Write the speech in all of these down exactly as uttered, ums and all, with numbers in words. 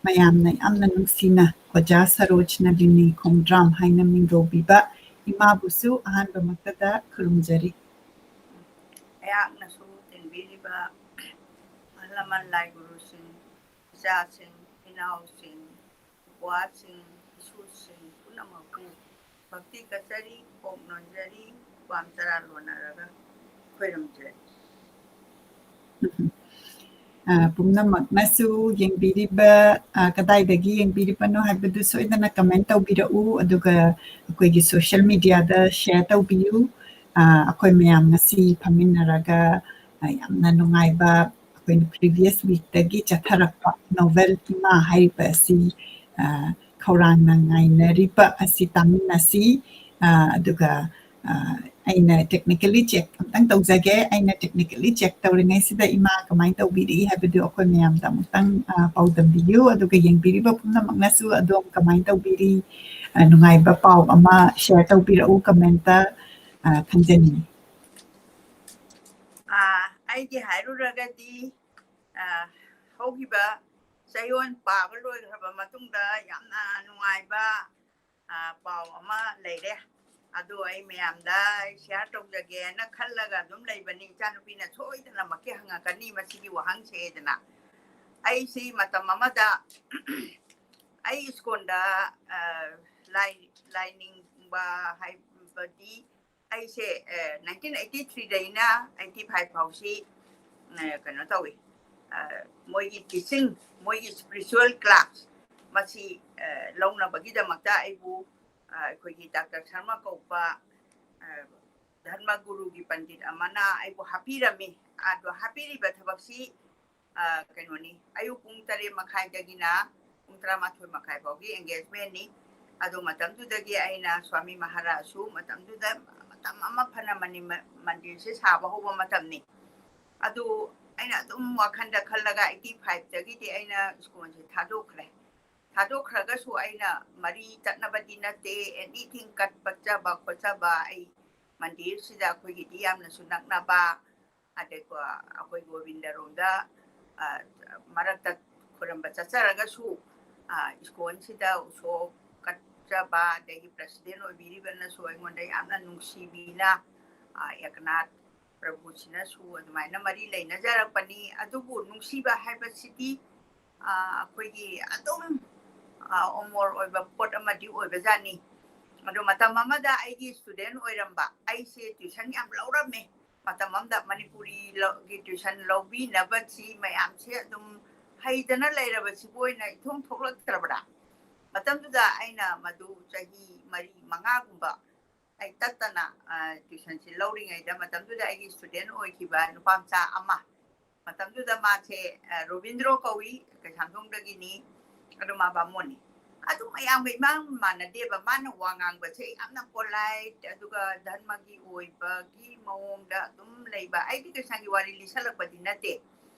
ꯃꯌꯥꯝꯅ ꯌꯥꯝꯅ ꯅꯨꯡꯁꯤꯅ ꯑꯣꯖꯥ ꯁꯔꯣꯖ ꯅꯂꯤꯅꯤ ꯈꯣꯡꯗ꯭ꯔꯥꯝ ꯍꯥꯏꯅ ꯃꯤꯡꯒꯧꯕꯤꯕ ꯏꯃꯥꯕꯨꯁꯨ ꯑꯍꯥꯟꯕꯃꯛꯇꯗ ꯈꯨꯔꯨꯝꯖꯔꯤ꯫ ꯑꯩꯍꯥꯛꯅꯁꯨ ꯇꯤꯟꯕꯤꯔꯤꯕ ꯑꯍꯜ ꯂꯃꯟ ꯂꯥꯏ ꯒꯨꯔꯨꯁꯤꯡ, ꯏꯆꯥꯁꯤꯡ, ꯏꯅꯥꯎꯁꯤꯡ, ꯏꯄ꯭ꯋꯥꯁꯤꯡ, ꯏꯁꯨꯁꯤꯡ ꯄꯨꯝꯅꯃꯛꯄꯨ ꯚꯛꯇꯤ ꯀꯠꯆꯔꯤ, ꯀꯣꯛ ꯅꯣꯟꯖꯔꯤ, ꯈꯨꯄꯥꯝ ꯇꯔꯥ ꯂꯣꯟꯅꯔꯒ ꯈꯣꯏꯔꯝꯖꯔꯤ꯫ ꯄꯨꯝꯅꯃꯛꯅꯁꯨ ꯌꯦꯡꯕꯤꯔꯤꯕ ꯀꯗꯥꯏꯗꯒꯤ ꯌꯦꯡꯕꯤꯔꯤꯕꯅꯣ ꯍꯥꯏꯕꯗꯨ ꯁꯣꯏꯗꯅ comment ꯇꯧꯕꯤꯔꯛꯎ, ꯑꯗꯨꯒ ꯑꯩꯈꯣꯏꯒꯤ social mediaꯗ share ꯇꯧꯕꯤꯌꯨ꯫ ꯑꯩꯈꯣꯏ ꯃꯌꯥꯝ ꯉꯁꯤ ꯐꯝꯃꯤꯟꯅꯔꯒ ꯌꯥꯝꯅ ꯅꯨꯡꯉꯥꯏꯕ, ꯑꯩꯈꯣꯏꯅ previous weekꯇꯒꯤ ꯆꯠꯊꯔꯛꯄ novel ꯏꯃꯥ ꯍꯥꯏꯔꯤꯕ ꯑꯁꯤ ꯈꯧꯔꯥꯡꯅ ꯉꯥꯏꯅꯔꯤꯕ ꯑꯁꯤ ꯇꯥꯃꯤꯟꯅꯁꯤ꯫ ꯑꯗꯨꯒ ꯑꯩꯅ technically check ꯑꯝꯇꯪ ꯇꯧꯖꯒꯦ꯫ ꯑꯩꯅ technically check ꯇꯧꯔꯤꯉꯩꯁꯤꯗ ꯏꯃꯥ ꯀꯃꯥꯏꯅ ꯇꯧꯕꯤꯔꯛꯏ ꯍꯥꯏꯕꯗꯨ ꯑꯩꯈꯣꯏ ꯃꯌꯥꯝꯗ ꯑꯃꯨꯛꯇꯪ ꯄꯥꯎꯗꯝꯕꯤꯌꯨ꯫ ꯑꯗꯨꯒ ꯌꯦꯡꯕꯤꯔꯤꯕ ꯄꯨꯝꯅꯃꯛꯅꯁꯨ ꯑꯗꯣꯝ ꯀꯃꯥꯏꯅ ꯇꯧꯕꯤꯔꯤ, ꯅꯨꯡꯉꯥꯏꯕ ꯄꯥꯎ ꯑꯃ share ꯇꯧꯕꯤꯔꯛꯎ commentꯇ, ꯈꯪꯖꯅꯤꯡꯏ꯫ ꯑꯩꯒꯤ ꯍꯥꯏꯔꯨꯔꯒꯗꯤ, ꯍꯧꯈꯤꯕ ꯆꯌꯣꯜ ꯄꯥꯕ ꯂꯣꯏꯈ꯭ꯔꯕ ꯃꯇꯨꯡꯗ ꯌꯥꯝꯅ ꯅꯨꯡꯉꯥꯏꯕ ꯄꯥꯎ ꯑꯃ ꯂꯩꯔꯦ꯫ ꯑꯗꯨ ꯑꯩ ꯃꯌꯥꯝꯗ share ꯇꯧꯖꯒꯦꯅ ꯈꯜꯂꯒ ꯑꯗꯨꯝ ꯂꯩꯕꯅꯤ꯫ ꯏꯆꯥꯅꯨꯄꯤꯅ ꯁꯣꯏꯗꯅꯃꯛꯀꯤ ꯍꯪꯉꯛꯀꯅꯤ ꯃꯁꯤꯒꯤ ꯋꯥꯍꯪꯁꯦꯗꯅ꯫ ꯑꯩꯁꯤ ꯃꯇꯝ ꯑꯃꯗ ꯑꯩ ꯁ꯭ꯀꯨꯜꯗ ꯂꯥꯏ ꯂꯥꯏꯅꯤꯡꯕ ꯍꯥꯏꯕꯗꯤ ꯑꯩꯁꯦ nineteen eighty threeꯗꯩꯅ eighty five ꯐꯥꯎꯁꯤ ꯀꯩꯅꯣ ꯇꯧꯏ, ꯃꯣꯏꯒꯤ teaching, ꯃꯣꯏꯒꯤ spiritual class ꯃꯁꯤ ꯂꯧꯅꯕꯒꯤꯗꯃꯛꯇ ꯑꯩꯕꯨ ꯑꯩꯈꯣꯏꯒꯤ ꯗꯥꯛꯇꯔ ꯁꯔꯃ ꯀꯧꯕ ꯙꯔꯃ ꯒꯨꯔꯨꯒꯤ ꯄꯟꯗꯤꯠ ꯑꯃꯅ ꯑꯩꯕꯨ ꯍꯥꯞꯄꯤꯔꯝꯃꯤ꯫ ꯑꯗꯣ ꯍꯥꯞꯄꯤꯔꯤꯕ ꯊꯕꯛꯁꯤ ꯀꯩꯅꯣꯅꯤ, ꯑꯌꯨꯛ ꯄꯨꯡ ꯇꯔꯦꯠ ꯃꯈꯥꯏꯗꯒꯤꯅ ꯄꯨꯡ ꯇꯔꯥꯃꯥꯊꯣꯏ ꯃꯈꯥꯏ ꯐꯥꯎꯒꯤ engagementꯅꯤ꯫ ꯑꯗꯣ ꯃꯇꯝꯗꯨꯗꯒꯤ ꯑꯩꯅ ꯁ꯭ꯋꯥꯃꯤ ꯃꯍꯥꯔꯥꯖꯁꯨ ꯃꯇꯝꯗꯨꯗ ꯃꯇꯝ ꯑꯃ ꯐꯅ ꯃꯟꯗꯤꯔꯁꯦ ꯁꯥꯕ ꯍꯧꯕ ꯃꯇꯝꯅꯤ꯫ ꯑꯗꯨ ꯑꯩꯅ ꯑꯗꯨꯝ ꯋꯥꯈꯜꯗ ꯈꯜꯂꯒ eighty fiveꯇꯒꯤꯗꯤ ꯑꯩꯅ ꯁ꯭ꯀꯨꯜꯁꯦ ꯊꯥꯗꯣꯛꯈ꯭ꯔꯦ꯫ ꯊꯥꯗꯣꯛꯈ꯭ꯔꯒꯁꯨ ꯑꯩꯅ ꯃꯔꯤ ꯇꯠꯅꯕꯗꯤ ꯅꯠꯇꯦ, anything ꯀꯠꯄ ꯆꯠꯆꯕ ꯈꯣꯠꯆꯕ ꯑꯩ ꯃꯟꯗꯤꯔꯁꯤꯗ ꯑꯩꯈꯣꯏꯒꯤꯗꯤ ꯌꯥꯝꯅꯁꯨ ꯅꯛꯅꯕ, ꯑꯗꯩꯀꯣ ꯑꯩꯈꯣꯏ ꯒꯣꯕꯤꯟꯗꯔꯣꯝꯗ ꯃꯔꯛꯇ ꯈꯣꯏꯔꯝꯕ ꯆꯠꯆꯔꯒꯁꯨ, ꯑ, ꯏꯁꯀꯣꯟꯁꯤꯗ ꯎꯁꯣꯞ ꯀꯠꯆꯕ, ꯑꯗꯒꯤ president ꯑꯣꯏꯕꯤꯔꯤꯕꯅꯁꯨ ꯑꯩꯉꯣꯟꯗ ꯌꯥꯝꯅ ꯅꯨꯡꯁꯤꯕꯤꯅ, ꯑ, ꯑꯦꯀꯅꯥꯊ ꯄ꯭ꯔꯚꯨꯁꯤꯅꯁꯨ ꯑꯗꯨꯃꯥꯏꯅ ꯃꯔꯤ ꯂꯩꯅꯖꯔꯛꯄꯅꯤ꯫ ꯑꯗꯨꯕꯨ ꯅꯨꯡꯁꯤꯕ ꯍꯥꯏꯕꯁꯤꯗꯤ, ꯑ, ꯑꯩꯈꯣꯏꯒꯤ ꯑꯗꯨꯝ, ꯑ, ꯑꯃꯣꯔ ꯑꯣꯏꯕ ꯄꯣꯠ ꯑꯃꯗꯤ ꯑꯣꯏꯕꯖꯥꯠꯅꯤ꯫ ꯑꯗꯣ ꯃꯇꯝ ꯑꯃꯗ ꯑꯩꯒꯤ student ꯑꯣꯏꯔꯝꯕ, ꯑꯩꯁꯦ tuition ꯌꯥꯝ ꯂꯧꯔꯝꯃꯦ꯫ ꯃꯇꯝ ꯑꯃꯗ ꯃꯅꯤꯄꯨꯔꯤ ꯂꯧ-, ꯒꯤ tuition ꯂꯧꯕꯤꯅꯕꯁꯤ ꯃꯌꯥꯝꯁꯦ ꯑꯗꯨꯝ ꯍꯩꯗꯅ ꯂꯩꯔꯕꯁꯤꯕꯨ ꯑꯣꯏꯅ ꯏꯊꯣꯛ ꯊꯣꯛꯂꯛꯇ꯭ꯔꯕ꯭ꯔꯥ? ꯃꯇꯝꯗꯨꯗ ꯑꯩꯅ ꯃꯗꯨ ꯆꯍꯤ ꯃꯔꯤ ꯃꯉꯥꯒꯨꯝꯕ ꯑꯩ ꯇꯠꯇꯅ, ꯑ, tuitionꯁꯤ ꯂꯧꯔꯤꯉꯩꯗ, ꯃꯇꯝꯗꯨꯗ ꯑꯩꯒꯤ student ꯑꯣꯏꯈꯤꯕ ꯅꯨꯄꯥ ꯃꯆꯥ ꯑꯃ, ꯃꯇꯝꯗꯨꯗ ꯃꯥꯁꯦ, ꯑ, ꯔꯣꯕꯤꯟꯗ꯭ꯔꯣ ꯀꯧꯏ, ꯀꯩꯁꯥꯝꯊꯣꯡꯗꯒꯤꯅꯤ, ꯑꯗꯨ ꯃꯥ ꯕꯥꯃꯣꯟꯅꯤ꯫ ꯑꯗꯨ ꯃꯌꯥꯝꯒ ꯏꯃꯥꯟ ꯃꯥꯟꯅꯗꯦꯕ, ꯃꯥꯅ ꯋꯥ ꯉꯥꯡꯕꯁꯦ ꯌꯥꯝꯅ polite, ꯑꯗꯨꯒ ꯙꯔꯃꯒꯤ ꯑꯣꯏꯕꯒꯤ ꯃꯑꯣꯡꯗ ꯑꯗꯨꯝ ꯂꯩꯕ꯫ ꯑꯩꯗꯤ ꯀꯩꯁꯥꯒꯤ ꯋꯥꯔꯤ ꯂꯤꯁꯜꯂꯛꯄꯗꯤ ꯅꯠꯇꯦ꯫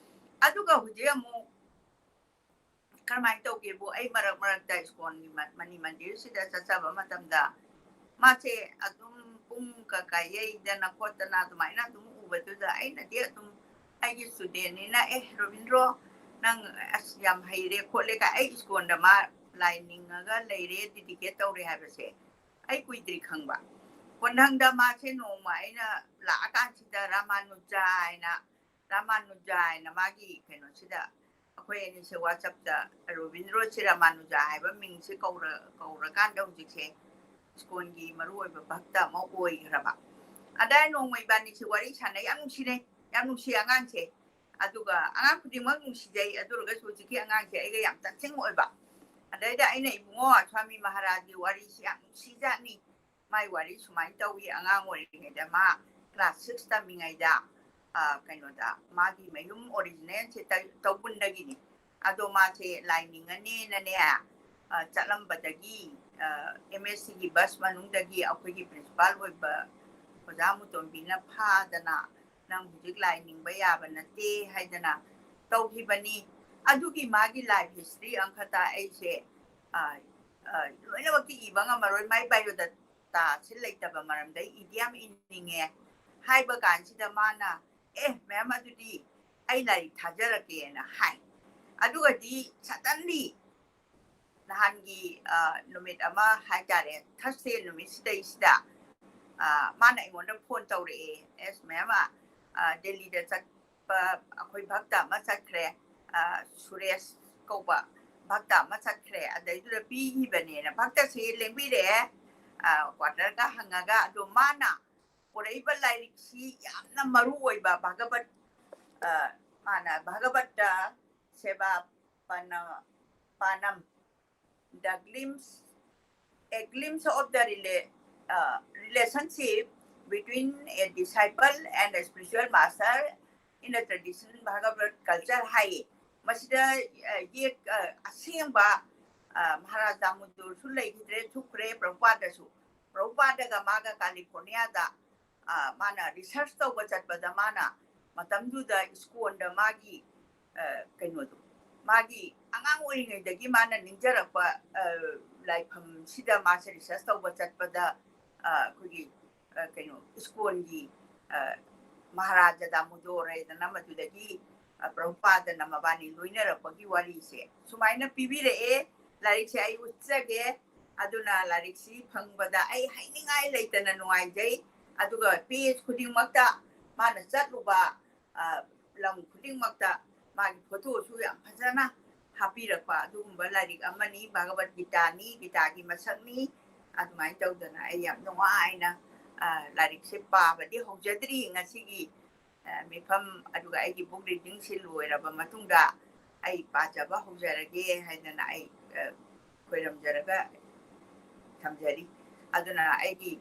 ꯑꯗꯨꯒ ꯍꯧꯖꯤꯛ ꯑꯃꯨꯛ ꯀꯔꯝꯍꯥꯏꯅ ꯇꯧꯒꯦꯕꯨ, ꯑꯩ ꯃꯔꯛ ꯃꯔꯛꯇ ꯏꯁꯀꯣꯟꯒꯤ ꯃ-, ꯃꯅꯤ ꯃꯟꯗꯤꯔꯁꯤꯗ ꯆꯠꯆꯕ ꯃꯇꯝꯗ ꯃꯥꯁꯦ ꯑꯗꯨꯝ ꯄꯨꯡ ꯀꯀꯥ ꯌꯩꯗꯅ ꯈꯣꯠꯇꯅ ꯑꯗꯨꯃꯥꯏꯅ ꯑꯗꯨꯝ ꯎꯕꯗꯨꯗ ꯑꯩꯅꯗꯤ ꯑꯗꯨꯝ ꯑꯩꯒꯤ studentꯅꯤꯅ, "ꯑꯦ, ꯔꯣꯕꯤꯟꯗ꯭ꯔꯣ, ꯅꯪ ꯑꯁ ꯌꯥꯝ ꯍꯩꯔꯦ ꯈꯣꯠꯂꯦ" ꯀꯥꯏ, ꯑꯩ ꯏꯁꯀꯣꯟꯗ ꯃꯥ ꯂꯥꯏ ꯅꯤꯡꯉꯒ ꯂꯩꯔꯦ, dedicate ꯇꯧꯔꯦ ꯍꯥꯏꯕꯁꯦ ꯑꯩ ꯀꯨꯏꯗ꯭ꯔꯤ ꯈꯪꯕ꯫ ꯀꯣꯟꯊꯪꯗ ꯃꯥꯁꯦ ꯅꯣꯡꯃ ꯑꯩꯅ ꯂꯥꯛꯑꯀꯥꯟꯁꯤꯗ ꯔꯥꯃꯥꯅꯨꯖꯥ ꯍꯥꯏꯅ, ꯔꯥꯃꯥꯅꯨꯖꯥ ꯍꯥꯏꯅ ꯃꯥꯒꯤ ꯀꯩꯅꯣꯁꯤꯗ ꯑꯩꯈꯣꯏ ꯑꯅꯤꯁꯦ WhatsAppꯇ ꯔꯣꯕꯤꯟꯗ꯭ꯔꯣꯁꯤ ꯔꯥꯃꯥꯅꯨꯖꯥ ꯍꯥꯏꯕ ꯃꯤꯡꯁꯦ ꯀꯧꯔ-, ꯀꯧꯔꯀꯥꯟꯗ ꯍꯧꯖꯤꯛꯁꯦ ꯏꯁꯀꯣꯟꯒꯤ ꯃꯔꯨꯑꯣꯏꯕ ꯚꯛꯇ ꯑꯃ ꯑꯣꯏꯈ꯭ꯔꯕ꯫ ꯑꯗꯥꯏ ꯅꯣꯡꯃ ꯏꯕꯥꯅꯤꯁꯤ ꯋꯥꯔꯤ ꯁꯥꯟꯅꯩ, ꯌꯥꯝ ꯅꯨꯡꯁꯤꯅꯩ, ꯌꯥꯝ ꯅꯨꯡꯁꯤ ꯑꯉꯥꯡꯁꯦ꯫ ꯑꯗꯨꯒ ꯑꯉꯥꯡ ꯈꯨꯗꯤꯡꯃꯛ ꯅꯨꯡꯁꯤꯖꯩ, ꯑꯗꯨ ꯑꯣꯏꯔꯒꯁꯨ ꯍꯧꯖꯤꯛꯀꯤ ꯑꯉꯥꯡꯁꯦ ꯑꯩꯒ ꯌꯥꯝ touching ꯑꯣꯏꯕ꯫ ꯑꯗꯩꯗ ꯑꯩꯅ, "ꯏꯕꯨꯡꯉꯣ, ꯁ꯭ꯋꯥꯃꯤ ꯃꯍꯥꯔꯥꯖꯒꯤ ꯋꯥꯔꯤꯁꯤ ꯌꯥꯝ ꯅꯨꯡꯁꯤꯖꯥꯠꯅꯤ꯫ ꯃꯥꯏ ꯋꯥꯔꯤ ꯁꯨꯃꯥꯏꯅ ꯇꯧꯏ, ꯑꯉꯥꯡ ꯑꯣꯏꯔꯤꯉꯩꯗ ꯃꯥ class six ꯇꯝꯃꯤꯉꯩꯗ, ꯑ, ꯀꯩꯅꯣꯗ, ꯃꯥꯒꯤ ꯃꯌꯨꯝ originalꯁꯦ ꯇ-, ꯇꯧꯕꯨꯟꯗꯒꯤꯅꯤ꯫ ꯑꯗꯣ ꯃꯥꯁꯦ ꯂꯥꯏ ꯅꯤꯡꯉꯅꯦꯅꯅꯦ, ꯑ, ꯆꯠꯂꯝꯕꯗꯒꯤ, ꯑ, MSCꯒꯤ bus ꯃꯅꯨꯡꯗꯒꯤ ꯑꯩꯈꯣꯏꯒꯤ principal ꯑꯣꯏꯕ ꯑꯣꯖꯥ ꯃꯨꯇꯣꯝꯕꯤꯅ ꯐꯥꯗꯅ, 'ꯅꯪ ꯍꯧꯖꯤꯛ ꯂꯥꯏ ꯅꯤꯡꯕ ꯌꯥꯕ ꯅꯠꯇꯦ' ꯍꯥꯏꯗꯅ ꯇꯧꯈꯤꯕꯅꯤ꯫ ꯑꯗꯨꯒꯤ ꯃꯥꯒꯤ life history ꯑꯃꯈꯛꯇ ꯑꯩꯁꯦ, ꯑ, ꯑ, ꯂꯣꯏꯅꯃꯛꯇꯤ ꯏꯕ ꯉꯝꯃꯔꯣꯏ, ꯃꯥꯏ biodata ꯇꯥꯁꯤ ꯂꯩꯇꯕ ꯃꯔꯝꯗ ꯑꯩ ꯏꯗꯤ ꯌꯥꯝ ꯏꯅꯤꯡꯉꯦ" ꯍꯥꯏꯕ ꯀꯥꯟꯁꯤꯗ ꯃꯥꯅ, "ꯑꯦ, ma'am, ꯑꯗꯨꯗꯤ ꯑꯩ ꯂꯥꯏꯔꯤꯛ ꯊꯥꯖꯔꯛꯀꯦꯅ" ꯍꯥꯏ꯫ ꯑꯗꯨꯒꯗꯤ suddenly ꯅꯍꯥꯟꯒꯤ ꯅꯨꯃꯤꯠ ꯑꯃ ꯍꯥꯏꯇꯥꯔꯦ, Thursday ꯅꯨꯃꯤꯠꯁꯤꯗꯩꯁꯤꯗ ꯃꯥꯅ ꯑꯩꯉꯣꯟꯗ phone ꯇꯧꯔꯛꯑꯦ, "ꯑꯦꯁ ꯃꯦꯝ, ꯗꯦꯜꯂꯤꯗ ꯆꯠꯄ ꯑꯩꯈꯣꯏ ꯚꯛꯇ ꯑꯃ ꯆꯠꯈ꯭ꯔꯦ, ꯁꯨꯔꯦꯁ ꯀꯧꯕ ꯚꯛꯇ ꯑꯃ ꯆꯠꯈ꯭ꯔꯦ, ꯑꯗꯩꯗꯨꯗ ꯄꯤꯈꯤꯕꯅꯦꯅ, ꯚꯛꯇꯁꯤ ꯂꯦꯡꯕꯤꯔꯛꯑꯦ, quarterꯒ ꯍꯪꯉꯒ, ꯑꯗꯣ ꯃꯥꯅ ꯄꯨꯔꯛꯏꯕ ꯂꯥꯏꯔꯤꯛꯁꯤ ꯌꯥꯝꯅ ꯃꯔꯨ ꯑꯣꯏꯕ ꯚꯥꯒꯕꯠ, ꯃꯥꯅ ꯚꯥꯒꯕꯠꯇ ꯁꯦꯕꯥ ꯄꯥꯅꯝ, The Glimpse, A Glimpse of the Rela-, Relationship Between a Disciple and a Spiritual Master in a Traditional Bhagavad Culture" ꯍꯥꯏꯌꯦ꯫ ꯃꯁꯤꯗ ꯌꯦꯛ, ꯑꯁꯦꯡꯕ ꯃꯍꯥꯔꯥꯖ ꯗꯥꯃꯣꯗꯣꯔꯁꯨ ꯂꯩꯈꯤꯗ꯭ꯔꯦ, ꯊꯨꯞꯈ꯭ꯔꯦ, ꯄ꯭ꯔꯚꯨꯄꯥꯗꯁꯨ꯫ ꯄ꯭ꯔꯚꯨꯄꯥꯗꯒ ꯃꯥꯒ ꯀꯥꯂꯤꯐꯣꯔꯅꯤꯌꯥꯗ ꯃꯥꯅ research ꯇꯧꯕ ꯆꯠꯄꯗ, ꯃꯥꯅ ꯃꯇꯝꯗꯨꯗ ꯏꯁꯀꯣꯟꯗ ꯃꯥꯒꯤ ꯀꯩꯅꯣꯗꯣ, ꯃꯥꯒꯤ ꯑꯉꯥꯡ ꯑꯣꯏꯔꯤꯉꯩꯗꯒꯤ ꯃꯥꯅ ꯅꯤꯡꯖꯔꯛꯄ ꯂꯥꯏꯐꯝꯁꯤꯗ ꯃꯥꯁꯦ research ꯇꯧꯕ ꯆꯠꯄꯗ, ꯑꯩꯈꯣꯏꯒꯤ ꯀꯩꯅꯣ, ꯏꯁꯀꯣꯟꯒꯤ ꯃꯍꯥꯔꯥꯖ ꯗꯥꯃꯣꯗꯣꯔ ꯍꯥꯏꯗꯅ, ꯃꯗꯨꯗꯒꯤ ꯄ꯭ꯔꯚꯨꯄꯥꯗꯅ ꯃꯕꯥꯅꯤ ꯂꯣꯏꯅꯔꯛꯄꯒꯤ ꯋꯥꯔꯤꯁꯦ ꯁꯨꯃꯥꯏꯅ ꯄꯤꯕꯤꯔꯛꯑꯦ꯫ ꯂꯥꯏꯔꯤꯛꯁꯦ ꯑꯩ ꯎꯠꯆꯒꯦ꯫ ꯑꯗꯨꯅ ꯂꯥꯏꯔꯤꯛꯁꯤ ꯐꯪꯕꯗ ꯑꯩ ꯍꯥꯏꯅꯤꯡꯉꯥꯏ ꯂꯩꯇꯅ ꯅꯨꯡꯉꯥꯏꯖꯩ꯫ ꯑꯗꯨꯒ page ꯈꯨꯗꯤꯡꯃꯛꯇ ꯃꯥꯅ ꯆꯠꯂꯨꯕ ꯂꯝ ꯈꯨꯗꯤꯡꯃꯛꯇ ꯃꯥꯒꯤ photoꯁꯨ ꯌꯥꯝ ꯐꯖꯅ ꯍꯥꯞꯄꯤꯔꯛꯄ ꯑꯗꯨꯒꯨꯝꯕ ꯂꯥꯏꯔꯤꯛ ꯑꯃꯅꯤ꯫ ꯚꯥꯒꯕꯠ ꯒꯤꯇꯥꯅꯤ, ꯒꯤꯇꯥꯒꯤ ꯃꯁꯛꯅꯤ꯫ ꯑꯗꯨꯃꯥꯏꯅ ꯇꯧꯗꯅ ꯑꯩ ꯌꯥꯝ ꯅꯨꯡꯉꯥꯏꯅ ꯂꯥꯏꯔꯤꯛꯁꯦ ꯄꯥꯕꯗꯤ ꯍꯧꯖꯗ꯭ꯔꯤ꯫ ꯉꯁꯤꯒꯤ ꯃꯤꯐꯝ, ꯑꯗꯨꯒ ꯑꯩꯒꯤ book readingꯁꯤ ꯂꯣꯏꯔꯕ ꯃꯇꯨꯡꯗ ꯑꯩ ꯄꯥꯖꯕ ꯍꯧꯖꯔꯒꯦ ꯍꯥꯏꯗꯅ ꯑꯩ ꯈꯣꯏꯔꯝꯖꯔꯒ ꯊꯝꯖꯔꯤ꯫ ꯑꯗꯨꯅ ꯑꯩꯒꯤ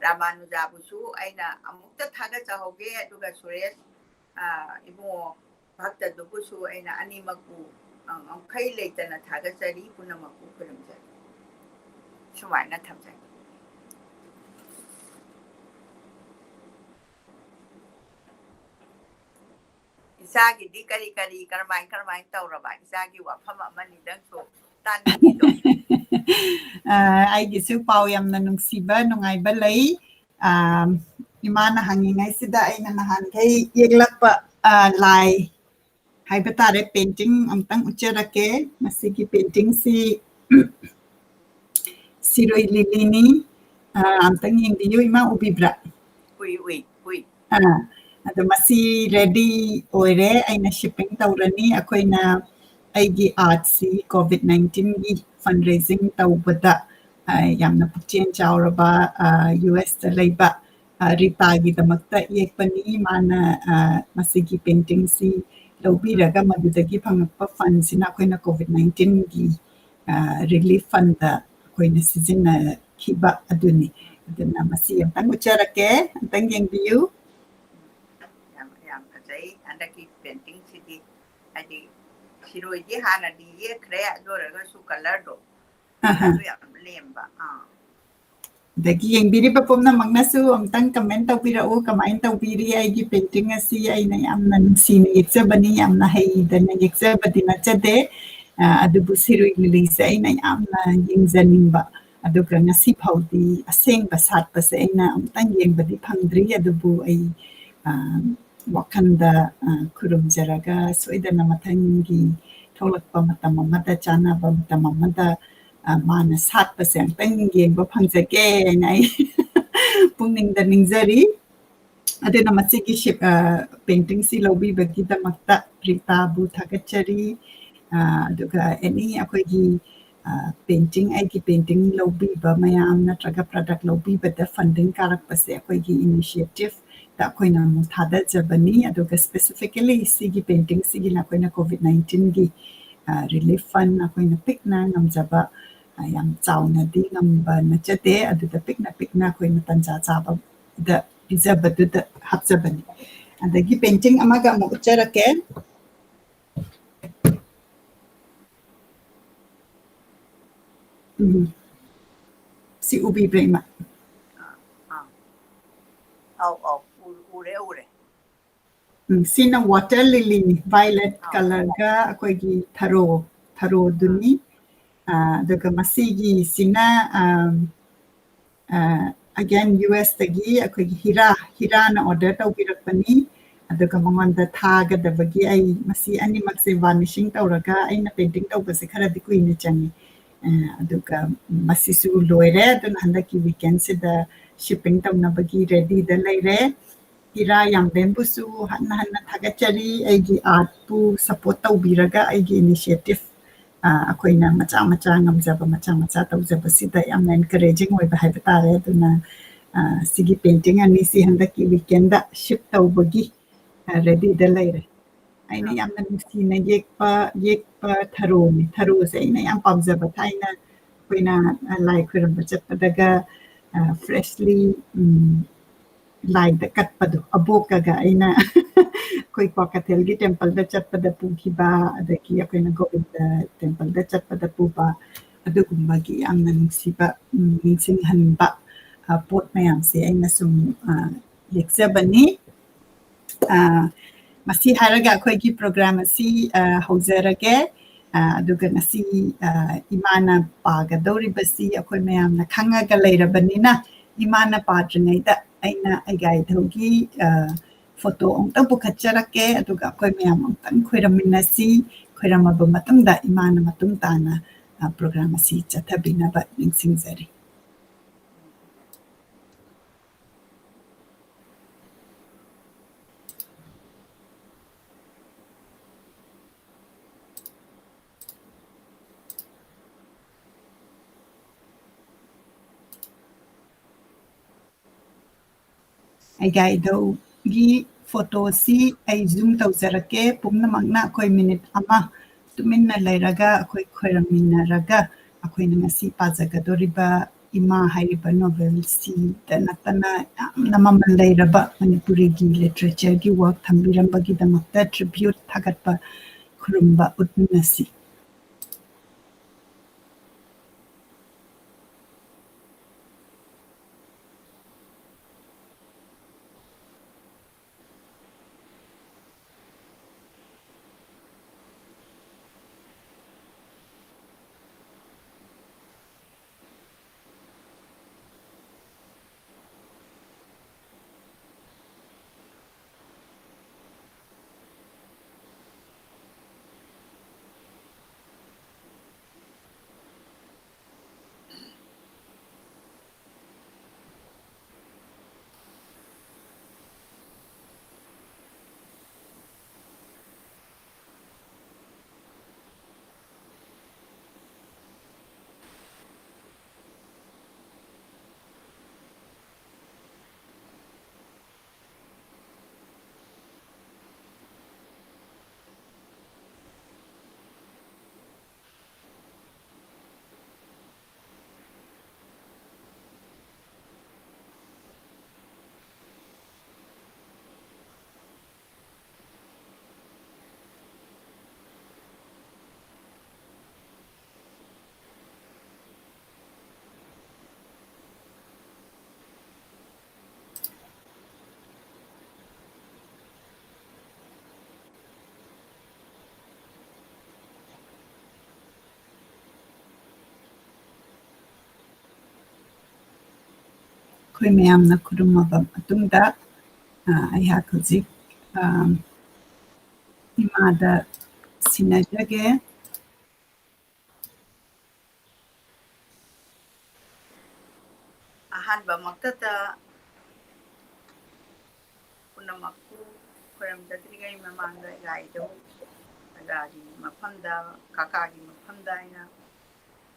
ꯔꯥꯃꯥꯅꯨꯖꯥꯕꯨꯁꯨ ꯑꯩꯅ ꯑꯃꯨꯛꯇ ꯊꯥꯒꯠꯆꯍꯧꯒꯦ, ꯑꯗꯨꯒ ꯁꯨꯔꯦꯁ, ꯏꯕꯨꯡꯉꯣ ꯚꯛꯇꯗꯨꯕꯨꯁꯨ ꯑꯩꯅ ꯑꯅꯤꯃꯛꯄꯨ ꯉꯝꯈꯩ ꯂꯩꯇꯅ ꯊꯥꯒꯠꯆꯔꯤ, ꯄꯨꯝꯅꯃꯛꯄꯨ ꯈꯨꯔꯨꯝꯖꯔꯤ꯫ ꯁꯨꯃꯥꯏꯅ ꯊꯝꯖꯒꯦ꯫ ꯏꯆꯥꯒꯤꯗꯤ ꯀꯔꯤ ꯀꯔꯤ, ꯀꯔꯝꯍꯥꯏ ꯀꯔꯝꯍꯥꯏ ꯇꯧꯔꯕ? ꯏꯆꯥꯒꯤ ꯋꯥꯐꯝ ꯑꯃꯅꯤꯗꯪꯁꯨ ꯇꯥꯅꯤꯡꯉꯤꯗꯣ꯫ ꯑꯩꯒꯤꯁꯨ ꯄꯥꯎ ꯌꯥꯝꯅ ꯅꯨꯡꯁꯤꯕ, ꯅꯨꯡꯉꯥꯏꯕ ꯂꯩ꯫ ꯏꯃꯥꯅ ꯍꯪꯉꯤꯉꯩꯁꯤꯗ ꯑꯩꯅ ꯅꯍꯥꯟꯈꯩ ꯌꯦꯛꯂꯛꯄ ꯂꯥꯏ ꯍꯥꯏꯕ ꯇꯥꯔꯦ, painting ꯑꯝꯇꯪ ꯎꯠꯆꯔꯛꯀꯦ꯫ ꯃꯁꯤꯒꯤ paintingꯁꯤ ꯁꯤꯔꯣꯏ ꯂꯤꯂꯤꯅꯤ꯫ ꯑ, ꯑꯝꯇꯪ ꯌꯦꯡꯕꯤꯌꯨ, ꯏꯃꯥ, ꯎꯕꯤꯕ꯭ꯔꯥ? ꯎꯏ, ꯎꯏ, ꯎꯏ꯫ ꯑ, ꯑꯗꯣ ꯃꯁꯤ ready ꯑꯣꯏꯔꯦ꯫ ꯑꯩꯅ shipping ꯇꯧꯔꯅꯤ꯫ ꯑꯩꯈꯣꯏꯅ, ꯑꯩꯒꯤ artꯁꯤ COVID nineteenꯒꯤ fundraising ꯇꯧꯕꯗ, ꯑ, ꯌꯥꯝꯅ ꯄꯨꯛꯆꯦꯜ ꯆꯥꯎꯔꯕ, ꯑ, USꯇ ꯂꯩꯕ, ꯑ, ꯔꯤꯇꯥꯒꯤꯗꯃꯛꯇ ꯌꯦꯛꯄꯅꯤ꯫ ꯃꯥꯅ, ꯑ, ꯃꯁꯤꯒꯤ paintingꯁꯤ ꯂꯧꯕꯤꯔꯒ ꯃꯗꯨꯗꯒꯤ ꯐꯪꯉꯛꯄ fundꯁꯤꯅ ꯑꯩꯈꯣꯏꯅ COVID nineteenꯒꯤ, ꯑ, relief fundꯇ ꯑꯩꯈꯣꯏꯅ ꯁꯤꯖꯤꯟꯅꯈꯤꯕ ꯑꯗꯨꯅꯤ꯫ ꯑꯗꯨꯅ ꯃꯁꯤ ꯑꯝꯇꯪ ꯎꯠꯆꯔꯛꯀꯦ, ꯑꯝꯇꯪ ꯌꯦꯡꯕꯤꯌꯨ꯫ ꯌꯥꯝ, ꯌꯥꯝ ꯐꯖꯩ꯫ ꯍꯟꯗꯛꯀꯤ paintingꯁꯤꯗꯤ, ꯍꯥꯏꯗꯤ, ꯁꯤꯔꯣꯏꯗꯤ ꯍꯥꯟꯅꯗꯤ ꯌꯦꯛꯈ꯭ꯔꯦ, ꯑꯗꯨ ꯑꯣꯏꯔꯒꯁꯨ colourꯗꯣ ꯑꯍ꯫ ꯑꯗꯨ ꯌꯥꯝ ꯂꯦꯝꯕ꯫ ꯑꯥ꯫ ꯑꯗꯒꯤ ꯌꯦꯡꯕꯤꯔꯤꯕ ꯄꯨꯝꯅꯃꯛꯅꯁꯨ ꯑꯝꯇꯪ comment ꯇꯧꯕꯤꯔꯛꯎ, ꯀꯃꯥꯏꯅ ꯇꯧꯕꯤꯔꯤ ꯑꯩꯒꯤ painting ꯑꯁꯤ? ꯑꯩꯅ ꯌꯥꯝꯅ ꯅꯨꯡꯁꯤꯅ ꯌꯦꯛꯆꯕꯅꯤ, ꯌꯥꯝꯅ ꯍꯩꯗꯅ ꯌꯦꯛꯆꯕꯗꯤ ꯅꯠꯆꯗꯦ꯫ ꯑ, ꯑꯗꯨꯕꯨ ꯁꯤꯔꯣꯏ ꯂꯤꯂꯤꯁꯦ ꯑꯩꯅ ꯌꯥꯝꯅ ꯌꯦꯡꯖꯅꯤꯡꯕ, ꯑꯗꯨꯒ ꯉꯁꯤ ꯐꯥꯎꯗꯤ ꯑꯁꯦꯡꯕ ꯁꯥꯠꯄꯁꯦ ꯑꯩꯅ ꯑꯃꯨꯛꯇꯪ ꯌꯦꯡꯕꯗꯤ ꯐꯪꯗ꯭ꯔꯤ꯫ ꯑꯗꯨꯕꯨ ꯑꯩ, ꯑ, ꯋꯥꯈꯜꯗ, ꯑ, ꯈꯨꯔꯨꯝꯖꯔꯒ ꯁꯣꯏꯗꯅ ꯃꯊꯪꯒꯤ ꯊꯣꯛꯂꯛꯄ ꯃꯇꯝ ꯑꯃꯗ, ꯆꯥꯟꯅꯕ ꯃꯇꯝ ꯑꯃꯗ, ꯑ, ꯃꯥꯅ ꯁꯥꯠꯄꯁꯦ ꯑꯃꯨꯛꯇꯪ ꯌꯦꯡꯕ ꯐꯪꯖꯒꯦ ꯍꯥꯏꯅ ꯑꯩ ꯄꯨꯛꯅꯤꯡꯗ ꯅꯤꯡꯖꯔꯤ꯫ ꯑꯗꯨꯅ ꯃꯁꯤꯒꯤ ꯁꯤꯞ-, ꯑ, paintingꯁꯤ ꯂꯧꯕꯤꯕꯒꯤꯗꯃꯛꯇ ꯔꯤꯇꯥꯕꯨ ꯊꯥꯒꯠꯆꯔꯤ꯫ ꯑ, ꯑꯗꯨꯒ any ꯑꯩꯈꯣꯏꯒꯤ, ꯑ, painting, ꯑꯩꯒꯤ painting ꯂꯧꯕꯤꯕ ꯃꯌꯥꯝ ꯅꯠꯇ꯭ꯔꯒ product ꯂꯧꯕꯤꯕꯗ funding ꯀꯥꯔꯛꯄꯁꯦ ꯑꯩꯈꯣꯏꯒꯤ initiativeꯇ ꯑꯩꯈꯣꯏꯅ ꯑꯃꯨꯛ ꯊꯥꯗꯖꯕꯅꯤ꯫ ꯑꯗꯨꯒ specifically ꯁꯤꯒꯤ paintingꯁꯤꯒꯤꯅ ꯑꯩꯈꯣꯏꯅ COVID nineteenꯒꯤ, ꯑ, relief fund ꯑꯩꯈꯣꯏꯅ ꯄꯤꯛꯅ ꯉꯝꯖꯕ, ꯑ, ꯌꯥꯝ ꯆꯥꯎꯅꯗꯤ ꯉꯝꯕ ꯅꯠꯆꯗꯦ꯫ ꯑꯗꯨꯗ ꯄꯤꯛꯅ ꯄꯤꯛꯅ ꯑꯩꯈꯣꯏꯅ ꯇꯟꯖꯥ ꯆꯥꯕꯗ ꯄꯤꯖꯕꯗꯨꯗ ꯍꯥꯞꯆꯕꯅꯤ꯫ ꯑꯗꯒꯤ painting ꯑꯃꯒ ꯑꯃꯨꯛ ꯎꯠꯆꯔꯛꯀꯦ꯫ ꯎꯝ꯫ ꯁꯤ ꯎꯕꯤꯕ꯭ꯔꯥ, ꯏꯃꯥ? ꯑꯥ, ꯑꯥ꯫ ꯑꯧ, ꯑꯧ, ꯎ-, ꯎꯔꯦ, ꯎꯔꯦ꯫ ꯎꯝ, ꯁꯤꯅ water lilyꯅꯤ, violet ꯑꯥ꯫ Colourꯒ ꯑꯩꯈꯣꯏꯒꯤ ꯊꯔꯣ, ꯊꯔꯣꯗꯨꯅꯤ꯫ ꯑꯥ, ꯑꯗꯨꯒ ꯃꯁꯤꯒꯤꯁꯤꯅ, ꯑꯥꯝ, ꯑ, again, USꯇꯒꯤ ꯑꯩꯈꯣꯏꯒꯤ ꯍꯤꯔꯥ, ꯍꯤꯔꯥꯅ order ꯇꯧꯕꯤꯔꯛꯄꯅꯤ꯫ ꯑꯗꯨꯒ ꯃꯉꯣꯟꯗ ꯊꯥꯒꯗꯕꯒꯤ ꯑꯩ ꯃꯁꯤ ꯑꯅꯤꯃꯛꯁꯦ varnishing ꯇꯧꯔꯒ ꯑꯩꯅ painting ꯇꯧꯕꯁꯦ ꯈꯔꯗꯤ ꯀꯨꯏꯅ ꯆꯪꯉꯤ꯫ ꯑ, ꯑꯗꯨꯒ ꯃꯁꯤꯁꯨ ꯂꯣꯏꯔꯦ꯫ ꯑꯗꯨꯅ ꯍꯟꯗꯛꯀꯤ weekendꯁꯤꯗ shipping ꯇꯧꯅꯕꯒꯤ readyꯗ ꯂꯩꯔꯦ꯫ ꯏꯔꯥ ꯌꯥꯝꯕꯦꯝꯕꯨꯁꯨ ꯍꯟꯅ ꯍꯟꯅ ꯊꯥꯒꯠꯆꯔꯤ꯫ ꯑꯩꯒꯤ artꯄꯨ support ꯇꯧꯕꯤꯔꯒ ꯑꯩꯒꯤ initiative, ꯑ, ꯑꯩꯈꯣꯏꯅ ꯃꯆꯥ ꯃꯆꯥ ꯉꯝꯖꯕ ꯃꯆꯥ ꯃꯆꯥ ꯇꯧꯖꯕꯁꯤꯗ ꯌꯥꯝꯅ encouraging ꯑꯣꯏꯕ ꯍꯥꯏꯕ ꯇꯥꯔꯦ꯫ ꯑꯗꯨꯅ, ꯑ, ꯁꯤꯒꯤ painting ꯑꯅꯤꯁꯤ ꯍꯟꯗꯛꯀꯤ weekendꯗ ship ꯇꯧꯕꯒꯤ, ꯑ, readyꯗ ꯂꯩꯔꯦ꯫ ꯑꯩꯅ ꯌꯥꯝꯅ ꯅꯨꯡꯁꯤꯅ ꯌꯦꯛꯄ, ꯌꯦꯛꯄ ꯊꯔꯣꯅꯤ꯫ ꯊꯔꯣꯁꯦ ꯑꯩꯅ ꯌꯥꯝ ꯄꯥꯝꯖꯕ꯫ ꯊꯥꯏꯅ ꯑꯩꯈꯣꯏꯅ, ꯑ, ꯂꯥꯏ ꯈꯣꯏꯔꯝꯕ ꯆꯠꯄꯗꯒ, ꯑ, freshly, ꯎꯝ, ꯂꯥꯏꯗ ꯀꯠꯄꯗꯣ, ꯑꯕꯣꯛꯀꯒ ꯑꯩꯅ ꯑꯩꯈꯣꯏ ꯀ꯭ꯋꯥꯀꯩꯊꯦꯜꯒꯤ templeꯗ ꯆꯠꯄꯗ ꯄꯨꯈꯤꯕ, ꯑꯗꯒꯤ ꯑꯩꯈꯣꯏꯅ ꯒꯣꯕꯤꯟꯗ templeꯗ ꯆꯠꯄꯗ ꯄꯨꯕ, ꯑꯗꯨꯒꯨꯝꯕꯒꯤ ꯌꯥꯝꯅ ꯅꯨꯡꯁꯤꯕ, ꯎꯝ, ꯅꯤꯡꯁꯤꯡꯍꯟꯕ, ꯑ, ꯄꯣꯠ ꯃꯌꯥꯝꯁꯦ ꯑꯩꯅ ꯁꯨꯝ, ꯑ, ꯌꯦꯛꯆꯕꯅꯤ꯫ ꯑ, ꯃꯁꯤ ꯍꯥꯏꯔꯒ ꯑꯩꯈꯣꯏꯒꯤ program ꯑꯁꯤ, ꯑ, ꯍꯧꯖꯔꯒꯦ꯫ ꯑ, ꯑꯗꯨꯒ ꯉꯁꯤ, ꯑ, ꯏꯃꯥꯅ ꯄꯥꯒꯗꯧꯔꯤꯕꯁꯤ ꯑꯩꯈꯣꯏ ꯃꯌꯥꯝꯅ ꯈꯪꯉꯒ ꯂꯩꯔꯕꯅꯤꯅ, ꯏꯃꯥꯅ ꯄꯥꯗ꯭ꯔꯤꯉꯩꯗ ꯑꯩꯅ ꯑꯩꯒꯥꯏꯊꯧꯒꯤ, ꯑ, photo ꯑꯃꯨꯛꯇꯪ ꯄꯨꯈꯠꯆꯔꯛꯀꯦ, ꯑꯗꯨꯒ ꯑꯩꯈꯣꯏ ꯃꯌꯥꯝ ꯑꯃꯨꯛꯇꯪ ꯈꯣꯏꯔꯝꯃꯤꯟꯅꯁꯤ꯫ ꯈꯣꯏꯔꯝꯃꯕ ꯃꯇꯨꯡꯗ ꯏꯃꯥꯅ ꯃꯇꯨꯡ ꯇꯥꯅ, ꯑ, program ꯑꯁꯤ ꯆꯠꯊꯕꯤꯅꯕ ꯅꯤꯡꯁꯤꯡꯖꯔꯤ꯫ ꯑꯩꯒꯥꯏꯊꯧꯒꯤ photoꯁꯤ ꯑꯩ zoom ꯇꯧꯖꯔꯛꯀꯦ꯫ ꯄꯨꯝꯅꯃꯛꯅ ꯑꯩꯈꯣꯏ minute ꯑꯃ ꯇꯨꯃꯤꯟꯅ ꯂꯩꯔꯒ ꯑꯩꯈꯣꯏ ꯈꯣꯏꯔꯝꯃꯤꯟꯅꯔꯒ ꯑꯩꯈꯣꯏꯅ ꯉꯁꯤ ꯄꯥꯖꯒꯗꯧꯔꯤꯕ ꯏꯃꯥ ꯍꯥꯏꯔꯤꯕ novelꯁꯤꯗ ꯅꯠꯇꯅ ꯌꯥꯝꯅ ꯃꯃꯜ ꯂꯩꯔꯕ ꯃꯅꯤꯄꯨꯔꯤꯒꯤ literatureꯒꯤ work ꯊꯝꯕꯤꯔꯝꯕꯒꯤꯗꯃꯛꯇ tribute ꯊꯥꯒꯠꯄ ꯈꯨꯔꯨꯝꯕ ꯎꯠꯃꯤꯟꯅꯁꯤ꯫ ꯑꯩꯈꯣꯏ ꯃꯌꯥꯝꯅ ꯈꯨꯔꯨꯝꯃꯕ ꯃꯇꯨꯡꯗ, ꯑ, ꯑꯩꯍꯥꯛ ꯍꯧꯖꯤꯛ, ꯑ, ꯏꯃꯥꯗ ꯁꯤꯟꯅꯖꯒꯦ꯫ ꯑꯍꯥꯟꯕꯃꯛꯇꯗ ꯄꯨꯝꯅꯃꯛꯄꯨ ꯈꯣꯏꯔꯝꯖꯗ꯭ꯔꯤꯉꯩ ꯃꯃꯥꯡꯗ ꯏꯔꯥꯏꯗꯧ ꯑꯣꯖꯥꯒꯤ ꯃꯐꯝꯗ, ꯀꯀꯥꯒꯤ ꯃꯐꯝꯗ ꯑꯩꯅ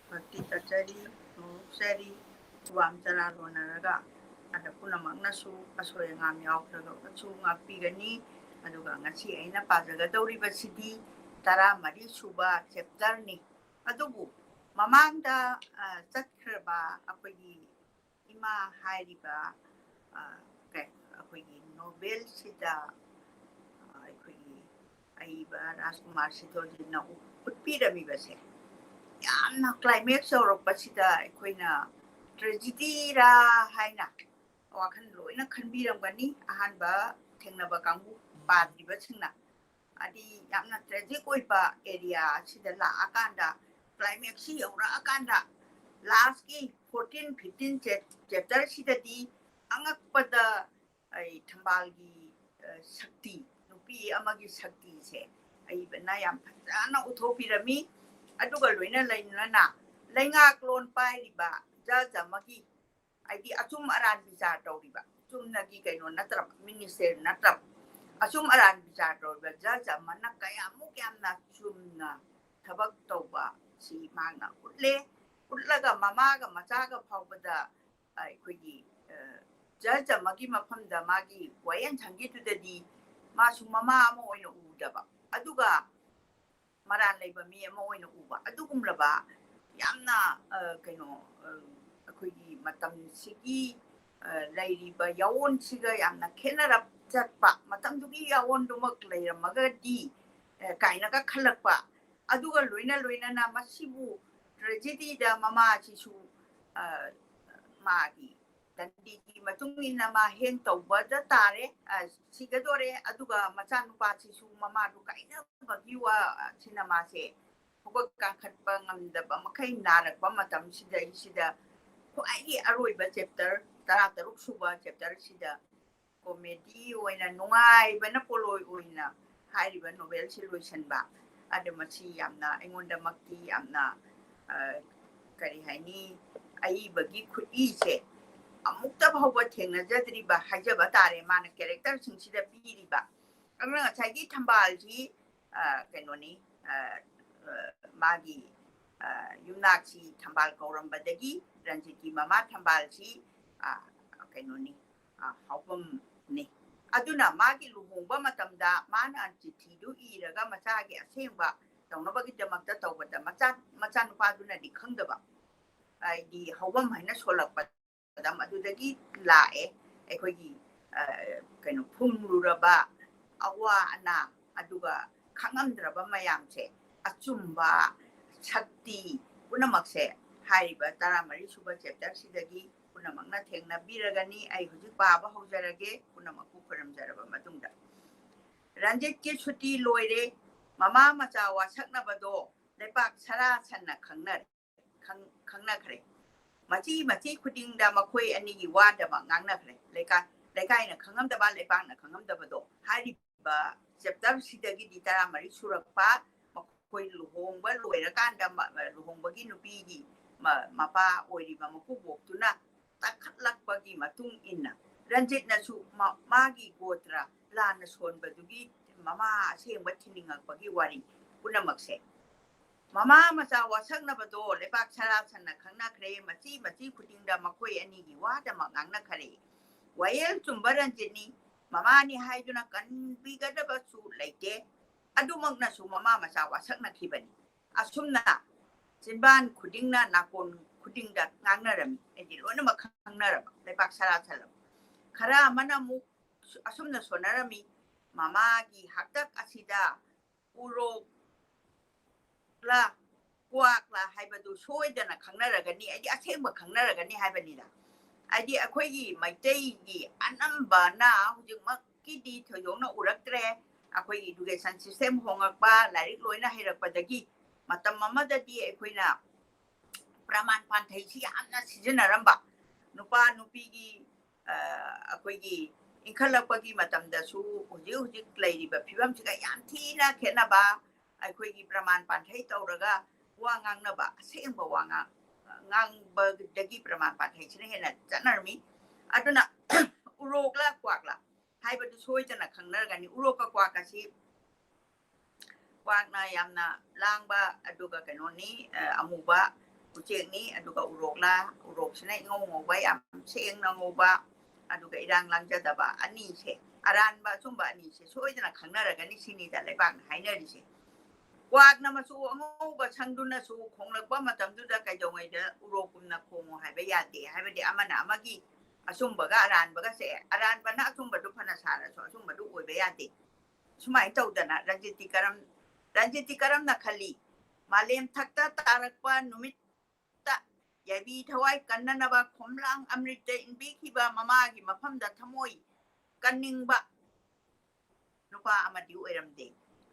ꯚꯛꯇꯤ ꯀꯠꯆꯔꯤ, ꯅꯣꯂꯨꯛꯆꯔꯤ, ꯈꯨꯕꯥꯝ ꯆꯔꯥ ꯂꯣꯟꯅꯔꯒ꯫ ꯑꯗ ꯄꯨꯝꯅꯃꯛꯅꯁꯨ ꯑꯁꯣꯏ ꯑꯉꯥꯝ ꯌꯥꯎꯈ꯭ꯔꯒꯁꯨ ꯉꯥꯛꯄꯤꯒꯅꯤ꯫ ꯑꯗꯨꯒ ꯉꯁꯤ ꯑꯩꯅ ꯄꯥꯖꯒꯗꯧꯔꯤꯕꯁꯤꯗꯤ ꯇꯔꯥꯃꯔꯤ ꯁꯨꯕ ꯆꯦꯞꯇꯔꯅꯤ꯫ ꯑꯗꯨꯕꯨ ꯃꯃꯥꯡꯗ, ꯑ, ꯆꯠꯈ꯭ꯔꯕ ꯑꯩꯈꯣꯏꯒꯤ ꯏꯃꯥ ꯍꯥꯏꯔꯤꯕ, ꯑ, ꯀꯩ, ꯑꯩꯈꯣꯏꯒꯤ ꯅꯣꯕꯦꯜꯁꯤꯗ, ꯑ, ꯑꯩꯈꯣꯏꯒꯤ ꯑꯏꯕ ꯔꯥꯖꯀꯨꯃꯥꯔ ꯁꯤꯊꯣꯟꯖꯤꯠꯅ ꯎꯠꯄꯤꯔꯝꯃꯤꯕꯁꯦ, ꯌꯥꯝꯅ climax ꯌꯧꯔꯛꯄꯁꯤꯗ ꯑꯩꯈꯣꯏꯅ tragedyꯔꯥ ꯍꯥꯏꯅ ꯋꯥꯈꯜ ꯂꯣꯏꯅ ꯈꯟꯕꯤꯔꯝꯒꯅꯤ, ꯑꯍꯥꯟꯕ ꯊꯦꯡꯅꯕ ꯀꯥꯡꯕꯨ ꯄꯥꯗ꯭ꯔꯤꯕꯁꯤꯡꯅ꯫ ꯍꯥꯏꯗꯤ ꯌꯥꯝꯅ tragic ꯑꯣꯏꯕ area ꯑꯁꯤꯗ ꯂꯥꯛꯑꯀꯥꯟꯗ, climaxꯁꯤ ꯌꯧꯔꯛꯑꯀꯥꯟꯗ, lastꯀꯤ fourteen fifteen chap-, chapterꯁꯤꯗꯗꯤ ꯑꯉꯛꯄꯗ ꯑꯩ ꯊꯝꯕꯥꯜꯒꯤ, ꯑ, ꯁꯛꯇꯤ, ꯅꯨꯄꯤ ꯑꯃꯒꯤ ꯁꯛꯇꯤꯁꯦ ꯑꯏꯕꯅ ꯌꯥꯝ ꯐꯖꯅ ꯎꯠꯊꯣꯛꯄꯤꯔꯝꯃꯤ꯫ ꯑꯗꯨꯒ ꯂꯣꯏꯅ ꯂꯩꯅꯅ ꯂꯩꯉꯥꯛꯂꯣꯟ ꯄꯥꯏꯔꯤꯕ judge ꯑꯃꯒꯤ, ꯍꯥꯏꯗꯤ ꯑꯆꯨꯝ ꯑꯔꯥꯟ ꯕꯤꯆꯥꯔ ꯇꯧꯔꯤꯕ, ꯆꯨꯝꯅꯒꯤ ꯀꯩꯅꯣ ꯅꯠꯇ꯭ꯔꯕ, minister ꯅꯠꯇ꯭ꯔꯕ, ꯑꯆꯨꯝ ꯑꯔꯥꯟ ꯕꯤꯆꯥꯔ ꯇꯧꯔꯤꯕ judge ꯑꯃꯅ ꯀꯌꯥꯃꯨꯛ ꯌꯥꯝꯅ ꯆꯨꯝꯅ ꯊꯕꯛ ꯇꯧꯕ ꯁꯤ ꯃꯍꯥꯛꯅ ꯎꯠꯂꯦ꯫ ꯎꯠꯂꯒ ꯃꯃꯥꯒ ꯃꯆꯥꯒ ꯐꯥꯎꯕꯗ, ꯑ, ꯑꯩꯈꯣꯏꯒꯤ, ꯑ, judge ꯑꯃꯒꯤ ꯃꯐꯝꯗ ꯃꯥꯒꯤ ꯋꯥꯌꯦꯜꯁꯪꯒꯤꯗꯨꯗꯗꯤ ꯃꯥꯁꯨ ꯃꯃꯥ ꯑꯃ ꯑꯣꯏꯅ ꯎꯗꯕ, ꯑꯗꯨꯒ ꯃꯔꯥꯜ ꯂꯩꯕ ꯃꯤ ꯑꯃ ꯑꯣꯏꯅ ꯎꯕ, ꯑꯗꯨꯒꯨꯝꯂꯕ ꯌꯥꯝꯅ, ꯑ, ꯀꯩꯅꯣ, ꯑ, ꯑꯩꯈꯣꯏꯒꯤ ꯃꯇꯝꯁꯤꯒꯤ, ꯑ, ꯂꯩꯔꯤꯕ ꯌꯥꯑꯣꯟꯁꯤꯒ ꯌꯥꯝꯅ ꯈꯦꯠꯅꯔꯞ ꯆꯠꯄ, ꯃꯇꯝꯗꯨꯒꯤ ꯌꯥꯑꯣꯟꯗꯨꯃꯛ ꯂꯩꯔꯝꯃꯒꯗꯤ, ꯑ, ꯀꯥꯏꯅꯒ ꯈꯜꯂꯛꯄ, ꯑꯗꯨꯒ ꯂꯣꯏꯅ ꯂꯣꯏꯅꯅ ꯃꯁꯤꯕꯨ tragedyꯗ ꯃꯃꯥꯁꯤꯁꯨ, ꯑ, ꯃꯥꯒꯤ ꯗꯟꯗꯤꯒꯤ ꯃꯇꯨꯡ ꯏꯟꯅ ꯃꯥ ꯍꯦꯡ ꯇꯧꯕꯗ ꯇꯥꯔꯦ, ꯑ, ꯁꯤꯒꯗꯣꯔꯦ, ꯑꯗꯨꯒ ꯃꯆꯥꯅꯨꯄꯥꯁꯤꯁꯨ ꯃꯃꯥꯗꯨ ꯀꯥꯏꯅꯕꯒꯤ ꯋꯥ, ꯑ, ꯁꯤꯅ ꯃꯥꯁꯦ ꯍꯧꯒꯠ ꯀꯥꯡꯈꯠꯄ ꯉꯝꯗꯕ ꯃꯈꯩ ꯅꯥꯔꯛꯄ ꯃꯇꯝꯁꯤꯗꯩꯁꯤꯗ ꯈ꯭ꯋꯥꯏꯒꯤ ꯑꯔꯣꯏꯕ chapter ꯇꯔꯥ ꯇꯔꯨꯛ ꯁꯨꯕ ꯆꯦꯞꯇꯔꯁꯤꯗ ꯀꯣꯃꯦꯗꯤ ꯑꯣꯏꯅ ꯅꯨꯡꯉꯥꯏꯕꯅ ꯄꯣꯠꯂꯣꯏ ꯑꯣꯏꯅ ꯍꯥꯏꯔꯤꯕ ꯅꯣꯕꯦꯜꯁꯤ ꯂꯣꯏꯁꯤꯟꯕ꯫ ꯑꯗ ꯃꯁꯤ ꯌꯥꯝꯅ ꯑꯩꯉꯣꯟꯗꯃꯛꯇꯤ ꯌꯥꯝꯅ ꯀꯔꯤ ꯍꯥꯏꯅꯤ, ꯑꯏꯕꯒꯤ ꯈꯨꯠꯏꯁꯦ ꯑꯃꯨꯛꯇ ꯐꯥꯎꯕ ꯊꯦꯡꯅꯖꯗ꯭ꯔꯤꯕ ꯍꯥꯏꯖꯕ ꯇꯥꯔꯦ꯫ ꯃꯥꯅ ꯀꯦꯔꯦꯛꯇꯔꯁꯤꯡꯁꯤꯗ ꯄꯤꯔꯤꯕ ꯑꯗꯨꯅ ꯉꯁꯥꯏꯒꯤ ꯊꯝꯕꯥꯜꯁꯤ ꯀꯩꯅꯣꯅꯤ, ꯃꯥꯒꯤ ꯌꯨꯝꯅꯥꯛꯁꯤ ꯊꯝꯕꯥꯜ ꯀꯧꯔꯝꯕꯗꯒꯤ ꯔꯟꯖꯤꯠꯀꯤ ꯃꯃꯥ ꯊꯝꯕꯥꯜꯁꯤ ꯀꯩꯅꯣꯅꯤ, ꯍꯥꯎꯐꯝꯅꯤ꯫ ꯑꯗꯨꯅ ꯃꯥꯒꯤ ꯂꯨꯍꯣꯡꯕ ꯃꯇꯝꯗ ꯃꯥꯅ ꯆꯤꯊꯤꯗꯨ ꯏꯔꯒ ꯃꯆꯥꯒꯤ ꯑꯁꯦꯡꯕ ꯇꯧꯅꯕꯒꯤꯗꯃꯛꯇ ꯇꯧꯕꯗ ꯃꯆꯥ ꯃꯆꯥꯅꯨꯄꯥꯗꯨꯅꯗꯤ ꯈꯪꯗꯕ, ꯍꯥꯏꯗꯤ ꯍꯧꯐꯝ ꯍꯥꯏꯅ ꯁꯣꯜꯂꯛꯄ ꯃꯇꯝ ꯑꯗꯨꯗꯒꯤ ꯂꯥꯛꯑꯦ꯫ ꯑꯩꯈꯣꯏꯒꯤ ꯀꯩꯅꯣ ꯐꯨꯝꯂꯨꯔꯕ ꯑꯋꯥ ꯑꯅꯥ ꯑꯗꯨꯒ ꯈꯪꯉꯝꯗ꯭ꯔꯕ ꯃꯌꯥꯝꯁꯦ ꯑꯆꯨꯝꯕ ꯁꯛꯇꯤ ꯄꯨꯝꯅꯃꯛꯁꯦ ꯍꯥꯏꯔꯤꯕ ꯇꯔꯥꯃꯔꯤ ꯁꯨꯕ ꯆꯦꯞꯇꯔꯁꯤꯗꯒꯤ ꯄꯨꯝꯅꯃꯛꯅ ꯊꯦꯡꯅꯕꯤꯔꯒꯅꯤ꯫ ꯑꯩ ꯍꯧꯖꯤꯛ ꯄꯥꯕ ꯍꯧꯖꯔꯒꯦ꯫ ꯄꯨꯝꯅꯃꯛꯄꯨ ꯈꯨꯔꯨꯝꯖꯔꯕ ꯃꯇꯨꯡꯗ, ꯔꯟꯖꯤꯠꯀꯤ ꯁꯨꯇꯤ ꯂꯣꯏꯔꯦ꯫ ꯃꯃꯥ ꯃꯆꯥ ꯋꯥꯁꯛꯅꯕꯗꯣ ꯂꯩꯄꯥꯛ ꯁꯔꯥ ꯁꯟꯅ ꯈꯪꯅꯔꯦ, ꯈꯪꯅꯈ꯭ꯔꯦ꯫ ꯃꯆꯤ ꯃꯆꯤ ꯈꯨꯗꯤꯡꯗ ꯃꯈꯣꯏ ꯑꯅꯤꯒꯤ ꯋꯥꯗꯃꯛ ꯉꯥꯡꯅꯈ꯭ꯔꯦ꯫ ꯂꯩꯀꯥꯏ ꯂꯩꯀꯥꯏꯅ ꯈꯪꯉꯝꯗꯕ, ꯂꯩꯄꯥꯛꯅ ꯈꯪꯉꯝꯗꯕꯗꯣ ꯍꯥꯏꯔꯤꯕ ꯆꯦꯞꯇꯔꯁꯤꯗꯒꯤꯗꯤ ꯇꯔꯥꯃꯔꯤ ꯁꯨꯔꯛꯄ꯫ ꯃꯈꯣꯏ ꯂꯨꯍꯣꯡꯕ ꯂꯣꯏꯔꯀꯥꯟꯗ ꯂꯨꯍꯣꯡꯕꯒꯤ ꯅꯨꯄꯤꯒꯤ ꯃꯄꯥ ꯑꯣꯏꯔꯤꯕ ꯃꯀꯨꯕꯣꯛꯇꯨꯅ ꯇꯥꯈꯠꯂꯛꯄꯒꯤ ꯃꯇꯨꯡ ꯏꯟꯅ ꯔꯟꯖꯤꯠꯅꯁꯨ ꯃꯥꯒꯤ ꯒꯣꯇ꯭ꯔ ꯂꯥꯟꯅ ꯁꯣꯟꯕꯗꯨꯒꯤ ꯃꯃꯥ ꯑꯁꯦꯡꯕ ꯊꯤꯅꯤꯡꯉꯛꯄꯒꯤ ꯋꯥꯔꯤ ꯄꯨꯝꯅꯃꯛꯁꯦ꯫ ꯃꯃꯥ ꯃꯆꯥ ꯋꯥꯁꯛꯅꯕꯗꯣ ꯂꯩꯄꯥꯛ ꯁꯔꯥ ꯁꯟꯅ ꯈꯪꯅꯈ꯭ꯔꯦ꯫ ꯃꯆꯤ ꯃꯆꯤ ꯈꯨꯗꯤꯡꯗ ꯃꯈꯣꯏ ꯑꯅꯤꯒꯤ ꯋꯥꯗꯃꯛ ꯉꯥꯡꯅꯈꯔꯦ꯫ ꯋꯥꯌꯦꯜ ꯆꯨꯝꯕ ꯔꯟꯖꯤꯠꯅꯤ꯫ ꯃꯃꯥꯅꯤ ꯍꯥꯏꯗꯨꯅ ꯀꯟꯕꯤꯒꯗꯕꯁꯨ ꯂꯩꯇꯦ꯫ ꯑꯗꯨꯃꯛꯅꯁꯨ ꯃꯃꯥ ꯃꯆꯥ ꯋꯥꯁꯛꯅꯈꯤꯕꯅꯤ꯫ ꯑꯁꯨꯝꯅ ꯆꯤꯟꯕꯥꯟ ꯈꯨꯗꯤꯡꯅ, ꯅꯥꯀꯣꯟ ꯈꯨꯗꯤꯡꯗ ꯉꯥꯡꯅꯔꯝꯃꯤ꯫ ꯍꯥꯏꯗꯤ ꯂꯣꯏꯅꯃꯛ ꯈꯪꯅꯔꯕ, ꯂꯩꯄꯥꯛ ꯁꯔꯥ ꯁꯜꯂꯕ꯫ ꯈꯔ ꯑꯃꯅ ꯑꯃꯨꯛ ꯑꯁꯨꯝꯅ ꯁꯣꯟꯅꯔꯝꯃꯤ, ꯃꯃꯥꯒꯤ ꯍꯥꯛꯇꯛ ꯑꯁꯤꯗ ꯎꯔꯣꯛꯂ ꯀ꯭ꯋꯥꯛꯂ ꯍꯥꯏꯕꯗꯨ ꯁꯣꯏꯗꯅ ꯈꯪꯅꯔꯒꯅꯤ, ꯍꯥꯏꯗꯤ ꯑꯁꯦꯡꯕ ꯈꯪꯅꯔꯒꯅꯤ ꯍꯥꯏꯕꯅꯤꯗ꯫ ꯍꯥꯏꯗꯤ ꯑꯩꯈꯣꯏꯒꯤ ꯃꯩꯇꯩꯒꯤ ꯑꯅꯝꯕꯅ ꯍꯧꯖꯤꯛꯃꯛꯀꯤꯗꯤ ꯊꯣꯏꯗꯣꯛꯅ ꯎꯔꯛꯇ꯭ꯔꯦ꯫ ꯑꯩꯈꯣꯏꯒꯤ education system ꯍꯣꯡꯉꯛꯄ, ꯂꯥꯏꯔꯤꯛ ꯂꯣꯏꯅ ꯍꯩꯔꯛꯄꯗꯒꯤ ꯃꯇꯝ ꯑꯃꯗꯗꯤ ꯑꯩꯈꯣꯏꯅ ꯄ꯭ꯔꯃꯥꯟ ꯄꯥꯟꯊꯩꯁꯤ ꯌꯥꯝꯅ ꯁꯤꯖꯤꯟꯅꯔꯝꯕ꯫ ꯅꯨꯄꯥ ꯅꯨꯄꯤꯒꯤ ꯑꯩꯈꯣꯏꯒꯤ ꯏꯟꯈꯠꯂꯛꯄꯒꯤ ꯃꯇꯝꯗꯁꯨ ꯍꯧꯖꯤꯛ ꯍꯧꯖꯤꯛ ꯂꯩꯔꯤꯕ ꯐꯤꯕꯝꯁꯤꯒ ꯌꯥꯝ ꯊꯤꯅ ꯈꯦꯠꯅꯕ, ꯑꯩꯈꯣꯏꯒꯤ ꯄ꯭ꯔꯃꯥꯟ ꯄꯥꯟꯊꯩ ꯇꯧꯔꯒ ꯋꯥ ꯉꯥꯡꯅꯕ, ꯑꯁꯦꯡꯕ ꯋꯥ ꯉꯥꯡ ꯉꯥꯡꯕꯗꯒꯤ ꯄ꯭ꯔꯃꯥꯟ ꯄꯥꯟꯊꯩꯁꯤꯅ ꯍꯦꯟꯅ ꯆꯠꯅꯔꯝꯃꯤ꯫ ꯑꯗꯨꯅ ꯎꯔꯣꯛꯂ ꯀ꯭ꯋꯥꯛꯂ ꯍꯥꯏꯕꯗꯨ ꯁꯣꯏꯗꯅ ꯈꯪꯅꯔꯒꯅꯤ꯫ ꯎꯔꯣꯛꯀ ꯀ꯭ꯋꯥꯛꯀꯁꯤ, ꯀ꯭ꯋꯥꯛꯅ ꯌꯥꯝꯅ ꯂꯥꯡꯕ, ꯑꯗꯨꯒ ꯀꯩꯅꯣꯅꯤ, ꯑꯃꯨꯕ ꯎꯆꯦꯛꯅꯤ, ꯑꯗꯨꯒ ꯎꯔꯣꯛꯂ, ꯎꯔꯣꯛꯁꯤꯅ ꯏꯉꯧ ꯉꯧꯕ, ꯌꯥꯝ ꯁꯦꯡꯅ ꯉꯧꯕ, ꯑꯗꯨꯒ ꯏꯔꯥꯡ ꯂꯥꯡꯖꯗꯕ ꯑꯅꯤꯁꯦ, ꯑꯔꯥꯟꯕ ꯑꯆꯨꯝꯕ ꯑꯅꯤꯁꯦ ꯁꯣꯏꯗꯅ ꯈꯪꯅꯔꯒꯅꯤ ꯁꯤꯅꯤꯗ ꯂꯩꯕꯥꯛꯅ ꯍꯥꯏꯅꯔꯤꯁꯦ꯫ ꯀ꯭ꯋꯥꯛꯅ ꯃꯆꯨ ꯑꯉꯧꯕ ꯁꯪꯗꯨꯅꯁꯨ ꯈꯣꯡꯂꯛꯄ ꯃꯇꯝꯗꯨꯗ ꯀꯩꯗꯧꯉꯩꯗ ꯎꯔꯣꯛꯀꯨꯝꯅ ꯈꯣꯡꯉꯨ ꯍꯥꯏꯕ ꯌꯥꯗꯦ꯫ ꯍꯥꯏꯕꯗꯤ ꯑꯃꯅ ꯑꯃꯒꯤ ꯑꯆꯨꯝꯕꯒ ꯑꯔꯥꯟꯕꯒꯁꯦ, ꯑꯔꯥꯟꯕꯅ ꯑꯆꯨꯝꯕꯗꯨ ꯐꯅ ꯁꯥꯔꯁꯨ ꯑꯆꯨꯝꯕꯗꯨ ꯑꯣꯏꯕ ꯌꯥꯗꯦ꯫ ꯁꯨꯃꯥꯏꯅ ꯇꯧꯗꯅ ꯔꯟꯖꯤꯠꯇꯤ ꯀꯔꯝ ꯔꯟꯖꯤꯠꯇꯤ ꯀꯔꯝꯅ ꯈꯜꯂꯤ? ꯃꯥꯂꯦꯝ ꯊꯛꯇ ꯇꯥꯔꯛꯄ ꯅꯨꯃꯤꯠꯇ ꯌꯥꯏꯕꯤ ꯊꯋꯥꯏ ꯀꯟꯅꯅꯕ ꯈꯣꯝꯂꯥꯡ ꯑꯃ꯭ꯔꯤꯠꯇ ꯏꯟꯕꯤꯈꯤꯕ ꯃꯃꯥꯒꯤ ꯃꯐꯝꯗ ꯊꯃꯣꯏ ꯀꯟꯅꯤꯡꯕ ꯅꯨꯄꯥ ꯑꯃꯗꯤ ꯑꯣꯏꯔꯝꯗꯦ꯫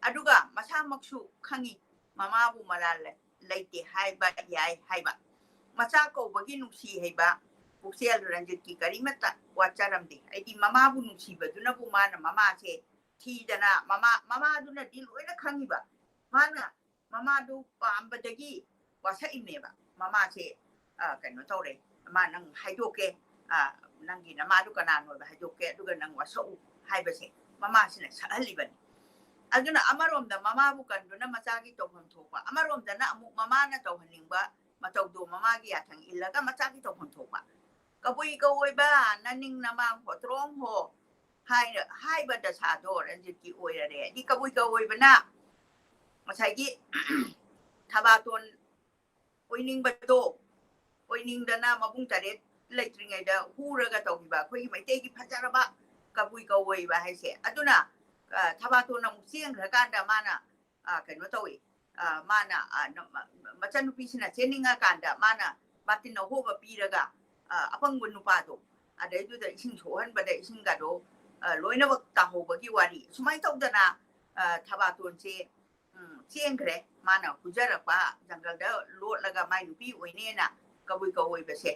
ꯑꯗꯨꯒ ꯃꯁꯥꯃꯛꯁꯨ ꯈꯪꯏ, ꯃꯃꯥꯕꯨ ꯃꯔꯥꯜ ꯂꯩꯇꯦ ꯍꯥꯏꯕ ꯌꯥꯏ ꯍꯥꯏꯕ꯫ ꯃꯆꯥ ꯀꯧꯕꯒꯤ ꯅꯨꯡꯁꯤ ꯍꯩꯕ ꯄꯨꯛꯆꯦꯜ ꯔꯟꯖꯤꯠꯀꯤ ꯀꯔꯤꯃꯠꯇ ꯋꯥꯠꯆꯔꯝꯗꯦ꯫ ꯍꯥꯏꯗꯤ ꯃꯃꯥꯕꯨ ꯅꯨꯡꯁꯤꯕꯗꯨꯅꯕꯨ ꯃꯥꯅ ꯃꯃꯥꯁꯦ ꯊꯤꯗꯅ, ꯃꯃꯥ, ꯃꯃꯥꯗꯨꯅꯗꯤ ꯂꯣꯏꯅ ꯈꯪꯉꯤꯕ꯫ ꯃꯥꯅ ꯃꯃꯥꯗꯨ ꯄꯥꯝꯕꯗꯒꯤ ꯋꯥꯁꯛꯏꯅꯦꯕ꯫ ꯃꯃꯥꯁꯦ, ꯑ, ꯀꯩꯅꯣ ꯇꯧꯔꯦ, ꯃꯥ ꯅꯪ ꯍꯥꯏꯗꯣꯛꯀꯦ, ꯑ, ꯅꯪꯒꯤ ꯅꯃꯥꯗꯨ ꯀꯅꯥꯅꯣꯗ ꯍꯥꯏꯗꯣꯛꯀꯦ, ꯑꯗꯨꯒ ꯅꯪ ꯋꯥꯁꯛꯎ ꯍꯥꯏꯕꯁꯦ ꯃꯃꯥꯁꯤꯅ ꯁꯛꯍꯜꯂꯤꯕꯅꯤ꯫ ꯑꯗꯨꯅ ꯑꯃꯔꯣꯝꯗ ꯃꯃꯥꯕꯨ ꯀꯟꯗꯨꯅ ꯃꯆꯥꯒꯤ ꯇꯧꯐꯝ ꯊꯣꯛꯄ, ꯑꯃꯔꯣꯝꯗꯅ ꯑꯃꯨꯛ ꯃꯃꯥꯅ ꯇꯧꯍꯟꯅꯤꯡꯕ ꯃꯇꯧꯗꯣ ꯃꯃꯥꯒꯤ ꯌꯥꯊꯪ ꯏꯜꯂꯒ ꯃꯆꯥꯒꯤ ꯇꯧꯐꯝ ꯊꯣꯛꯄ꯫ ꯀꯕꯨꯏ ꯀꯧꯑꯣꯏꯕ, ꯅꯅꯤꯡ ꯅꯃꯥꯡ ꯍꯣꯇ꯭ꯔꯣꯡ ꯍꯣ ꯍꯥꯏꯔ-, ꯍꯥꯏꯕ ꯗꯁꯥꯗꯣ ꯔꯟꯖꯤꯠꯀꯤ ꯑꯣꯏꯔꯔꯦ꯫ ꯍꯥꯏꯗꯤ ꯀꯕꯨꯏ ꯀꯧꯑꯣꯏꯕꯅ ꯉꯁꯥꯏꯒꯤ ꯊꯕꯥꯇꯣꯟ ꯑꯣꯏꯅꯤꯡꯕꯗꯣ, ꯑꯣꯏꯅꯤꯡꯗꯅ ꯃꯕꯨꯡ ꯇꯔꯦꯠ ꯂꯩꯇ꯭ꯔꯤꯉꯩꯗ ꯍꯨꯔꯒ ꯇꯧꯈꯤꯕ ꯑꯩꯈꯣꯏꯒꯤ ꯃꯩꯇꯩꯒꯤ ꯐꯖꯔꯕ ꯀꯕꯨꯏ ꯀꯧꯑꯣꯏꯕ ꯍꯥꯏꯁꯦ꯫ ꯑꯗꯨꯅ, ꯑ, ꯊꯕꯥꯇꯣꯟ ꯑꯃꯨꯛ ꯆꯦꯟꯈ꯭ꯔꯀꯥꯟꯗ ꯃꯥꯅ, ꯑ, ꯀꯩꯅꯣ ꯇꯧꯏ, ꯑ, ꯃꯥꯅ, ꯑ, ꯅ-, ꯃ-, ꯃꯆꯟꯅꯨꯄꯤꯁꯤꯅ ꯆꯦꯟꯅꯤꯡꯉꯀꯥꯟꯗ ꯃꯥꯅ ꯕꯥꯇꯤꯟ ꯑꯍꯣꯕ ꯄꯤꯔꯒ, ꯑ, ꯑꯄꯪꯕ ꯅꯨꯄꯥꯗꯣ, ꯑꯗꯩꯗꯨꯗ ꯏꯁꯤꯡ ꯁꯣꯛꯍꯟꯕꯗ ꯏꯁꯤꯡꯒꯗꯣ, ꯑ, ꯂꯣꯏꯅꯃꯛ ꯇꯥꯍꯧꯕꯒꯤ ꯋꯥꯔꯤ꯫ ꯁꯨꯃꯥꯏꯅ ꯇꯧꯗꯅ, ꯑ, ꯊꯕꯥꯇꯣꯟꯁꯦ, ꯎꯝ, ꯆꯦꯟꯈ꯭ꯔꯦ꯫ ꯃꯥꯅ ꯍꯨꯖꯔꯛꯄ ꯖꯪꯒꯜꯗ ꯂꯣꯠꯂꯒ ꯃꯥꯏ ꯅꯨꯄꯤ ꯑꯣꯏꯅꯦꯅ ꯀꯕꯨꯏ ꯀꯧꯑꯣꯏꯕꯁꯦ꯫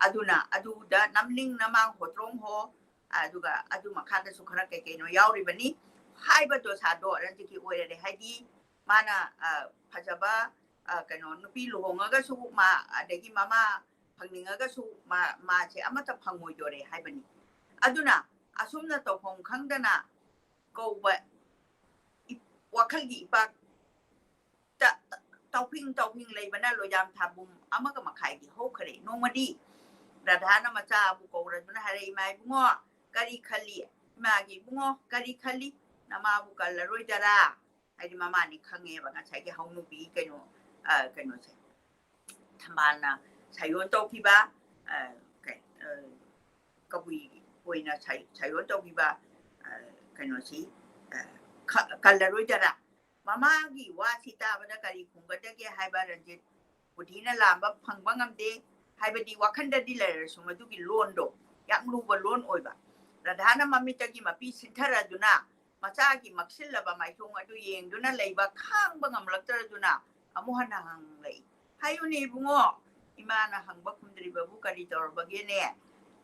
ꯑꯗꯨꯅ ꯑꯗꯨꯗ ꯅꯝꯅꯤꯡ ꯅꯃꯥꯡ ꯍꯣꯇ꯭ꯔꯣꯡ ꯍꯣ, ꯑꯗꯨꯒ ꯑꯗꯨ ꯃꯈꯥꯗꯁꯨ ꯈꯔ ꯀꯩ ꯀꯩꯅꯣ ꯌꯥꯎꯔꯤꯕꯅꯤ꯫ ꯍꯥꯏꯕ ꯗꯣꯁꯥꯗꯣ ꯔꯟꯖꯤꯠꯀꯤ ꯑꯣꯏꯔꯔꯦ꯫ ꯍꯥꯏꯗꯤ ꯃꯥꯅ, ꯑ, ꯐꯖꯕ, ꯑ, ꯀꯩꯅꯣ, ꯅꯨꯄꯤ ꯂꯨꯍꯣꯡꯉꯒꯁꯨ ꯃꯥ, ꯑꯗꯒꯤ ꯃꯃꯥ ꯐꯪꯅꯤꯡꯉꯒꯁꯨ ꯃꯥ, ꯃꯥꯁꯦ ꯑꯃꯠꯇ ꯐꯪꯉꯣꯏꯗꯣꯔꯦ ꯍꯥꯏꯕꯅꯤ꯫ ꯑꯗꯨꯅ ꯑꯁꯨꯝꯅ ꯇꯧꯐꯝ ꯈꯪꯗꯅ ꯀꯧꯕ ꯏ-, ꯋꯥꯈꯜꯒꯤ ꯏꯄꯥꯛ ꯇ-, ꯇ-, ꯇꯥꯎꯐꯤꯡ ꯇꯥꯎꯐꯤꯡ ꯂꯩꯕꯅ ꯂꯣꯏꯖꯥꯝ ꯊꯥꯕꯨꯝ ꯑꯃꯒ ꯃꯈꯥꯏꯗꯤ ꯍꯧꯈ꯭ꯔꯦ꯫ ꯅꯣꯡꯃꯗꯤ ꯔꯥꯙꯥꯅ ꯃꯆꯥꯕꯨ ꯀꯧꯔꯗꯨꯅ ꯍꯥꯏꯔꯛꯏ, "ꯏꯃꯥ ꯏꯕꯨꯡꯉꯣ, ꯀꯔꯤ ꯈꯜꯂꯤ?" ꯏꯃꯥꯒꯤ, "ꯏꯕꯨꯡꯉꯣ, ꯀꯔꯤ ꯈꯜꯂꯤ? ꯅꯃꯥꯕꯨ ꯀꯜꯂꯔꯣꯏꯗꯔꯥ?" ꯍꯥꯏꯗꯤ ꯃꯃꯥꯅꯤ ꯈꯪꯉꯦꯕ ꯉꯁꯥꯏꯒꯤ ꯍꯧꯅꯨꯕꯤ ꯀꯩꯅꯣ, ꯑ, ꯀꯩꯅꯣꯁꯦ, ꯊꯝꯕꯥꯜꯅ ꯁꯥꯏꯌꯣꯟ ꯇꯧꯈꯤꯕ, ꯑ, ꯀꯩ-, ꯑ, ꯀꯕꯨꯏ ꯑꯣꯏꯅ ꯁꯥꯏ-, ꯁꯥꯏꯌꯣꯟ ꯇꯧꯈꯤꯕ, ꯑ, ꯀꯩꯅꯣꯁꯤ, ꯑ, ꯈ-, ꯀꯜꯂꯔꯣꯏꯗꯔꯥ? ꯃꯃꯥꯒꯤ ꯋꯥꯁꯤ ꯇꯥꯕꯗ ꯀꯔꯤ ꯈꯨꯝꯒꯗꯒꯦ ꯍꯥꯏꯕ ꯔꯟꯖꯤꯠ ꯕꯨꯙꯤꯅ ꯂꯥꯝꯕ ꯐꯪꯕ ꯉꯝꯗꯦ꯫ ꯍꯥꯏꯕꯗꯤ ꯋꯥꯈꯟꯗꯗꯤ ꯂꯩꯔꯁꯨ ꯃꯗꯨꯒꯤ ꯂꯣꯟꯗꯣ ꯌꯥꯝ ꯂꯨꯕ ꯂꯣꯟ ꯑꯣꯏꯕ꯫ ꯔꯥꯙꯥꯅ ꯃꯃꯤꯠꯇꯒꯤ ꯃꯄꯤ ꯁꯤꯟꯊꯔꯗꯨꯅ ꯃꯆꯥꯒꯤ ꯃꯛꯁꯤꯜꯂꯕ ꯃꯥꯏꯊꯣꯡ ꯑꯗꯨ ꯌꯦꯡꯗꯨꯅ ꯂꯩꯕ ꯈꯥꯡꯕ ꯉꯝꯂꯛꯇ꯭ꯔꯗꯨꯅ ꯑꯃꯨꯛ ꯍꯟꯅ ꯍꯪꯂꯛꯏ, "ꯍꯥꯏꯌꯨꯅꯦ ꯏꯕꯨꯡꯉꯣ, ꯏꯃꯥꯅ ꯍꯪꯕ ꯈꯨꯝꯗ꯭ꯔꯤꯕꯕꯨ ꯀꯔꯤ ꯇꯧꯔꯕꯒꯦꯅꯦ?"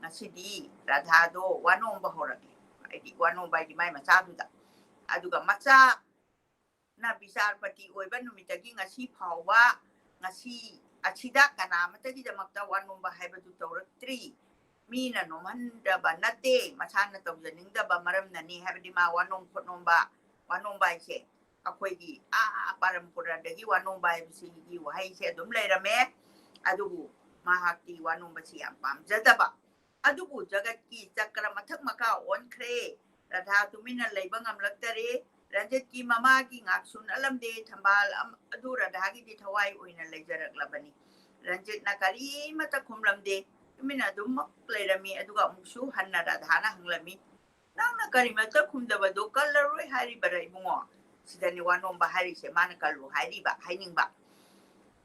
ꯉꯁꯤꯗꯤ ꯔꯥꯙꯥꯗꯣ ꯋꯥ ꯅꯣꯝꯕ ꯍꯧꯔꯛꯂꯦ꯫ ꯍꯥꯏꯗꯤ ꯋꯥ ꯅꯣꯝꯕ ꯍꯥꯏꯗꯤ ꯃꯥꯏ ꯃꯆꯥꯗꯨꯗ꯫ ꯑꯗꯨꯒ ꯃꯆꯥ ꯅ ꯕꯤꯆꯥꯔꯄꯇꯤ ꯑꯣꯏꯕ ꯅꯨꯃꯤꯠꯇꯒꯤ ꯉꯁꯤ ꯐꯥꯎꯕ, ꯉꯁꯤ ꯑꯁꯤꯗ ꯀꯅꯥ ꯑꯃꯠꯇꯒꯤꯗꯃꯛꯇ ꯋꯥ ꯅꯣꯝꯕ ꯍꯥꯏꯕꯗꯨ ꯇꯧꯔꯛꯇ꯭ꯔꯤ꯫ ꯃꯤꯅ ꯅꯣꯝꯍꯟꯗꯕ ꯅꯠꯇꯦ, ꯃꯁꯥꯅ ꯇꯧꯖꯅꯤꯡꯗꯕ ꯃꯔꯝꯅꯅꯤ꯫ ꯍꯥꯏꯕꯗꯤ ꯃꯥ ꯋꯥ ꯅꯣꯝ ꯈꯣꯠꯅꯣꯝꯕ, ꯋꯥ ꯅꯣꯝꯕ ꯍꯥꯏꯁꯦ ꯑꯩꯈꯣꯏꯒꯤ ꯑꯥ ꯄꯔꯝꯄꯨꯔꯥꯗꯒꯤ ꯋꯥ ꯅꯣꯝꯕ ꯍꯥꯏꯕꯁꯤꯒꯤ ꯋꯥꯍꯩꯁꯦ ꯑꯗꯨꯝ ꯂꯩꯔꯝꯃꯦ꯫ ꯑꯗꯨꯕꯨ ꯃꯍꯥꯛꯇꯤ ꯋꯥ ꯅꯣꯝꯕꯁꯤ ꯌꯥꯝ ꯄꯥꯝꯖꯗꯕ꯫ ꯑꯗꯨꯕꯨ ꯖꯒꯠꯀꯤ ꯆꯀ꯭ꯔ ꯃꯊꯛ ꯃꯈꯥ ꯑꯣꯟꯈ꯭ꯔꯦ꯫ ꯔꯥꯙꯥ ꯇꯨꯃꯤꯟꯅ ꯂꯩꯕ ꯉꯝꯂꯛꯇꯔꯦ꯫ ꯔꯟꯖꯤꯠꯀꯤ ꯃꯃꯥꯒꯤ ꯉꯥꯛꯁꯨꯟ ꯑꯂꯝꯗꯦ ꯊꯝꯕꯥꯜ ꯑꯝ-, ꯑꯗꯨ ꯔꯥꯙꯥꯒꯤꯗꯤ ꯊꯋꯥꯏ ꯑꯣꯏꯅ ꯂꯩꯖꯔꯛꯂꯕꯅꯤ꯫ ꯔꯟꯖꯤꯠꯅ ꯀꯔꯤꯃꯠꯇ ꯈꯨꯝꯂꯝꯗꯦ꯫ ꯇꯨꯃꯤꯟꯅ ꯑꯗꯨꯃꯛ ꯂꯩꯔꯝꯃꯤ꯫ ꯑꯗꯨꯒ ꯑꯃꯨꯛꯁꯨ ꯍꯟꯅ ꯔꯥꯙꯥꯅ ꯍꯪꯂꯝꯃꯤ, "ꯅꯪꯅ ꯀꯔꯤꯃꯠꯇ ꯈꯨꯝꯗꯕꯗꯣ ꯀꯜꯂꯔꯣꯏ ꯍꯥꯏꯔꯤꯕꯔꯥ ꯏꯕꯨꯡꯉꯣ?" ꯁꯤꯗꯅꯤ ꯋꯥ ꯅꯣꯝꯕ ꯍꯥꯏꯔꯤꯁꯦ, ꯃꯥꯅ ꯀꯜꯂꯨ ꯍꯥꯏꯔꯤꯕ, ꯍꯥꯏꯅꯤꯡꯕ꯫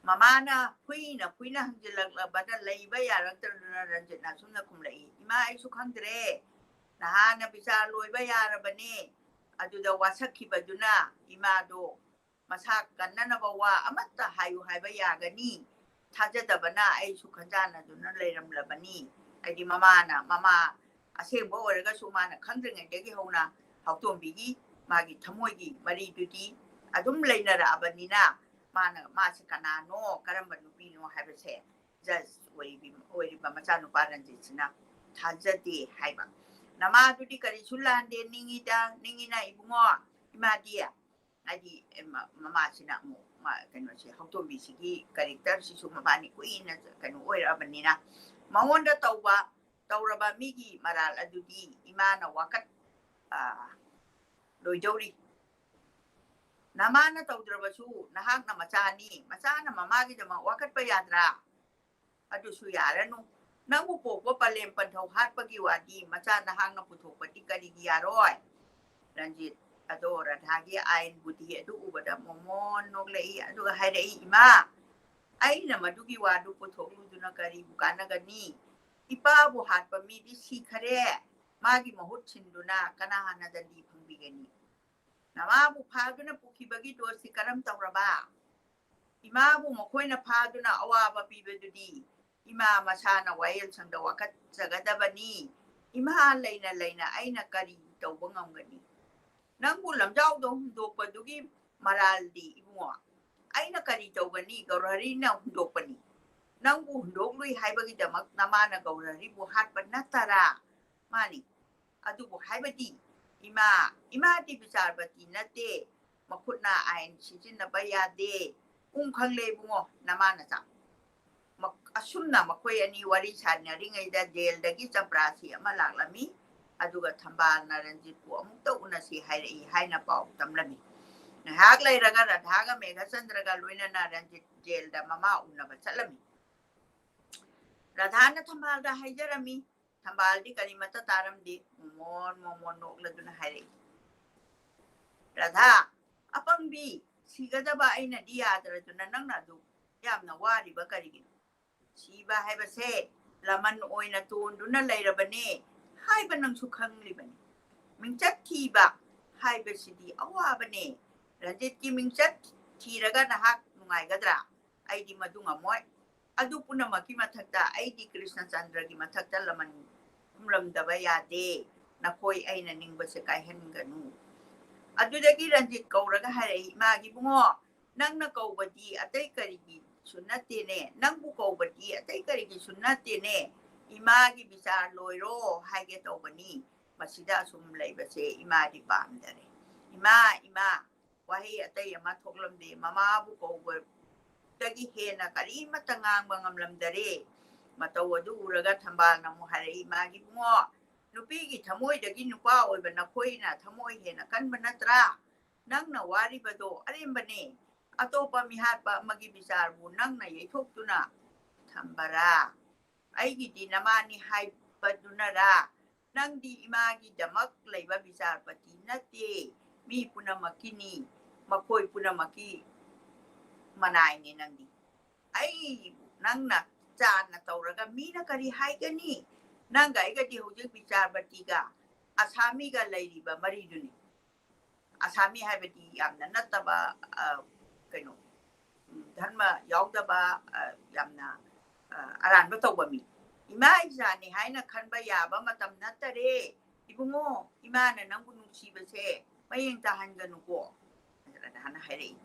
ꯃꯃꯥꯅ ꯍꯨꯏꯅ ꯍꯨꯏꯅ ꯍꯪꯖꯤꯜꯂꯛꯂꯕꯗ ꯂꯩꯕ ꯌꯥꯔꯛꯇꯗꯨꯅ ꯔꯟꯖꯤꯠꯅ ꯑꯁꯨꯝꯅ ꯈꯨꯝꯂꯛꯏ, "ꯏꯃꯥ, ꯑꯩꯁꯨ ꯈꯪꯗ꯭ꯔꯦ꯫ ꯅꯍꯥꯟꯅ ꯕꯤꯆꯥꯔ ꯂꯣꯏꯕ ꯌꯥꯔꯕꯅꯦ꯫ ꯑꯗꯨꯗ ꯋꯥꯁꯛꯈꯤꯕꯗꯨꯅ ꯏꯃꯥꯗꯣ ꯃꯁꯥ ꯀꯟꯅꯅꯕ ꯋꯥ ꯑꯃꯠꯇ ꯍꯥꯏꯌꯨ ꯍꯥꯏꯕ ꯌꯥꯒꯅꯤ?" ꯊꯥꯖꯗꯕꯅ ꯑꯩꯁꯨ ꯈꯟꯖꯥꯟꯅꯗꯨꯅ ꯂꯩꯔꯝꯂꯕꯅꯤ꯫ ꯍꯥꯏꯗꯤ ꯃꯃꯥꯅ, ꯃꯃꯥ ꯑꯁꯦꯡꯕ ꯑꯣꯏꯔꯒꯁꯨ ꯃꯥꯅ ꯈꯪꯗ꯭ꯔꯤꯉꯩꯗꯒꯤ ꯍꯧꯅ ꯍꯧꯇꯣꯝꯕꯤꯒꯤ ꯃꯥꯒꯤ ꯊꯃꯣꯏꯒꯤ ꯃꯔꯤꯗꯨꯗꯤ ꯑꯗꯨꯝ ꯂꯩꯅꯔꯛꯑꯕꯅꯤꯅ, ꯃꯥꯅ, ꯃꯥꯁꯦ ꯀꯅꯥꯅꯣ, ꯀꯔꯝꯕ ꯅꯨꯄꯤꯅꯣ ꯍꯥꯏꯕꯁꯦ ꯖꯁ ꯑꯣꯏꯔꯤꯕ, ꯑꯣꯏꯔꯤꯕ ꯃꯆꯥꯅꯨꯄꯥ ꯔꯟꯖꯤꯠꯁꯤꯅ ꯊꯥꯖꯗꯦ ꯍꯥꯏꯕ꯫ ꯅꯃꯥꯗꯨꯗꯤ ꯀꯔꯤꯁꯨ ꯂꯥꯟꯗꯦ, ꯅꯤꯡꯉꯤꯗ, ꯅꯤꯡꯉꯤꯅ ꯏꯕꯨꯡꯉꯣ, ꯏꯃꯥꯗꯤ꯫ ꯍꯥꯏꯗꯤ, ꯑꯦ, ꯃ-, ꯃꯃꯥꯁꯤꯅ ꯑꯃꯨꯛ ꯃꯥ-, ꯀꯩꯅꯣꯁꯦ, ꯍꯧꯇꯣꯝꯕꯤꯁꯤꯒꯤ ꯀꯦꯔꯦꯛꯇꯔꯁꯤꯁꯨ ꯃꯕꯥꯅꯤ ꯀꯨꯏꯅ ꯀꯩꯅꯣ ꯑꯣꯏꯔꯛꯑꯕꯅꯤꯅ, ꯃꯉꯣꯟꯗ ꯇꯧꯕ, ꯇꯧꯔꯕ ꯃꯤꯒꯤ ꯃꯔꯥꯜ ꯑꯗꯨꯗꯤ ꯏꯃꯥꯅ ꯋꯥꯀꯠ, ꯑ, ꯂꯣꯏꯗꯧꯔꯤ꯫ ꯅꯃꯥꯅ ꯇꯧꯗ꯭ꯔꯕꯁꯨ ꯅꯍꯥꯛꯅ ꯃꯆꯥꯅꯤ, ꯃꯆꯥꯅ ꯃꯃꯥꯒꯤꯗꯃꯛ ꯋꯥꯀꯠꯄ ꯌꯥꯗ꯭ꯔꯥ? ꯑꯗꯨꯁꯨ ꯌꯥꯔꯅꯨ꯫ ꯅꯪꯕꯨ ꯄꯣꯛꯄ ꯄꯂꯦꯝ ꯄꯟꯊꯧ ꯍꯥꯠꯄꯒꯤ ꯋꯥꯗꯤ ꯃꯆꯥ ꯅꯍꯥꯛꯅ ꯄꯨꯊꯣꯛꯄꯗꯤ ꯀꯔꯤꯒꯤ ꯌꯥꯔꯣꯏ? ꯔꯟꯖꯤꯠ ꯑꯗꯣ ꯔꯥꯙꯥꯒꯤ ꯑꯥꯏꯟ ꯕꯨꯙꯤ ꯑꯗꯨ ꯎꯕꯗ ꯃꯣꯃꯣꯟ ꯅꯣꯛꯂꯛꯏ, ꯑꯗꯨꯒ ꯍꯥꯏꯔꯛꯏ, "ꯏꯃꯥ, ꯑꯩꯅ ꯃꯗꯨꯒꯤ ꯋꯥꯗꯨ ꯄꯨꯊꯣꯛꯂꯨꯗꯨꯅ ꯀꯔꯤꯕꯨ ꯀꯥꯟꯅꯒꯅꯤ? ꯏꯄꯥꯕꯨ ꯍꯥꯠꯄ ꯃꯤꯗꯤ ꯁꯤꯈꯔꯦ꯫ ꯃꯥꯒꯤ ꯃꯍꯨꯠ ꯁꯤꯟꯗꯨꯅ ꯀꯅꯥꯅ ꯗꯟꯗꯤ ꯐꯪꯕꯤꯒꯅꯤ? ꯅꯃꯥꯕꯨ ꯐꯥꯗꯨꯅ ꯄꯨꯈꯤꯕꯒꯤ ꯗꯣꯁꯇꯤ ꯀꯔꯝ ꯇꯧꯔꯕ? ꯏꯃꯥꯕꯨ ꯃꯈꯣꯏꯅ ꯐꯥꯗꯨꯅ ꯑꯋꯥꯕ ꯄꯤꯕꯗꯨꯗꯤ ꯏꯃꯥ ꯃꯁꯥꯅ ꯋꯥꯌꯦꯜꯁꯪꯗ ꯋꯥꯀꯠꯆꯒꯗꯕꯅꯤ꯫ ꯏꯃꯥ ꯂꯩꯅ ꯂꯩꯅ ꯑꯩꯅ ꯀꯔꯤ ꯇꯧꯕ ꯉꯝꯒꯅꯤ? ꯅꯪꯕꯨ ꯂꯝꯖꯥꯎꯗ ꯍꯨꯟꯗꯣꯛꯄꯗꯨꯒꯤ ꯃꯔꯥꯜꯗꯤ, ꯏꯕꯨꯡꯉꯣ, ꯑꯩꯅ ꯀꯔꯤ ꯇꯧꯒꯅꯤ? ꯒꯧꯔꯍꯔꯤꯅ ꯍꯨꯟꯗꯣꯛꯄꯅꯤ꯫ ꯅꯪꯕꯨ ꯍꯨꯟꯗꯣꯛꯂꯨꯏ ꯍꯥꯏꯕꯒꯤꯗꯃꯛ ꯅꯃꯥꯅ ꯒꯧꯔꯍꯔꯤꯕꯨ ꯍꯥꯠꯄ ꯅꯠꯇꯔꯥ?" ꯃꯥꯅꯤ꯫ ꯑꯗꯨꯕꯨ ꯍꯥꯏꯕꯗꯤ, ꯏꯃꯥ, ꯏꯃꯥꯗꯤ ꯕꯤꯆꯥꯔꯄꯇꯤ ꯅꯠꯇꯦ, ꯃꯈꯨꯠꯅ ꯑꯥꯏꯟ ꯁꯤꯖꯤꯟꯅꯕ ꯌꯥꯗꯦ꯫ ꯎꯝ, ꯈꯪꯂꯦ ꯏꯕꯨꯡꯉꯣ, ꯅꯃꯥ ꯅꯆꯥ꯫ ꯃꯛ-, ꯑꯁꯨꯝꯅ ꯃꯈꯣꯏ ꯑꯅꯤ ꯋꯥꯔꯤ ꯁꯥꯟꯅꯔꯤꯉꯩꯗ ꯖꯦꯜꯗꯒꯤ ꯆꯝꯄ꯭ꯔꯥꯁꯤ ꯑꯃ ꯂꯥꯛꯂꯝꯃꯤ꯫ ꯑꯗꯨꯒ ꯊꯝꯕꯥꯜꯅ ꯔꯟꯖꯤꯠꯄꯨ ꯑꯃꯨꯛꯇ ꯎꯅꯁꯤ ꯍꯥꯏꯔꯛꯏ ꯍꯥꯏꯅ ꯄꯥꯎ ꯇꯝꯂꯝꯃꯤ꯫ ꯉꯥꯏꯍꯥꯛ ꯂꯩꯔꯒ ꯔꯥꯙꯥꯒ ꯃꯦꯘꯆꯟꯗ꯭ꯔꯒ ꯂꯣꯏꯅꯅ ꯔꯟꯖꯤꯠ ꯖꯦꯜꯗ ꯃꯃꯥ ꯎꯅꯕ ꯆꯠꯂꯝꯃꯤ꯫ ꯔꯥꯙꯥꯅ ꯊꯝꯕꯥꯜꯗ ꯍꯥꯏꯖꯔꯝꯃꯤ꯫ ꯊꯝꯕꯥꯜꯗꯤ ꯀꯔꯤꯃꯠꯇ ꯇꯥꯔꯝꯗꯦ꯫ ꯃꯣꯃꯣꯟ ꯃꯣꯃꯣꯟ ꯅꯣꯛꯂꯗꯨꯅ ꯍꯥꯏꯔꯛꯏ, "ꯔꯥꯙꯥ, ꯑꯄꯪꯕꯤ, ꯁꯤꯒꯗꯕ ꯑꯩꯅꯗꯤ ꯌꯥꯗ꯭ꯔꯗꯨꯅ ꯅꯪꯅ ꯑꯗꯨ ꯌꯥꯝꯅ ꯋꯥꯔꯤꯕ ꯀꯔꯤꯒꯤꯅꯣ? ꯁꯤꯕ ꯍꯥꯏꯕꯁꯦ ꯂꯃꯟ ꯑꯣꯏꯅ ꯇꯣꯟꯗꯨꯅ ꯂꯩꯔꯕꯅꯦ ꯍꯥꯏꯕ ꯅꯪꯁꯨ ꯈꯪꯂꯤꯕꯅꯤ꯫ ꯃꯤꯡꯆꯠ ꯊꯤꯕ ꯍꯥꯏꯕꯁꯤꯗꯤ ꯑꯋꯥꯕꯅꯦ꯫ ꯔꯟꯖꯤꯠꯀꯤ ꯃꯤꯡꯆꯠ ꯊꯤꯔꯒ ꯅꯍꯥꯛ ꯅꯨꯡꯉꯥꯏꯒꯗ꯭ꯔꯥ? ꯑꯩꯗꯤ ꯃꯗꯨ ꯉꯝꯃꯣꯏ꯫ ꯑꯗꯨ ꯄꯨꯝꯅꯃꯛꯀꯤ ꯃꯊꯛꯇ ꯑꯩꯗꯤ ꯀ꯭ꯔꯤꯁꯅꯆꯟꯗ꯭ꯔꯒꯤ ꯃꯊꯛꯇ ꯂꯃꯟ ꯈꯨꯝꯂꯝꯗꯕ ꯌꯥꯗꯦ꯫ ꯅꯈꯣꯏ ꯑꯩꯅ ꯅꯤꯡꯕꯁꯦ ꯀꯥꯏꯍꯟꯒꯅꯨ꯫ ꯑꯗꯨꯗꯒꯤ ꯔꯟꯖꯤꯠ ꯀꯧꯔꯒ ꯍꯥꯏꯔꯛꯏ, "ꯏꯃꯥꯒꯤ ꯏꯕꯨꯡꯉꯣ, ꯅꯪꯅ ꯀꯧꯕꯗꯤ ꯑꯇꯩ ꯀꯔꯤꯒꯤꯁꯨ ꯅꯠꯇꯦꯅꯦ, ꯅꯪꯕꯨ ꯀꯧꯕꯗꯤ ꯑꯇꯩ ꯀꯔꯤꯒꯤꯁꯨ ꯅꯠꯇꯦꯅꯦ, ꯏꯃꯥꯒꯤ ꯕꯤꯆꯥꯔ ꯂꯣꯏꯔꯣ ꯍꯥꯏꯒꯦ ꯇꯧꯕꯅꯤ꯫ ꯃꯁꯤꯗ ꯑꯁꯨꯝ ꯂꯩꯕꯁꯦ ꯏꯃꯥꯗꯤ ꯄꯥꯝꯗꯔꯦ꯫ ꯏꯃꯥ, ꯏꯃꯥ, ꯋꯥꯍꯩ ꯑꯇꯩ ꯑꯃ ꯊꯣꯛꯂꯝꯗꯦ꯫ ꯃꯃꯥꯕꯨ ꯀꯧꯕꯗꯒꯤ ꯍꯦꯟꯅ ꯀꯔꯤꯃꯠꯇ ꯉꯥꯡꯕ ꯉꯝꯂꯝꯗꯔꯦ꯫" ꯃꯇꯧ ꯑꯗꯨ ꯎꯔꯒ ꯊꯝꯕꯥꯜꯅ ꯑꯃꯨꯛ ꯍꯥꯏꯔꯛꯏ, "ꯏꯃꯥꯒꯤ ꯏꯕꯨꯡꯉꯣ, ꯅꯨꯄꯤꯒꯤ ꯊꯃꯣꯏꯗꯒꯤ ꯅꯨꯄꯥ ꯑꯣꯏꯕ ꯅꯈꯣꯏꯅ ꯊꯃꯣꯏ ꯍꯦꯟꯅ ꯀꯟꯕ ꯅꯠꯇ꯭ꯔꯥ? ꯅꯪꯅ ꯋꯥꯔꯤꯕꯗꯣ ꯑꯔꯦꯝꯕꯅꯦ꯫ ꯑꯇꯣꯞꯄ ꯃꯤꯍꯥꯠꯄ ꯑꯃꯒꯤ ꯕꯤꯆꯥꯔꯕꯨ ꯅꯪꯅ ꯌꯩꯊꯣꯛꯇꯨꯅ ꯊꯝꯕꯔꯥ? ꯑꯩꯒꯤꯗꯤ ꯅꯃꯥꯅꯤ ꯍꯥꯏꯕꯗꯨꯅꯔꯥ? ꯅꯪꯗꯤ ꯏꯃꯥꯒꯤꯗꯃꯛ ꯂꯩꯕ ꯕꯤꯆꯥꯔꯄꯇꯤ ꯅꯠꯇꯦ, ꯃꯤ ꯄꯨꯝꯅꯃꯛꯀꯤꯅꯤ, ꯃꯈꯣꯏ ꯄꯨꯝꯅꯃꯛꯀꯤ ꯃꯅꯥꯏꯅꯤ ꯅꯪꯗꯤ꯫ ꯑꯩꯕꯨ ꯅꯪꯅ ꯆꯥꯅ ꯇꯧꯔꯒ ꯃꯤꯅ ꯀꯔꯤ ꯍꯥꯏꯒꯅꯤ? ꯅꯪꯒ ꯑꯩꯒꯗꯤ ꯍꯧꯖꯤꯛ ꯕꯤꯆꯥꯔꯄꯇꯤꯒ ꯑꯁꯥꯃꯤꯒ ꯂꯩꯔꯤꯕ ꯃꯔꯤꯗꯨꯅꯤ꯫" ꯑꯁꯥꯃꯤ ꯍꯥꯏꯕꯗꯤ ꯌꯥꯝꯅ ꯅꯠꯇꯕ, ꯑ, ꯀꯩꯅꯣ, ꯎꯝ, ꯙꯔꯃ ꯌꯥꯎꯗꯕ, ꯑ, ꯌꯥꯝꯅ, ꯑ, ꯑꯔꯥꯟꯕ ꯇꯧꯕ ꯃꯤ꯫ "ꯏꯃꯥ ꯏꯆꯥꯅꯤ ꯍꯥꯏꯅ ꯈꯟꯕ ꯌꯥꯕ ꯃꯇꯝ ꯅꯠꯇꯔꯦ꯫ ꯏꯕꯨꯡꯉꯣ, ꯏꯃꯥꯅ ꯅꯪꯕꯨ ꯅꯨꯡꯁꯤꯕꯁꯦ ꯃꯌꯦꯡ ꯇꯥꯍꯟꯒꯅꯨꯀꯣ꯫" ꯍꯥꯏꯅ ꯍꯥꯏꯔꯛꯏ꯫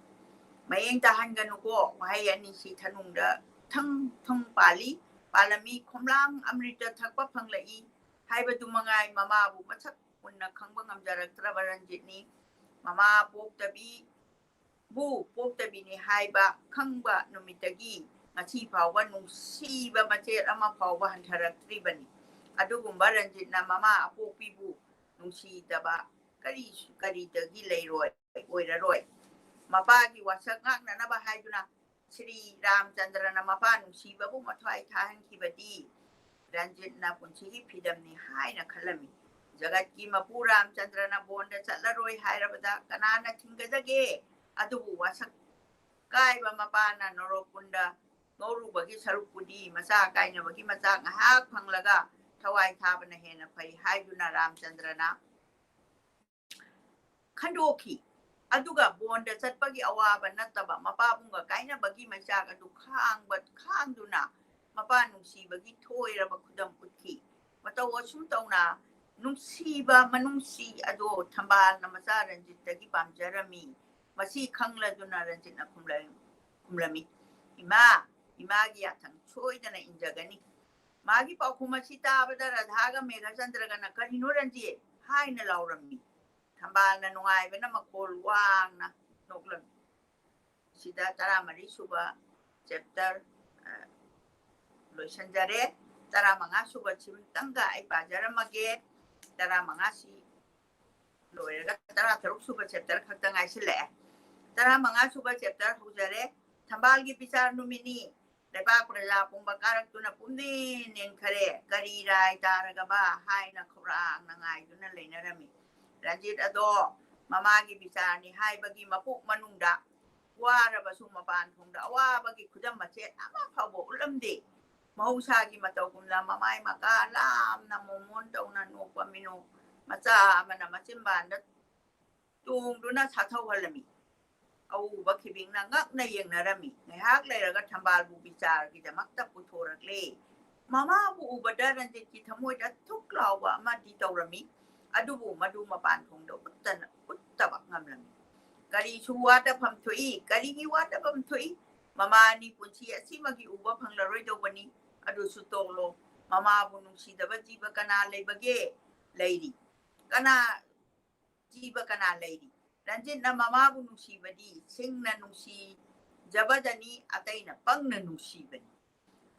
"ꯃꯌꯦꯡ ꯇꯥꯍꯟꯒꯅꯨꯀꯣ꯫ ꯋꯥꯍꯩ ꯑꯅꯤꯁꯤ ꯊꯅꯨꯡꯗ ꯊꯪ ꯊꯪ ꯄꯥꯜꯂꯤ, ꯄꯥꯜꯂꯝꯃꯤ꯫ ꯈꯣꯝꯂꯥꯡ ꯑꯃ꯭ꯔꯤꯇ ꯊꯛꯄ ꯐꯪꯂꯛꯏ ꯍꯥꯏꯕꯗꯨ ꯃꯉꯥꯏ ꯃꯃꯥꯕꯨ ꯃꯁꯛ ꯃꯨꯟꯅ ꯈꯪꯕ ꯉꯝꯖꯔꯛꯇ꯭ꯔꯕ ꯔꯟꯖꯤꯠꯅꯤ꯫ ꯃꯃꯥ ꯄꯣꯛꯇꯕꯤꯕꯨ ꯄꯣꯛꯇꯕꯤꯅꯤ ꯍꯥꯏꯕ ꯈꯪꯕ ꯅꯨꯃꯤꯠꯇꯒꯤ ꯉꯁꯤ ꯐꯥꯎꯕ ꯅꯨꯡꯁꯤꯕ ꯃꯆꯦꯠ ꯑꯃ ꯐꯥꯎꯕ ꯍꯟꯊꯔꯛꯇ꯭ꯔꯤꯕꯅꯤ꯫ ꯑꯗꯨꯒꯨꯝꯕ ꯔꯟꯖꯤꯠꯅ ꯃꯃꯥ ꯑꯄꯣꯛꯄꯤꯕꯨ ꯅꯨꯡꯁꯤꯗꯕ ꯀꯔꯤ, ꯀꯔꯤꯗꯒꯤ ꯂꯩꯔꯣꯏ, ꯑꯣꯏꯔꯔꯣꯏ꯫" ꯃꯄꯥꯒꯤ ꯋꯥꯁꯛ ꯉꯥꯛꯅꯅꯕ ꯍꯥꯏꯗꯨꯅ ꯁ꯭ꯔꯤ ꯔꯥꯝꯆꯟꯗ꯭ꯔꯅ ꯃꯄꯥ ꯅꯨꯡꯁꯤꯕꯕꯨ ꯃꯊ꯭ꯋꯥꯏ ꯊꯥꯍꯟꯈꯤꯕꯗꯤ ꯔꯟꯖꯤꯠꯅ ꯄꯨꯟꯁꯤꯒꯤ ꯐꯤꯗꯝꯅꯤ ꯍꯥꯏꯅ ꯈꯜꯂꯝꯃꯤ꯫ ꯖꯒꯠꯀꯤ ꯃꯄꯨ ꯔꯥꯝꯆꯟꯗ꯭ꯔꯅ ꯕꯣꯟꯗ ꯆꯠꯂꯔꯣꯏ ꯍꯥꯏꯔꯕꯗ ꯀꯅꯥꯅ ꯊꯤꯡꯒꯗꯒꯦ? ꯑꯗꯨꯕꯨ ꯋꯥꯁꯛ ꯀꯥꯏꯕ ꯃꯄꯥꯅ ꯅꯣꯔꯣꯛꯀꯨꯟꯗ ꯉꯧꯔꯨꯕꯒꯤ ꯁꯔꯨꯛꯄꯨꯗꯤ ꯃꯆꯥ ꯀꯥꯏꯅꯕꯒꯤ ꯃꯆꯥꯛ ꯉꯥꯏꯍꯥꯛ ꯐꯪꯂꯒ ꯊꯋꯥꯏ ꯊꯥꯕꯅ ꯍꯦꯟꯅ ꯐꯩ ꯍꯥꯏꯗꯨꯅ ꯔꯥꯝꯆꯟꯗ꯭ꯔꯅ ꯈꯟꯗꯣꯛꯈꯤ꯫ ꯑꯗꯨꯒ ꯕꯣꯟꯗ ꯆꯠꯄꯒꯤ ꯑꯋꯥꯕ ꯅꯠꯇꯕ ꯃꯄꯥꯕꯨꯡꯒ ꯀꯥꯏꯅꯕꯒꯤ ꯃꯩꯆꯥꯛ ꯑꯗꯨ ꯈꯥꯡꯕ, ꯈꯥꯡꯗꯨꯅ ꯃꯄꯥ ꯅꯨꯡꯁꯤꯕꯒꯤ ꯊꯣꯏꯔꯕ ꯈꯨꯗꯝ ꯎꯠꯈꯤ꯫ ꯃꯇꯧ ꯑꯁꯨꯝ ꯇꯧꯅ ꯅꯨꯡꯁꯤꯕ ꯃꯅꯨꯡꯁꯤ ꯑꯗꯣ ꯊꯝꯕꯥꯜꯅ ꯃꯆꯥ ꯔꯟꯖꯤꯠꯇꯒꯤ ꯄꯥꯝꯖꯔꯝꯃꯤ꯫ ꯃꯁꯤ ꯈꯪꯂꯗꯨꯅ ꯔꯟꯖꯤꯠꯅ ꯈꯨꯝꯂ-, ꯈꯨꯝꯂꯝꯃꯤ, "ꯏꯃꯥ, ꯏꯃꯥꯒꯤ ꯌꯥꯊꯪ ꯁꯣꯏꯗꯅ ꯏꯟꯖꯒꯅꯤ"꯫ ꯃꯥꯒꯤ ꯄꯥꯎꯈꯨꯝ ꯑꯁꯤ ꯇꯥꯕꯗ ꯔꯥꯙꯥꯒ ꯃꯦꯘꯆꯟꯗ꯭ꯔꯒꯅ, "ꯀꯔꯤꯅꯣ ꯔꯟꯖꯤꯠ?" ꯍꯥꯏꯅ ꯂꯥꯎꯔꯝꯃꯤ꯫ ꯊꯝꯕꯥꯜꯅ ꯅꯨꯡꯉꯥꯏꯕꯅ ꯃꯈꯣꯜ ꯋꯥꯡꯅ ꯅꯣꯛꯂꯝꯃꯤ꯫ ꯁꯤꯗ ꯇꯔꯥꯃꯔꯤ ꯁꯨꯕ chapter, ꯑ, ꯂꯣꯏꯁꯤꯟꯖꯔꯦ꯫ ꯇꯔꯥꯃꯉꯥ ꯁꯨꯕ ꯁꯤꯝꯇꯪꯒ ꯑꯩ ꯄꯥꯖꯔꯝꯃꯒꯦ꯫ ꯇꯔꯥꯃꯉꯥꯁꯤ ꯂꯣꯏꯔꯒ ꯇꯔꯥꯇꯔꯨꯛ ꯁꯨꯕ chapter ꯈꯛꯇ ꯉꯥꯏꯁꯤꯜꯂꯛꯑꯦ꯫ ꯇꯔꯥꯃꯉꯥ ꯁꯨꯕ chapter ꯍꯧꯖꯔꯦ꯫ ꯊꯝꯕꯥꯜꯒꯤ ꯕꯤꯆꯥꯔ ꯅꯨꯃꯤꯠꯅꯤ꯫ ꯂꯩꯕꯥꯛ ꯄ꯭ꯔꯖꯥ ꯄꯨꯝꯕ ꯀꯥꯔꯛꯇꯨꯅ ꯄꯨꯝꯅꯦꯟ ꯅꯦꯟꯈꯔꯦ꯫ "ꯀꯔꯤ ꯔꯥꯏ ꯇꯥꯔꯒꯕ?" ꯍꯥꯏꯅ ꯈꯧꯔꯥꯡꯅ ꯉꯥꯏꯗꯨꯅ ꯂꯩꯅꯔꯝꯃꯤ꯫ ꯔꯟꯖꯤꯠ ꯑꯗꯣ ꯃꯃꯥꯒꯤ ꯕꯤꯆꯥꯔꯅꯤ ꯍꯥꯏꯕꯒꯤ ꯃꯄꯨꯛ ꯃꯅꯨꯡꯗ ꯋꯥꯔꯕꯁꯨ ꯃꯄꯥꯟ ꯊꯣꯡꯗ ꯑꯋꯥꯕꯒꯤ ꯈꯨꯗꯝ ꯃꯆꯦꯠ ꯑꯃ ꯐꯥꯎꯕ ꯎꯠꯂꯝꯗꯦ꯫ ꯃꯍꯧꯁꯥꯒꯤ ꯃꯇꯧꯒꯨꯝꯅ ꯃꯃꯥꯏ ꯃꯀꯥ ꯂꯥꯝꯅ ꯃꯣꯃꯣꯟ ꯇꯧꯅ ꯅꯣꯛꯄ ꯃꯤꯅꯣꯛ ꯃꯆꯥ ꯑꯃꯅ ꯃꯆꯤꯟꯕꯥꯟꯗ ꯇꯣꯡꯗꯨꯅ ꯁꯥꯊꯧꯍꯜꯂꯝꯃꯤ꯫ ꯑꯎꯕ ꯈꯤꯕꯤꯡꯅ ꯉꯛꯅ ꯌꯦꯡꯅꯔꯝꯃꯤ꯫ ꯉꯥꯏꯍꯥꯛ ꯂꯩꯔꯒ ꯊꯝꯕꯥꯜꯕꯨ ꯕꯤꯆꯥꯔꯒꯤꯗꯃꯛꯇ ꯄꯨꯊꯣꯔꯛꯂꯦ꯫ ꯃꯃꯥꯕꯨ ꯎꯕꯗ ꯔꯟꯖꯤꯠꯀꯤ ꯊꯃꯣꯏꯗ ꯊꯨꯛ ꯂꯥꯎꯕ ꯑꯃꯗꯤ ꯇꯧꯔꯝꯃꯤ, ꯑꯗꯨꯕꯨ ꯃꯗꯨ ꯃꯄꯥꯟ ꯊꯣꯡꯗ ꯎꯠꯇꯅ, ꯎꯠꯇꯕ ꯉꯝꯂꯝꯃꯤ꯫ "ꯀꯔꯤꯁꯨ ꯋꯥꯗꯐꯝ ꯊꯣꯛꯏ, ꯀꯔꯤꯒꯤ ꯋꯥꯗꯐꯝ ꯊꯣꯛꯏ? ꯃꯃꯥ ꯑꯅꯤ ꯄꯨꯟꯁꯤ ꯑꯁꯤꯃꯒꯤ ꯎꯕ ꯐꯪꯂꯔꯣꯏꯗꯧꯕꯅꯤ꯫ ꯑꯗꯨꯁꯨ ꯇꯣꯛꯂꯣ, ꯃꯃꯥꯕꯨ ꯅꯨꯡꯁꯤꯗꯕ ꯖꯤꯕ ꯀꯅꯥ ꯂꯩꯕꯒꯦ? ꯂꯩꯔꯤ꯫ ꯀꯅꯥ, ꯖꯤꯕ ꯀꯅꯥ ꯂꯩꯔꯤ? ꯔꯟꯖꯤꯠꯅ ꯃꯃꯥꯕꯨ ꯅꯨꯡꯁꯤꯕꯗꯤ ꯁꯤꯡꯅ ꯅꯨꯡꯁꯤꯖꯕꯗꯅꯤ, ꯑꯇꯩꯅ ꯄꯪꯅ ꯅꯨꯡꯁꯤꯕꯅꯤ"꯫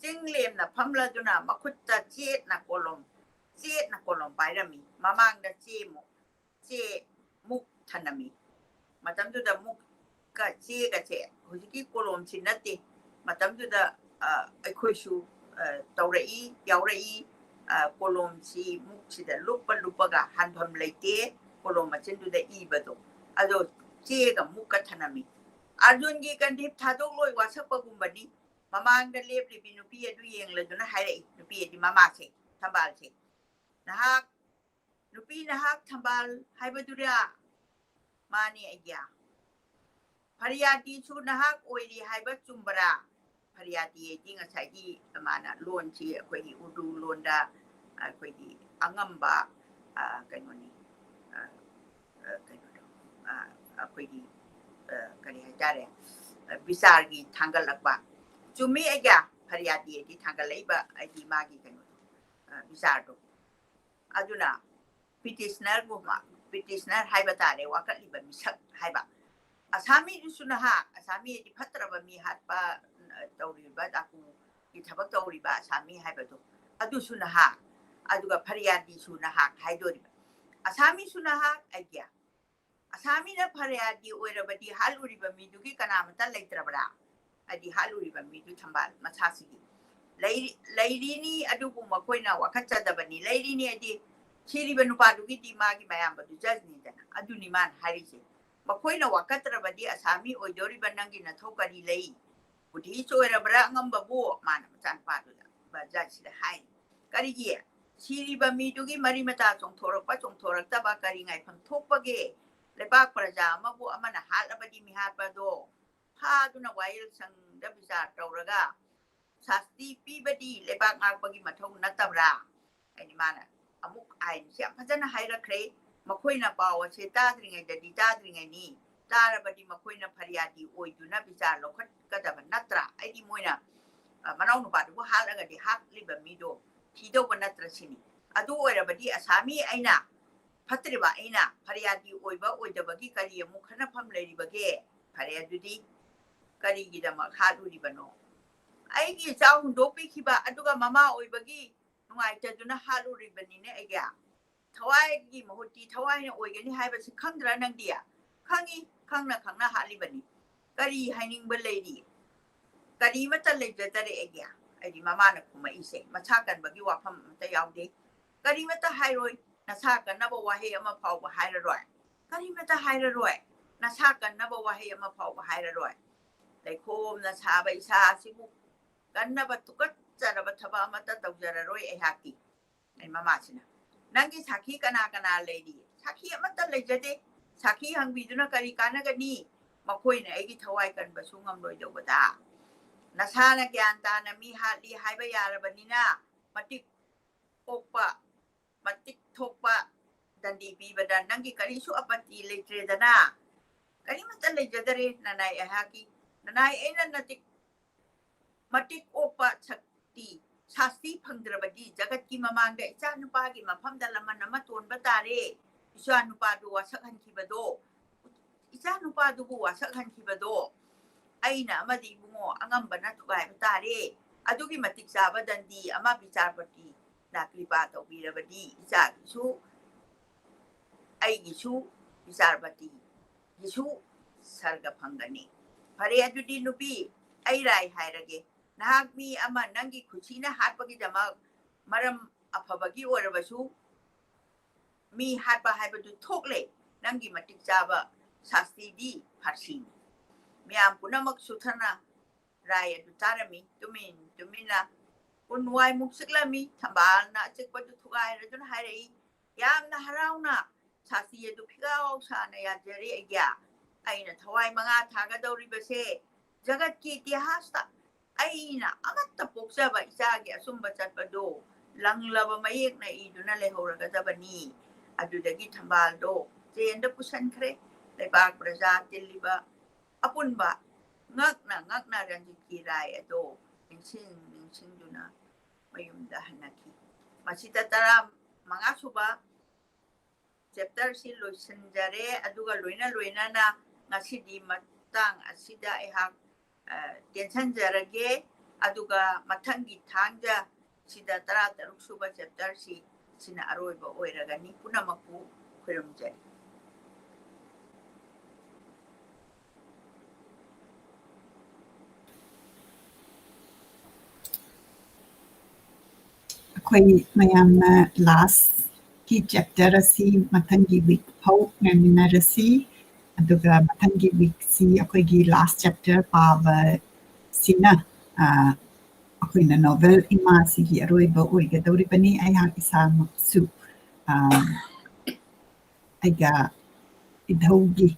ꯆꯤꯡ ꯂꯦꯝꯅ ꯐꯝꯂꯗꯨꯅ ꯃꯈꯨꯠꯇ ꯆꯦꯠꯅ ꯀꯣꯂꯣꯝ, ꯆꯦꯠꯅ ꯀꯣꯂꯣꯝ ꯄꯥꯏꯔꯝꯃꯤ꯫ ꯃꯃꯥꯡꯗ ꯆꯦ ꯃꯨꯛ, ꯆꯦ ꯃꯨꯛ ꯊꯅꯝꯃꯤ꯫ ꯃꯇꯝꯗꯨꯗ ꯃꯨꯛꯀ ꯆꯦꯒꯁꯦ ꯍꯧꯖꯤꯛꯀꯤ ꯀꯣꯂꯣꯝꯁꯤ ꯅꯠꯇꯦ꯫ ꯃꯇꯝꯗꯨꯗ, ꯑ, ꯑꯩꯈꯣꯏꯁꯨ, ꯑ, ꯇꯧꯔꯛꯏ, ꯌꯥꯎꯔꯛꯏ꯫ ꯑ, ꯀꯣꯂꯣꯝꯁꯤ ꯃꯨꯛꯁꯤꯗ ꯂꯨꯞꯄ ꯂꯨꯞꯄꯒ ꯍꯟꯐꯝ ꯂꯩꯇꯦ, ꯀꯣꯂꯣꯝ ꯃꯆꯤꯟꯗꯨꯗ ꯏꯕꯗꯣ꯫ ꯑꯗꯣ ꯆꯦꯒ ꯃꯨꯛꯀ ꯊꯅꯝꯃꯤ꯫ ꯑꯔꯖꯨꯟꯒꯤ ꯀꯟꯗꯤꯞ ꯊꯥꯗꯣꯛꯂꯣꯏ ꯋꯥꯁꯛꯄꯒꯨꯝꯕꯅꯤ꯫ ꯃꯃꯥꯡꯗ ꯂꯦꯞꯂꯤꯕꯤ ꯅꯨꯄꯤ ꯑꯗꯨ ꯌꯦꯡꯂꯗꯨꯅ ꯍꯥꯏꯔꯛꯏ, ꯅꯨꯄꯤ ꯑꯗꯤ ꯃꯃꯥꯁꯦ, ꯊꯝꯕꯥꯜꯁꯦ, "ꯅꯍꯥꯛ, ꯅꯨꯄꯤ ꯅꯍꯥꯛ ꯊꯝꯕꯥꯜ ꯍꯥꯏꯕꯗꯨꯔꯥ?" ꯃꯥꯅꯤ ꯑꯩꯒꯤ꯫ ꯐꯔꯤꯌꯥꯗꯤꯁꯨ ꯅꯍꯥꯛ ꯑꯣꯏꯔꯤ ꯍꯥꯏꯕ ꯆꯨꯝꯕꯔꯥ? ꯐꯔꯤꯌꯥꯗꯤ ꯍꯥꯏꯗꯤ ꯉꯁꯥꯏꯒꯤ ꯃꯥꯅ ꯂꯣꯟꯁꯤ ꯑꯩꯈꯣꯏꯒꯤ ꯎꯔꯗꯨ ꯂꯣꯟꯗ ꯑꯩꯈꯣꯏꯒꯤ ꯑꯉꯝꯕ, ꯑ, ꯀꯩꯅꯣꯅꯤ, ꯑ, ꯑ, ꯀꯩꯅꯣꯗꯣ, ꯑ, ꯑꯩꯈꯣꯏꯒꯤ, ꯑ, ꯀꯔꯤ ꯍꯥꯏꯇꯥꯔꯦ, ꯑ, ꯕꯤꯆꯥꯔꯒꯤ ꯊꯥꯡꯒꯠꯂꯛꯄ꯫ ꯆꯨꯝꯃꯤ ꯑꯩꯒ, ꯐꯔꯤꯌꯥꯗꯤ ꯍꯥꯏꯗꯤ ꯊꯥꯡꯒꯠꯂꯛꯏꯕ ꯍꯥꯏꯗꯤ ꯃꯥꯒꯤ ꯀꯩꯅꯣꯗꯣ, ꯑ, ꯕꯤꯆꯥꯔꯗꯣ꯫ ꯑꯗꯨꯅ ꯄꯤꯇꯤꯁꯅꯔꯒꯨꯝꯕ, ꯄꯤꯇꯤꯁꯅꯔ ꯍꯥꯏꯕ ꯇꯥꯔꯦ, ꯋꯥꯀꯠꯂꯤꯕ ꯃꯤꯁꯛ ꯍꯥꯏꯕ꯫ ꯑꯁꯥꯃꯤꯗꯨꯁꯨ ꯅꯍꯥ, ꯑꯁꯥꯃꯤ ꯍꯥꯏꯗꯤ ꯐꯠꯇ꯭ꯔꯕ ꯃꯤ ꯍꯥꯠꯄ, ꯑ, ꯇꯧꯔꯤꯕ, ꯗꯥꯀꯨꯒꯤ ꯊꯕꯛ ꯇꯧꯔꯤꯕ ꯑꯁꯥꯃꯤ ꯍꯥꯏꯕꯗꯣ, ꯑꯗꯨꯁꯨ ꯅꯍꯥ꯫ ꯑꯗꯨꯒ ꯐꯔꯤꯌꯥꯗꯤꯁꯨ ꯅꯍꯥ ꯍꯥꯏꯗꯣꯔꯤꯕ꯫ ꯑꯁꯥꯃꯤꯁꯨ ꯅꯍꯥ, ꯑꯩꯒꯤ꯫ ꯑꯁꯥꯃꯤꯅ ꯐꯔꯤꯌꯥꯗꯤ ꯑꯣꯏꯔꯕꯗꯤ ꯍꯥꯠꯂꯨꯔꯤꯕ ꯃꯤꯗꯨꯒꯤ ꯀꯅꯥꯃꯠꯇ ꯂꯩꯇ꯭ꯔꯕ꯭ꯔꯥ? ꯍꯥꯏꯗꯤ ꯍꯥꯠꯂꯨꯔꯤꯕ ꯃꯤꯗꯨ ꯊꯝꯕꯥꯜ ꯃꯁꯥꯁꯤꯒꯤ ꯂꯩꯔꯤ-, ꯂꯩꯔꯤꯅꯤ, ꯑꯗꯨꯕꯨ ꯃꯈꯣꯏꯅ ꯋꯥꯀꯠꯆꯗꯕꯅꯤ꯫ ꯂꯩꯔꯤꯅꯤ ꯍꯥꯏꯗꯤ ꯁꯤꯔꯤꯕ ꯅꯨꯄꯥꯗꯨꯒꯤꯗꯤ ꯃꯥꯒꯤ ꯃꯌꯥꯝꯕꯗꯨ ꯖꯖꯅꯤꯗꯅ, ꯑꯗꯨꯅꯤ ꯃꯥꯅ ꯍꯥꯏꯔꯤꯁꯦ꯫ ꯃꯈꯣꯏꯅ ꯋꯥꯀꯠꯇ꯭ꯔꯕꯗꯤ ꯑꯁꯥꯃꯤ ꯑꯣꯏꯗꯧꯔꯤꯕ ꯅꯪꯒꯤ ꯅꯊꯧ ꯀꯔꯤ ꯂꯩ? ꯕꯨꯙꯤꯁ ꯑꯣꯏꯔꯕ꯭ꯔꯥ ꯑꯉꯝꯕꯕꯨ? ꯃꯥꯅ ꯃꯆꯥꯅꯨꯄꯥꯗꯨꯗ ꯖꯖꯁꯤꯗ ꯍꯥꯏ꯫ ꯀꯔꯤꯒꯤ? ꯁꯤꯔꯤꯕ ꯃꯤꯗꯨꯒꯤ ꯃꯔꯤ ꯃꯇꯥ ꯆꯣꯡꯊꯣꯔꯛꯄ ꯆꯣꯡꯊꯣꯔꯛꯇꯕ ꯀꯔꯤ ꯉꯥꯏꯐꯝ ꯊꯣꯛꯄꯒꯦ? ꯂꯩꯕꯥꯛ ꯄ꯭ꯔꯖꯥ ꯑꯃꯕꯨ ꯑꯃꯅ ꯍꯥꯠꯂꯕꯗꯤ ꯃꯤꯍꯥꯠꯄꯗꯣ ꯐꯥꯗꯨꯅ ꯋꯥꯌꯦꯜ ꯁꯪꯗ ꯕꯤꯆꯥꯔ ꯇꯧꯔꯒ ꯁꯥꯁꯇꯤ ꯄꯤꯕꯗꯤ ꯂꯩꯕꯥꯛ ꯉꯥꯛꯄꯒꯤ ꯃꯊꯧ ꯅꯠꯇꯕ꯭ꯔꯥ? ꯍꯥꯏꯗꯤ ꯃꯥꯅ ꯑꯃꯨꯛ ꯑꯥꯏꯟꯁꯦ ꯌꯥꯝ ꯐꯖꯅ ꯍꯥꯏꯔꯛꯈ꯭ꯔꯦ꯫ ꯃꯈꯣꯏꯅ ꯄꯥꯎ ꯑꯁꯦ ꯇꯥꯗ꯭ꯔꯤꯉꯩꯗꯗꯤ ꯇꯥꯗ꯭ꯔꯤꯉꯩꯅꯤ, ꯇꯥꯔꯕꯗꯤ ꯃꯈꯣꯏꯅ ꯐꯔꯤꯌꯥꯗꯤ ꯑꯣꯏꯗꯨꯅ ꯕꯤꯆꯥꯔ ꯂꯧꯈꯠꯀꯗꯕ ꯅꯠꯇ꯭ꯔꯥ? ꯑꯩꯗꯤ ꯃꯣꯏꯅ, ꯑ, ꯃꯅꯥꯎ ꯅꯨꯄꯥꯗꯨꯕꯨ ꯍꯥꯠꯂꯒꯗꯤ ꯍꯥꯠꯂꯤꯕ ꯃꯤꯗꯣ ꯊꯤꯗꯧꯕ ꯅꯠꯇ꯭ꯔ ꯁꯤꯅꯤ꯫ ꯑꯗꯨ ꯑꯣꯏꯔꯕꯗꯤ ꯑꯁꯥꯃꯤ ꯑꯩꯅ, ꯐꯠꯇ꯭ꯔꯤꯕ ꯑꯩꯅ ꯐꯔꯤꯌꯥꯗꯤ ꯑꯣꯏꯕ ꯑꯣꯏꯗꯕꯒꯤ ꯀꯔꯤ ꯑꯃꯨꯛ ꯈꯟꯅꯐꯝ ꯂꯩꯔꯤꯕꯒꯦ? ꯐꯔꯦ ꯑꯗꯨꯗꯤ ꯀꯔꯤꯒꯤꯗꯃꯛ ꯍꯥꯠꯂꯨꯔꯤꯕꯅꯣ? ꯑꯩꯒꯤ ꯏꯆꯥ ꯍꯨꯟꯗꯣꯛꯄꯤꯈꯤꯕ ꯑꯗꯨꯒ ꯃꯃꯥ ꯑꯣꯏꯕꯒꯤ ꯅꯨꯡꯉꯥꯏꯇꯗꯨꯅ ꯍꯥꯠꯂꯨꯔꯤꯕꯅꯤꯅꯦ ꯑꯩꯒꯤ꯫ ꯊꯋꯥꯏꯒꯤ ꯃꯍꯨꯠꯇꯤ ꯊꯋꯥꯏꯅ ꯑꯣꯏꯒꯅꯤ ꯍꯥꯏꯕꯁꯤ ꯈꯪꯗ꯭ꯔꯥ ꯅꯪꯗꯤ? ꯈꯪꯉꯤ, ꯈꯪꯅ ꯈꯪꯅ ꯍꯥꯠꯂꯤꯕꯅꯤ꯫ ꯀꯔꯤ ꯍꯥꯏꯅꯤꯡꯕ ꯂꯩꯔꯤ? ꯀꯔꯤꯃꯠꯇ ꯂꯩꯖꯗꯔꯦ ꯑꯩꯒꯤ꯫ ꯑꯩꯗꯤ ꯃꯃꯥꯅ ꯈꯨꯝꯃꯛꯏꯁꯦ ꯃꯁꯥ ꯀꯟꯕꯒꯤ ꯋꯥꯐꯝ ꯑꯃꯠꯇ ꯌꯥꯎꯗꯦ꯫ ꯀꯔꯤꯃꯠꯇ ꯍꯥꯏꯔꯣꯏ, ꯅꯁꯥ ꯀꯟꯅꯕ ꯋꯥꯍꯩ ꯑꯃ ꯐꯥꯎꯕ ꯍꯥꯏꯔꯔꯣꯏ꯫ ꯀꯔꯤꯃꯠꯇ ꯍꯥꯏꯔꯔꯣꯏ, ꯅꯁꯥ ꯀꯟꯅꯕ ꯋꯥꯍꯩ ꯑꯃ ꯐꯥꯎꯕ ꯍꯥꯏꯔꯔꯣꯏ꯫ ꯂꯩꯈꯣꯝꯅ ꯁꯥꯕ ꯏꯁꯥ ꯑꯁꯤꯕꯨ ꯀꯟꯅꯕ ꯇꯨꯀꯠꯆꯔꯕ ꯊꯕꯛ ꯑꯃꯠꯇ ꯇꯧꯖꯔꯔꯣꯏ ꯑꯩꯍꯥꯛꯇꯤ꯫ ꯑꯩ ꯃꯃꯥꯁꯤꯅ, "ꯅꯪꯒꯤ ꯁꯥꯈꯤ ꯀꯅꯥ ꯀꯅꯥ ꯂꯩꯔꯤ?" "ꯁꯥꯈꯤ ꯑꯃꯠꯇ ꯂꯩꯖꯗꯦ꯫ ꯁꯥꯈꯤ ꯍꯪꯕꯤꯗꯨꯅ ꯀꯔꯤ ꯀꯥꯟꯅꯒꯅꯤ? ꯃꯈꯣꯏꯅ ꯑꯩꯒꯤ ꯊꯋꯥꯏ ꯀꯟꯕꯁꯨ ꯉꯝꯂꯣꯏꯗꯧꯕꯗ꯫ ꯅꯁꯥꯅ ꯒ꯭ꯌꯥꯟ ꯇꯥꯅ ꯃꯤ ꯍꯥꯠꯂꯤ ꯍꯥꯏꯕ ꯌꯥꯔꯕꯅꯤꯅ, ꯃꯇꯤꯛ ꯊꯣꯛꯄ, ꯃꯇꯤꯛ ꯊꯣꯛꯄ ꯗꯟꯗꯤ ꯄꯤꯕꯗ ꯅꯪꯒꯤ ꯀꯔꯤꯁꯨ ꯑꯄꯠꯇꯤ ꯂꯩꯇ꯭ꯔꯦꯗꯅ꯫ ꯀꯔꯤꯃꯠꯇ ꯂꯩꯖꯗꯔꯦ ꯅꯅꯥꯏ ꯑꯩꯍꯥꯛꯀꯤ꯫ ꯅꯅꯥꯏ ꯑꯩꯅ ꯅꯇꯤꯛ ꯃꯇꯤꯛ ꯑꯣꯛꯄ ꯁꯛꯇꯤ, ꯁꯥꯁꯇꯤ ꯐꯪꯗ꯭ꯔꯕꯗꯤ ꯖꯒꯠꯀꯤ ꯃꯃꯥꯡꯗ ꯏꯆꯥ ꯅꯨꯄꯥꯒꯤ ꯃꯐꯝꯗ ꯂꯃꯟ ꯑꯃ ꯇꯣꯟꯕ ꯇꯥꯔꯦ꯫ ꯏꯆꯥ ꯅꯨꯄꯥꯗꯨ ꯋꯥꯁꯛꯍꯟꯈꯤꯕꯗꯣ, ꯏꯆꯥ ꯅꯨꯄꯥꯗꯨꯕꯨ ꯋꯥꯁꯛꯍꯟꯈꯤꯕꯗꯣ ꯑꯩꯅ ꯑꯃꯗꯤ ꯏꯕꯨꯡꯉꯣ ꯑꯉꯝꯕꯅ ꯊꯨꯒꯥꯏꯕ ꯇꯥꯔꯦ꯫ ꯑꯗꯨꯒꯤ ꯃꯇꯤꯛ ꯆꯥꯕ ꯗꯟꯗꯤ ꯑꯃ ꯕꯤꯆꯥꯔꯄꯇꯤ ꯅ ꯀ꯭ꯔꯤꯄꯥ ꯇꯧꯕꯤꯔꯕꯗꯤ ꯏꯆꯥꯒꯤꯁꯨ ꯑꯩꯒꯤꯁꯨ ꯕꯤꯆꯥꯔꯄꯇꯤꯒꯤꯁꯨ ꯁꯔꯒ ꯐꯪꯒꯅꯤ꯫ ꯐꯔꯦ, ꯑꯗꯨꯗꯤ ꯅꯨꯄꯤ, ꯑꯩ ꯔꯥꯏ ꯍꯥꯏꯔꯒꯦ꯫ ꯅꯍꯥꯛ ꯃꯤ ꯑꯃ ꯅꯪꯒꯤ ꯈꯨꯁꯤꯅ ꯍꯥꯠꯄꯒꯤꯗꯃꯛ ꯃꯔꯝ ꯑꯐꯕꯒꯤ ꯑꯣꯏꯔꯕꯁꯨ ꯃꯤ ꯍꯥꯠꯄ ꯍꯥꯏꯕꯗꯨ ꯊꯣꯛꯂꯦ꯫ ꯅꯪꯒꯤ ꯃꯇꯤꯛ ꯆꯥꯕ ꯁꯥꯁꯇꯤꯗꯤ ꯐꯥꯔꯁꯤꯅꯤ꯫ ꯃꯤꯌꯥꯝ ꯄꯨꯝꯅꯃꯛ ꯁꯨꯊꯅ ꯔꯥꯏ ꯑꯗꯨ ꯇꯥꯔꯝꯃꯤ꯫ ꯇꯨꯃꯤꯟ ꯇꯨꯃꯤꯟꯅ ꯎꯟ ꯋꯥꯏꯃꯨꯛ ꯆꯤꯛꯂꯝꯃꯤ꯫ ꯊꯝꯕꯥꯜꯅ ꯑꯆꯤꯛꯄꯗꯨ ꯊꯨꯒꯥꯏꯔꯗꯨꯅ ꯍꯥꯏꯔꯛꯏ, "ꯌꯥꯝꯅ ꯍꯔꯥꯎꯅ ꯁꯥꯁꯤ ꯑꯗꯨ ꯐꯤꯒꯥꯎ ꯁꯥꯅ ꯌꯥꯖꯔꯦ ꯑꯩꯒꯤ꯫ ꯑꯩꯅ ꯊꯋꯥꯏ ꯃꯉꯥ ꯊꯥꯒꯗꯧꯔꯤꯕꯁꯦ ꯖꯒꯠꯀꯤ ꯏꯇꯤꯍꯥꯁꯇ ꯑꯩꯅ ꯑꯃꯠꯇ ꯄꯣꯛꯆꯕ ꯏꯆꯥꯒꯤ ꯑꯆꯨꯝꯕ ꯆꯠꯄꯗꯣ ꯂꯪꯂꯕ ꯃꯌꯦꯛꯅ ꯏꯗꯨꯅ ꯂꯩꯍꯧꯔꯒꯗꯕꯅꯤ꯫" ꯑꯗꯨꯗꯒꯤ ꯊꯝꯕꯥꯜꯗꯣ ꯆꯦꯟꯗ ꯄꯨꯁꯟꯈ꯭ꯔꯦ꯫ ꯂꯩꯕꯥꯛ ꯄ꯭ꯔꯖꯥ ꯇꯤꯜꯂꯤꯕ ꯑꯄꯨꯟꯕ ꯉꯛꯅ ꯉꯛꯅ ꯔꯟꯖꯤꯠꯀꯤ ꯔꯥꯏ ꯑꯗꯣ ꯅꯤꯡꯁꯤꯡ ꯅꯤꯡꯁꯤꯡꯗꯨꯅ ꯃꯌꯨꯝꯗ ꯍꯟꯅꯈꯤ꯫ ꯃꯁꯤꯗ ꯇꯔꯥ ꯃꯉꯥ ꯁꯨꯕ ꯆꯦꯞꯇꯔꯁꯤ ꯂꯣꯏꯁꯤꯟꯖꯔꯦ꯫ ꯑꯗꯨꯒ ꯂꯣꯏꯅ ꯂꯣꯏꯅꯅ ꯉꯁꯤꯗꯤ ꯃꯇꯥꯡ ꯑꯁꯤꯗ ꯑꯩꯍꯥꯛ, ꯑ, ꯇꯦꯟꯁꯤꯟꯖꯔꯒꯦ꯫ ꯑꯗꯨꯒ ꯃꯊꯪꯒꯤ ꯊꯥꯡꯖ ꯁꯤꯗ ꯇꯔꯥ ꯇꯔꯨꯛ ꯁꯨꯕ ꯆꯦꯞꯇꯔꯁꯤ ꯁꯤꯅ ꯑꯔꯣꯏꯕ ꯑꯣꯏꯔꯒꯅꯤ꯫ ꯄꯨꯝꯅꯃꯛꯄꯨ ꯈꯨꯔꯨꯝꯖꯔꯤ꯫ ꯑꯩꯈꯣꯏ ꯃꯌꯥꯝꯅ ꯂꯥꯁꯀꯤ ꯆꯦꯞꯇꯔ ꯑꯁꯤ ꯃꯊꯪꯒꯤ ꯋꯤꯛ ꯐꯥꯎ ꯉꯥꯏꯃꯤꯟꯅꯔꯁꯤ꯫ ꯑꯗꯨꯒ ꯃꯊꯪꯒꯤ ꯋꯤꯛꯁꯤ ꯑꯩꯈꯣꯏꯒꯤ ꯂꯥꯁ ꯆꯦꯞꯇꯔ ꯄꯥꯕꯁꯤꯅ, ꯑ, ꯑꯩꯈꯣꯏꯅ ꯅꯣꯚꯦꯜ ꯏꯃꯥꯁꯤꯒꯤ ꯑꯔꯣꯏꯕ ꯑꯣꯏꯒꯗꯧꯔꯤꯕꯅꯤ꯫ ꯑꯩꯍꯥꯛ ꯏꯁꯥꯃꯛꯁꯨ, ꯑ, ꯑꯩꯒ ꯏꯙꯧꯒꯤ,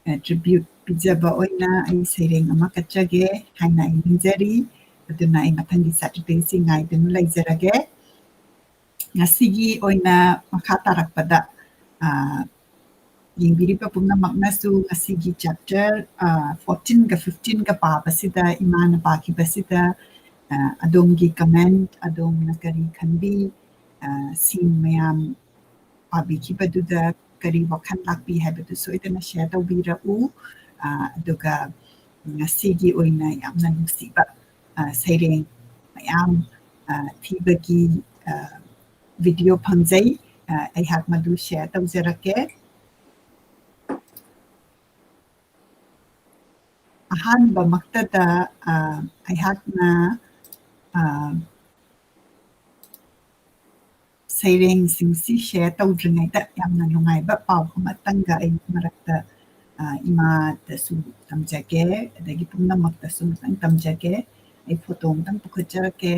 ꯑ, tribute ꯄꯤꯖꯕ ꯑꯣꯏꯅ ꯑꯩ ꯁꯩꯔꯦꯡ ꯑꯃ ꯀꯠꯆꯒꯦ ꯍꯥꯏꯅ ꯑꯩ ꯅꯤꯡꯖꯔꯤ꯫ ꯑꯗꯨꯅ ꯑꯩ ꯃꯊꯪꯒꯤ Saturdayꯁꯤ ꯉꯥꯏꯗꯨꯅ ꯂꯩꯖꯔꯒꯦ꯫ ꯉꯁꯤꯒꯤ ꯑꯣꯏꯅ ꯃꯈꯥ ꯇꯥꯔꯛꯄꯗ, ꯑ, ꯌꯦꯡꯕꯤꯔꯤꯕ ꯄꯨꯝꯅꯃꯛꯅꯁꯨ ꯉꯁꯤꯒꯤ chapter, ꯑ, fourteenꯒ fifteenꯒ ꯄꯥꯕꯁꯤꯗ, ꯏꯃꯥꯅ ꯄꯥꯈꯤꯕꯁꯤꯗ, ꯑ, ꯑꯗꯣꯝꯒꯤ comment, ꯑꯗꯣꯝꯅ ꯀꯔꯤ ꯈꯟꯕꯤ, ꯑ, ꯁꯤꯡ ꯃꯌꯥꯝ ꯄꯥꯕꯤꯈꯤꯕꯗꯨꯗ ꯀꯔꯤ ꯋꯥꯈꯜ ꯂꯥꯛꯄꯤ ꯍꯥꯏꯕꯗꯨ ꯁꯣꯏꯗꯅ share ꯇꯧꯕꯤꯔꯛꯎ꯫ ꯑ, ꯑꯗꯨꯒ ꯉꯁꯤꯒꯤ ꯑꯣꯏꯅ ꯌꯥꯝꯅ ꯅꯨꯡꯁꯤꯕ, ꯑ, ꯁꯩꯔꯦꯡ ꯃꯌꯥꯝ, ꯑ, ꯊꯤꯕꯒꯤ, ꯑ, video ꯐꯪꯖꯩ꯫ ꯑ, ꯑꯩꯍꯥꯛ ꯃꯗꯨ share ꯇꯧꯖꯔꯛꯀꯦ꯫ ꯑꯍꯥꯟꯕꯃꯛꯇꯗ, ꯑ, ꯑꯩꯍꯥꯛꯅ, ꯑ, ꯁꯩꯔꯦꯡꯁꯤꯡꯁꯤ share ꯇꯧꯗ꯭ꯔꯤꯉꯩꯗ ꯌꯥꯝꯅ ꯅꯨꯡꯉꯥꯏꯕ ꯄꯥꯎ ꯑꯃꯇꯪꯒ ꯑꯩ ꯃꯔꯛꯇ, ꯑ, ꯏꯃꯥꯗꯁꯨ ꯇꯝꯖꯒꯦ, ꯑꯗꯒꯤ ꯄꯨꯝꯅꯃꯛꯇꯁꯨ ꯑꯃꯨꯛꯇꯪ ꯇꯝꯖꯒꯦ꯫ ꯑꯩ photo ꯑꯃꯇꯪ ꯄꯨꯈꯠꯆꯔꯛꯀꯦ꯫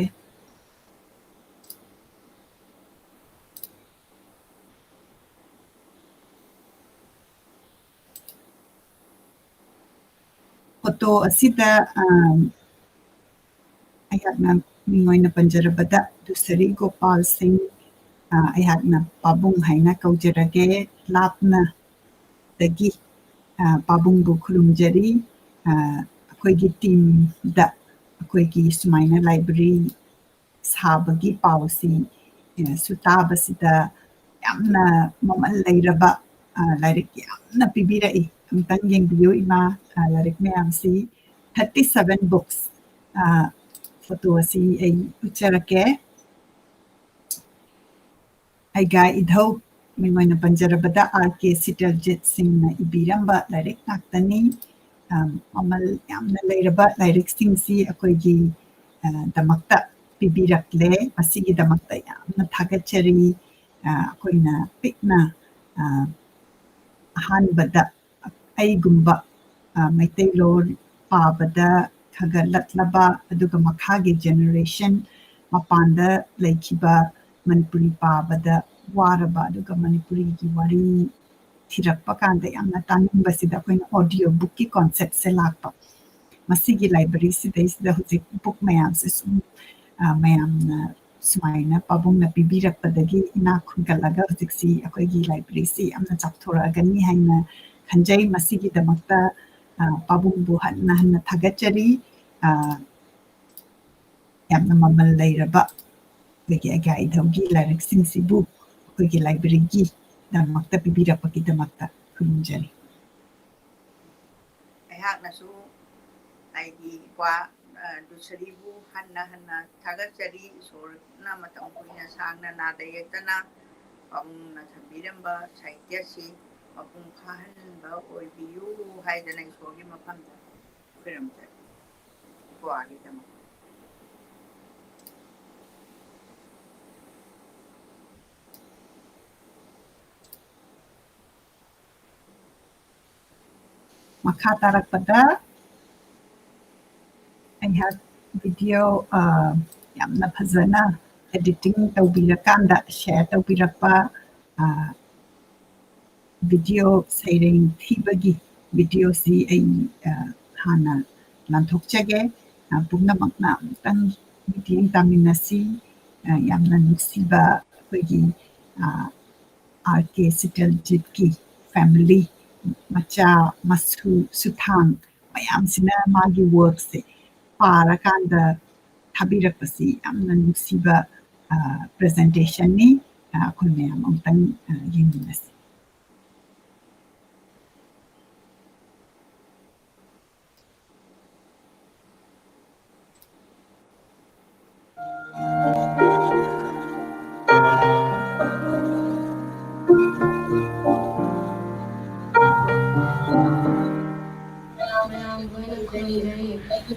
Photo ꯑꯁꯤꯗ, ꯑꯝ, ꯑꯩꯍꯥꯛꯅ ꯃꯤꯡ ꯑꯣꯏꯅ ꯄꯟꯖꯔꯕꯗ ꯗꯨꯁꯔꯤ ꯒꯣꯄꯥꯜ ꯁꯤꯡ, ꯑ, ꯑꯩꯍꯥꯛꯅ ꯄꯥꯕꯨꯡ ꯍꯥꯏꯅ ꯀꯧꯖꯔꯒꯦ, ꯂꯥꯞꯅꯗꯒꯤ, ꯑ, ꯄꯥꯕꯨꯡꯕꯨ ꯈꯨꯔꯨꯝꯖꯔꯤ꯫ ꯑ, ꯑꯩꯈꯣꯏꯒꯤ teamꯗ ꯑꯩꯈꯣꯏꯒꯤ ꯁꯨꯃꯥꯏꯅ library ꯁꯥꯕꯒꯤ ꯄꯥꯎꯁꯤ, ꯑ, ꯁꯨ ꯇꯥꯕꯁꯤꯗ ꯌꯥꯝꯅ ꯃꯃꯜ ꯂꯩꯔꯕ, ꯑ, ꯂꯥꯏꯔꯤꯛ ꯌꯥꯝꯅ ꯄꯤꯕꯤꯔꯛꯏ꯫ ꯑꯃꯨꯛꯇꯪ ꯌꯦꯡꯕꯤꯌꯨ ꯏꯃꯥ, ꯑ, ꯂꯥꯏꯔꯤꯛ ꯃꯌꯥꯝꯁꯤ, thirty seven books꯫ ꯑ, photo ꯑꯁꯤ ꯑꯩ ꯎꯠꯆꯔꯛꯀꯦ꯫ ꯑꯩꯒ ꯏꯙꯧ, ꯃꯤꯡ ꯑꯣꯏꯅ ꯄꯟꯖꯔꯕꯗ ꯑꯥꯔ ꯀꯦ ꯁꯤꯇꯜꯖꯤꯠ ꯁꯤꯡꯅ ꯏꯕꯤꯔꯝꯕ ꯂꯥꯏꯔꯤꯛ ꯉꯥꯛꯇꯅꯤ꯫ ꯑꯝ, ꯃꯃꯜ ꯌꯥꯝꯅ ꯂꯩꯔꯕ ꯂꯥꯏꯔꯤꯛꯁꯤꯡꯁꯤ ꯑꯩꯈꯣꯏꯒꯤ, ꯑ, ꯗꯃꯛꯇ ꯄꯤꯕꯤꯔꯛꯂꯦ꯫ ꯃꯁꯤꯒꯤꯗꯃꯛꯇ ꯌꯥꯝꯅ ꯊꯥꯒꯠꯆꯔꯤ꯫ ꯑ, ꯑꯩꯈꯣꯏꯅ ꯄꯤꯛꯅ, ꯑ, ꯑꯍꯥꯟꯕꯗ ꯑꯩꯒꯨꯝꯕ, ꯑ, ꯃꯩꯇꯩꯂꯣꯟ ꯄꯥꯕꯗ ꯈꯒꯠꯂꯛꯂꯕ, ꯑꯗꯨꯒ ꯃꯈꯥꯒꯤ generation, ꯃꯄꯥꯟꯗ ꯂꯩꯈꯤꯕ, ꯃꯅꯤꯄꯨꯔꯤ ꯄꯥꯕꯗ ꯋꯥꯔꯕ, ꯑꯗꯨꯒ ꯃꯅꯤꯄꯨꯔꯤꯒꯤ ꯋꯥꯔꯤ ꯊꯤꯔꯛꯄ ꯀꯥꯟꯗ ꯌꯥꯝꯅ ꯇꯥꯅꯤꯡꯕꯁꯤꯗ ꯑꯩꯈꯣꯏꯅ audio bookꯀꯤ conceptꯁꯦ ꯂꯥꯛꯄ꯫ ꯃꯁꯤꯒꯤ libraryꯁꯤꯗꯩꯁꯤꯗ ꯍꯧꯖꯤꯛ book ꯃꯌꯥꯝꯁꯦ ꯁꯨꯝ, ꯑ, ꯃꯌꯥꯝꯅ ꯁꯨꯃꯥꯏꯅ ꯄꯥꯕꯨꯡꯅ ꯄꯤꯕꯤꯔꯛꯄꯗꯒꯤ ꯏꯅꯥꯛ ꯈꯨꯟꯒꯠꯂꯒ ꯍꯧꯖꯤꯛꯁꯤ ꯑꯩꯈꯣꯏꯒꯤ libraryꯁꯤ ꯌꯥꯝꯅ ꯆꯥꯎꯊꯣꯔꯛꯑꯒꯅꯤ ꯍꯥꯏꯅ ꯈꯟꯖꯩ꯫ ꯃꯁꯤꯒꯤꯗꯃꯛꯇ, ꯑ, ꯄꯥꯕꯨꯡꯕꯨ ꯍꯟꯅ ꯍꯟꯅ ꯊꯥꯒꯠꯆꯔꯤ꯫ ꯑ, ꯌꯥꯝꯅ ꯃꯃꯜ ꯂꯩꯔꯕ ꯑꯩꯈꯣꯏꯒꯤ ꯑꯒ꯭ꯌꯥ ꯏꯙꯧꯒꯤ ꯂꯥꯏꯔꯤꯛꯁꯤꯡꯁꯤꯕꯨ ꯑꯩꯈꯣꯏꯒꯤ libraryꯒꯤꯗꯃꯛꯇ ꯄꯤꯕꯤꯔꯛꯄꯒꯤꯗꯃꯛꯇ ꯈꯨꯔꯨꯝꯖꯔꯤ꯫ ꯑꯩꯍꯥꯛꯅꯁꯨ ꯍꯥꯏꯗꯤ ꯏꯄ꯭ꯋꯥ, ꯑ, ꯗꯨꯁꯔꯤꯕꯨ ꯍꯟꯅ ꯍꯟꯅ ꯊꯥꯒꯠꯆꯔꯤ꯫ ꯏꯁꯣꯔꯅ ꯃꯇꯝ ꯀꯨꯏꯅ ꯁꯥꯡꯅ ꯅꯥꯗ ꯌꯦꯛꯇꯅ ꯄꯥꯕꯨꯡꯅ ꯊꯝꯕꯤꯔꯝꯕ ꯁꯥꯍꯤꯇ꯭ꯌꯁꯤ ꯃꯄꯨꯡ ꯐꯥꯍꯟꯕ ꯑꯣꯏꯕꯤꯌꯨ ꯍꯥꯏꯗꯅ ꯏꯁꯣꯔꯒꯤ ꯃꯐꯝꯗ ꯈꯨꯔꯨꯝꯖꯔꯤ꯫ ꯏꯄ꯭ꯋꯥꯒꯤꯗꯃꯛ꯫ ꯃꯈꯥ ꯇꯥꯔꯛꯄꯗ ꯑꯩꯍꯥꯛ video, ꯑ, ꯌꯥꯝꯅ ꯐꯖꯅ editing ꯇꯧꯕꯤꯔꯀꯥꯟꯗ share ꯇꯧꯕꯤꯔꯛꯄ, ꯑ, video ꯁꯩꯔꯦꯡ ꯊꯤꯕꯒꯤ videoꯁꯤ ꯑꯩ, ꯑ, ꯍꯥꯟꯅ ꯂꯥꯟꯊꯣꯛꯆꯒꯦ꯫ ꯑ, ꯄꯨꯝꯅꯃꯛꯅ ꯑꯃꯨꯛꯇꯪ ꯃꯤꯠꯌꯦꯡ ꯇꯥꯃꯤꯟꯅꯁꯤ꯫ ꯑ, ꯌꯥꯝꯅ ꯅꯨꯡꯁꯤꯕ ꯑꯩꯈꯣꯏꯒꯤ, ꯑ, R K ꯁꯤꯇꯜꯖꯤꯠꯀꯤ family, ꯃꯆꯥ, ꯃꯁꯨ, ꯁꯨꯊꯥꯡ ꯃꯌꯥꯝꯁꯤꯅ ꯃꯥꯒꯤ workꯁꯦ ꯄꯥꯔꯀꯥꯟꯗ ꯊꯥꯕꯤꯔꯛꯄꯁꯤ ꯌꯥꯝꯅ ꯅꯨꯡꯁꯤꯕ, ꯑ, presentationꯅꯤ꯫ ꯑ, ꯑꯩꯈꯣꯏ ꯃꯌꯥꯝ ꯑꯃꯨꯛꯇꯪ, ꯑ, ꯌꯦꯡꯃꯤꯟꯅꯁꯤ꯫ ꯃꯌꯥꯝꯕꯨ ꯑꯩꯅ ꯈꯨꯔꯨꯝꯖꯔꯤ꯫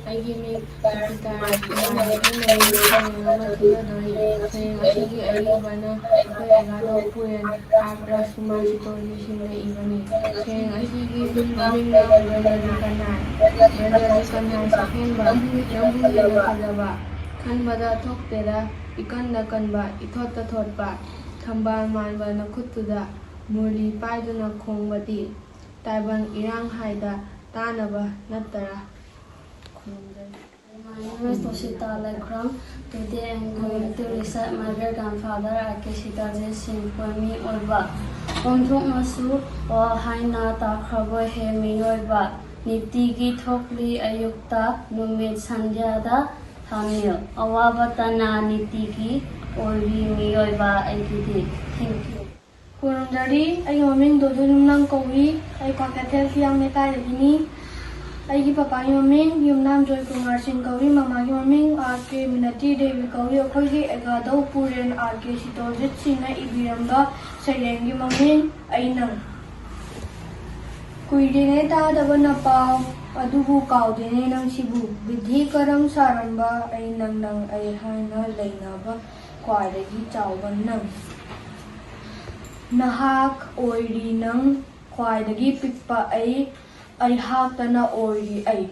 ꯑꯩꯒꯤ ꯃꯤꯡ ꯀꯕꯤꯇꯥ ꯔꯥꯖꯀꯨꯃꯥꯔꯤ꯫ ꯑꯩꯅ ꯍꯌꯦꯡ ꯁꯩꯔꯦꯡ ꯑꯃ ꯊꯤꯒꯗꯧꯔꯤ꯫ ꯁꯩꯔꯦꯡ ꯑꯁꯤꯒꯤ ꯑꯏꯕꯅ ꯑꯩꯈꯣꯏ ꯑꯣꯖꯥ ꯗꯣꯛꯇꯔ ꯄꯨꯔꯦꯟ ꯑꯥꯔ ꯔꯥꯖꯀꯨꯃꯥꯔ ꯁꯤꯇꯣꯟꯒꯤ ꯁꯤꯡꯅ ꯏꯕꯅꯤ꯫ ꯁꯩꯔꯦꯡ ꯑꯁꯤꯒꯤ ꯃꯃꯤꯡꯅ ꯕ꯭ꯔꯗꯔꯂꯤ ꯀꯟꯍꯥꯏ꯫ ꯕ꯭ꯔꯗꯔꯂꯤ ꯀꯟꯍꯥꯏ ꯁꯛꯍꯦꯟꯕ, ꯅꯪꯕꯨ ꯍꯦꯟꯅ ꯐꯖꯕ ꯈꯟꯕꯗ ꯊꯣꯛꯇꯦꯗ, ꯏꯀꯟꯗ ꯀꯟꯕ, ꯏꯊꯣꯠꯇ ꯊꯣꯠꯄ, ꯊꯝꯕꯥꯜ ꯃꯥꯟꯕ ꯅꯈꯨꯠꯇꯨꯗ ꯃꯨꯔꯂꯤ ꯄꯥꯏꯗꯨꯅ ꯈꯣꯡꯕꯗꯤ ꯇꯥꯏꯕꯪ ꯏꯔꯥꯡ ꯍꯥꯏꯗ ꯇꯥꯅꯕ ꯅꯠꯇꯔꯥ? ꯈꯨꯔꯨꯝꯖꯔꯤ꯫ My name is Tosita Laikhrang. Today I am going to recite my great grandfather R K Sitalji Singh poem ꯃꯤꯑꯣꯏꯕ꯫ ꯑꯣꯟꯊꯣꯛꯅꯁꯨ ꯋꯥ ꯍꯥꯏꯅ ꯇꯥꯈ꯭ꯔꯕ ꯍꯦ ꯃꯤꯑꯣꯏꯕ, ꯅꯤꯇꯤꯒꯤ ꯊꯣꯛꯂꯤ ꯑꯌꯨꯛꯇ ꯅꯨꯃꯤꯠ ꯁꯟꯙ꯭ꯌꯥꯗ ꯊꯥꯅꯤꯜ꯫ ꯑꯋꯥꯕꯇꯅ ꯅꯤꯇꯤꯒꯤ ꯑꯣꯏꯔꯤ ꯃꯤꯑꯣꯏꯕ ꯑꯩꯒꯤꯗꯤ꯫ Thank you. ꯈꯨꯔꯨꯝꯖꯔꯤ꯫ ꯑꯩꯒꯤ ꯃꯃꯤꯡ ꯗꯣꯗꯨ ꯌꯨꯝꯅꯥꯝ ꯀꯧꯏ꯫ ꯑꯩ ꯀ꯭ꯋꯥꯀꯩꯊꯦꯜ ꯐꯤꯌꯥꯡ ꯂꯩꯀꯥꯏꯗꯒꯤꯅꯤ꯫ ꯑꯩꯒꯤ ꯄꯄꯥꯒꯤ ꯃꯃꯤꯡ ꯌꯨꯝꯅꯥꯝ ꯖꯣꯏꯀꯨꯃꯥꯔ ꯁꯤꯡ ꯀꯧꯏ꯫ ꯃꯃꯥꯒꯤ ꯃꯃꯤꯡ ꯑꯥꯔ ꯀꯦ ꯃꯤꯅꯇꯤ ꯗꯦꯕꯤ ꯀꯧꯏ꯫ ꯑꯩꯈꯣꯏꯒꯤ ꯑꯦꯒꯥꯗꯧ ꯄꯨꯔꯦꯟ ꯑꯥꯔ ꯀꯦ ꯁꯤꯇꯣꯜꯖꯤꯠ ꯁꯤꯡꯅ ꯏꯕꯤꯔꯝꯕ ꯁꯩꯔꯦꯡꯒꯤ ꯃꯃꯤꯡ ꯑꯩ ꯅꯪ꯫ ꯀꯨꯏꯔꯦꯅꯦ ꯇꯥꯗꯕ ꯅꯄꯥꯎ, ꯑꯗꯨꯕꯨ ꯀꯥꯎꯗꯦꯅꯦ ꯅꯪꯁꯤꯕꯨ꯫ ꯕꯤꯙꯤ ꯀꯔꯝ ꯁꯥꯔꯝꯕ ꯑꯩ ꯅꯪ, ꯅꯪ ꯑꯩ ꯍꯥꯏꯅ ꯂꯩꯅꯕ ꯈ꯭ꯋꯥꯏꯗꯒꯤ ꯆꯥꯎꯕ ꯅꯪ꯫ ꯅꯍꯥꯛ ꯑꯣꯏꯔꯤ ꯅꯪ, ꯈ꯭ꯋꯥꯏꯗꯒꯤ ꯄꯤꯛꯄ ꯑꯩ, ꯑꯩꯍꯥꯛꯇꯅ ꯑꯣꯏꯔꯤ ꯑꯩ꯫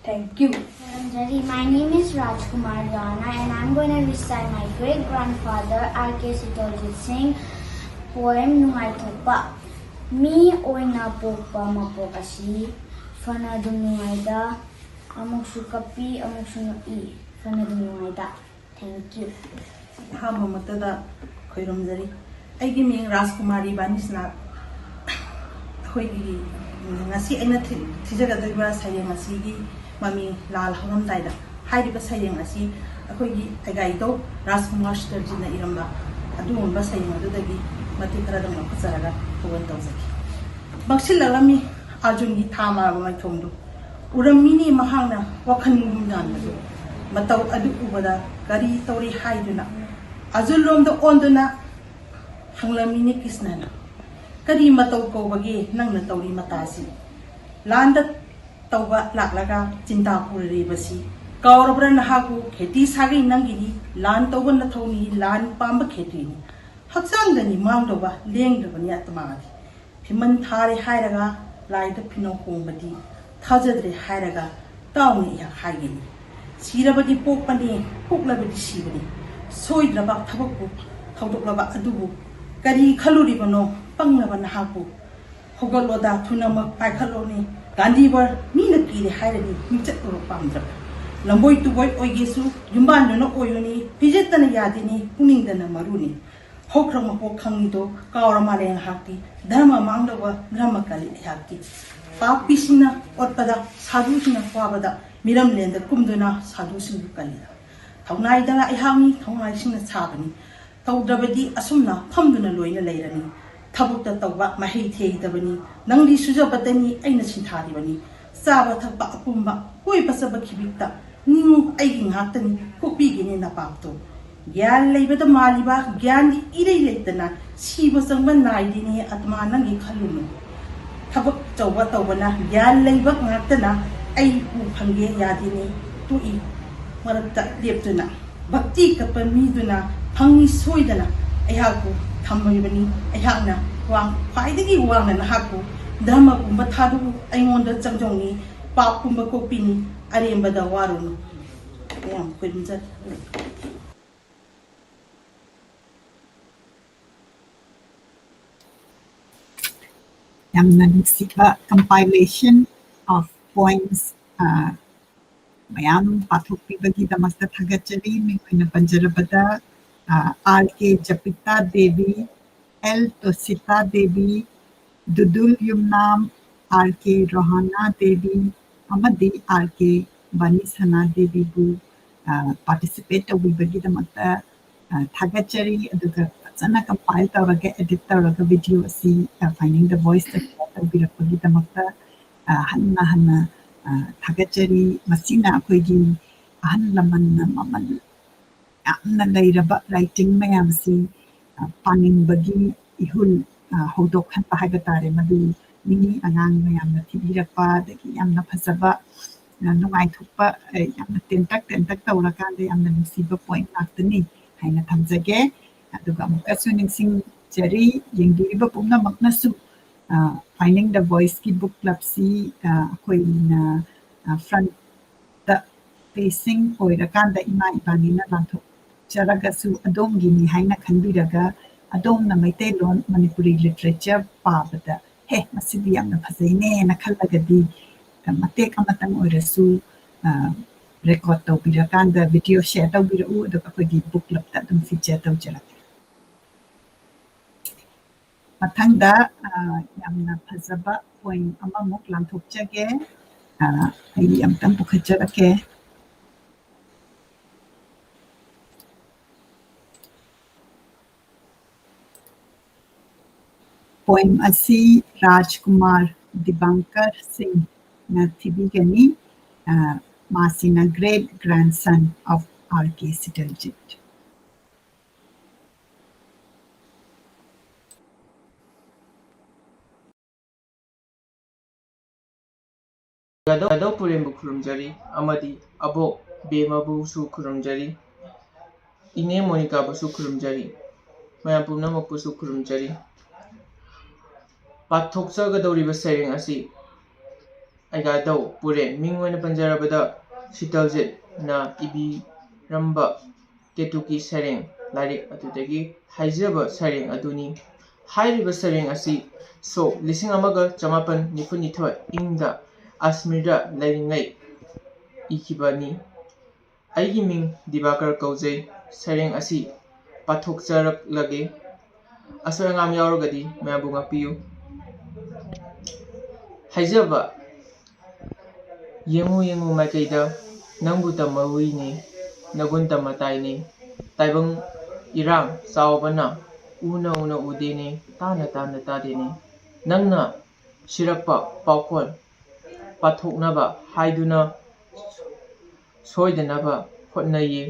Thank you. ꯈꯨꯔꯨꯝꯖꯔꯤ꯫ My name is Rajkumar Yana and I'm going to recite my great grandfather R K Sitorjit Singh poem ꯅꯨꯡꯉꯥꯏꯊꯣꯛꯄ꯫ ꯃꯤ ꯑꯣꯏꯅ ꯄꯣꯛꯄ ꯃꯄꯣꯛ ꯑꯁꯤ ꯐꯅ ꯑꯗꯨꯝ ꯅꯨꯡꯉꯥꯏꯗ, ꯑꯃꯨꯛꯁꯨ ꯀꯞꯄꯤ ꯑꯃꯨꯛꯁꯨ ꯅꯣꯛꯏ, ꯐꯅ ꯑꯗꯨꯝ ꯅꯨꯡꯉꯥꯏꯗ꯫ Thank you. ꯑꯍꯥꯟꯕꯃꯛꯇꯗ ꯈꯣꯏꯔꯨꯝꯖꯔꯤ꯫ ꯑꯩꯒꯤ ꯃꯤꯡ ꯔꯥꯖꯀꯨꯃꯥꯔꯤ ꯕꯥꯅꯤꯁꯅꯥꯊ꯫ ꯑꯩꯈꯣꯏꯒꯤ ꯉꯁꯤ ꯑꯩꯅ ꯊꯤ-, ꯊꯤꯖꯒꯗꯧꯔꯤꯕ ꯁꯩꯔꯦꯡ ꯑꯁꯤꯒꯤ ꯃꯃꯤꯡ ꯂꯥꯜ ꯍꯧꯔꯝꯗꯥꯏꯗ꯫ ꯍꯥꯏꯔꯤꯕ ꯁꯩꯔꯦꯡ ꯑꯁꯤ ꯑꯩꯈꯣꯏꯒꯤ ꯑꯩꯒꯥꯏꯗꯧ ꯔꯥꯖꯀꯨꯃꯥꯔ ꯁꯤꯇꯔꯖꯤꯠꯅ ꯏꯔꯝꯕ ꯑꯗꯨꯒꯨꯝꯕ ꯁꯩꯔꯦꯡ ꯑꯗꯨꯗꯒꯤ ꯃꯇꯦꯛ ꯈꯔꯗꯪ ꯂꯧꯈꯠꯆꯔꯒ ꯊꯧꯒꯜ ꯇꯧꯖꯒꯦ꯫ ꯃꯛꯁꯤꯜꯂꯛꯂꯝꯃꯤ ꯑꯥꯔꯖꯨꯟꯒꯤ ꯊꯥ ꯃꯥꯔꯕ ꯃꯥꯏꯊꯣꯡꯗꯨ꯫ ꯎꯔꯝꯃꯤꯅꯤ ꯃꯍꯥꯛꯅ ꯋꯥꯈꯜ ꯃꯨꯟ ꯌꯥꯟꯕꯗꯨ꯫ ꯃꯇꯧ ꯑꯗꯨ ꯎꯕꯗ ꯀꯔꯤ ꯇꯧꯔꯤ ꯍꯥꯏꯗꯨꯅ ꯑꯥꯔꯖꯨꯟꯂꯣꯝꯗ ꯑꯣꯟꯗꯨꯅ ꯍꯪꯂꯝꯃꯤꯅꯤ ꯀ꯭ꯔꯤꯁꯅꯅ꯫ "ꯀꯔꯤ ꯃꯇꯧ ꯀꯧꯕꯒꯦ ꯅꯪꯅ ꯇꯧꯔꯤ ꯃꯇꯥꯁꯤ? ꯂꯥꯟꯗ ꯇꯧꯕ ꯂꯥꯛꯂꯒ ꯆꯤꯟꯇꯥ ꯄꯨꯔꯤꯕꯁꯤ ꯀꯥꯎꯔꯕ꯭ꯔꯥ ꯅꯍꯥꯛꯄꯨ? ꯈꯦꯇꯤ ꯁꯥꯒꯩ ꯅꯪꯒꯤꯗꯤ ꯂꯥꯟ ꯇꯧꯕ ꯅꯊꯧꯅꯤ, ꯂꯥꯟ ꯄꯥꯝꯕ ꯈꯦꯇ꯭ꯔꯤꯅꯤ꯫ ꯍꯛꯆꯥꯡꯗꯅꯤ ꯃꯥꯡꯗꯧꯕ, ꯂꯦꯡꯗ꯭ꯔꯕꯅꯤ ꯑꯇꯃꯥꯗꯤ꯫ ꯐꯤꯃꯟ ꯊꯥꯔꯦ ꯍꯥꯏꯔꯒ ꯂꯥꯏꯗ ꯐꯤꯅꯧ ꯍꯣꯡꯕꯗꯤ, ꯊꯥꯖꯗ꯭ꯔꯦ ꯍꯥꯏꯔꯒ ꯇꯥꯎꯅ ꯑꯩꯍꯥꯛ ꯍꯥꯏꯒꯅꯤ꯫ ꯁꯤꯔꯕꯗꯤ ꯄꯣꯛꯄꯅꯤ, ꯄꯣꯛꯂꯕꯗꯤ ꯁꯤꯕꯅꯤ꯫ ꯁꯣꯏꯗ꯭ꯔꯕ ꯊꯕꯛꯄꯨ ꯊꯧꯗꯣꯛꯂꯕ ꯑꯗꯨꯕꯨ ꯀꯔꯤ ꯈꯜꯂꯨꯔꯤꯕꯅꯣ? ꯄꯪꯂꯕ ꯅꯍꯥꯛꯄꯨ ꯍꯧꯒꯠꯂꯣꯗ, ꯊꯨꯅꯃꯛ ꯄꯥꯏꯈꯠꯂꯣꯅꯦ꯫ ꯒꯥꯟꯙꯤꯕꯔ ꯃꯤꯅ ꯀꯤꯔꯦ ꯍꯥꯏꯔꯗꯤ ꯃꯤꯡꯆꯠ ꯎꯔ ꯄꯥꯝꯗ꯭ꯔꯕ꯫ ꯂꯝꯕꯣꯏ ꯇꯨꯕꯣꯏ ꯑꯣꯏꯒꯦꯁꯨ ꯌꯨꯝꯕꯥꯟꯗꯨꯅ ꯑꯣꯏꯔꯨꯅꯤ꯫ ꯐꯤꯖꯦꯠꯇꯅ ꯌꯥꯗꯦꯅꯤ, ꯄꯨꯛꯅꯤꯡꯗꯅ ꯃꯔꯨꯅꯤ꯫ ꯍꯧꯈ꯭ꯔ ꯃꯄꯣꯛ ꯈꯪꯉꯤꯗꯣ ꯀꯥꯎꯔ ꯃꯥꯜꯂꯦ ꯉꯥꯏꯍꯥꯛꯇꯤ꯫ ꯙꯔꯃ ꯃꯥꯡꯗꯧꯕ ꯙꯔꯃ ꯀꯜꯂꯤ ꯑꯩꯍꯥꯛꯇꯤ꯫ ꯄꯥꯄꯤꯁꯤꯡꯅ ꯑꯣꯠꯄꯗ, ꯁꯥꯗꯨꯁꯤꯡꯅ ꯋꯥꯕꯗ, ꯃꯤꯔꯝꯂꯦꯟꯗ ꯀꯨꯝꯗꯨꯅ ꯁꯥꯗꯨꯁꯤꯡꯕꯨ ꯀꯜꯂꯤꯗ꯫ ꯊꯧꯅꯥꯏꯗꯅ ꯑꯩꯍꯥꯛꯅꯤ, ꯊꯧꯅꯥꯏꯁꯤꯡꯅ ꯁꯥꯕꯅꯤ꯫ ꯇꯧꯗ꯭ꯔꯕꯗꯤ ꯑꯁꯨꯝꯅ ꯐꯝꯗꯨꯅ ꯂꯣꯏꯅ ꯂꯩꯔꯅꯤ꯫ ꯊꯕꯛꯇ ꯇꯧꯕ ꯃꯍꯩ ꯊꯦꯡꯗꯕꯅꯤ꯫ ꯅꯪꯗꯤ ꯁꯨꯖꯕꯇꯅꯤ, ꯑꯩꯅ ꯁꯤꯟꯊꯥꯔꯤꯕꯅꯤ꯫ ꯆꯥꯕ ꯊꯛꯄ ꯑꯄꯨꯝꯕ, ꯀꯣꯏꯕ ꯆꯠꯄ ꯈꯤꯕꯤꯛꯇ꯫ ꯅꯤꯡꯉꯨ ꯑꯩꯒꯤ ꯉꯥꯛꯇꯅꯤ, ꯀꯣꯛꯄꯤꯒꯦꯅꯦ ꯅꯄꯥꯛꯇꯣ꯫ ꯒ꯭ꯌꯥꯟ ꯂꯩꯕꯗ ꯃꯥꯜꯂꯤꯕ ꯒ꯭ꯌꯥꯟꯗꯤ ꯏꯔꯩ ꯂꯩꯇꯅ ꯁꯤꯕ ꯆꯪꯕ ꯅꯥꯏꯗꯦꯅꯦ ꯑꯇꯃꯥ ꯅꯪꯒꯤ ꯈꯜꯂꯨꯅꯨ꯫ ꯊꯕꯛ ꯑꯆꯧꯕ ꯇꯧꯕꯅ ꯒ꯭ꯌꯥꯟ ꯂꯩꯕ ꯉꯥꯛꯇꯅ ꯑꯩ ꯎ ꯐꯪꯒꯦ ꯌꯥꯗꯦꯅꯦ꯫ ꯇꯣꯛꯏ ꯃꯔꯛꯇ ꯂꯦꯞꯇꯨꯅ ꯚꯛꯇꯤ ꯀꯠꯄ ꯃꯤꯗꯨꯅ ꯐꯪꯏ ꯁꯣꯏꯗꯅ ꯑꯩꯍꯥꯛꯄꯨ ꯊꯝꯂꯤꯕꯅꯤ꯫ ꯑꯩꯍꯥꯛꯅ ꯋꯥꯡ-, ꯈ꯭ꯋꯥꯏꯗꯒꯤ ꯋꯥꯡꯅ ꯅꯍꯥꯛꯄꯨ ꯙꯔꯃ ꯄꯨꯝꯕ ꯊꯥꯗꯣꯛꯎ꯫ ꯑꯩꯉꯣꯟꯗ ꯆꯪꯖꯧꯅꯤ, ꯄꯥꯞ ꯄꯨꯝꯕ ꯀꯣꯛꯄꯤꯅꯤ, ꯑꯔꯦꯝꯕꯗ ꯋꯥꯔꯨꯅꯨ꯫ ꯃꯌꯥꯝ ꯈꯨꯔꯨꯝꯖꯔꯤ꯫ ꯌꯥꯝꯅ ꯅꯨꯡꯁꯤꯕ compilation of poems, ꯑ, ꯃꯌꯥꯝ ꯄꯥꯊꯣꯛꯄꯤꯕꯒꯤꯗꯃꯛꯇ ꯊꯥꯒꯠꯆꯔꯤ꯫ ꯃꯤꯡ ꯑꯣꯏꯅ ꯄꯟꯖꯔꯕꯗ, ꯑ, ꯑꯥꯔ ꯀꯦ ꯖꯄꯤꯇꯥ ꯗꯦꯕꯤ, ꯑꯦꯜ ꯇꯣꯁꯤꯇꯥ ꯗꯦꯕꯤ, ꯗꯨꯗꯨꯜ ꯌꯨꯝꯅꯥꯝ, ꯑꯥꯔ ꯀꯦ ꯔꯣꯍꯥꯅꯥ ꯗꯦꯕꯤ ꯑꯃꯗꯤ ꯑꯥꯔ ꯀꯦ ꯕꯥꯅꯤꯁꯅꯥ ꯗꯦꯕꯤꯕꯨ, ꯑ, participate ꯇꯧꯕꯤꯕꯒꯤꯗꯃꯛꯇ, ꯑ, ꯊꯥꯒꯠꯆꯔꯤ꯫ ꯑꯗꯨꯒ ꯐꯖꯅ compile ꯇꯧꯔꯒ, edit ꯇꯧꯔꯒ video ꯑꯁꯤ, ꯑ, Finding the Voiceꯇ share ꯇꯧꯕꯤꯔꯛꯄꯒꯤꯗꯃꯛꯇ, ꯑ, ꯍꯟꯅ ꯍꯟꯅ, ꯑ, ꯊꯥꯒꯠꯆꯔꯤ꯫ ꯃꯁꯤꯅ ꯑꯩꯈꯣꯏꯒꯤ ꯑꯍꯜ ꯂꯃꯟꯅ ꯃꯃꯜ ꯌꯥꯝꯅ ꯂꯩꯔꯕ writing ꯃꯌꯥꯝꯁꯤ, ꯑ, ꯄꯥꯅꯤꯡꯕꯒꯤ ꯏꯍꯨꯜ, ꯑ, ꯍꯧꯗꯣꯛꯍꯟꯕ ꯍꯥꯏꯕ ꯇꯥꯔꯦ꯫ ꯃꯗꯨ ꯃꯤ ꯑꯉꯥꯡ ꯃꯌꯥꯝꯅ ꯊꯤꯕꯤꯔꯛꯄ, ꯑꯗꯒꯤ ꯌꯥꯝꯅ ꯐꯖꯕ, ꯑ, ꯅꯨꯡꯉꯥꯏꯊꯣꯛꯄ, ꯑ, ꯌꯥꯝꯅ ꯇꯦꯟꯇꯛ ꯇꯦꯟꯇꯛ ꯇꯧꯔꯀꯥꯟꯗ ꯌꯥꯝꯅ ꯅꯨꯡꯁꯤꯕ point ꯉꯥꯛꯇꯅꯤ ꯍꯥꯏꯅ ꯊꯝꯖꯒꯦ꯫ ꯑꯗꯨꯒ ꯑꯃꯨꯛꯀꯁꯨ ꯅꯤꯡꯁꯤꯡꯖꯔꯤ, ꯌꯦꯡꯕꯤꯔꯤꯕ ꯄꯨꯝꯅꯃꯛꯅꯁꯨ, ꯑ, Finding the Voiceꯀꯤ book clubꯁꯤ, ꯑ, ꯑꯩꯈꯣꯏꯅ, ꯑ, front ꯇ facing ꯑꯣꯏꯔꯀꯥꯟꯗ ꯏꯃꯥ ꯏꯕꯥꯅꯤꯅ ꯂꯥꯟꯊꯣꯛꯆꯔꯒꯁꯨ ꯑꯗꯣꯝꯒꯤꯅꯤ ꯍꯥꯏꯅ ꯈꯟꯕꯤꯔꯒ, ꯑꯗꯣꯝꯅ ꯃꯩꯇꯩꯂꯣꯟ ꯃꯅꯤꯄꯨꯔꯤ ꯂꯤꯇꯔꯦꯆꯔ ꯄꯥꯕꯗ, "ꯍꯦ, ꯃꯁꯤꯗꯤ ꯌꯥꯝꯅ ꯐꯖꯩꯅꯦꯅ" ꯈꯜꯂꯒꯗꯤ, ꯑ, ꯃꯇꯦꯛ ꯑꯃꯇꯪ ꯑꯣꯏꯔꯁꯨ, ꯑ, ꯔꯦꯀꯣꯔꯗ ꯇꯧꯕꯤꯔꯀꯥꯟꯗ ꯚꯤꯗꯤꯑꯣ ꯁꯦꯌꯔ ꯇꯧꯕꯤꯔꯛꯎ, ꯑꯗꯨꯒ ꯑꯩꯈꯣꯏꯒꯤ ꯕꯨꯛ ꯀ꯭ꯂꯕꯇ ꯑꯗꯨꯝ ꯐꯤꯆꯔ ꯇꯧꯖꯔꯛꯀꯦ꯫ ꯃꯊꯪꯗ, ꯑ, ꯌꯥꯝꯅ ꯐꯖꯕ ꯄꯣꯏꯝ ꯑꯃꯃꯨꯛ ꯂꯥꯟꯊꯣꯛꯆꯒꯦ꯫ ꯑ, ꯑꯩ ꯑꯝꯇꯪ ꯄꯨꯈꯠꯆꯔꯛꯀꯦ꯫ ꯄꯣꯏꯝ ꯑꯁꯤ ꯔꯥꯖꯀꯨꯃꯥꯔ ꯗꯤꯕꯪꯀꯔ ꯁꯤꯡꯅ ꯊꯤꯕꯤꯒꯅꯤ꯫ ꯑ, ꯃꯥꯁꯤꯅ great grandson of R K ꯁꯤꯇꯜꯖꯤꯠ꯫ ꯌꯥꯗꯧ, ꯌꯥꯗꯧ ꯄꯨꯔꯦꯟꯕꯨ ꯈꯨꯔꯨꯝꯖꯔꯤ ꯑꯃꯗꯤ ꯑꯕꯣꯛ ꯕꯦꯃꯕꯨꯁꯨ ꯈꯨꯔꯨꯝꯖꯔꯤ, ꯏꯅꯦ ꯃꯣꯅꯤꯀꯥꯕꯨꯁꯨ ꯈꯨꯔꯨꯝꯖꯔꯤ, ꯃꯌꯥꯝ ꯄꯨꯝꯅꯃꯛꯄꯨꯁꯨ ꯈꯨꯔꯨꯝꯖꯔꯤ꯫ ꯄꯥꯊꯣꯛꯆꯒꯗꯧꯔꯤꯕ ꯁꯩꯔꯦꯡ ꯑꯁꯤ ꯑꯩꯒꯥꯗꯧ ꯄꯨꯔꯦꯟ, ꯃꯤꯡ ꯑꯣꯏꯅ ꯄꯟꯖꯔꯕꯗ ꯁꯤꯇꯜꯖꯤꯠꯅ ꯏꯕꯤꯔꯝꯕ ꯀꯦꯇꯨꯀꯤ ꯁꯩꯔꯦꯡ ꯂꯥꯏꯔꯤꯛ ꯑꯗꯨꯗꯒꯤ ꯍꯥꯏꯖꯕ ꯁꯩꯔꯦꯡ ꯑꯗꯨꯅꯤ꯫ ꯍꯥꯏꯔꯤꯕ ꯁꯩꯔꯦꯡ ꯑꯁꯤ ꯁꯣꯛ ꯂꯤꯁꯤꯡ ꯑꯃꯒ ꯆꯃꯥꯄꯟ ꯅꯤꯐꯨ ꯅꯤꯊꯣꯏ ꯏꯪꯗ ꯑꯁꯃꯤꯔꯗ ꯂꯩꯔꯤꯉꯩ ꯏꯈꯤꯕꯅꯤ꯫ ꯑꯩꯒꯤ ꯃꯤꯡ ꯗꯤꯕꯥꯀꯔ ꯀꯧꯖꯩ꯫ ꯁꯩꯔꯦꯡ ꯑꯁꯤ ꯄꯥꯊꯣꯛꯆꯔꯛꯂꯒꯦ꯫ ꯑꯁꯣꯏ ꯑꯉꯥꯝ ꯌꯥꯎꯔꯒꯗꯤ ꯃꯌꯥꯝꯕꯨ ꯉꯥꯛꯄꯤꯌꯨ꯫ ꯍꯥꯏꯖꯕ, ꯌꯦꯡꯉꯨ ꯌꯦꯡꯉꯨ ꯃꯥꯏꯀꯩꯗ, ꯅꯪꯕꯨ ꯇꯝꯃꯛꯎꯏꯅꯦ, ꯅꯒꯨꯟ ꯇꯝꯃꯇꯥꯏꯅꯦ꯫ ꯇꯥꯏꯕꯪ ꯏꯔꯥꯡ ꯆꯥꯎꯕꯅ ꯎꯅ ꯎꯅ ꯎꯗꯦꯅꯦ, ꯇꯥꯅ ꯇꯥꯅ ꯇꯥꯗꯦꯅꯦ꯫ ꯅꯪꯅ ꯁꯤꯔꯛꯄ ꯄꯥꯎꯈꯣꯜ ꯄꯥꯊꯣꯛꯅꯕ ꯍꯥꯏꯗꯨꯅ ꯁꯣꯏꯗꯅꯕ ꯍꯣꯠꯅꯩꯌꯦ꯫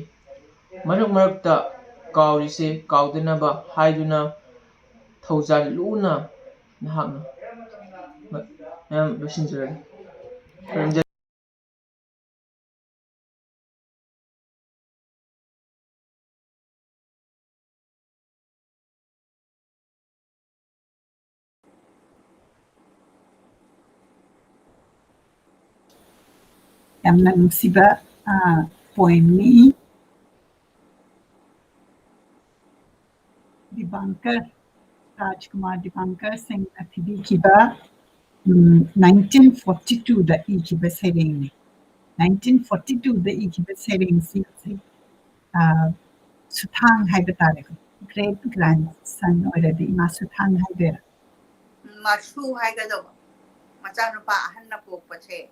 ꯃꯔꯛ ꯃꯔꯛꯇ ꯀꯥꯎꯔꯤꯁꯦ ꯀꯥꯎꯗꯅꯕ ꯍꯥꯏꯗꯨꯅ ꯊꯧꯖꯥꯜ ꯂꯨꯅ ꯅꯍꯥꯛꯅ ꯃ-, ꯃꯌꯥꯝ ꯂꯣꯏꯁꯤꯟꯖꯔꯒꯦ꯫ ꯈꯨꯔꯨꯝꯖꯔꯤ꯫ ꯌꯥꯝꯅ ꯅꯨꯡꯁꯤꯕ, ꯑ, ꯄꯣꯏꯝꯅꯤ꯫ ꯗꯤꯄꯥꯡꯀꯔ, ꯔꯥꯖꯀꯨꯃꯥꯔ ꯗꯤꯄꯥꯡꯀꯔ ꯁꯤꯡꯅ ꯊꯤꯕꯤꯈꯤꯕ, ꯎꯝ, nineteen forty two ꯗ ꯏꯈꯤꯕ ꯁꯩꯔꯦꯡꯅꯤ꯫ Nineteen forty two ꯗ ꯏꯈꯤꯕ ꯁꯩꯔꯦꯡꯁꯤ ꯍꯧꯖꯤꯛ, ꯑ, ꯁꯨꯊꯥꯡ ꯍꯥꯏꯕ ꯇꯥꯔꯦꯀꯣ꯫ Great grandson ꯑꯣꯏꯔꯗꯤ ꯏꯃꯥ ꯁꯨꯊꯥꯡ ꯍꯥꯏꯗꯣꯏꯔꯥ? ꯃꯁꯨ ꯍꯥꯏꯒꯗꯧꯕ꯫ ꯃꯆꯥꯅꯨꯄꯥ ꯑꯍꯟꯅ ꯄꯣꯛꯄꯁꯦ,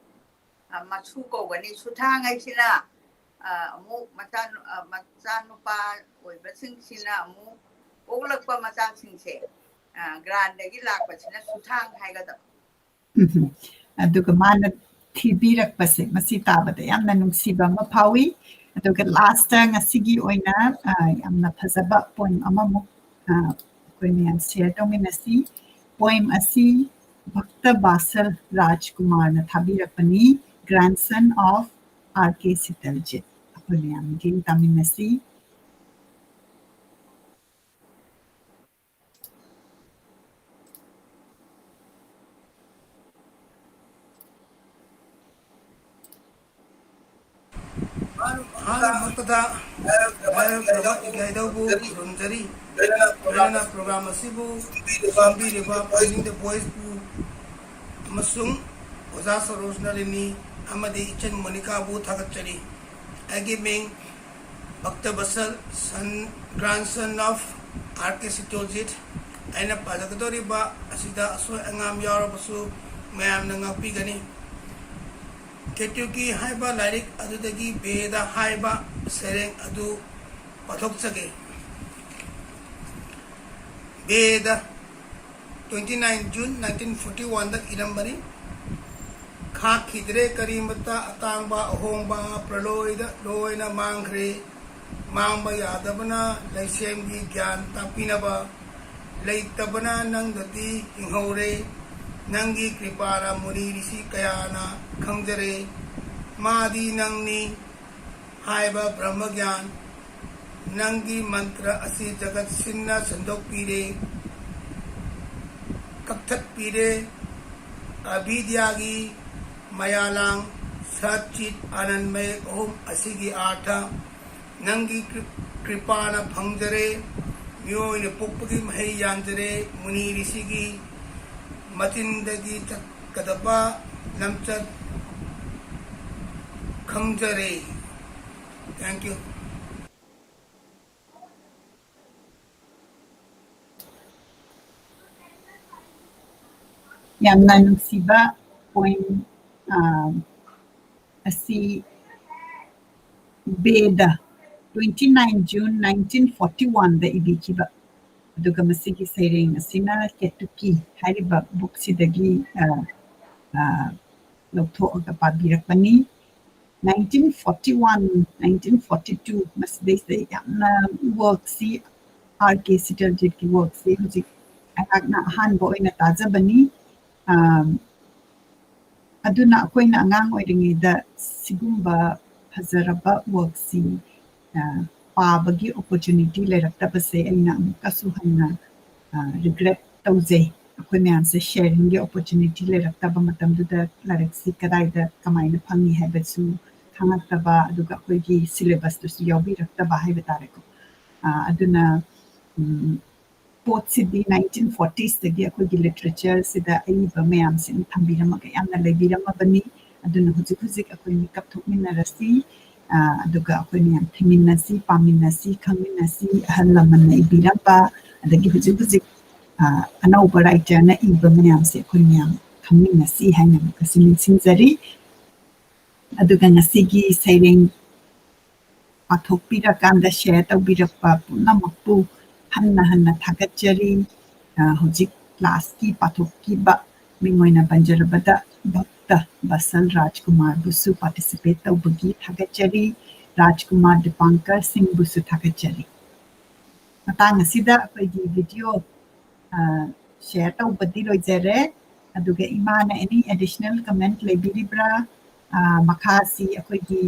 ꯑ, ꯃꯁꯨ ꯀꯧꯒꯅꯤ꯫ ꯁꯨꯊꯥꯡ ꯍꯥꯏꯁꯤꯅ, ꯑ, ꯑꯃꯨꯛ ꯃꯆꯥꯅꯨ-, ꯑ, ꯃꯆꯥꯅꯨꯄꯥ ꯑꯣꯏꯕꯁꯤꯡꯁꯤꯅ ꯑꯃꯨꯛ ꯄꯣꯛꯂꯛꯄ ꯃꯆꯥꯁꯤꯡꯁꯦ, ꯑ, grandꯗꯒꯤ ꯂꯥꯛꯄꯁꯤꯅ ꯁꯨꯊꯥꯡ ꯍꯥꯏꯒꯗꯕ꯫ ꯎꯝ꯫ ꯑꯗꯨꯒ ꯃꯥꯅ ꯊꯤꯕꯤꯔꯛꯄꯁꯦ, ꯃꯁꯤ ꯇꯥꯕꯗ ꯌꯥꯝꯅ ꯅꯨꯡꯁꯤꯕ ꯑꯃ ꯐꯥꯎꯏ꯫ ꯑꯗꯨꯒ lastꯇ ꯉꯁꯤꯒꯤ ꯑꯣꯏꯅ, ꯑ, ꯌꯥꯝꯅ ꯐꯖꯕ poem ꯑꯃꯃꯨꯛ, ꯑ, ꯑꯩꯈꯣꯏ ꯃꯌꯥꯝ share ꯇꯧꯃꯤꯟꯅꯁꯤ꯫ Poem ꯑꯁꯤ ꯚꯛꯇ ꯕꯥꯁꯜ ꯔꯥꯖꯀꯨꯃꯥꯔꯅ ꯊꯥꯕꯤꯔꯛꯄꯅꯤ, grandson of R K ꯁꯤꯇꯜꯖꯤꯠ꯫ ꯑꯩꯈꯣꯏ ꯃꯌꯥꯝ ꯃꯤꯠꯌꯦꯡ ꯇꯥꯃꯤꯟꯅꯁꯤ꯫ ꯑꯍꯥꯟꯕꯃꯛꯇꯗ ꯍꯥꯏꯔꯛꯂꯕ ꯏꯀꯥꯏꯗꯧꯕꯨ ꯈꯨꯔꯨꯝꯖꯔꯤ꯫ ꯂꯣꯏꯅꯅ program ꯑꯁꯤꯕꯨ ꯁꯦꯝꯕꯤꯔꯤꯕ ꯄꯥꯏꯅꯤꯡꯗ Voiceꯄꯨ ꯑꯃꯁꯨꯡ ꯑꯣꯖꯥ ꯁꯔꯣꯖ ꯅꯂꯤꯅꯤ ꯑꯃꯗꯤ ꯏꯆꯟ ꯃꯣꯅꯤꯀꯥꯕꯨ ꯊꯥꯒꯠꯆꯔꯤ꯫ ꯑꯩꯒꯤ ꯃꯤꯡ ꯚꯛꯇ ꯕꯁꯜ, son, grandson of R K ꯁꯤꯇꯣꯜꯖꯤꯠ꯫ ꯑꯩꯅ ꯄꯥꯖꯒꯗꯧꯔꯤꯕ ꯑꯁꯤꯗ ꯑꯁꯣꯏ ꯑꯉꯥꯝ ꯌꯥꯎꯔꯕꯁꯨ ꯃꯌꯥꯝꯅ ꯉꯥꯛꯄꯤꯒꯅꯤ꯫ ꯀꯦꯇꯨꯀꯤ ꯍꯥꯏꯕ ꯂꯥꯏꯔꯤꯛ ꯑꯗꯨꯗꯒꯤ ꯕꯦꯗ ꯍꯥꯏꯕ ꯁꯩꯔꯦꯡ ꯑꯗꯨ ꯄꯥꯊꯣꯛꯆꯒꯦ꯫ Bad, twenty nine June nineteen forty one ꯗ ꯏꯔꯝꯕꯅꯤ꯫ ꯈꯥꯛꯈꯤꯗ꯭ꯔꯦ ꯀꯔꯤꯃꯠꯇ, ꯑꯇꯥꯡꯕ ꯑꯍꯣꯡꯕ ꯄ꯭ꯔꯂꯣꯏꯗ ꯂꯣꯏꯅ ꯃꯥꯡꯈ꯭ꯔꯦ꯫ ꯃꯥꯡꯕ ꯌꯥꯗꯕꯅ ꯂꯩꯁꯦꯝꯒꯤ ꯒ꯭ꯌꯥꯟ ꯇꯥꯛꯄꯤꯅꯕ, ꯂꯩꯇꯕꯅ ꯅꯪꯗꯗꯤ ꯍꯤꯡꯍꯧꯔꯦ꯫ ꯅꯪꯒꯤ ꯀ꯭ꯔꯤꯄꯥꯅ ꯃꯨꯅꯤ ꯔꯤꯁꯤ ꯀꯌꯥꯅ ꯈꯪꯖꯔꯦ꯫ ꯃꯥꯗꯤ ꯅꯪꯅꯤ ꯍꯥꯏꯕ ꯕ꯭ꯔꯍ꯭ꯃ ꯒ꯭ꯌꯥꯟ꯫ ꯅꯪꯒꯤ ꯃꯟꯇ꯭ꯔ ꯑꯁꯤ ꯖꯒꯠ ꯁꯤꯟꯅ ꯁꯟꯗꯣꯛꯄꯤꯔꯦ, ꯀꯛꯊꯠꯄꯤꯔꯦ꯫ ꯑꯕꯤꯗ꯭ꯌꯥꯒꯤ ꯃꯌꯥꯂꯥꯡ ꯁꯠ ꯆꯤꯠ ꯑꯥꯅꯟꯗ ꯃꯌꯦꯛ ꯑꯍꯨꯝ ꯑꯁꯤꯒꯤ ꯑꯥꯔꯊ ꯅꯪꯒꯤ ꯀ꯭ꯔꯤ-, ꯀ꯭ꯔꯤꯄꯥꯅ ꯐꯪꯖꯔꯦ꯫ ꯃꯤꯑꯣꯏꯅ ꯄꯣꯛꯄꯒꯤ ꯃꯍꯩ ꯌꯥꯟꯖꯔꯦ꯫ ꯃꯨꯅꯤ ꯔꯤꯁꯤꯒꯤ ꯃꯆꯤꯟꯗꯒꯤ ꯆꯠꯀꯗꯕ ꯂꯝꯆꯠ ꯈꯪꯖꯔꯦ꯫ Thank you. ꯌꯥꯝꯅ ꯅꯨꯡꯁꯤꯕ ꯄꯣꯏꯝ ꯑꯁꯤ ꯕꯦꯗ twenty nine June nineteen forty one ꯗ ꯏꯕꯤꯈꯤꯕ, ꯑꯗꯨꯒ ꯃꯁꯤꯒꯤ ꯁꯩꯔꯦꯡ ꯑꯁꯤꯅ ꯀꯦꯇꯨꯀꯤ ꯍꯥꯏꯔꯤꯕ ꯕꯨꯛꯁꯤꯗꯒꯤ ꯂꯧꯊꯣꯛꯑꯒ ꯄꯥꯕꯤꯔꯛꯄꯅꯤ꯫ Nineteen forty one, nineteen forty two ꯃꯁꯤꯗꯩꯁꯤꯗ ꯌꯥꯝꯅ ꯋꯥꯔꯛꯁꯤ, ꯑꯥꯔ ꯀꯦ ꯁꯤꯇꯜꯖꯤꯠꯀꯤ ꯋꯥꯔꯛꯁꯤ ꯍꯧꯖꯤꯛ ꯑꯩꯍꯥꯛꯅ ꯑꯍꯥꯟꯕ ꯑꯣꯏꯅ ꯇꯥꯖꯕꯅꯤ꯫ ꯑꯗꯨꯅ ꯑꯩꯈꯣꯏꯅ ꯑꯉꯥꯡ ꯑꯣꯏꯔꯤꯉꯩꯗ ꯁꯤꯒꯨꯝꯕ ꯐꯖꯔꯕ ꯋꯥꯔꯛꯁꯤ ꯄꯥꯕꯒꯤ ꯑꯣꯄꯣꯔꯆꯨꯅꯤꯇꯤ ꯂꯩꯔꯛꯇꯕꯁꯦ ꯑꯩꯅ ꯑꯃꯨꯛꯀꯁꯨ ꯍꯟꯅ ꯔꯤꯒ꯭ꯔꯦꯠ ꯇꯧꯖꯩ꯫ ꯑꯩꯈꯣꯏ ꯃꯌꯥꯝꯁꯦ ꯁꯦꯌꯔꯤꯡꯒꯤ ꯑꯣꯄꯣꯔꯆꯨꯅꯤꯇꯤ ꯂꯩꯔꯛꯇꯕ ꯃꯇꯝꯗꯨꯗ ꯂꯥꯏꯔꯤꯛꯁꯤ ꯀꯗꯥꯏꯗ ꯀꯃꯥꯏꯅ ꯐꯪꯉꯤ ꯍꯥꯏꯕꯁꯨ ꯈꯪꯉꯛꯇꯕ, ꯑꯗꯨꯒ ꯑꯩꯈꯣꯏꯒꯤ ꯁꯤꯂꯦꯕꯁꯇꯁꯨ ꯌꯥꯎꯕꯤꯔꯛꯇꯕ ꯍꯥꯏꯕ ꯇꯥꯔꯦꯀꯣ꯫ ꯑꯗꯨꯅ ꯄꯣꯠꯁꯤꯗꯤ nineteen forties ꯗꯒꯤ ꯑꯩꯈꯣꯏꯒꯤ ꯂꯤꯇꯔꯦꯆꯔꯁꯤꯗ ꯑꯏꯕ ꯃꯌꯥꯝꯁꯤ ꯊꯝꯕꯤꯔꯝꯃꯒ ꯌꯥꯝꯅ ꯂꯩꯕꯤꯔꯝꯃꯕꯅꯤ꯫ ꯑꯗꯨꯅ ꯍꯧꯖꯤꯛ ꯍꯧꯖꯤꯛ ꯑꯩꯈꯣꯏ ꯃꯤꯀꯞ ꯊꯣꯛꯃꯤꯟꯅꯔꯁꯤ, ꯑꯗꯨꯒ ꯑꯩꯈꯣꯏ ꯃꯌꯥꯝ ꯊꯤꯃꯤꯟꯅꯁꯤ, ꯄꯥꯃꯤꯟꯅꯁꯤ꯫ ꯑꯍꯜ ꯂꯃꯟꯅ ꯏꯕꯤꯔꯝꯕ, ꯑꯗꯒꯤ ꯍꯧꯖꯤꯛ ꯍꯧꯖꯤꯛ ꯑꯅꯧꯕ ꯔꯥꯏꯇꯔꯅ ꯏꯕ ꯃꯌꯥꯝꯁꯦ ꯑꯩꯈꯣꯏ ꯃꯌꯥꯝ ꯈꯪꯃꯤꯟꯅꯁꯤ ꯍꯥꯏꯅ ꯑꯃꯨꯛꯀꯁꯨ ꯅꯤꯡꯁꯤꯡꯖꯔꯤ꯫ ꯑꯗꯨꯒ ꯉꯁꯤꯒꯤ ꯁꯩꯔꯦꯡ ꯄꯥꯊꯣꯛꯄꯤꯔꯀꯥꯟꯗ ꯁꯦꯌꯔ ꯇꯧꯕꯤꯔꯛꯄ ꯄꯨꯝꯅꯃꯛꯄꯨ ꯍꯟꯅ ꯍꯟꯅ ꯊꯥꯒꯠꯆꯔꯤ꯫ ꯍꯧꯖꯤꯛ ꯀ꯭ꯂꯥꯁꯀꯤ ꯄꯥꯊꯣꯛꯈꯤꯕ ꯃꯤꯡ ꯑꯣꯏꯅ ꯄꯟꯖꯔꯕꯗ ꯚꯛꯇ ꯕꯁꯜ ꯔꯥꯖꯀꯨꯃꯥꯔꯕꯨꯁꯨ ꯄꯥꯔꯇꯤꯁꯤꯄꯦꯠ ꯇꯧꯕꯒꯤ ꯊꯥꯒꯠꯆꯔꯤ꯫ ꯔꯥꯖꯀꯨꯃꯥꯔ ꯗꯤꯄꯥꯡꯀꯔ ꯁꯤꯡꯕꯨꯁꯨ ꯊꯥꯒꯠꯆꯔꯤ꯫ ꯃꯇꯥꯡ ꯑꯁꯤꯗ ꯑꯩꯈꯣꯏꯒꯤ ꯚꯤꯗꯤꯑꯣ ꯁꯦꯌꯔ ꯇꯧꯕꯗꯤ ꯂꯣꯏꯖꯔꯦ꯫ ꯑꯗꯨꯒ ꯏꯃꯥꯅ any additional comment ꯂꯩꯕꯤꯔꯤꯕ꯭ꯔꯥ? ꯃꯈꯥꯁꯤ ꯑꯩꯈꯣꯏꯒꯤ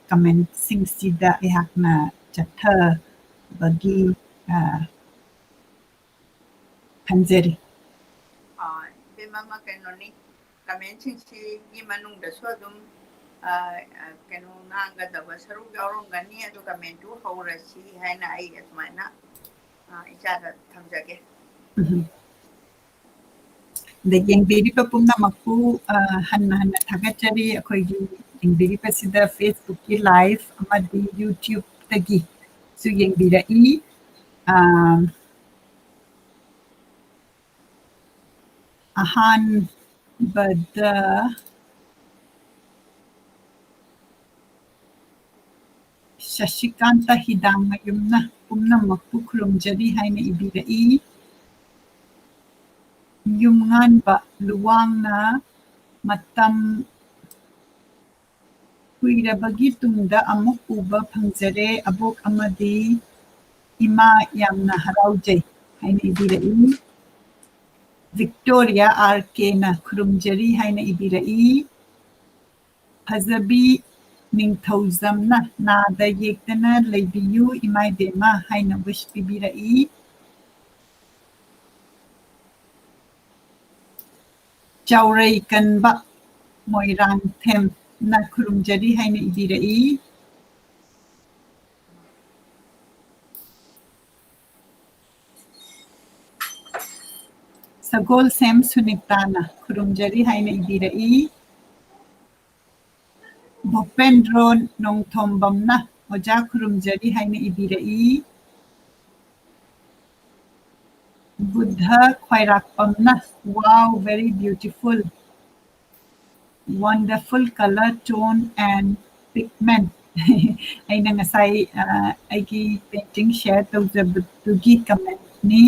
ꯀꯃꯦꯟꯁꯤꯡꯁꯤꯗ ꯑꯩꯍꯥꯛꯅ ꯆꯠꯊꯕꯒꯤ ꯈꯟꯖꯔꯤ꯫ ꯏꯕꯦꯝꯃ, ꯀꯩꯅꯣꯅꯤ, ꯀꯃꯦꯟꯁꯤꯡꯁꯤꯒꯤ ꯃꯅꯨꯡꯗꯁꯨ ꯑꯗꯨꯝ ꯀꯩꯅꯣ ꯉꯥꯡꯒꯗꯕ ꯁꯔꯨꯛ ꯌꯥꯎꯔꯝꯒꯅꯤ꯫ ꯑꯗꯨ ꯀꯃꯦꯟꯗꯨ ꯍꯧꯔꯁꯤ ꯍꯥꯏꯅ ꯑꯩ ꯑꯗꯨꯃꯥꯏꯅ ꯑꯥ, ꯏꯆꯥꯗ ꯊꯝꯖꯒꯦ꯫ ꯎꯝ꯫ ꯑꯗ ꯌꯦꯡꯕꯤꯔꯤꯕ ꯄꯨꯝꯅꯃꯛꯄꯨ, ꯑ, ꯍꯟꯅ ꯍꯟꯅ ꯊꯥꯒꯠꯆꯔꯤ꯫ ꯑꯩꯈꯣꯏꯒꯤ ꯌꯦꯡꯕꯤꯔꯤꯕꯁꯤꯗ Facebook-ꯀꯤ live ꯑꯃꯗꯤ YouTube-ꯇꯒꯤꯁꯨ ꯌꯦꯡꯕꯤꯔꯛꯏ꯫ ꯑ, ꯑꯍꯥꯟꯕꯗ ꯁꯁꯤꯀꯥꯟꯇ ꯍꯤꯗꯥꯡꯃꯌꯨꯝꯅ ꯄꯨꯝꯅꯃꯛꯄꯨ ꯈꯨꯔꯨꯝꯖꯔꯤ ꯍꯥꯏꯅ ꯏꯕꯤꯔꯛꯏ꯫ ꯌꯨꯝꯉꯥꯟꯕ ꯂꯨꯋꯥꯡꯅ ꯃꯇꯝ ꯀꯨꯏꯔꯕꯒꯤ ꯇꯨꯡꯗ ꯑꯃꯨꯛ ꯎꯕ ꯐꯪꯖꯔꯦ, ꯑꯕꯣꯛ ꯑꯃꯗꯤ ꯏꯃꯥ, ꯌꯥꯝꯅ ꯍꯔꯥꯎꯖꯩ ꯍꯥꯏꯅ ꯏꯕꯤꯔꯛꯏ꯫ ꯚꯤꯛꯇꯣꯔꯤꯌꯥ ꯑꯥꯔ ꯀꯦꯅ ꯈꯨꯔꯨꯝꯖꯔꯤ ꯍꯥꯏꯅ ꯏꯕꯤꯔꯛꯏ꯫ ꯐꯖꯕꯤ ꯅꯤꯡꯊꯧꯖꯝꯅ ꯅꯥꯗ ꯌꯦꯛꯇꯅ ꯂꯩꯕꯤꯌꯨ ꯏꯃꯥ ꯏꯕꯦꯝꯃ ꯍꯥꯏꯅ wish ꯄꯤꯕꯤꯔꯛꯏ꯫ ꯆꯥꯎꯔꯩ ꯀꯟꯕ ꯃꯣꯏꯔꯥꯡꯊꯦꯝꯅ ꯈꯨꯔꯨꯝꯖꯔꯤ ꯍꯥꯏꯅ ꯏꯕꯤꯔꯛꯏ꯫ ꯁꯒꯣꯜꯁꯦꯝ ꯁꯨꯅꯤꯇꯥꯅ ꯈꯨꯔꯨꯝꯖꯔꯤ ꯍꯥꯏꯅ ꯏꯕꯤꯔꯛꯏ꯫ ꯚꯨꯄꯦꯟꯗ꯭ꯔꯣ ꯅꯣꯡꯊꯣꯝꯕꯝꯅ ꯑꯣꯖꯥ ꯈꯨꯔꯨꯝꯖꯔꯤ ꯍꯥꯏꯅ ꯏꯕꯤꯔꯛꯏ꯫ Buddha ꯈ꯭ꯋꯥꯏꯔꯥꯛꯄꯝꯅ, wow, very beautiful, wonderful color tone and pigment꯫ ꯑꯩꯅ ꯉꯁꯥꯏ, ꯑ, ꯑꯩꯒꯤ painting share ꯇꯧꯖꯕꯗꯨꯒꯤ comment-ꯅꯤ꯫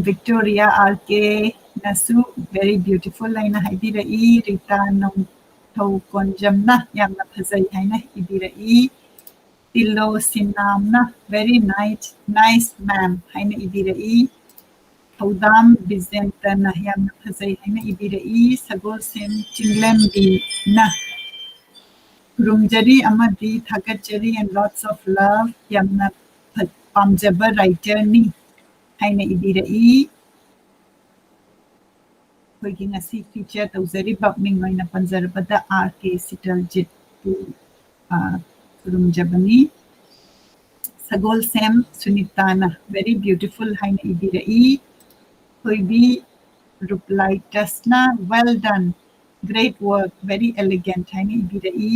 ꯚꯤꯛꯇꯣꯔꯤꯌꯥ ꯑꯥꯔ ꯀꯦꯅꯁꯨ very beautiful ꯍꯥꯏꯅ ꯍꯥꯏꯕꯤꯔꯛꯏ꯫ ꯔꯤꯇꯥ ꯅꯣꯡꯊꯧ ꯀꯣꯟꯖꯝꯅ ꯌꯥꯝꯅ ꯐꯖꯩ ꯍꯥꯏꯅ ꯏꯕꯤꯔꯛꯏ꯫ ꯇꯤꯜꯂꯣ ꯁꯤꯅꯥꯝꯅ very nice, nice ma'am ꯍꯥꯏꯅ ꯏꯕꯤꯔꯛꯏ꯫ ꯊꯧꯗꯥꯝ ꯕꯤꯖꯦꯟꯇꯅ ꯌꯥꯝꯅ ꯐꯖꯩ ꯍꯥꯏꯅ ꯏꯕꯤꯔꯛꯏ꯫ ꯁꯒꯣꯜꯁꯦꯝ ꯆꯤꯡꯂꯦꯝꯕꯤꯅ ꯈꯨꯔꯨꯝꯖꯔꯤ ꯑꯃꯗꯤ ꯊꯥꯒꯠꯆꯔꯤ and lots of love, ꯌꯥꯝꯅ ꯐ-, ꯄꯥꯝꯖꯕ writer-ꯅꯤ ꯍꯥꯏꯅ ꯏꯕꯤꯔꯛꯏ꯫ ꯑꯩꯈꯣꯏꯒꯤ ꯉꯁꯤ feature ꯇꯧꯖꯔꯤꯕ ꯃꯤꯡ ꯑꯣꯏꯅ ꯄꯟꯖꯔꯕꯗ ꯑꯥꯔ ꯀꯦ ꯁꯤꯇꯜꯖꯤꯠꯄꯨ, ꯑ, ꯈꯨꯔꯨꯝꯖꯕꯅꯤ꯫ ꯁꯒꯣꯜꯁꯦꯝ ꯁꯨꯅꯤꯇꯥꯅ very beautiful ꯍꯥꯏꯅ ꯏꯕꯤꯔꯛꯏ꯫ ꯊꯣꯏꯕꯤ ꯔꯨꯞꯂꯥꯏꯇꯁꯅ well done, great work, very elegant ꯍꯥꯏꯅ ꯏꯕꯤꯔꯛꯏ꯫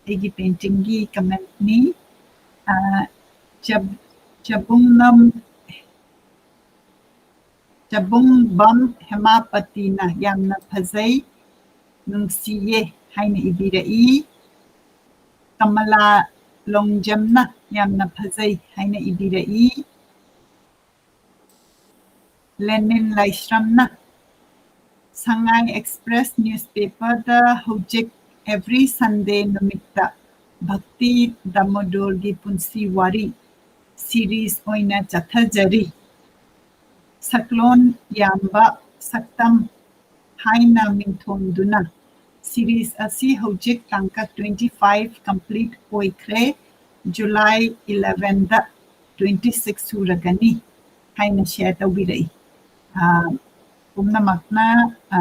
ꯑꯩꯒꯤ paintingꯒꯤ commentꯅꯤ꯫ ꯑ, ꯆꯕꯨꯡꯅꯝ ꯆꯕꯨꯡꯕꯝ ꯍꯦꯃꯥꯄꯇꯤꯅ ꯌꯥꯝꯅ ꯐꯖꯩ, ꯅꯨꯡꯁꯤꯌꯦ ꯍꯥꯏꯅ ꯏꯕꯤꯔꯛꯏ꯫ ꯀꯃꯂꯥ ꯂꯣꯡꯖꯝꯅ ꯌꯥꯝꯅ ꯐꯖꯩ ꯍꯥꯏꯅ ꯏꯕꯤꯔꯛꯏ꯫ ꯂꯦꯅꯤꯟ ꯂꯥꯏꯁ꯭ꯔꯝꯅ ꯁꯉꯥꯏ ꯑꯦꯛꯁꯄ꯭ꯔꯦꯁ ꯅ꯭ꯌꯨꯁꯄꯦꯄꯔꯗ ꯍꯧꯖꯤꯛ every Sunday ꯅꯨꯃꯤꯠꯇ ꯚꯛꯇꯤ ꯗꯥꯃꯣꯗꯣꯔꯒꯤ ꯄꯨꯟꯁꯤ ꯋꯥꯔꯤ series ꯑꯣꯏꯅ ꯆꯠꯊꯖꯔꯤ꯫ ꯁꯛꯂꯣꯟ ꯌꯥꯝꯕ ꯁꯛꯇꯝ ꯍꯥꯏꯅ ꯃꯤꯡꯊꯣꯟꯗꯨꯅ series ꯑꯁꯤ ꯍꯧꯖꯤꯛ ꯇꯥꯡꯀꯛ twenty five complete ꯑꯣꯏꯈ꯭ꯔꯦ꯫ July elevenꯗ twenty six ꯁꯨꯔꯒꯅꯤ ꯍꯥꯏꯅ share ꯇꯧꯕꯤꯔꯛꯏ꯫ ꯑ, ꯄꯨꯝꯅꯃꯛꯅ, ꯑ,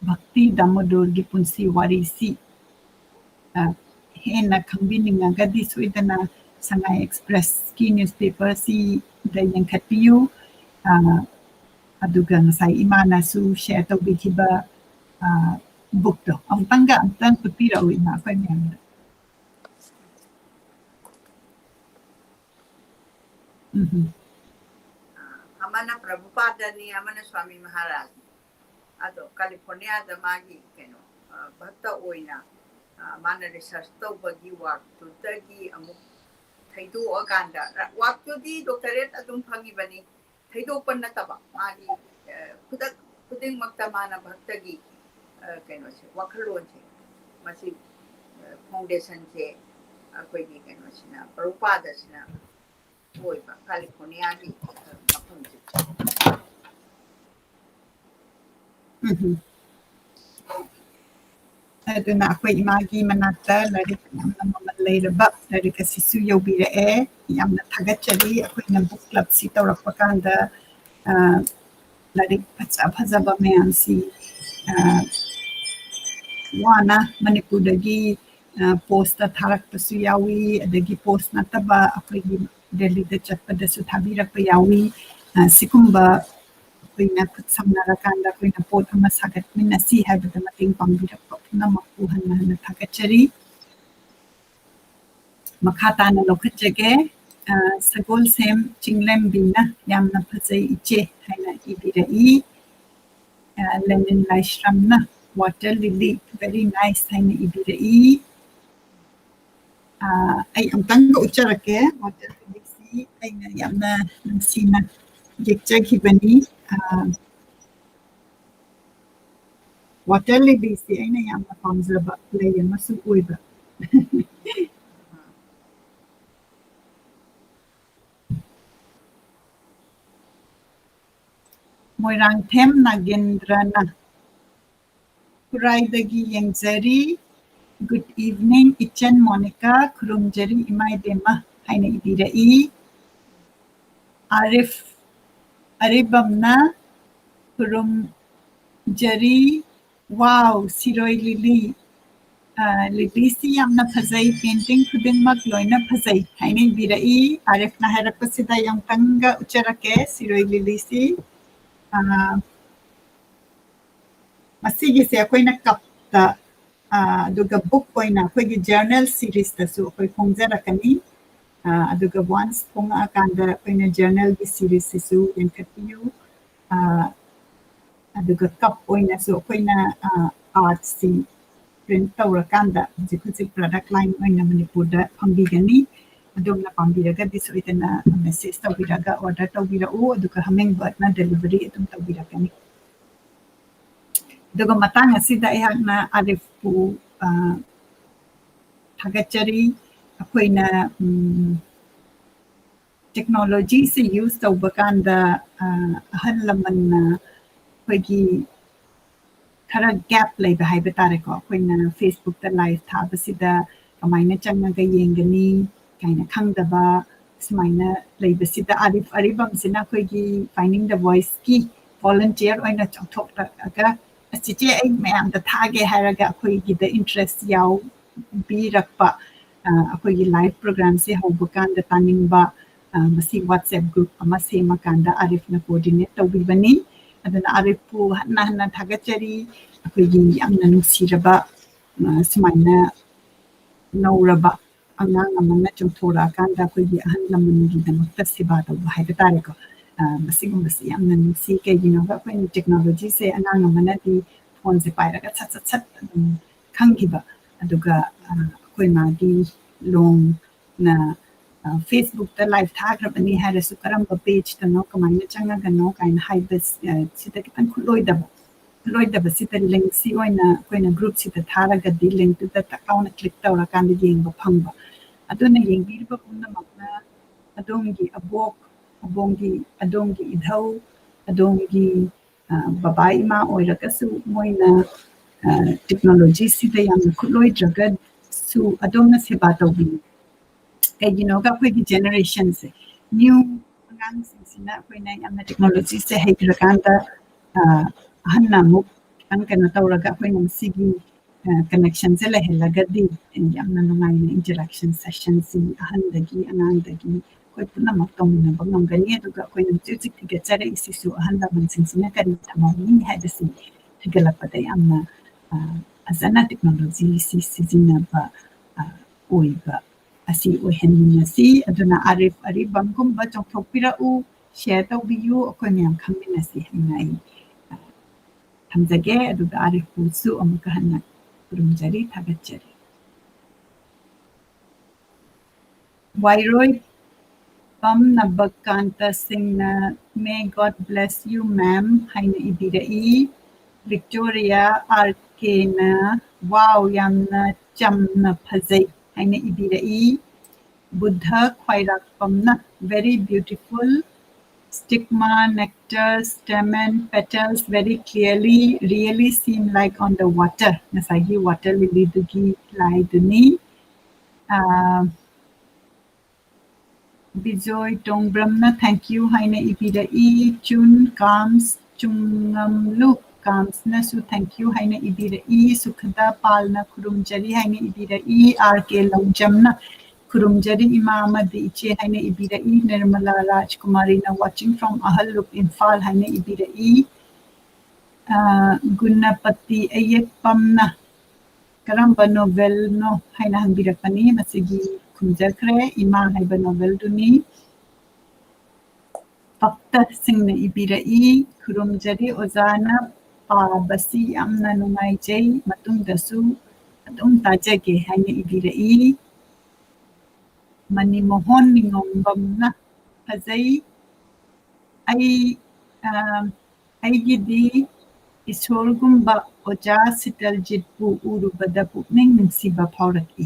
ꯚꯛꯇꯤ ꯗꯥꯃꯣꯗꯣꯔꯒꯤ ꯄꯨꯟꯁꯤ ꯋꯥꯔꯤꯁꯤ, ꯑ, ꯍꯦꯟꯅ ꯈꯪꯕꯤꯅꯤꯡꯉꯒꯗꯤ ꯁꯣꯏꯗꯅ ꯁꯉꯥꯏ ꯑꯦꯛꯁꯄ꯭ꯔꯦꯁꯀꯤ ꯅ꯭ꯌꯨꯁꯄꯦꯄꯔꯁꯤꯗ ꯌꯦꯡꯈꯠꯄꯤꯌꯨ꯫ ꯑ, ꯑꯗꯨꯒ ꯉꯁꯥꯏ ꯏꯃꯥꯅꯁꯨ share ꯇꯧꯕꯤꯈꯤꯕ, ꯑ, bookꯇꯣ ꯑꯃꯨꯛꯇꯪꯒ ꯑꯃꯨꯛꯇꯪ ꯎꯠꯄꯤꯔꯛꯎ, ꯏꯃꯥ, ꯑꯩꯈꯣꯏ ꯃꯌꯥꯝꯗ꯫ ꯎꯝ꯫ ꯑꯃꯅ ꯄ꯭ꯔꯚꯨꯄꯥꯗꯅꯤ, ꯑꯃꯅ ꯁ꯭ꯋꯥꯃꯤ ꯃꯍꯥꯔꯥꯖꯅꯤ꯫ ꯑꯗꯣ ꯀꯦꯂꯤꯐꯣꯔꯅꯤꯌꯥꯗ ꯃꯥꯒꯤ ꯀꯩꯅꯣ, ꯑ, ꯚꯛꯇ ꯑꯣꯏꯅ, ꯑ, ꯃꯥꯅ research ꯇꯧꯕꯒꯤ workꯇꯨꯗꯒꯤ ꯑꯃꯨꯛ ꯊꯩꯗꯣꯛꯑꯀꯥꯟꯗ, workꯇꯨꯗꯤ doctorate ꯑꯗꯨꯝ ꯐꯪꯉꯤꯕꯅꯤ, ꯊꯩꯗꯣꯛꯄ ꯅꯠꯇꯕ, ꯃꯥꯒꯤ, ꯑ, ꯈꯨꯗꯛ ꯈꯨꯗꯤꯡꯃꯛꯇ ꯃꯥꯅ ꯚꯛꯇꯒꯤ, ꯑ, ꯀꯩꯅꯣꯁꯦ, ꯋꯥꯈꯜꯂꯣꯟꯁꯦ, ꯃꯁꯤ, ꯑ, foundationꯁꯦ ꯑꯩꯈꯣꯏꯒꯤ ꯀꯩꯅꯣꯁꯤꯅ, ꯄ꯭ꯔꯚꯨꯄꯥꯗꯁꯤꯅ ꯑꯣꯏꯕ, ꯀꯦꯂꯤꯐꯣꯔꯅꯤꯌꯥꯒꯤ, ꯑ, ꯃꯐꯝꯁꯦ꯫ ꯎꯝ꯫ ꯑꯗꯨꯅ ꯑꯩꯈꯣꯏ ꯏꯃꯥꯒꯤ ꯃꯅꯥꯛꯇ ꯂꯥꯏꯔꯤꯛ ꯌꯥꯝꯅ ꯃꯃꯜ ꯂꯩꯔꯕ ꯂꯥꯏꯔꯤꯛ ꯑꯁꯤꯁꯨ ꯌꯧꯕꯤꯔꯛꯑꯦ꯫ ꯌꯥꯝꯅ ꯊꯥꯒꯠꯆꯔꯤ꯫ ꯑꯩꯈꯣꯏꯅ book clubꯁꯤ ꯇꯧꯔꯛꯄ ꯀꯥꯟꯗ, ꯑ, ꯂꯥꯏꯔꯤꯛ ꯐꯖ ꯐꯖꯕ ꯃꯌꯥꯝꯁꯤ, ꯑ, ꯋꯥꯅ ꯃꯅꯤꯄꯨꯔꯗꯒꯤ ꯄꯣꯁꯇ ꯊꯥꯔꯛꯄꯁꯨ ꯌꯥꯎꯏ, ꯑꯗꯒꯤ ꯄꯣꯁ ꯅꯠꯇꯕ ꯑꯩꯈꯣꯏꯒꯤ ꯗꯦꯜꯂꯤꯗ ꯆꯠꯄꯗꯁꯨ ꯊꯥꯕꯤꯔꯛꯄ ꯌꯥꯎꯏ꯫ ꯑ, ꯁꯤꯒꯨꯝꯕ ꯑꯩꯈꯣꯏꯅ ꯈꯨꯠ ꯁꯝꯅꯔꯀꯥꯟꯗ ꯑꯩꯈꯣꯏꯅ ꯄꯣꯠ ꯑꯃ ꯁꯥꯒꯠꯃꯤꯟꯅꯁꯤ ꯍꯥꯏꯕꯗ ꯃꯇꯦꯡ ꯄꯥꯡꯕꯤꯔꯛꯄ ꯄꯨꯝꯅꯃꯛꯄꯨ ꯍꯟꯅ ꯍꯟꯅ ꯊꯥꯒꯠꯆꯔꯤ꯫ ꯃꯈꯥ ꯇꯥꯅ ꯂꯧꯈꯠꯆꯒꯦ꯫ ꯑ, ꯁꯒꯣꯜꯁꯦꯝ ꯆꯤꯡꯂꯦꯝꯕꯤꯅ "ꯌꯥꯝꯅ ꯐꯖꯩ ꯏꯆꯦ" ꯍꯥꯏꯅ ꯏꯕꯤꯔꯛꯏ꯫ ꯑ, ꯂꯦꯅꯤꯟ ꯂꯥꯏꯁ꯭ꯔꯝꯅ "Water lily, very nice" ꯍꯥꯏꯅ ꯏꯕꯤꯔꯛꯏ꯫ ꯑ, ꯑꯩ ꯑꯃꯨꯛꯇꯪꯒ ꯎꯠꯆꯔꯛꯀꯦ꯫ Water lilyꯁꯤ ꯑꯩꯅ ꯌꯥꯝꯅ ꯅꯨꯡꯁꯤꯅ ꯌꯦꯛꯆꯈꯤꯕꯅꯤ꯫ ꯑ, Water lilyꯁꯤ ꯑꯩꯅ ꯌꯥꯝꯅ ꯄꯥꯝꯖꯕ ꯂꯩ ꯑꯃꯁꯨ ꯑꯣꯏꯕ꯫ ꯃꯣꯏꯔꯥꯡꯊꯦꯝ ꯅꯥꯒꯦꯟꯗ꯭ꯔꯅ "ꯈꯨꯔꯥꯏꯗꯒꯤ ꯌꯦꯡꯖꯔꯤ꯫ Good evening, ꯏꯆꯟ ꯃꯣꯅꯤꯀꯥ, ꯈꯨꯔꯨꯝꯖꯔꯤ ꯏꯃꯥ ꯏꯕꯦꯝꯃ" ꯍꯥꯏꯅ ꯏꯕꯤꯔꯛꯏ꯫ ꯑꯥꯔꯤꯐ ꯑꯔꯤꯕꯝꯅ "ꯈꯨꯔꯨꯝꯖꯔꯤ꯫ Wow, ꯁꯤꯔꯣꯏ ꯂꯤꯂꯤ꯫ ꯑ, ꯂꯤꯂꯤꯁꯤ ꯌꯥꯝꯅ ꯐꯖꯩ, painting ꯈꯨꯗꯤꯡꯃꯛ ꯂꯣꯏꯅ ꯐꯖꯩ" ꯍꯥꯏꯅ ꯏꯕꯤꯔꯛꯏ꯫ ꯑꯥꯔꯤꯐꯅ ꯍꯥꯏꯔꯛꯄꯁꯤꯗ ꯑꯃꯨꯛꯇꯪꯒ ꯎꯠꯆꯔꯛꯀꯦ, ꯁꯤꯔꯣꯏ ꯂꯤꯂꯤꯁꯤ꯫ ꯑ, ꯃꯁꯤꯒꯤꯁꯦ ꯑꯩꯈꯣꯏꯅ ꯀꯞꯇ, ꯑ, ꯑꯗꯨꯒ ꯕꯨꯛ ꯑꯣꯏꯅ ꯑꯩꯈꯣꯏꯒꯤ ꯖꯔꯅꯦꯜ ꯁꯤꯔꯤꯁꯇꯁꯨ ꯑꯩꯈꯣꯏ ꯐꯣꯡꯖꯔꯛꯀꯅꯤ꯫ ꯑ, ꯑꯗꯨꯒ ꯋꯥꯟꯁ ꯐꯣꯡꯉꯛꯑꯀꯥꯟꯗ ꯑꯩꯈꯣꯏꯅ ꯖꯔꯅꯦꯜꯒꯤ ꯁꯤꯔꯤꯁꯁꯤꯁꯨ ꯂꯤꯡꯈꯠꯄꯤꯌꯨ꯫ ꯑ, ꯑꯗꯨꯒ ꯀꯞ ꯑꯣꯏꯅꯁꯨ ꯑꯩꯈꯣꯏꯅ, ꯑ, ꯑꯥꯔꯠꯁꯤ ꯄ꯭ꯔꯤꯟꯠ ꯇꯧꯔꯀꯥꯟꯗ ꯍꯧꯖꯤꯛ ꯍꯧꯖꯤꯛ ꯄ꯭ꯔꯗꯛ ꯂꯥꯏꯟ ꯑꯣꯏꯅ ꯃꯅꯤꯄꯨꯔꯗ ꯐꯪꯕꯤꯒꯅꯤ꯫ ꯑꯗꯣꯝꯅ ꯄꯥꯝꯕꯤꯔꯒꯗꯤ ꯁꯣꯏꯗꯅ ꯃꯦꯁꯦꯖ ꯇꯧꯕꯤꯔꯒ ꯑꯣꯔꯗꯔ ꯇꯧꯕꯤꯔꯛꯎ, ꯑꯗꯨꯒ ꯍꯃꯤꯡꯕꯔꯠꯅ ꯗꯦꯂꯤꯚꯔꯤ ꯑꯗꯨꯝ ꯇꯧꯕꯤꯔꯛꯀꯅꯤ꯫ ꯑꯗꯨꯒ ꯃꯇꯥꯡ ꯑꯁꯤꯗ ꯑꯩꯍꯥꯛꯅ ꯑꯥꯔꯤꯐꯄꯨ, ꯑ, ꯊꯥꯒꯠꯆꯔꯤ꯫ ꯑꯩꯈꯣꯏꯅ, ꯎꯝ, ꯇꯦꯛꯅꯣꯂꯣꯖꯤꯁꯦ ꯌꯨꯁ ꯇꯧꯕ ꯀꯥꯟꯗ, ꯑ, ꯑꯍꯜ ꯂꯃꯟꯅ ꯑꯩꯈꯣꯏꯒꯤ ꯈꯔ ꯒꯦꯞ ꯂꯩꯕ ꯍꯥꯏꯕ ꯇꯥꯔꯦꯀꯣ꯫ ꯑꯩꯈꯣꯏꯅ ꯐꯦꯁꯕꯨꯛꯇ ꯂꯥꯏꯚ ꯊꯥꯕꯁꯤꯗ ꯀꯃꯥꯏꯅ ꯆꯪꯉꯒ ꯌꯦꯡꯒꯅꯤ ꯀꯥꯏꯅ ꯈꯪꯗꯕ ꯁꯨꯃꯥꯏꯅ ꯂꯩꯕꯁꯤꯗ ꯑꯥꯔꯤꯐ ꯑꯔꯤꯕꯝꯁꯤꯅ ꯑꯩꯈꯣꯏꯒꯤ Finding the Voiceꯀꯤ ꯚꯣꯂꯨꯟꯇꯤꯌꯔ ꯑꯣꯏꯅ ꯆꯥꯎꯊꯣꯛꯂꯛꯑꯒ, "ꯑꯁ, ꯆꯤꯆꯦ, ꯑꯩ ꯃꯌꯥꯝꯗ ꯊꯥꯒꯦ" ꯍꯥꯏꯔꯒ ꯑꯩꯈꯣꯏꯒꯤꯗ ꯏꯟꯇꯔꯦꯁ ꯌꯥꯎ-, ꯄꯤꯔꯛꯄ, ꯑ, ꯑꯩꯈꯣꯏꯒꯤ live programꯁꯦ ꯍꯧꯕ ꯀꯥꯟꯗ ꯇꯥꯅꯤꯡꯕ, ꯑ, ꯃꯁꯤ WhatsApp group ꯑꯃ ꯁꯦꯝꯃꯀꯥꯟꯗ ꯑꯥꯔꯤꯐꯅ coordinate ꯇꯧꯕꯤꯕꯅꯤ꯫ ꯑꯗꯨꯅ ꯑꯥꯔꯤꯐꯄꯨ ꯍꯟꯅ ꯍꯟꯅ ꯊꯥꯒꯠꯆꯔꯤ꯫ ꯑꯩꯈꯣꯏꯒꯤ ꯌꯥꯝꯅ ꯅꯨꯡꯁꯤꯔꯕ, ꯑ, ꯁꯨꯃꯥꯏꯅ ꯅꯧꯔꯕ ꯑꯉꯥꯡ ꯑꯃꯅ ꯆꯣꯡꯊꯣꯔꯛꯑꯀꯥꯟꯗ ꯑꯩꯈꯣꯏꯒꯤ ꯑꯍꯜ ꯂꯃꯟꯒꯤꯗꯃꯛꯇ ꯁꯦꯕꯥ ꯇꯧꯕ ꯍꯥꯏꯕ ꯇꯥꯔꯦꯀꯣ꯫ ꯑ, ꯃꯁꯤꯒꯨꯝꯕꯁꯤ ꯌꯥꯝꯅ ꯅꯨꯡꯁꯤ꯫ ꯀꯩꯒꯤꯅꯣꯗ ꯑꯩꯈꯣꯏꯅ technologyꯁꯦ ꯑꯉꯥꯡ ꯑꯃꯅꯗꯤ phoneꯁꯦ ꯄꯥꯏꯔꯒ ꯁꯠ ꯁꯠ ꯁꯠ ꯑꯗꯨꯝ ꯈꯪꯈꯤꯕ꯫ ꯑꯗꯨꯒ, ꯑ, ꯑꯩꯈꯣꯏ ꯃꯥꯒꯤ ꯂꯣꯡꯅ, ꯑ, Facebookꯇ live ꯊꯥꯈ꯭ꯔꯕꯅꯤ ꯍꯥꯏꯔꯁꯨ ꯀꯔꯝꯕ pageꯇꯅꯣ, ꯀꯃꯥꯏꯅ ꯆꯪꯉꯒꯅꯣ ꯀꯥꯏꯅ ꯍꯥꯏꯕ, ꯑ, ꯁꯤꯗ ꯈꯤꯇꯪ ꯈꯨꯠꯂꯣꯏꯗꯕ, ꯈꯨꯠꯂꯣꯏꯗꯕꯁꯤꯗ linkꯁꯤ ꯑꯣꯏꯅ ꯑꯩꯈꯣꯏꯅ groupꯁꯤꯗ ꯊꯥꯔꯒꯗꯤ linkꯇꯨꯗ ꯇꯛ ꯂꯥꯎꯅ click ꯇꯧꯔꯀꯥꯟꯗ ꯌꯦꯡꯕ ꯐꯪꯕ꯫ ꯑꯗꯨꯅ ꯌꯦꯡꯕꯤꯔꯤꯕ ꯄꯨꯝꯅꯃꯛꯅ ꯑꯗꯣꯝꯒꯤ ꯑꯕꯣꯛ, ꯑꯕꯣꯝꯒꯤ, ꯑꯗꯣꯝꯒꯤ ꯏꯙꯧ, ꯑꯗꯣꯝꯒꯤ, ꯑ, ꯕꯕꯥ ꯏꯃꯥ ꯑꯣꯏꯔꯒꯁꯨ ꯃꯣꯏꯅ, ꯑ, technologyꯁꯤꯗ ꯌꯥꯝꯅ ꯈꯨꯠꯂꯣꯏꯗ꯭ꯔꯒꯁꯨ ꯑꯗꯣꯝꯅ ꯁꯦꯕꯥ ꯇꯧꯕꯤꯌꯨ꯫ ꯀꯩꯒꯤꯅꯣꯒ ꯑꯩꯈꯣꯏꯒꯤ generationꯁꯦ, new ꯑꯉꯥꯡꯁꯤꯡꯁꯤꯅ ꯑꯩꯈꯣꯏꯅ ꯌꯥꯝꯅ technologyꯁꯦ ꯍꯩꯈ꯭ꯔꯀꯥꯟꯗ, ꯑ, ꯑꯍꯟꯅ ꯑꯃꯨꯛ ꯈꯤꯇꯪ ꯀꯩꯅꯣ ꯇꯧꯔꯒ ꯑꯩꯈꯣꯏꯅ ꯃꯁꯤꯒꯤ, ꯑ, connectionꯁꯦ ꯂꯩꯍꯜꯂꯒꯗꯤ ꯌꯥꯝꯅ ꯅꯨꯡꯉꯥꯏꯅ interaction sessionꯁꯤ ꯑꯍꯟꯗꯒꯤ ꯑꯉꯥꯡꯗꯒꯤ ꯑꯩꯈꯣꯏ ꯄꯨꯝꯅꯃꯛ ꯇꯧꯃꯤꯟꯅꯕ ꯉꯝꯒꯅꯤ꯫ ꯑꯗꯨꯒ ꯑꯩꯈꯣꯏꯅ ꯍꯧꯖꯤꯛ ꯍꯧꯖꯤꯛ ꯊꯤꯒꯠꯆꯔꯛꯏꯁꯤꯁꯨ ꯑꯍꯜ ꯂꯃꯟꯁꯤꯡꯁꯤꯅ ꯀꯔꯤ ꯊꯝꯃꯝꯃꯤ ꯍꯥꯏꯕꯁꯤ ꯊꯤꯒꯠꯂꯛꯄꯗ ꯌꯥꯝꯅ, ꯑ, ꯐꯖꯅ technologyꯁꯤ ꯁꯤꯖꯤꯟꯅꯕ, ꯑ, ꯑꯣꯏꯕ ꯑꯁꯤ ꯑꯣꯏꯍꯟꯃꯤꯟꯅꯁꯤ꯫ ꯑꯗꯨꯅ ꯑꯥꯔꯤꯐ ꯑꯔꯤꯕꯝꯒꯨꯝꯕ ꯆꯣꯡꯊꯣꯛꯄꯤꯔꯛꯎ, share ꯇꯧꯕꯤꯌꯨ, ꯑꯩꯈꯣꯏ ꯃꯌꯥꯝ ꯈꯪꯃꯤꯟꯅꯁꯤ ꯍꯥꯏꯅ ꯑꯩ, ꯑ, ꯊꯝꯖꯒꯦ꯫ ꯑꯗꯨꯒ ꯑꯥꯔꯤꯐꯄꯨꯁꯨ ꯑꯃꯨꯛꯀ ꯍꯟꯅ ꯈꯨꯔꯨꯝꯖꯔꯤ, ꯊꯥꯒꯠꯆꯔꯤ꯫ ꯋꯥꯏꯔꯣꯏ ꯄꯝ ꯅꯕꯀꯥꯟꯇ ꯁꯤꯡꯅ "May God bless you, ma'am" ꯍꯥꯏꯅ ꯏꯕꯤꯔꯛꯏ꯫ ꯚꯤꯛꯇꯣꯔꯤꯌꯥ ꯑꯥꯔ ꯀꯦꯅ "Wow, ꯌꯥꯝꯅ ꯆꯝꯅ ꯐꯖꯩ" ꯍꯥꯏꯅ ꯏꯕꯤꯔꯛꯏ꯫ Buddha ꯈ꯭ꯋꯥꯏꯔꯥꯛꯄꯝꯅ "Very beautiful, stigma, nectar, stamen, petals very clearly, really seem like on the water." ꯉꯁꯥꯏꯒꯤ water lilyꯗꯨꯒꯤ ꯂꯥꯏꯗꯨꯅꯤ꯫ Ah, Bijoy ꯇꯣꯡꯕ꯭ꯔꯝꯅ "Thank you" ꯍꯥꯏꯅ ꯏꯕꯤꯔꯛꯏ꯫ ꯆꯨꯟ ꯀꯥꯝꯁ ꯆꯨꯡꯉꯝꯂꯨ ꯀꯥꯝꯁꯅꯁꯨ thank you ꯍꯥꯏꯅ ꯏꯕꯤꯔꯛꯏ꯫ ꯁꯨꯈꯗ ꯄꯥꯜꯅ ꯈꯨꯔꯨꯝꯖꯔꯤ ꯍꯥꯏꯅ ꯏꯕꯤꯔꯛꯏ꯫ ꯑꯥꯔ ꯀꯦ ꯂꯧꯖꯝꯅ ꯈꯨꯔꯨꯝꯖꯔꯤ ꯏꯃꯥ ꯑꯃꯗꯤ ꯏꯆꯦ ꯍꯥꯏꯅ ꯏꯕꯤꯔꯛꯏ꯫ ꯅꯤꯔꯃꯂꯥ ꯔꯥꯖꯀꯨꯃꯥꯔꯤꯅ watching from ꯑꯍꯜꯂꯨꯞ ꯏꯝꯐꯥꯜ ꯍꯥꯏꯅ ꯏꯕꯤꯔꯛꯏ꯫ ꯑ, ꯒꯨꯅꯄꯇꯤ ꯑꯌꯦꯛꯄꯝꯅ ꯀꯔꯝꯕ ꯅꯣꯚꯦꯜꯅꯣ ꯍꯥꯏꯅ ꯍꯪꯕꯤꯔꯛꯄꯅꯤ꯫ ꯃꯁꯤꯒꯤ ꯈꯨꯝꯖꯈ꯭ꯔꯦ, ꯏꯃꯥ ꯍꯥꯏꯕ ꯅꯣꯚꯦꯜꯗꯨꯅꯤ꯫ ꯚꯛꯇꯁꯤꯡꯅ ꯏꯕꯤꯔꯛꯏ, ꯈꯨꯔꯨꯝꯖꯔꯤ ꯑꯣꯖꯥꯅ ꯄꯥꯕꯁꯤ ꯌꯥꯝꯅ ꯅꯨꯡꯉꯥꯏꯖꯩ, ꯃꯇꯨꯡꯗꯁꯨ ꯑꯗꯨꯝ ꯇꯥꯖꯒꯦ ꯍꯥꯏꯅ ꯏꯕꯤꯔꯛꯏ꯫ ꯃꯅꯤꯃꯣꯍꯟ ꯅꯤꯉꯣꯝꯕꯝꯅ ꯐꯖꯩ꯫ ꯑꯩ, ꯑ, ꯑꯩꯒꯤꯗꯤ ꯏꯁꯣꯔꯒꯨꯝꯕ ꯑꯣꯖꯥ ꯁꯤꯇꯜꯖꯤꯠꯄꯨ ꯎꯔꯨꯕꯗ ꯄꯨꯛꯅꯤꯡ ꯅꯨꯡꯁꯤꯕ ꯐꯥꯎꯔꯛꯏ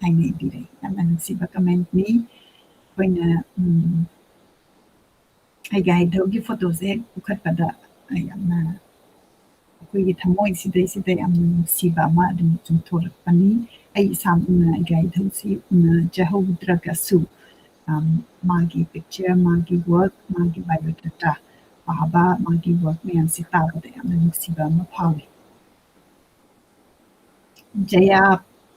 ꯍꯥꯏꯅ ꯏꯕꯤꯔꯛꯏ꯫ ꯌꯥꯝꯅ ꯅꯨꯡꯁꯤꯕ commentꯅꯤ꯫ ꯑꯩꯈꯣꯏꯅ, ꯎꯝ, ꯑꯩꯒꯤ ꯍꯩꯊꯧꯒꯤ photoꯁꯦ ꯍꯦꯛ ꯄꯨꯈꯠꯄꯗ ꯌꯥꯝꯅ ꯑꯩꯈꯣꯏꯒꯤ ꯊꯃꯣꯏꯁꯤꯗꯩꯁꯤꯗ ꯌꯥꯝꯅ ꯅꯨꯡꯁꯤꯕ ꯑꯃ ꯑꯗꯨꯝ ꯆꯣꯡꯊꯣꯔꯛꯄꯅꯤ꯫ ꯑꯩ ꯏꯁꯥꯃꯛꯅ ꯑꯩꯒꯤ ꯍꯩꯊꯧꯁꯤ ꯎꯅꯖꯍꯧꯗ꯭ꯔꯒꯁꯨ, ꯑꯝ, ꯃꯥꯒꯤ picture, ꯃꯥꯒꯤ work, ꯃꯥꯒꯤ biodata ꯄꯥꯕ, ꯃꯥꯒꯤ work ꯃꯌꯥꯝꯁꯤ ꯇꯥꯕꯗ ꯌꯥꯝꯅ ꯅꯨꯡꯁꯤꯕ ꯑꯃ ꯐꯥꯎꯏ꯫ ꯖꯌꯥ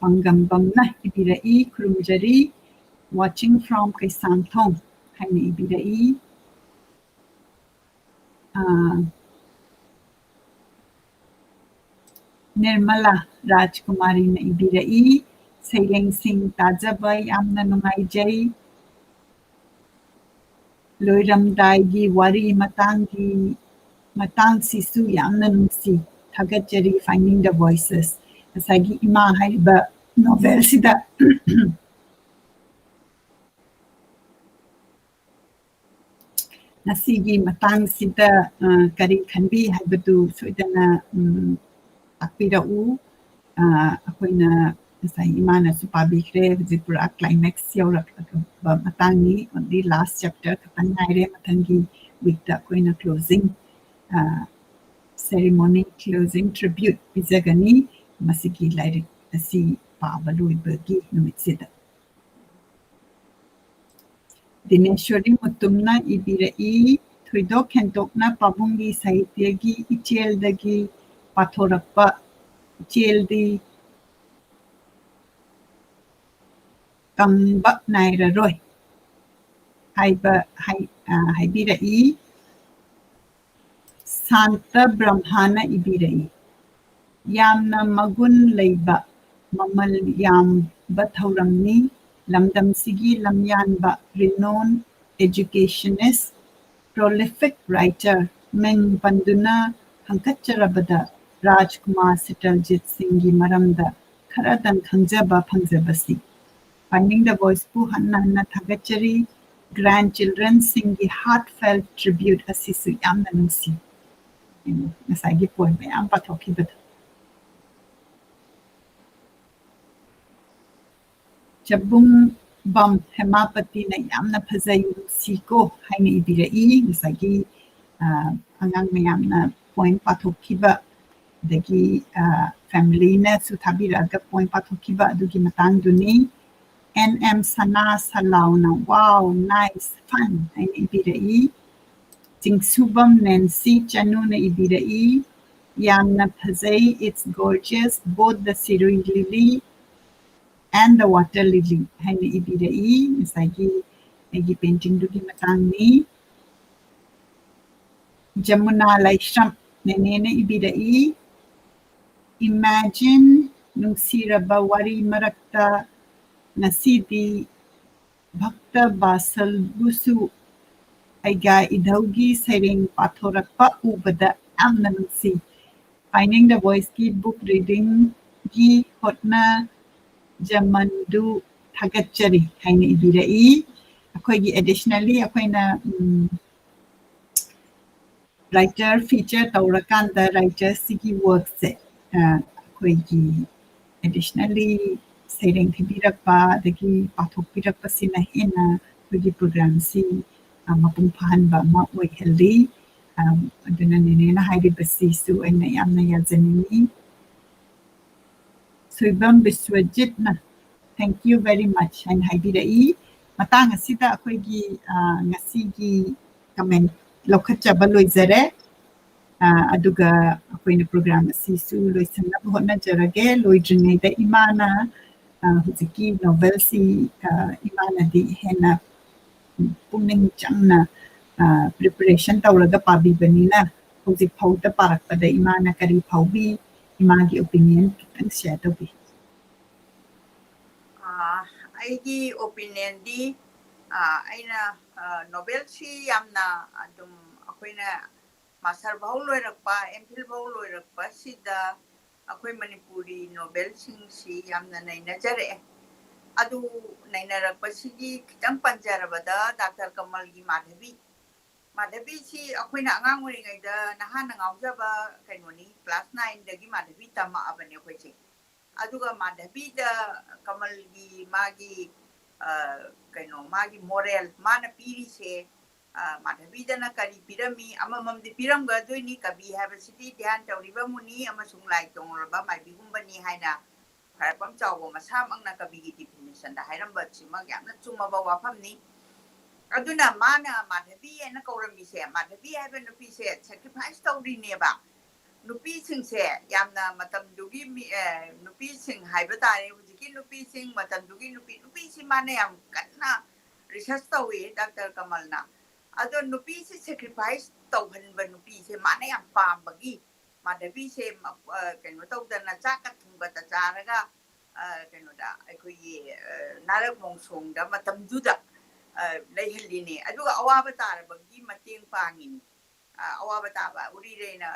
ꯄꯥꯡꯒꯝꯕꯝꯅ ꯏꯕꯤꯔꯛꯏ, ꯈꯨꯔꯨꯝꯖꯔꯤ, watching from ꯀꯩꯁꯥꯝꯊꯣꯡ ꯍꯥꯏꯅ ꯏꯕꯤꯔꯛꯏ꯫ ꯑꯥ, ꯅꯤꯔꯃꯂꯥ ꯔꯥꯖꯀꯨꯃꯥꯔꯤꯅ ꯏꯕꯤꯔꯛꯏ, ꯁꯩꯔꯦꯡꯁꯤꯡ ꯇꯥꯖꯕ ꯌꯥꯝꯅ ꯅꯨꯡꯉꯥꯏꯖꯩ꯫ ꯂꯣꯏꯔꯝꯗꯥꯏꯒꯤ ꯋꯥꯔꯤ ꯃꯇꯥꯡꯒꯤ, ꯃꯇꯥꯡꯁꯤꯁꯨ ꯌꯥꯝꯅ ꯅꯨꯡꯁꯤ꯫ ꯊꯥꯒꯠꯆꯔꯤ, Finding the Voices꯫ ꯉꯁꯥꯏꯒꯤ ꯏꯃꯥ ꯍꯥꯏꯔꯤꯕ ꯅꯣꯚꯦꯜꯁꯤꯗ ꯉꯁꯤꯒꯤ ꯃꯇꯥꯡꯁꯤꯗ, ꯑ, ꯀꯔꯤ ꯈꯟꯕꯤ ꯍꯥꯏꯕꯗꯨ ꯁꯣꯏꯗꯅ, ꯎꯝ, ꯇꯥꯛꯄꯤꯔꯛꯎ꯫ ꯑ, ꯑꯩꯈꯣꯏꯅ ꯉꯁꯥꯏ ꯏꯃꯥꯅꯁꯨ ꯄꯥꯕꯤꯈ꯭ꯔꯦ, ꯍꯧꯖꯤꯛ ꯄꯨꯔꯥ climax ꯌꯧꯔꯛꯂꯕ ꯃꯇꯥꯡꯅꯤ, only last chapter ꯈꯛꯇꯪ ꯉꯥꯏꯔꯦ꯫ ꯃꯊꯪꯒꯤ weekꯇ ꯑꯩꯈꯣꯏꯅ closing, ꯑ, ceremony, closing tribute ꯄꯤꯖꯒꯅꯤ ꯃꯁꯤꯒꯤ ꯂꯥꯏꯔꯤꯛ ꯑꯁꯤ ꯄꯥꯕ ꯂꯣꯏꯕꯒꯤ ꯅꯨꯃꯤꯠꯁꯤꯗ꯫ ꯗꯤꯅꯦꯁꯣꯔꯤ ꯃꯨꯇꯨꯝꯅ ꯏꯕꯤꯔꯛꯏ, ꯊꯣꯏꯗꯣꯛ ꯍꯦꯟꯗꯣꯛꯅ ꯄꯥꯕꯨꯡꯒꯤ ꯁꯥꯍꯤꯇ꯭ꯌꯒꯤ ꯏꯆꯦꯜꯗꯒꯤ ꯄꯥꯊꯣꯔꯛꯄ ꯏꯆꯦꯜꯗꯤ ꯀꯪꯕ ꯅꯥꯏꯔꯔꯣꯏ ꯍꯥꯏꯕ ꯍꯥꯏ-, ꯑ, ꯍꯥꯏꯕꯤꯔꯛꯏ꯫ ꯁꯥꯟꯇ ꯕ꯭ꯔꯍ꯭ꯃꯅ ꯏꯕꯤꯔꯛꯏ꯫ ꯌꯥꯝꯅ ꯃꯒꯨꯟ ꯂꯩꯕ, ꯃꯃꯜ ꯌꯥꯝꯕ ꯊꯧꯔꯝꯅꯤ꯫ ꯂꯝꯗꯝꯁꯤꯒꯤ ꯂꯝꯌꯥꯟꯕ, renowned educationist, prolific writer, ꯃꯤꯡ ꯄꯟꯗꯨꯅ ꯍꯪꯀꯠꯆꯔꯕꯗ ꯔꯥꯖꯀꯨꯃꯥꯔ ꯁꯇꯜꯖꯤꯠ ꯁꯤꯡꯒꯤ ꯃꯔꯝꯗ ꯈꯔꯗꯪ ꯈꯪꯖꯕ ꯐꯪꯖꯕꯁꯤ꯫ Finding the Voiceꯄꯨ ꯍꯟꯅ ꯍꯟꯅ ꯊꯥꯒꯠꯆꯔꯤ꯫ Grandchildrenꯁꯤꯡꯒꯤ heartfelt tribute ꯑꯁꯤꯁꯨ ꯌꯥꯝꯅ ꯅꯨꯡꯁꯤ꯫ ꯉꯁꯥꯏꯒꯤ poem ꯃꯌꯥꯝ ꯄꯥꯊꯣꯛꯈꯤꯕꯗꯣ꯫ ꯆꯕꯨꯡꯕꯝ ꯍꯦꯃꯥꯄꯇꯤꯅ ꯌꯥꯝꯅ ꯐꯖꯩ, ꯅꯨꯡꯁꯤꯀꯣ ꯍꯥꯏꯅ ꯏꯕꯤꯔꯛꯏ꯫ ꯉꯁꯥꯏꯒꯤ, ꯑ, ꯑꯉꯥꯡ ꯃꯌꯥꯝꯅ poem ꯄꯥꯊꯣꯛꯈꯤꯕ, ꯑꯗꯒꯤ, ꯑ, familyꯅꯁꯨ ꯊꯥꯕꯤꯔꯛꯑꯒ poem ꯄꯥꯊꯣꯛꯈꯤꯕ ꯑꯗꯨꯒꯤ ꯃꯇꯥꯡꯗꯨꯅꯤ꯫ ꯑꯦꯟ ꯑꯦꯝ ꯁꯅꯥ ꯁꯂꯥꯎꯅ, "Wow, nice, fun" ꯍꯥꯏꯅ ꯏꯕꯤꯔꯛꯏ꯫ ꯆꯤꯡꯁꯨꯕꯝ ꯅꯦꯟꯁꯤ ꯆꯅꯨꯅ ꯏꯕꯤꯔꯛꯏ, "ꯌꯥꯝꯅ ꯐꯖꯩ, it's gorgeous, both the Shirui lily and the water lily" ꯍꯥꯏꯅ ꯏꯕꯤꯔꯛꯏ꯫ ꯉꯁꯥꯏꯒꯤ ꯑꯩꯒꯤ paintingꯗꯨꯒꯤ ꯃꯇꯥꯡꯅꯤ꯫ ꯖꯃꯨꯅꯥ ꯂꯥꯏꯁ꯭ꯔꯝ ꯅꯦꯅꯦꯅ ꯏꯕꯤꯔꯛꯏ, "Imagine, ꯅꯨꯡꯁꯤꯔꯕ ꯋꯥꯔꯤ ꯃꯔꯛꯇ ꯉꯁꯤꯗꯤ ꯚꯛꯇ ꯕꯥꯁꯜꯕꯨꯁꯨ ꯑꯩꯒꯥ ꯏꯙꯧꯒꯤ ꯁꯩꯔꯦꯡ ꯄꯥꯊꯣꯔꯛꯄ ꯎꯕꯗ ꯌꯥꯝꯅ ꯅꯨꯡꯁꯤ꯫ Finding the Voiceꯀꯤ book readingꯒꯤ ꯍꯣꯠꯅꯖꯃꯟꯗꯨ ꯊꯥꯒꯠꯆꯔꯤ" ꯍꯥꯏꯅ ꯏꯕꯤꯔꯛꯏ꯫ ꯑꯩꯈꯣꯏꯒꯤ additionally ꯑꯩꯈꯣꯏꯅ, ꯎꯝ, writer feature ꯇꯧꯔꯀꯥꯟꯗ writerꯁꯤꯒꯤ workꯁꯦ, ꯑ, ꯑꯩꯈꯣꯏꯒꯤ additionally ꯁꯩꯔꯦꯡ ꯊꯤꯕꯤꯔꯛꯄ ꯑꯗꯒꯤ ꯄꯥꯊꯣꯛꯄꯤꯔꯛꯄꯁꯤꯅ ꯍꯦꯟꯅ ꯑꯩꯈꯣꯏꯒꯤ programꯁꯤ, ꯑ, ꯃꯄꯨꯡ ꯐꯥꯍꯟꯕ ꯑꯃ ꯑꯣꯏꯍꯜꯂꯤ꯫ ꯑ, ꯑꯗꯨꯅ ꯅꯦꯅꯦꯅ ꯍꯥꯏꯔꯤꯕꯁꯤꯁꯨ ꯑꯩꯅ ꯌꯥꯝꯅ ꯌꯥꯖꯅꯤꯡꯉꯤ꯫ Soibam ꯕꯤꯁ꯭ꯋꯖꯤꯠꯅ "Thank you very much" ꯍꯥꯏꯅ ꯍꯥꯏꯕꯤꯔꯛꯏ꯫ ꯃꯇꯥꯡ ꯑꯁꯤꯗ ꯑꯩꯈꯣꯏꯒꯤ, ꯑ, ꯉꯁꯤꯒꯤ comment ꯂꯧꯈꯠꯆꯕ ꯂꯣꯏꯖꯔꯦ꯫ ꯑ, ꯑꯗꯨꯒ ꯑꯩꯈꯣꯏꯅ program ꯑꯁꯤꯁꯨ ꯂꯣꯏꯁꯤꯟꯅꯕ ꯍꯣꯠꯅꯖꯔꯒꯦ꯫ ꯂꯣꯏꯗ꯭ꯔꯤꯉꯩꯗ ꯏꯃꯥꯅ, ꯑ, ꯍꯧꯖꯤꯛꯀꯤ novelꯁꯤ, ꯑ, ꯏꯃꯥꯅꯗꯤ ꯍꯦꯟꯅ ꯄꯨꯛꯅꯤꯡ ꯆꯪꯅ, ꯑ, preparation ꯇꯧꯔꯒ ꯄꯥꯕꯤꯕꯅꯤꯅ, ꯍꯧꯖꯤꯛ ꯐꯥꯎꯗ ꯄꯥꯔꯛꯄꯗ ꯏꯃꯥꯅ ꯀꯔꯤ ꯐꯥꯎꯕꯤ? ꯏꯃꯥꯒꯤ opinion ꯈꯤꯇꯪ share ꯇꯧꯕꯤ꯫ ꯑ, ꯑꯩꯒꯤ opinionꯗꯤ, ꯑ, ꯑꯩꯅ, ꯑ, novelꯁꯤ ꯌꯥꯝꯅ ꯑꯗꯨꯝ ꯑꯩꯈꯣꯏꯅ master ꯐꯥꯎ ꯂꯣꯏꯔꯛꯄ, M.Phil ꯐꯥꯎ ꯂꯣꯏꯔꯛꯄꯁꯤꯗ ꯑꯩꯈꯣꯏ ꯃꯅꯤꯄꯨꯔꯤ novelꯁꯤꯡꯁꯤ ꯌꯥꯝꯅ ꯅꯩꯅꯖꯔꯛꯑꯦ꯫ ꯑꯗꯨ ꯅꯩꯅꯔꯛꯄꯁꯤꯒꯤ ꯈꯤꯇꯪ ꯄꯟꯖꯔꯕꯗ ꯗꯥꯛꯇꯔ ꯀꯃꯜꯒꯤ ꯃꯥꯙꯕꯤ꯫ ꯃꯥꯙꯕꯤꯁꯤ ꯑꯩꯈꯣꯏꯅ ꯑꯉꯥꯡ ꯑꯣꯏꯔꯤꯉꯩꯗ ꯅꯍꯥꯟꯅ ꯉꯥꯎꯖꯕ ꯀꯩꯅꯣꯅꯤ, class nineꯗꯒꯤ ꯃꯥꯙꯕꯤ ꯇꯝꯃꯛꯑꯕꯅꯦ ꯑꯩꯈꯣꯏꯁꯦ꯫ ꯑꯗꯨꯒ ꯃꯥꯙꯕꯤꯗ ꯀꯃꯜꯒꯤ ꯃꯥꯒꯤ, ꯑ, ꯀꯩꯅꯣ, ꯃꯥꯒꯤ moral, ꯃꯥꯅ ꯄꯤꯔꯤꯁꯦ, ꯑ, ꯃꯥꯙꯕꯤꯗꯅ ꯀꯔꯤ ꯄꯤꯔꯝꯃꯤ? ꯑꯃꯃꯝꯗꯤ ꯄꯤꯔꯝꯒꯗꯣꯏꯅꯤ꯫ ꯀꯕꯤ ꯍꯥꯏꯕꯁꯤꯗꯤ ꯙ꯭ꯌꯥꯟ ꯇꯧꯔꯤꯕ ꯃꯨꯅꯤ ꯑꯃꯁꯨꯡ ꯂꯥꯏ ꯇꯣꯡꯂꯕ ꯃꯥꯏꯕꯤꯒꯨꯝꯕꯅꯤ ꯍꯥꯏꯅ ꯈ꯭ꯋꯥꯏꯔꯥꯛꯄꯝ ꯆꯥꯎꯕ ꯃꯁꯥꯃꯛꯅ ꯀꯕꯤꯒꯤ definitionꯗ ꯍꯥꯏꯔꯝꯕꯁꯤꯃꯛ ꯌꯥꯝꯅ ꯆꯨꯝꯃꯕ ꯋꯥꯐꯝꯅꯤ꯫ ꯑꯗꯨꯅ ꯃꯥꯅ ꯃꯥꯙꯕꯤ ꯍꯥꯏꯅ ꯀꯧꯔꯝꯃꯤꯁꯦ, ꯃꯥꯙꯕꯤ ꯍꯥꯏꯕ ꯅꯨꯄꯤꯁꯦ sacrifice ꯇꯧꯔꯤꯅꯦꯕ꯫ ꯅꯨꯄꯤꯁꯤꯡꯁꯦ ꯌꯥꯝꯅ ꯃꯇꯝꯗꯨꯒꯤ ꯃꯤ-, ꯑ, ꯅꯨꯄꯤꯁꯤꯡ ꯍꯥꯏꯕ ꯇꯥꯔꯦ, ꯍꯧꯖꯤꯛꯀꯤ ꯅꯨꯄꯤꯁꯤꯡ, ꯃꯇꯝꯗꯨꯒꯤ ꯅꯨꯄꯤ, ꯅꯨꯄꯤꯁꯤ ꯃꯥꯅ ꯌꯥꯝ ꯀꯟꯅ research ꯇꯧꯏ, ꯗꯥꯛꯇꯔ ꯀꯃꯜꯅ꯫ ꯑꯗꯣ ꯅꯨꯄꯤꯁꯤ sacrifice ꯇꯧꯍꯟꯕ ꯅꯨꯄꯤꯁꯦ ꯃꯥꯅ ꯌꯥꯝ ꯄꯥꯝꯕꯒꯤ ꯃꯥꯙꯕꯤꯁꯦ ꯃ-, ꯑ, ꯀꯩꯅꯣ ꯇꯧꯗꯅ ꯆꯥꯛꯀ ꯊꯨꯝꯒꯇ ꯆꯥꯔꯒ, ꯑ, ꯀꯩꯅꯣꯗ ꯑꯩꯈꯣꯏꯒꯤ, ꯑ, ꯅꯥꯔꯛ ꯃꯣꯡꯁꯣꯡꯗ ꯃꯇꯝꯗꯨꯗ, ꯑ, ꯂꯩꯍꯜꯂꯤꯅꯦ꯫ ꯑꯗꯨꯒ ꯑꯋꯥꯕ ꯇꯥꯔꯕꯒꯤ ꯃꯇꯦꯡ ꯄꯥꯡꯉꯤꯅꯤ꯫ ꯑ, ꯑꯋꯥꯕ ꯇꯥꯕ ꯎꯔꯤꯔꯩꯅ,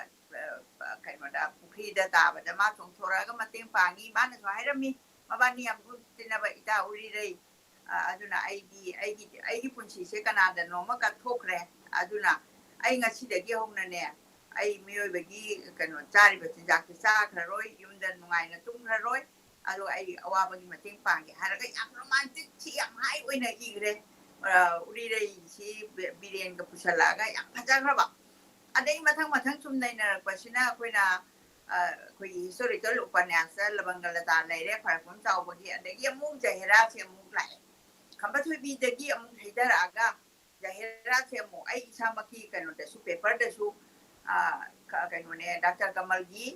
ꯑ, ꯀꯩꯅꯣꯗ ꯄꯨꯈ꯭ꯔꯤꯗ ꯇꯥꯕꯗ ꯃꯥ ꯆꯣꯡꯊꯣꯔꯛꯑꯒ ꯃꯇꯦꯡ ꯄꯥꯡꯉꯤ꯫ ꯃꯥꯅꯁꯨ ꯍꯥꯏꯔꯝꯃꯤ, ꯃꯕꯥꯅꯤ ꯌꯥꯝ ꯂꯨꯅ ꯇꯤꯟꯅꯕ ꯏꯇꯥ ꯎꯔꯤꯔꯩ꯫ ꯑ, ꯑꯗꯨꯅ ꯑꯩꯗꯤ, ꯑꯩꯒꯤ, ꯑꯩꯒꯤ ꯄꯨꯟꯁꯤꯁꯦ ꯀꯅꯥꯗꯅꯣꯃ ꯀꯠꯊꯣꯛꯈ꯭ꯔꯦ꯫ ꯑꯗꯨꯅ ꯑꯩ ꯉꯁꯤꯗꯒꯤ ꯍꯧꯅꯅꯦ, ꯑꯩ ꯃꯤꯑꯣꯏꯕꯒꯤ ꯀꯩꯅꯣ ꯆꯥꯔꯤꯕ ꯆꯤꯟꯖꯥꯛꯁꯦ ꯆꯥꯈ꯭ꯔꯔꯣꯏ, ꯌꯨꯝꯗ ꯅꯨꯡꯉꯥꯏꯅ ꯇꯨꯝꯈ꯭ꯔꯔꯣꯏ, ꯑꯗꯨꯒ ꯑꯩ ꯑꯋꯥꯕꯒꯤ ꯃꯇꯦꯡ ꯄꯥꯡꯒꯦ ꯍꯥꯏꯔꯒ ꯌꯥꯝ romantic, ꯁꯤ ꯌꯥꯝ high ꯑꯣꯏꯅ ꯏꯈ꯭ꯔꯦ꯫ ꯑ, ꯎꯔꯤꯔꯩꯁꯤ ꯕꯤ-, ꯕꯤꯔꯦꯟꯒ ꯄꯨꯁꯜꯂꯛꯑꯒ ꯌꯥꯝ ꯐꯖꯈ꯭ꯔꯕ꯫ ꯑꯗꯩ ꯃꯊꯪ ꯃꯊꯪ ꯁꯨꯝ ꯅꯩꯅꯔꯛꯄꯁꯤꯅ ꯑꯩꯈꯣꯏꯅ, ꯑ, ꯑꯩꯈꯣꯏꯒꯤ historical ꯎꯄꯟꯌꯥꯁꯇ ꯂꯕꯪꯒ ꯂꯇꯥ ꯂꯩꯔꯦ, ꯈ꯭ꯋꯥꯏꯔꯥꯛꯄꯝ ꯆꯥꯎꯕꯒꯤ, ꯑꯗꯒꯤ ꯑꯃꯨꯛ ꯖꯍꯦꯔꯥꯁꯦ ꯑꯃꯨꯛ ꯂꯥꯛꯑꯦ꯫ ꯈꯝꯕ ꯊꯣꯏꯕꯤꯗꯒꯤ ꯑꯃꯨꯛ ꯊꯩꯊꯔꯛꯑꯒ ꯖꯍꯦꯔꯥꯁꯦ ꯑꯃꯨꯛ ꯑꯩ ꯏꯁꯥꯃꯛꯀꯤ ꯀꯩꯅꯣꯗꯁꯨ, ꯄꯦꯄꯔꯗꯁꯨ, ꯑ, ꯀ-, ꯀꯩꯅꯣꯅꯦ, ꯗꯥꯛꯇꯔ ꯀꯃꯜꯒꯤ,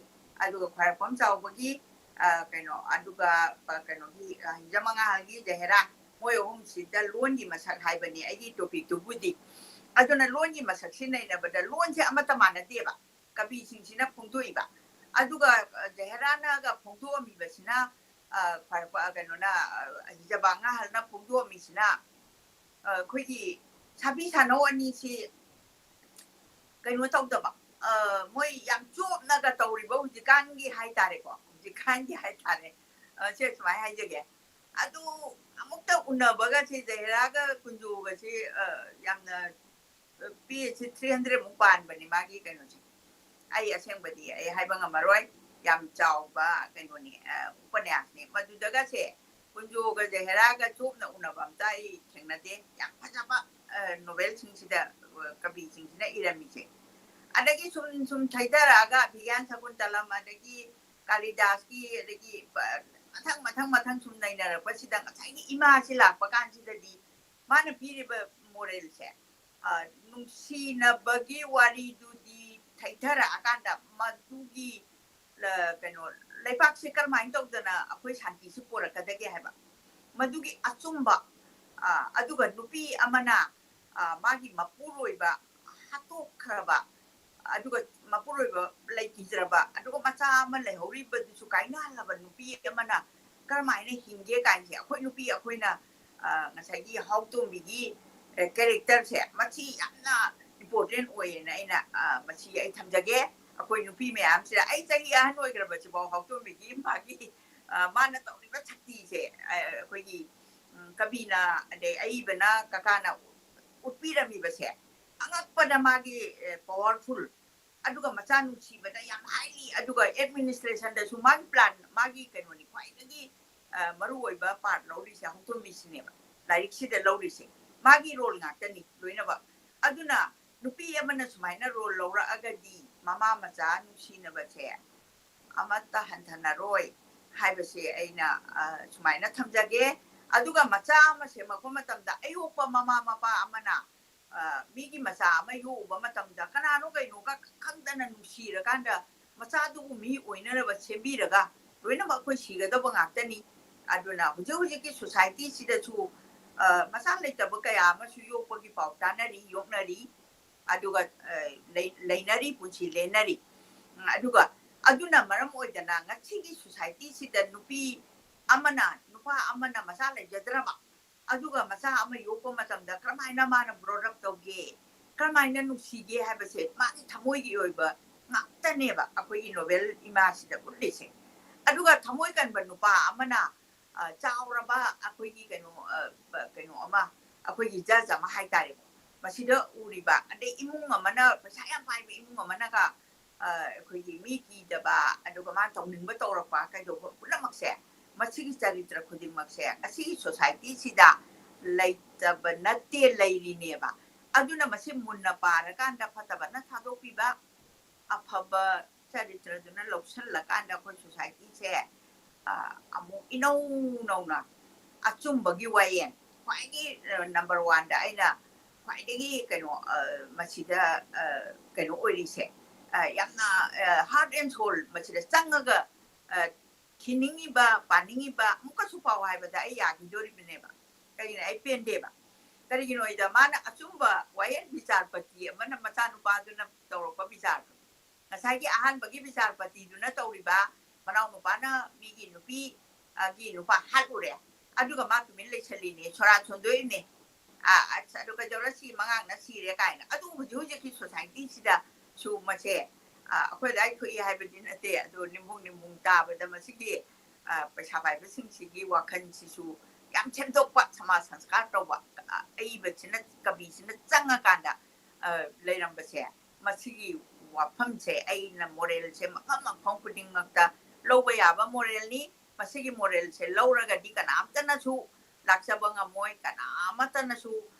ꯑꯗꯨꯒ ꯈ꯭ꯋꯥꯏꯔꯥꯛꯄꯝ ꯆꯥꯎꯕꯒꯤ, ꯑ, ꯀꯩꯅꯣ, ꯑꯗꯨꯒ, ꯑ, ꯀꯩꯅꯣꯒꯤ, ꯑ, ꯍꯤꯖꯝ ꯃꯉꯥꯜꯒꯤ ꯖꯍꯦꯔꯥ, ꯃꯣꯏ ꯑꯍꯨꯝꯁꯤꯗ ꯂꯣꯟꯒꯤ ꯃꯁꯛ ꯍꯥꯏꯕꯅꯤ ꯑꯩꯒꯤ ꯇꯣꯄꯤꯛꯇꯨꯕꯨꯗꯤ꯫ ꯑꯗꯨꯅ ꯂꯣꯟꯒꯤ ꯃꯁꯛꯁꯤ ꯅꯩꯅꯕꯗ ꯂꯣꯟꯁꯦ ꯑꯃꯠꯇ ꯃꯥꯟꯅꯗꯦꯕ꯫ ꯀꯕꯤꯁꯤꯡꯁꯤꯅ ꯐꯣꯡꯗꯣꯛꯏꯕ꯫ ꯑꯗꯨꯒ, ꯑ, ꯖꯍꯦꯔꯥꯅꯒ ꯐꯣꯡꯗꯣꯛꯑꯝꯃꯤꯕꯁꯤꯅ, ꯑ, ꯈ꯭ꯋꯥꯏꯔꯥꯛꯄ-, ꯑ, ꯀꯩꯅꯣꯅ, ꯑ, ꯍꯤꯖꯝ ꯃꯉꯥꯜꯅ ꯐꯣꯡꯗꯣꯛꯑꯝꯃꯤꯁꯤꯅ, ꯑ, ꯑꯩꯈꯣꯏꯒꯤ ꯁꯥꯕꯤ ꯁꯥꯅꯧ ꯑꯅꯤꯁꯤ ꯀꯩꯅꯣ ꯇꯧꯗꯕ, ꯑ, ꯃꯣꯏ ꯌꯥꯝ ꯆꯣꯞꯅꯒ ꯇꯧꯔꯤꯕ ꯍꯧꯖꯤꯛꯀꯥꯟꯒꯤ ꯍꯥꯏꯇꯥꯔꯦꯀꯣ, ꯍꯧꯖꯤꯛꯀꯥꯟꯒꯤ ꯍꯥꯏꯇꯥꯔꯦ, ꯑ, ꯁꯦ ꯁꯨꯃꯥꯏꯅ ꯍꯥꯏꯖꯒꯦ꯫ ꯑꯗꯨ ꯑꯃꯨꯛꯇ ꯎꯅꯕꯒꯁꯦ, ꯖꯍꯦꯔꯥꯒ ꯀꯨꯟꯖꯣꯒꯁꯦ, ꯑ, ꯌꯥꯝꯅ, ꯑ, ꯄꯦꯖꯁꯦ three hundred ꯃꯨꯛ ꯄꯥꯟꯕꯅꯦ ꯃꯥꯒꯤ ꯀꯩꯅꯣꯁꯦ꯫ ꯑꯩ ꯑꯁꯦꯡꯕꯗꯤ ꯑꯩ ꯍꯥꯏꯕ ꯉꯝꯃꯔꯣꯏ, ꯌꯥꯝ ꯆꯥꯎꯕ ꯀꯩꯅꯣꯅꯤ, ꯑ, ꯎꯄꯟꯌꯥꯁꯅꯤ꯫ ꯃꯗꯨꯗꯒꯁꯦ ꯀꯨꯟꯖꯣꯒ ꯖꯍꯦꯔꯥꯒ ꯆꯣꯞꯅ ꯎꯅꯕ ꯑꯝꯇ ꯑꯩ ꯊꯦꯡꯅꯗꯦ꯫ ꯌꯥꯝ ꯐꯖꯕ, ꯑ, ꯅꯣꯕꯦꯜꯁꯤꯡꯁꯤꯗ, ꯑ, ꯀꯕꯤꯁꯤꯡꯁꯤꯅ ꯏꯔꯝꯃꯤꯁꯦ꯫ ꯑꯗꯒꯤ ꯁꯨꯝ, ꯁꯨꯝ ꯊꯩꯊꯔꯛꯑꯒ ꯑꯚꯤꯒ꯭ꯌꯥꯟ ꯁꯀꯨꯟꯇꯂꯝ, ꯑꯗꯒꯤ ꯀꯥꯂꯤꯗꯥꯁꯀꯤ, ꯑꯗꯒꯤ ꯄ-, ꯃꯊꯪ, ꯃꯊꯪ, ꯃꯊꯪ ꯁꯨꯝ ꯅꯩꯅꯔꯛꯄꯁꯤꯗ ꯉꯁꯥꯏꯒꯤ ꯏꯃꯥꯁꯤ ꯂꯥꯛꯄ ꯀꯥꯟꯁꯤꯗꯗꯤ ꯃꯥꯅ ꯄꯤꯔꯤꯕ ꯃꯣꯔꯦꯜꯁꯦ, ꯑ, ꯅꯨꯡꯁꯤꯅꯕꯒꯤ ꯋꯥꯔꯤꯗꯨꯗꯤ ꯊꯩꯊꯔꯛꯑꯀꯥꯟꯗ ꯃꯗꯨꯒꯤ, ꯑ, ꯀꯩꯅꯣ, ꯂꯩꯕꯥꯛꯁꯦ ꯀꯔꯝꯍꯥꯏꯅ ꯇꯧꯗꯅ ꯑꯩꯈꯣꯏ ꯁꯥꯟꯇꯤꯁꯤ ꯄꯨꯔꯛꯀꯗꯒꯦ ꯍꯥꯏꯕ, ꯃꯗꯨꯒꯤ ꯑꯆꯨꯝꯕ, ꯑ, ꯑꯗꯨꯒ ꯅꯨꯄꯤ ꯑꯃꯅ, ꯑ, ꯃꯥꯒꯤ ꯃꯄꯨꯔꯣꯏꯕ ꯍꯥꯠꯇꯣꯛꯈ꯭ꯔꯕ, ꯑꯗꯨꯒ ꯃꯄꯨꯔꯣꯏꯕ ꯂꯩꯈꯤꯗ꯭ꯔꯕ, ꯑꯗꯨꯒ ꯃꯆꯥ ꯑꯃ ꯂꯩꯍꯧꯔꯤꯕꯗꯨꯁꯨ ꯀꯥꯏꯅꯍꯜꯂꯕ ꯅꯨꯄꯤ ꯑꯃꯅ ꯀꯔꯝꯍꯥꯏꯅ ꯍꯤꯡꯒꯦ ꯀꯥꯏꯅꯁꯦ ꯑꯩꯈꯣꯏ ꯅꯨꯄꯤ ꯑꯩꯈꯣꯏꯅ, ꯑ, ꯉꯁꯥꯏꯒꯤ ꯍꯥꯎꯇꯣꯝꯕꯤꯒꯤ, ꯑ, ꯀꯦꯔꯦꯛꯇꯔꯁꯦ ꯃꯁꯤ ꯌꯥꯝꯅ ꯏꯝꯄꯣꯔꯇꯦꯟ ꯑꯣꯏꯌꯦꯅ ꯑꯩꯅ, ꯑ, ꯃꯁꯤ ꯑꯩ ꯊꯝꯖꯒꯦ꯫ ꯑꯩꯈꯣꯏ ꯅꯨꯄꯤ ꯃꯌꯥꯝꯁꯤꯗ, ꯑꯩ ꯆꯍꯤ ꯑꯍꯟ ꯑꯣꯏꯈ꯭ꯔꯕꯁꯤꯐꯥꯎ ꯍꯥꯎꯇꯣꯝꯕꯤꯒꯤ ꯃꯥꯒꯤ, ꯑ, ꯃꯥꯅ ꯇꯧꯔꯤꯕ ꯁꯛꯇꯤꯁꯦ, ꯑ, ꯑꯩꯈꯣꯏꯒꯤ, ꯎꯝ, ꯀꯕꯤꯅ, ꯑꯗꯩ ꯑꯏꯕꯅ, ꯀꯀꯥꯅ ꯎꯠꯄꯤꯔꯝꯃꯤꯕꯁꯦ ꯑꯉꯛꯄꯗ ꯃꯥꯒꯤ, ꯑ, ꯄꯋꯥꯔꯐꯨꯜ, ꯑꯗꯨꯒ ꯃꯆꯥ ꯅꯨꯡꯁꯤꯕꯗ ꯌꯥꯝ ꯍꯥꯏꯂꯤ, ꯑꯗꯨꯒ ꯑꯦꯗꯃꯤꯅꯤꯁꯇ꯭ꯔꯦꯁꯟꯗꯁꯨ ꯃꯥꯒꯤ ꯄ꯭ꯂꯥꯟ, ꯃꯥꯒꯤ ꯀꯩꯅꯣꯅꯤ ꯈ꯭ꯋꯥꯏꯗꯒꯤ, ꯑ, ꯃꯔꯨꯑꯣꯏꯕ ꯄꯥꯔꯠ ꯂꯧꯔꯤꯁꯦ ꯍꯧꯇꯣꯝꯕꯤꯁꯤꯅꯦꯕ, ꯂꯥꯏꯔꯤꯛꯁꯤꯗ ꯂꯧꯔꯤꯁꯦ꯫ ꯃꯥꯒꯤ ꯔꯣꯜ ꯉꯥꯛꯇꯅꯤ ꯂꯣꯏꯅꯃꯛ꯫ ꯑꯗꯨꯅ ꯅꯨꯄꯤ ꯑꯃꯅ ꯁꯨꯃꯥꯏꯅ ꯔꯣꯜ ꯂꯧꯔꯛꯑꯒꯗꯤ ꯃꯃꯥ ꯃꯆꯥ ꯅꯨꯡꯁꯤꯅꯕꯁꯦ ꯑꯃꯠꯇ ꯍꯟꯊꯅꯔꯣꯏ ꯍꯥꯏꯕꯁꯦ ꯑꯩꯅ, ꯑ, ꯁꯨꯃꯥꯏꯅ ꯊꯝꯖꯒꯦ꯫ ꯑꯗꯨꯒ ꯃꯆꯥ ꯑꯃ ꯁꯦꯝꯃꯛꯄ ꯃꯇꯝꯗ ꯑꯌꯣꯛꯄ ꯃꯃꯥ ꯃꯄꯥ ꯑꯃꯅ, ꯑ, ꯃꯤꯒꯤ ꯃꯆꯥ ꯑꯃ ꯌꯣꯛꯎꯕ ꯃꯇꯝꯗ ꯀꯅꯥꯅꯣ ꯀꯩꯅꯣꯒ ꯈꯪꯗꯅ ꯅꯨꯡꯁꯤꯔꯀꯥꯟꯗ ꯃꯆꯥꯗꯨꯕꯨ ꯃꯤ ꯑꯣꯏꯅꯅꯕ ꯁꯦꯝꯕꯤꯔꯒ, ꯂꯣꯏꯅꯃꯛ ꯑꯩꯈꯣꯏ ꯁꯤꯒꯗꯕ ꯉꯥꯛꯇꯅꯤ꯫ ꯑꯗꯨꯅ ꯍꯧꯖꯤꯛ ꯍꯧꯖꯤꯛꯀꯤ society ꯁꯤꯗꯁꯨ, ꯑ, ꯃꯆꯥ ꯂꯩꯇꯕ ꯀꯌꯥ ꯑꯃꯁꯨ ꯌꯣꯛꯄꯒꯤ ꯄꯥꯎ ꯇꯥꯅꯔꯤ, ꯌꯣꯛꯅꯔꯤ꯫ ꯑꯗꯨꯒ, ꯑ, ꯂꯩ-, ꯂꯩꯅꯔꯤ, ꯄꯨꯟꯁꯤ ꯂꯦꯟꯅꯔꯤ꯫ ꯎꯝ, ꯑꯗꯨꯒ ꯑꯗꯨꯅ ꯃꯔꯝ ꯑꯣꯏꯗꯅ ꯉꯁꯤꯒꯤ society ꯁꯤꯗ ꯅꯨꯄꯤ ꯑꯃꯅ, ꯅꯨꯄꯥ ꯑꯃꯅ ꯃꯆꯥ ꯂꯩꯖꯗ꯭ꯔꯕ, ꯑꯗꯨꯒ ꯃꯆꯥ ꯑꯃ ꯌꯣꯛꯄ ꯃꯇꯝꯗ ꯀꯔꯝꯍꯥꯏꯅ ꯃꯥꯅ brought up ꯇꯧꯒꯦ, ꯀꯔꯝꯍꯥꯏꯅ ꯅꯨꯡꯁꯤꯒꯦ ꯍꯥꯏꯕꯁꯦ ꯃꯥꯒꯤ ꯊꯃꯣꯏꯒꯤ ꯑꯣꯏꯕ ꯉꯥꯛꯇꯅꯦꯕ ꯑꯩꯈꯣꯏꯒꯤ novel ꯏꯃꯥꯁꯤꯗ ꯎꯠꯂꯤꯁꯦ꯫ ꯑꯗꯨꯒ ꯊꯃꯣꯏ ꯀꯟꯕ ꯅꯨꯄꯥ ꯑꯃꯅ, ꯑ, ꯆꯥꯎꯔꯕ ꯑꯩꯈꯣꯏꯒꯤ ꯀꯩꯅꯣ, ꯑ, ꯀꯩꯅꯣ ꯑꯃ, ꯑꯩꯈꯣꯏꯒꯤ judge ꯑꯃ ꯍꯥꯏꯇꯥꯔꯦꯀꯣ, ꯃꯁꯤꯗ ꯎꯔꯤꯕ, ꯑꯗꯩ ꯏꯃꯨꯡ ꯑꯃꯅ, ꯄꯩꯁꯥ ꯌꯥꯝ ꯄꯥꯏꯕ ꯏꯃꯨꯡ ꯑꯃꯅꯒ, ꯑ, ꯑꯩꯈꯣꯏꯒꯤ ꯃꯤ ꯀꯤꯗꯕ, ꯑꯗꯨꯒ ꯃꯥꯅ ꯇꯧꯅꯤꯡꯕ ꯇꯧꯔꯛꯄ ꯀꯩꯗꯧꯕ ꯄꯨꯝꯅꯃꯛꯁꯦ, ꯃꯁꯤꯒꯤ ꯆꯔꯤꯇ꯭ꯔ ꯈꯨꯗꯤꯡꯃꯛꯁꯦ ꯉꯁꯤꯒꯤ society ꯁꯤꯗ ꯂꯩꯇꯕ ꯅꯠꯇꯦ, ꯂꯩꯔꯤꯅꯦꯕ꯫ ꯑꯗꯨꯅ ꯃꯁꯤ ꯃꯨꯟꯅ ꯄꯥꯔꯀꯥꯟꯗ ꯐꯠꯇꯕꯅ ꯊꯥꯗꯣꯛꯄꯤꯕ, ꯑꯐꯕ ꯆꯔꯤꯇ꯭ꯔꯗꯨꯅ ꯂꯧꯁꯜꯂꯀꯥꯟꯗ ꯑꯩꯈꯣꯏ society ꯁꯦ, ꯑ, ꯑꯃꯨꯛ ꯏꯅꯧ ꯅꯧꯅ ꯑꯆꯨꯝꯕꯒꯤ ꯋꯥꯌꯦꯜ, ꯈ꯭ꯋꯥꯏꯒꯤ, ꯑ, number one ꯗ ꯑꯩꯅ ꯈ꯭ꯋꯥꯏꯗꯒꯤ ꯀꯩꯅꯣ, ꯑ, ꯃꯁꯤꯗ, ꯑ, ꯀꯩꯅꯣ ꯑꯣꯏꯔꯤꯁꯦ, ꯑ, ꯌꯥꯝꯅ, ꯑ, heart and soul ꯃꯁꯤꯗ ꯆꯪꯉꯒ, ꯑ, ꯊꯤꯅꯤꯡꯉꯤꯕ, ꯄꯥꯅꯤꯡꯉꯤꯕ ꯑꯃꯨꯛꯀꯁꯨ ꯄꯥꯎ ꯍꯥꯏꯕꯗ ꯑꯩ ꯌꯥꯈꯤꯗꯣꯔꯤꯕꯅꯦꯕ꯫ ꯀꯔꯤꯒꯤꯅꯣ? ꯑꯩ ꯄꯦꯟꯗꯦꯕ꯫ ꯀꯔꯤꯒꯤꯅꯣ ꯍꯥꯏꯗ ꯃꯥꯅ ꯑꯆꯨꯝꯕ ꯋꯥꯌꯦꯜ ꯕꯤꯆꯥꯔꯄꯇꯤ ꯑꯃꯅ ꯃꯆꯥꯅꯨꯄꯥꯗꯨꯅ ꯇꯧꯔꯛꯄ ꯕꯤꯆꯥꯔꯗꯣ, ꯉꯁꯥꯏꯒꯤ ꯑꯍꯥꯟꯕꯒꯤ ꯕꯤꯆꯥꯔꯄꯇꯤꯗꯨꯅ ꯇꯧꯔꯤꯕ, ꯃꯅꯥꯎ ꯅꯨꯄꯥꯅ ꯃꯤꯒꯤ ꯅꯨꯄꯤ, ꯑ, ꯒꯤ ꯅꯨꯄꯥ ꯍꯥꯠꯂꯨꯔꯦ, ꯑꯗꯨꯒ ꯃꯥ ꯇꯨꯃꯤꯟ ꯂꯩꯁꯜꯂꯤꯅꯦ, ꯁꯣꯔꯥ ꯁꯣꯟꯗꯣꯛꯏꯅꯦ꯫ ꯑ, ꯑꯁ, ꯑꯗꯨ ꯀꯩꯗꯧꯔ ꯁꯤ ꯃꯉꯥꯡꯅ ꯁꯤꯔꯦ ꯀꯥꯏꯅ? ꯑꯗꯨ ꯍꯧꯖꯤꯛ ꯍꯧꯖꯤꯛꯀꯤ society ꯁꯤꯗꯁꯨ ꯃꯁꯦ, ꯑ, ꯑꯩꯈꯣꯏ ꯑꯗꯥꯏ ꯊꯣꯛꯏ ꯍꯥꯏꯕꯗꯤ ꯅꯠꯇꯦ, ꯑꯗꯣ ꯅꯤꯡꯕꯨꯡ ꯅꯤꯡꯕꯨꯡ ꯇꯥꯕꯗ ꯃꯁꯤꯒꯤ, ꯑ, ꯄꯩꯁꯥ ꯄꯥꯏꯕꯁꯤꯡꯁꯤꯒꯤ ꯋꯥꯈꯜꯁꯤꯁꯨ ꯌꯥꯝ ꯁꯦꯝꯗꯣꯛꯄ, ꯁꯃꯥꯖ ꯁꯪꯁꯀꯥꯔ ꯇꯧꯕ, ꯑ, ꯑꯏꯕꯁꯤꯅ, ꯀꯕꯤꯁꯤꯅ ꯆꯪꯉꯀꯥꯟꯗ, ꯑ, ꯂꯩꯔꯝꯕꯁꯦ, ꯃꯁꯤꯒꯤ ꯋꯥꯐꯝꯁꯦ ꯑꯩꯅ moral ꯁꯦ ꯃꯐꯝ ꯃꯐꯝ ꯈꯨꯗꯤꯡꯃꯛꯇ ꯂꯧꯕ ꯌꯥꯕ moral ꯅꯤ꯫ ꯃꯁꯤꯒꯤ moral ꯁꯦ ꯂꯧꯔꯒꯗꯤ ꯀꯅꯥꯝꯇꯅꯁꯨ ꯂꯥꯛꯆꯕ ꯉꯝꯃꯣꯏ, ꯀꯅꯥ ꯑꯃꯠꯇꯅꯁꯨ,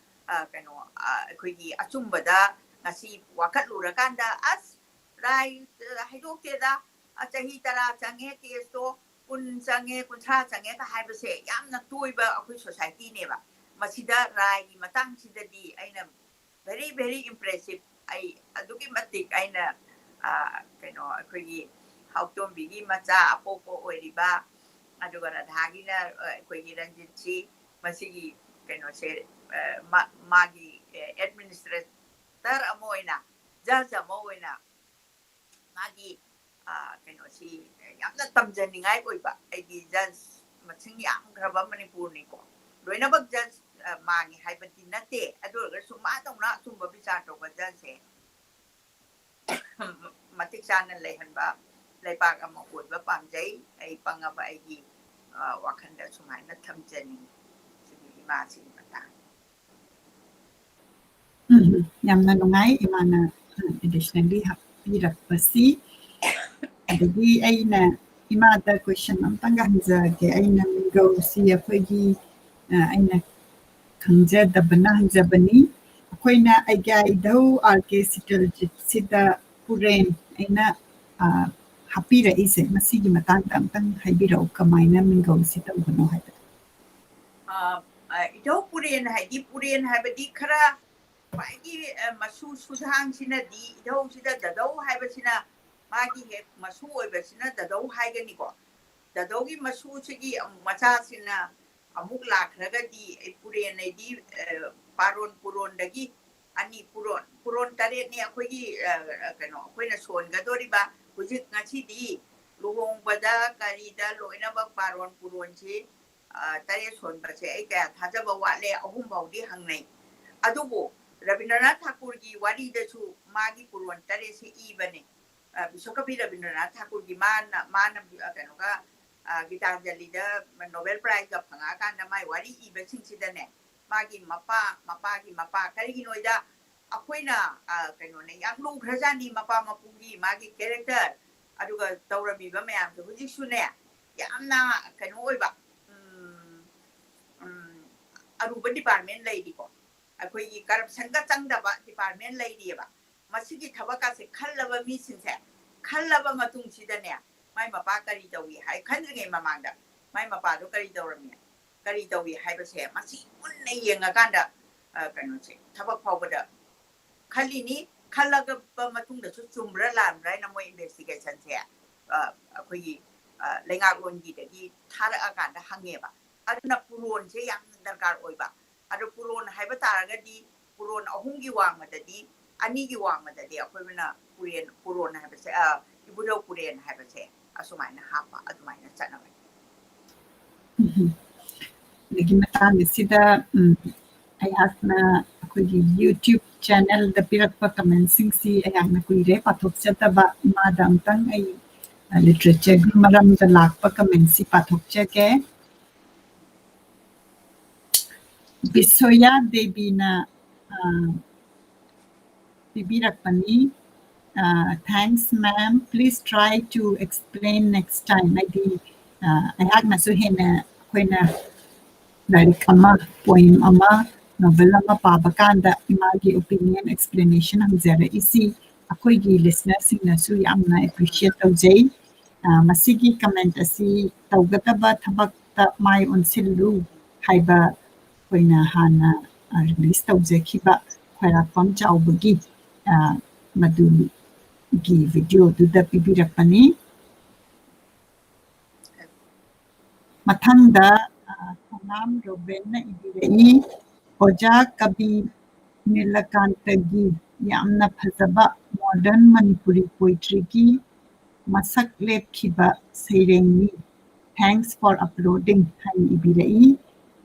ꯑ, ꯀꯩꯅꯣ, ꯑ, ꯑꯩꯈꯣꯏꯒꯤ ꯑꯆꯨꯝꯕꯗ ꯉꯁꯤ ꯋꯥꯀꯠꯂꯨꯔꯀꯥꯟꯗ, "ꯑꯁ, ꯂꯥꯏ, ꯑ, ꯍꯥꯏꯗꯣꯛꯇꯦꯗ, ꯑ, ꯆꯍꯤ ꯇꯔꯥ ꯆꯪꯉꯦ case ꯇꯣ, ꯀꯨꯟ ꯆꯪꯉꯦ, ꯀꯨꯟꯊ꯭ꯔꯥ ꯆꯪꯉꯦꯒ ꯍꯥꯏꯕꯁꯦ ꯌꯥꯝꯅ ꯇꯣꯏꯕ ꯑꯩꯈꯣꯏ societyꯅꯦꯕ꯫ ꯃꯁꯤꯗ ꯔꯥꯏꯒꯤ ꯃꯇꯥꯡꯁꯤꯗꯗꯤ ꯑꯩꯅ very, very impressive꯫ ꯑꯩ ꯑꯗꯨꯛꯀꯤ ꯃꯇꯤꯛ ꯑꯩꯅ, ꯑ, ꯀꯩꯅꯣ, ꯑꯩꯈꯣꯏꯒꯤ ꯍꯥꯎꯇꯣꯝꯕꯤꯒꯤ ꯃꯆꯥ ꯑꯄꯣꯛꯄ ꯑꯣꯏꯔꯤꯕ, ꯑꯗꯨꯒ ꯔꯥꯙꯥꯒꯤꯅ, ꯑ, ꯑꯩꯈꯣꯏꯒꯤ ꯔꯟꯖꯤꯠꯁꯤ, ꯃꯁꯤꯒꯤ ꯀꯩꯅꯣꯁꯦ, ꯑ, ꯃꯥ-, ꯃꯥꯒꯤ, ꯑ, administrator ꯑꯃ ꯑꯣꯏꯅ, judge ꯑꯃ ꯑꯣꯏꯅ ꯃꯥꯒꯤ, ꯑ, ꯀꯩꯅꯣꯁꯤ ꯌꯥꯝꯅ ꯇꯝꯖꯅꯤꯡꯉꯥꯏ ꯑꯣꯏꯕ꯫ ꯑꯩꯗꯤ judge ꯃꯁꯤꯡ ꯌꯥꯝꯈ꯭ꯔꯕ ꯃꯅꯤꯄꯨꯔꯅꯤꯀꯣ꯫ ꯂꯣꯏꯅꯃꯛ judge, ꯑ, ꯃꯥꯡꯉꯤ ꯍꯥꯏꯕꯗꯤ ꯅꯠꯇꯦ꯫ ꯑꯗꯨ ꯑꯣꯏꯔꯒꯁꯨ ꯃꯥꯗꯧꯅ ꯑꯆꯨꯝꯕ ꯕꯤꯆꯥꯔ ꯇꯧꯕ judgeꯁꯦ ꯃꯇꯤꯛ ꯆꯥꯅ ꯂꯩꯍꯟꯕ ꯂꯩꯕꯥꯛ ꯑꯃ ꯑꯣꯏꯕ ꯄꯥꯝꯖꯩ꯫ ꯑꯩ ꯄꯪꯉꯕ ꯑꯩꯒꯤ, ꯑ, ꯋꯥꯈꯜꯗ ꯁꯨꯃꯥꯏꯅ ꯊꯝꯖꯅꯤꯡꯉꯤ꯫ ꯁꯤꯒꯤ ꯏꯃꯥꯁꯤꯒꯤ ꯃꯇꯥꯡ꯫ ꯎꯝ, ꯌꯥꯝꯅ ꯅꯨꯡꯉꯥꯏ ꯏꯃꯥꯅ, ꯑ, additionally ꯍꯥꯞꯄꯤꯔꯛꯄꯁꯤ꯫ ꯑꯗꯒꯤ ꯑꯩꯅ ꯏꯃꯥꯗ question ꯑꯝꯇꯪꯒ ꯍꯪꯖꯒꯦ꯫ ꯑꯩꯅ ꯃꯤꯡꯒꯧꯁꯤ ꯑꯩꯈꯣꯏꯒꯤ, ꯑ, ꯑꯩꯅ ꯈꯪꯖꯗꯕꯅ ꯍꯪꯖꯕꯅꯤ꯫ ꯑꯩꯈꯣꯏꯅ ꯑꯩꯒ꯭ꯌꯥ ꯏꯙꯧ ꯑꯥꯔ ꯀꯦ ꯁꯤꯇꯜꯖꯤꯠꯁꯤꯗ ꯄꯨꯔꯦꯟ ꯑꯩꯅ, ꯑ, ꯍꯥꯞꯄꯤꯔꯛꯏꯁꯦ, ꯃꯁꯤꯒꯤ ꯃꯇꯥꯡꯗ ꯑꯝꯇꯪ ꯍꯥꯏꯕꯤꯔꯛꯎ, ꯀꯃꯥꯏꯅ ꯃꯤꯡꯒꯧꯁꯤ ꯇꯧꯕꯅꯣ ꯍꯥꯏꯕꯗꯣ꯫ ꯑ, ꯑ, ꯏꯙꯧ ꯄꯨꯔꯦꯟ ꯍꯥꯏꯗꯤ, ꯄꯨꯔꯦꯟ ꯍꯥꯏꯕꯗꯤ ꯈꯔ ꯈ꯭ꯋꯥꯏꯒꯤ, ꯑ, ꯃꯁꯨ ꯁꯨꯗꯥꯡꯁꯤꯅꯗꯤ, ꯏꯙꯧꯁꯤꯗ ꯗꯗꯧ ꯍꯥꯏꯕꯁꯤꯅ ꯃꯥꯒꯤ ꯍꯦꯛ ꯃꯁꯨ ꯑꯣꯏꯕꯁꯤꯅ ꯗꯗꯧ ꯍꯥꯏꯒꯅꯤꯀꯣ꯫ ꯗꯗꯧꯒꯤ ꯃꯁꯨꯁꯤꯒꯤ ꯑꯃꯨꯛ ꯃꯆꯥꯁꯤꯅ ꯑꯃꯨꯛ ꯂꯥꯛꯈ꯭ꯔꯒꯗꯤ, ꯑꯩ ꯄꯨꯔꯦꯟ ꯍꯥꯏꯗꯤ, ꯑ, ꯄꯥꯔꯣꯟ ꯄꯨꯔꯣꯟꯗꯒꯤ ꯑꯅꯤ, ꯄꯨꯔꯣꯟ, ꯄꯨꯔꯣꯟ ꯇꯔꯦꯠꯅꯤ ꯑꯩꯈꯣꯏꯒꯤ, ꯑ, ꯀꯩꯅꯣ, ꯑꯩꯈꯣꯏꯅ ꯁꯣꯟꯒꯗꯧꯔꯤꯕ ꯍꯧꯖꯤꯛ ꯉꯁꯤꯗꯤ ꯂꯨꯍꯣꯡꯕꯗ ꯀꯔꯤꯗ ꯂꯣꯏꯅꯃꯛ ꯄꯥꯔꯣꯟ ꯄꯨꯔꯣꯟꯁꯤ, ꯑ, ꯇꯔꯦꯠ ꯁꯣꯟꯕꯁꯦ ꯑꯩ ꯀꯌꯥ ꯊꯥꯖꯕ ꯋꯥꯠꯂꯦ, ꯑꯍꯨꯝ ꯐꯥꯎꯗꯤ ꯍꯪꯅꯩ꯫ ꯑꯗꯨꯕꯨ ꯔꯕꯤꯟꯗ꯭ꯔꯅꯥꯊ ꯊꯥꯀꯨꯔꯒꯤ ꯋꯥꯔꯤꯗꯁꯨ ꯃꯥꯒꯤ ꯄꯨꯔꯣꯟ ꯇꯔꯦꯠꯁꯦ ꯏꯕꯅꯦ꯫ ꯑ, ꯕꯤꯁ꯭ꯋꯀꯕꯤ ꯔꯕꯤꯟꯗ꯭ꯔꯅꯥꯊ ꯊꯥꯀꯨꯔꯒꯤ ꯃꯥꯅ, ꯃꯥꯅ, ꯑ, ꯀꯩꯅꯣꯒ, ꯑ, ꯒꯤꯇꯥꯟꯖꯂꯤꯗ Nobel Prizeꯀ ꯐꯪꯉꯛꯑꯀꯥꯟꯗ ꯃꯥꯏ ꯋꯥꯔꯤ ꯏꯕꯁꯤꯡꯁꯤꯗꯅꯦ, ꯃꯥꯒꯤ ꯃꯄꯥ, ꯃꯄꯥꯒꯤ ꯃꯄꯥ, ꯀꯔꯤꯒꯤꯅꯣꯗ ꯑꯩꯈꯣꯏꯅ, ꯑ, ꯀꯩꯅꯣꯅꯦ, ꯌꯥꯝ ꯂꯨꯈ꯭ꯔꯖꯥꯠꯅꯤ ꯃꯄꯥ ꯃꯄꯨꯒꯤ ꯃꯥꯒꯤ character, ꯑꯗꯨꯒ ꯇꯧꯔꯝꯃꯤꯕ ꯃꯌꯥꯝꯗꯣ ꯍꯧꯖꯤꯛꯁꯨꯅꯦ, ꯌꯥꯝꯅ ꯀꯩꯅꯣ ꯑꯣꯏꯕ, ꯎꯝ, ꯎꯝ, ꯑꯔꯨꯕ department ꯂꯩꯔꯤꯀꯣ꯫ ꯑꯩꯈꯣꯏꯒꯤ corruptionꯒ ꯆꯪꯗꯕ department ꯂꯩꯔꯤꯑꯕ꯫ ꯃꯁꯤꯒꯤ ꯊꯕꯛꯀꯁꯦ ꯈꯜꯂꯕ ꯃꯤꯁꯤꯡꯁꯦ, ꯈꯜꯂꯕ ꯃꯇꯨꯡꯁꯤꯗꯅꯦ, ꯃꯥꯏ ꯃꯄꯥ ꯀꯔꯤ ꯇꯧꯏ ꯍꯥꯏ ꯈꯟꯗ꯭ꯔꯤꯉꯩ ꯃꯃꯥꯡꯗ ꯃꯥꯏ ꯃꯄꯥꯗꯣ ꯀꯔꯤ ꯇꯧꯔꯝꯃꯤ, ꯀꯔꯤ ꯇꯧꯏ ꯍꯥꯏꯕꯁꯦ ꯃꯁꯤ ꯃꯨꯟꯅ ꯌꯦꯡꯉꯀꯥꯟꯗ, ꯑ, ꯀꯩꯅꯣꯁꯦ ꯊꯕꯛ ꯐꯥꯎꯕꯗ ꯈꯜꯂꯤꯅꯤ꯫ ꯈꯜꯂꯕ ꯃꯇꯨꯡꯗꯁꯨ ꯆꯨꯝꯕ꯭ꯔꯥ ꯂꯥꯟꯕ꯭ꯔꯥ ꯍꯥꯏꯅ ꯃꯣꯏ investigationꯁꯦ, ꯑ, ꯑꯩꯈꯣꯏꯒꯤ, ꯑ, ꯂꯩꯉꯥꯛꯂꯣꯟꯒꯤꯗꯒꯤ ꯊꯥꯔꯛꯑꯀꯥꯟꯗ ꯍꯪꯉꯦꯕ꯫ ꯑꯗꯨꯅ ꯄꯨꯔꯣꯟꯁꯦ ꯌꯥꯝꯅ ꯗꯔꯀꯥꯔ ꯑꯣꯏꯕ꯫ ꯑꯗꯣ ꯄꯨꯔꯣꯟ ꯍꯥꯏꯕ ꯇꯥꯔꯒꯗꯤ ꯄꯨꯔꯣꯟ ꯑꯍꯨꯝꯒꯤ ꯋꯥꯡꯃꯗꯗꯤ, ꯑꯅꯤꯒꯤ ꯋꯥꯡꯃꯗꯗꯤ ꯑꯩꯈꯣꯏꯅ ꯄꯨꯔꯦꯟ, ꯄꯨꯔꯣꯟ ꯍꯥꯏꯕꯁꯦ, ꯑ, ꯏꯕꯨꯙꯧ ꯄꯨꯔꯦꯟ ꯍꯥꯏꯕꯁꯦ ꯑꯁꯨꯃꯥꯏꯅ ꯍꯥꯞꯄ, ꯑꯗꯨꯃꯥꯏꯅ ꯆꯠꯅꯕꯅꯤ꯫ ꯎꯝ꯫ ꯑꯗꯒꯤ ꯃꯇꯥꯡ ꯑꯁꯤꯗ, ꯎꯝ, ꯑꯩꯍꯥꯛꯅ ꯑꯩꯈꯣꯏꯒꯤ YouTube channelꯗ ꯄꯤꯔꯛꯄ commentꯁꯤꯡꯁꯤ ꯑꯩꯍꯥꯛꯅ ꯀꯨꯏꯔꯦ ꯄꯥꯊꯣꯛꯆꯗꯕ꯫ ꯏꯃꯥꯗ ꯑꯃꯨꯛꯇꯪ ꯑꯩ, ꯑ, literatureꯒꯤ ꯃꯔꯝꯗ ꯂꯥꯛꯄ commentꯁꯤ ꯄꯥꯊꯣꯛꯆꯒꯦ꯫ ꯕꯤꯁꯣꯌꯥ ꯗꯦꯕꯤꯅ, ꯑ, ꯄꯤꯕꯤꯔꯛꯄꯅꯤ꯫ ꯑ, Thanks, ma'am. Please try to explain next time. ꯍꯥꯏꯗꯤ, ꯑ, ꯑꯩꯍꯥꯛꯅꯁꯨ ꯍꯦꯟꯅ ꯑꯩꯈꯣꯏꯅ ꯂꯥꯏꯔꯤꯛ ꯑꯃ, poem ꯑꯃ, novel ꯑꯃ ꯄꯥꯕ ꯀꯥꯟꯗ ꯃꯥꯒꯤ opinion, explanation ꯍꯪꯖꯔꯛꯏꯁꯤ ꯑꯩꯈꯣꯏꯒꯤ listenerꯁꯤꯡꯅꯁꯨ ꯌꯥꯝꯅ appreciate ꯇꯧꯖꯩ꯫ ꯑ, ꯃꯁꯤꯒꯤ comment ꯑꯁꯤ ꯇꯧꯒꯗꯕ ꯊꯕꯛꯇ ꯃꯥꯏ ꯑꯣꯟꯁꯤꯜꯂꯨ ꯍꯥꯏꯕ ꯑꯩꯈꯣꯏꯅ ꯍꯥꯟꯅ, ꯑ, release ꯇꯧꯖꯈꯤꯕ ꯈ꯭ꯋꯥꯏꯔꯥꯛꯄꯝ ꯆꯥꯎꯕꯒꯤ, ꯑ, ꯃꯗꯨꯒꯤ videoꯗꯨꯗ ꯄꯤꯕꯤꯔꯛꯄꯅꯤ꯫ ꯃꯊꯪꯗ, ꯑ, ꯁꯣꯅꯥꯝ ꯔꯣꯕꯦꯟꯅ ꯏꯕꯤꯔꯛꯏ, ꯑꯣꯖꯥ ꯀꯕꯤ ꯅꯤꯂꯀꯥꯟꯇꯒꯤ ꯌꯥꯝꯅ ꯐꯖꯕ modern Manipuri poetryꯒꯤ ꯃꯁꯛ ꯂꯦꯞꯈꯤꯕ ꯁꯩꯔꯦꯡꯅꯤ꯫ Thanks for uploading ꯍꯥꯏꯅ ꯏꯕꯤꯔꯛꯏ꯫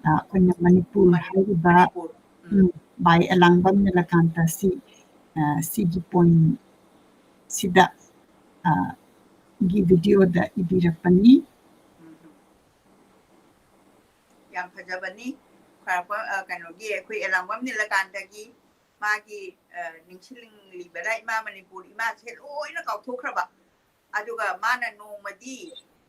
ꯑ, ꯑꯩꯈꯣꯏꯅ ꯃꯅꯤꯄꯨꯔ ꯍꯥꯏꯔꯤꯕ, ꯃꯅꯤꯄꯨꯔ꯫ ꯎꯝ꯫ ꯎꯝ, by ꯑꯂꯥꯡꯕꯝ ꯅꯤꯂꯀꯥꯟꯇ ꯁꯤ, ꯑ, ꯁꯤꯒꯤ poem ꯁꯤꯗ, ꯑ, ꯒꯤ videoꯗ ꯏꯕꯤꯔꯛꯄꯅꯤ꯫ ꯎꯝ꯫ ꯌꯥꯝ ꯐꯖꯕꯅꯤ꯫ ꯈ꯭ꯋꯥꯏꯔꯥꯛꯄꯝ, ꯑ, ꯀꯩꯅꯣꯒꯤ ꯑꯩꯈꯣꯏ ꯑꯦꯂꯥꯡꯕꯝ ꯅꯤꯂꯀꯥꯟꯇꯒꯤ ꯃꯥꯒꯤ, ꯑ, ꯅꯤꯡꯁꯤꯡꯂꯤꯕꯔꯥ ꯏꯃꯥ ꯃꯅꯤꯄꯨꯔ ꯏꯃꯥꯁꯦ ꯂꯣꯏꯅ ꯀꯥꯎꯊꯣꯛꯈ꯭ꯔꯕ꯫ ꯑꯗꯨꯒ ꯃꯥꯅ ꯅꯣꯡꯃꯗꯤ,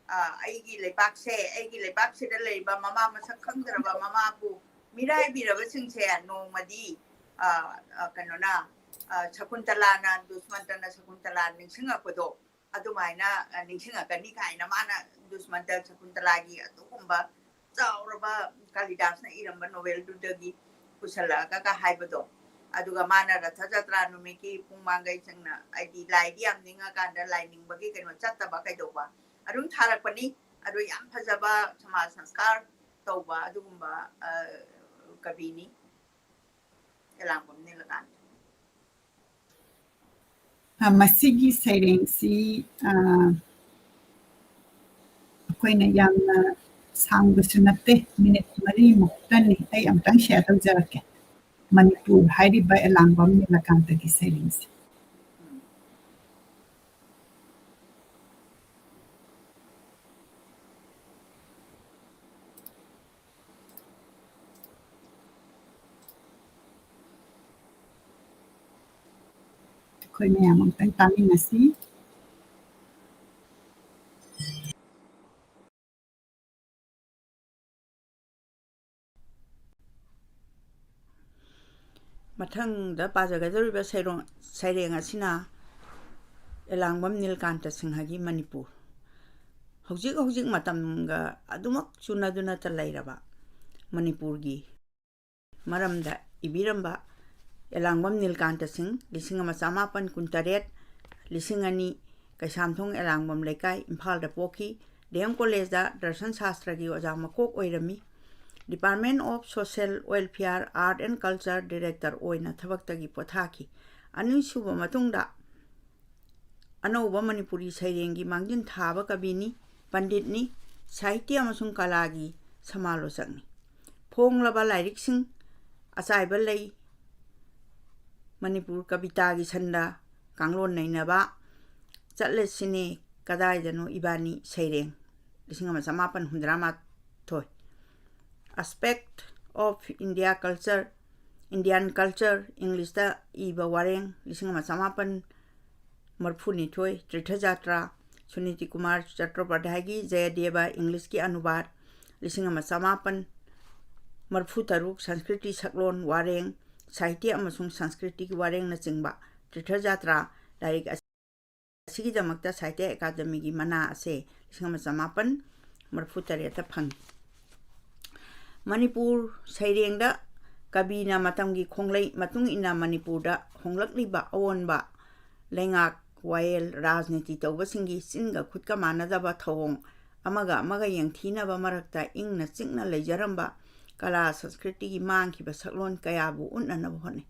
ꯑ, ꯑꯩꯒꯤ ꯂꯩꯕꯥꯛꯁꯦ, ꯑꯩꯒꯤ ꯂꯩꯕꯥꯛꯁꯤꯗ ꯂꯩꯔꯤꯕ ꯃꯃꯥ ꯃꯁꯛ ꯈꯪꯗ꯭ꯔꯕ ꯃꯃꯥꯕꯨ ꯃꯤꯔꯥꯏꯕꯤꯔꯕꯁꯤꯡꯁꯦ ꯅꯣꯡꯃꯗꯤ, ꯑ, ꯑ, ꯀꯩꯅꯣꯅ, ꯑ, ꯁꯀꯨꯟꯇꯂꯥꯅ, ꯗꯨꯁꯃꯟꯇꯅ ꯁꯀꯨꯟꯇꯂꯥ ꯅꯤꯡꯁꯤꯡꯉꯛꯄꯗꯣ, ꯑꯗꯨꯃꯥꯏꯅ, ꯑ, ꯅꯤꯡꯁꯤꯡꯉꯛꯀꯅꯤ ꯀꯥꯏꯅ ꯃꯥꯅ ꯗꯨꯁꯃꯟꯇ ꯁꯀꯨꯟꯇꯂꯥꯒꯤ ꯑꯗꯨꯒꯨꯝꯕ ꯆꯥꯎꯔꯕ ꯀꯥꯂꯤꯗꯥꯁꯅ ꯏꯔꯝꯕ ꯅꯣꯕꯦꯜꯗꯨꯗꯒꯤ ꯄꯨꯁꯜꯂꯛꯑꯒ ꯍꯥꯏꯕꯗꯣ꯫ ꯑꯗꯨꯒ ꯃꯥꯅ ꯔꯊ ꯖꯇ꯭ꯔꯥ ꯅꯨꯃꯤꯠꯀꯤ ꯄꯨꯡ ꯃꯥꯡꯒꯩ ꯆꯪꯅ, ꯍꯥꯏꯗꯤ ꯂꯥꯏꯗꯤ ꯌꯥꯝ ꯅꯤꯡꯉꯀꯥꯟꯗ ꯂꯥꯏ ꯅꯤꯡꯕꯒꯤ ꯀꯩꯅꯣ ꯆꯠꯇꯕ ꯀꯩꯗꯧꯕ ꯑꯗꯨꯝ ꯊꯥꯔꯛꯄꯅꯤ꯫ ꯑꯗꯣ ꯌꯥꯝ ꯐꯖꯕ ꯁꯃꯥꯖ ꯁꯪꯁꯀꯥꯔ ꯇꯧꯕ ꯑꯗꯨꯒꯨꯝꯕ, ꯑ, ꯀꯕꯤꯅꯤ ꯑꯦꯂꯥꯡꯕꯝ ꯅꯤꯂꯀꯥꯟꯇ꯫ ꯑ, ꯃꯁꯤꯒꯤ ꯁꯩꯔꯦꯡꯁꯤ, ꯑ, ꯑꯩꯈꯣꯏꯅ ꯌꯥꯝꯅ ꯁꯥꯡꯕꯁꯨ ꯅꯠꯇꯦ, ꯃꯤꯅꯤꯠ ꯃꯔꯤꯃꯨꯛꯇꯅꯤ꯫ ꯑꯩ ꯑꯃꯨꯛꯇꯪ ꯁꯤꯌꯔ ꯇꯧꯖꯔꯛꯀꯦ꯫ ꯃꯅꯤꯄꯨꯔ ꯍꯥꯏꯔꯤꯕ ꯑꯦꯂꯥꯡꯕꯝ ꯅꯤꯂꯀꯥꯟꯇꯒꯤ ꯁꯩꯔꯦꯡꯁꯦ꯫ ꯑꯩꯈꯣꯏ ꯃꯌꯥꯝ ꯑꯃꯨꯛꯇꯪ ꯇꯥꯃꯤꯟꯅꯁꯤ꯫ ꯃꯊꯪꯗ ꯄꯥꯖꯒꯗꯧꯔꯤꯕ ꯁꯩꯔꯣꯡ-, ꯁꯩꯔꯦꯡ ꯑꯁꯤꯅ ꯑꯦꯂꯥꯡꯕꯝ ꯅꯤꯜꯀꯥꯟꯇ ꯁꯤꯡꯍꯒꯤ ꯃꯅꯤꯄꯨꯔ꯫ ꯍꯧꯖꯤꯛ ꯍꯧꯖꯤꯛ ꯃꯇꯝꯒ ꯑꯗꯨꯃꯛ ꯆꯨꯅꯗꯨꯅꯇ ꯂꯩꯔꯕ ꯃꯅꯤꯄꯨꯔꯒꯤ ꯃꯔꯝꯗ ꯏꯕꯤꯔꯝꯕ ꯑꯦꯂꯥꯡꯕꯝ ꯅꯤꯜꯀꯥꯟꯇ ꯁꯤꯡ, ꯂꯤꯁꯤꯡ ꯑꯃ ꯆꯃꯥꯄꯟ ꯀꯨꯟꯇꯔꯦꯠ, ꯂꯤꯁꯤꯡ ꯑꯅꯤ, ꯀꯩꯁꯥꯝꯊꯣꯡ ꯑꯦꯂꯥꯡꯕꯝ ꯂꯩꯀꯥꯏ, ꯏꯝꯐꯥꯜꯗ ꯄꯣꯛꯈꯤ꯫ ꯗꯤ ꯑꯦꯝ ꯀꯣꯂꯦꯖꯗ ꯗꯔꯁꯟ ꯁꯥꯁꯇ꯭ꯔꯒꯤ ꯑꯣꯖꯥ ꯃꯀꯣꯛ ꯑꯣꯏꯔꯝꯃꯤ꯫ Department of Social Welfare, Art and Culture Director ꯑꯣꯏꯅ ꯊꯕꯛꯇꯒꯤ ꯄꯣꯊꯥꯈꯤ꯫ ꯑꯅꯤꯁꯨꯕ ꯃꯇꯨꯡꯗ ꯑꯅꯧꯕ ꯃꯅꯤꯄꯨꯔꯤ ꯁꯩꯔꯦꯡꯒꯤ ꯃꯥꯡꯖꯤꯟ ꯊꯥꯕ ꯀꯕꯤꯅꯤ, ꯄꯟꯗꯤꯠꯅꯤ, ꯁꯥꯍꯤꯇ꯭ꯌ ꯑꯃꯁꯨꯡ ꯀꯂꯥꯒꯤ ꯁꯃꯥꯂꯣꯆꯛꯅꯤ꯫ ꯐꯣꯡꯂꯕ ꯂꯥꯏꯔꯤꯛꯁꯤꯡ: ꯑꯆꯥꯏꯕ ꯂꯩ, ꯃꯅꯤꯄꯨꯔ ꯀꯕꯤꯇꯥꯒꯤ ꯁꯟꯗ ꯀꯥꯡꯂꯣꯟ ꯅꯩꯅꯕ, ꯆꯠꯂꯁꯤꯅꯦ ꯀꯗꯥꯏꯗꯅꯣ ꯏꯕꯥꯅꯤ ꯁꯩꯔꯦꯡ, ꯂꯤꯁꯤꯡ ꯑꯃ ꯆꯃꯥꯄꯟ ꯍꯨꯝꯗ꯭ꯔꯥ ꯃꯥꯊꯣꯏ, Aspect of India Culture, Indian Culture, ꯏꯪꯂꯤꯁꯇ ꯏꯕ ꯋꯥꯔꯦꯡ, ꯂꯤꯁꯤꯡ ꯑꯃ ꯆꯃꯥꯄꯟ ꯃꯔꯐꯨꯅꯤꯊꯣꯏ, ꯇꯤꯔꯊ ꯖꯥꯇ꯭ꯔꯥ, ꯁꯨꯅꯤꯇꯤ ꯀꯨꯃꯥꯔ ꯆꯇ꯭ꯇꯣꯄꯥꯙ꯭ꯌꯥꯏꯒꯤ ꯖꯌꯗꯦꯕ, ꯏꯪꯂꯤꯁꯀꯤ ꯑꯅꯨꯕꯥꯗ, ꯂꯤꯁꯤꯡ ꯑꯃ ꯆꯃꯥꯄꯟ ꯃꯔꯐꯨ ꯇꯔꯨꯛ, ꯁꯪꯁꯀ꯭ꯔꯤꯇꯤ ꯁꯛꯂꯣꯟ ꯋꯥꯔꯦꯡ, ꯁꯥꯍꯤꯇ꯭ꯌ ꯑꯃꯁꯨꯡ ꯁꯪꯁꯀ꯭ꯔꯤꯇꯤꯒꯤ ꯋꯥꯔꯦꯡꯅꯆꯤꯡꯕ, ꯇꯤꯔꯊ ꯖꯥꯇ꯭ꯔꯥ ꯂꯥꯏꯔꯤꯛ ꯑꯁꯤ ꯁꯤꯒꯤꯗꯃꯛꯇ ꯁꯥꯍꯤꯇ꯭ꯌ ꯑꯦꯀꯥꯗꯃꯤꯒꯤ ꯃꯅꯥ ꯑꯁꯦ ꯂꯤꯁꯤꯡ ꯑꯃ ꯆꯃꯥꯄꯟ ꯃꯔꯤꯐꯨ ꯇꯔꯦꯠꯇ ꯐꯪꯉꯤ꯫ ꯃꯅꯤꯄꯨꯔ ꯁꯩꯔꯦꯡꯗ ꯀꯕꯤꯅ ꯃꯇꯝꯒꯤ ꯈꯣꯡꯂꯩ ꯃꯇꯨꯡ ꯏꯟꯅ ꯃꯅꯤꯄꯨꯔꯗ ꯍꯣꯡꯂꯛꯂꯤꯕ ꯑꯑꯣꯟꯕ ꯂꯩꯉꯥꯛ, ꯋꯥꯌꯦꯜ, ꯔꯥꯖꯅꯤꯇꯤ ꯇꯧꯕꯁꯤꯡꯒꯤ ꯆꯤꯟꯒ ꯈꯨꯠꯀ ꯃꯥꯟꯅꯗꯕ ꯊꯧꯑꯣꯡ, ꯑꯃꯒ ꯑꯃꯒ ꯌꯦꯡꯊꯤꯅꯕ ꯃꯔꯛꯇ ꯏꯪꯅ ꯆꯤꯛꯅ ꯂꯩꯖꯔꯝꯕ ꯀꯂꯥ ꯁꯪꯁꯀ꯭ꯔꯤꯇꯤꯒꯤ ꯃꯥꯡꯈꯤꯕ ꯁꯛꯂꯣꯟ ꯀꯌꯥꯕꯨ ꯎꯠꯅꯅꯕ ꯍꯣꯠꯅꯩ꯫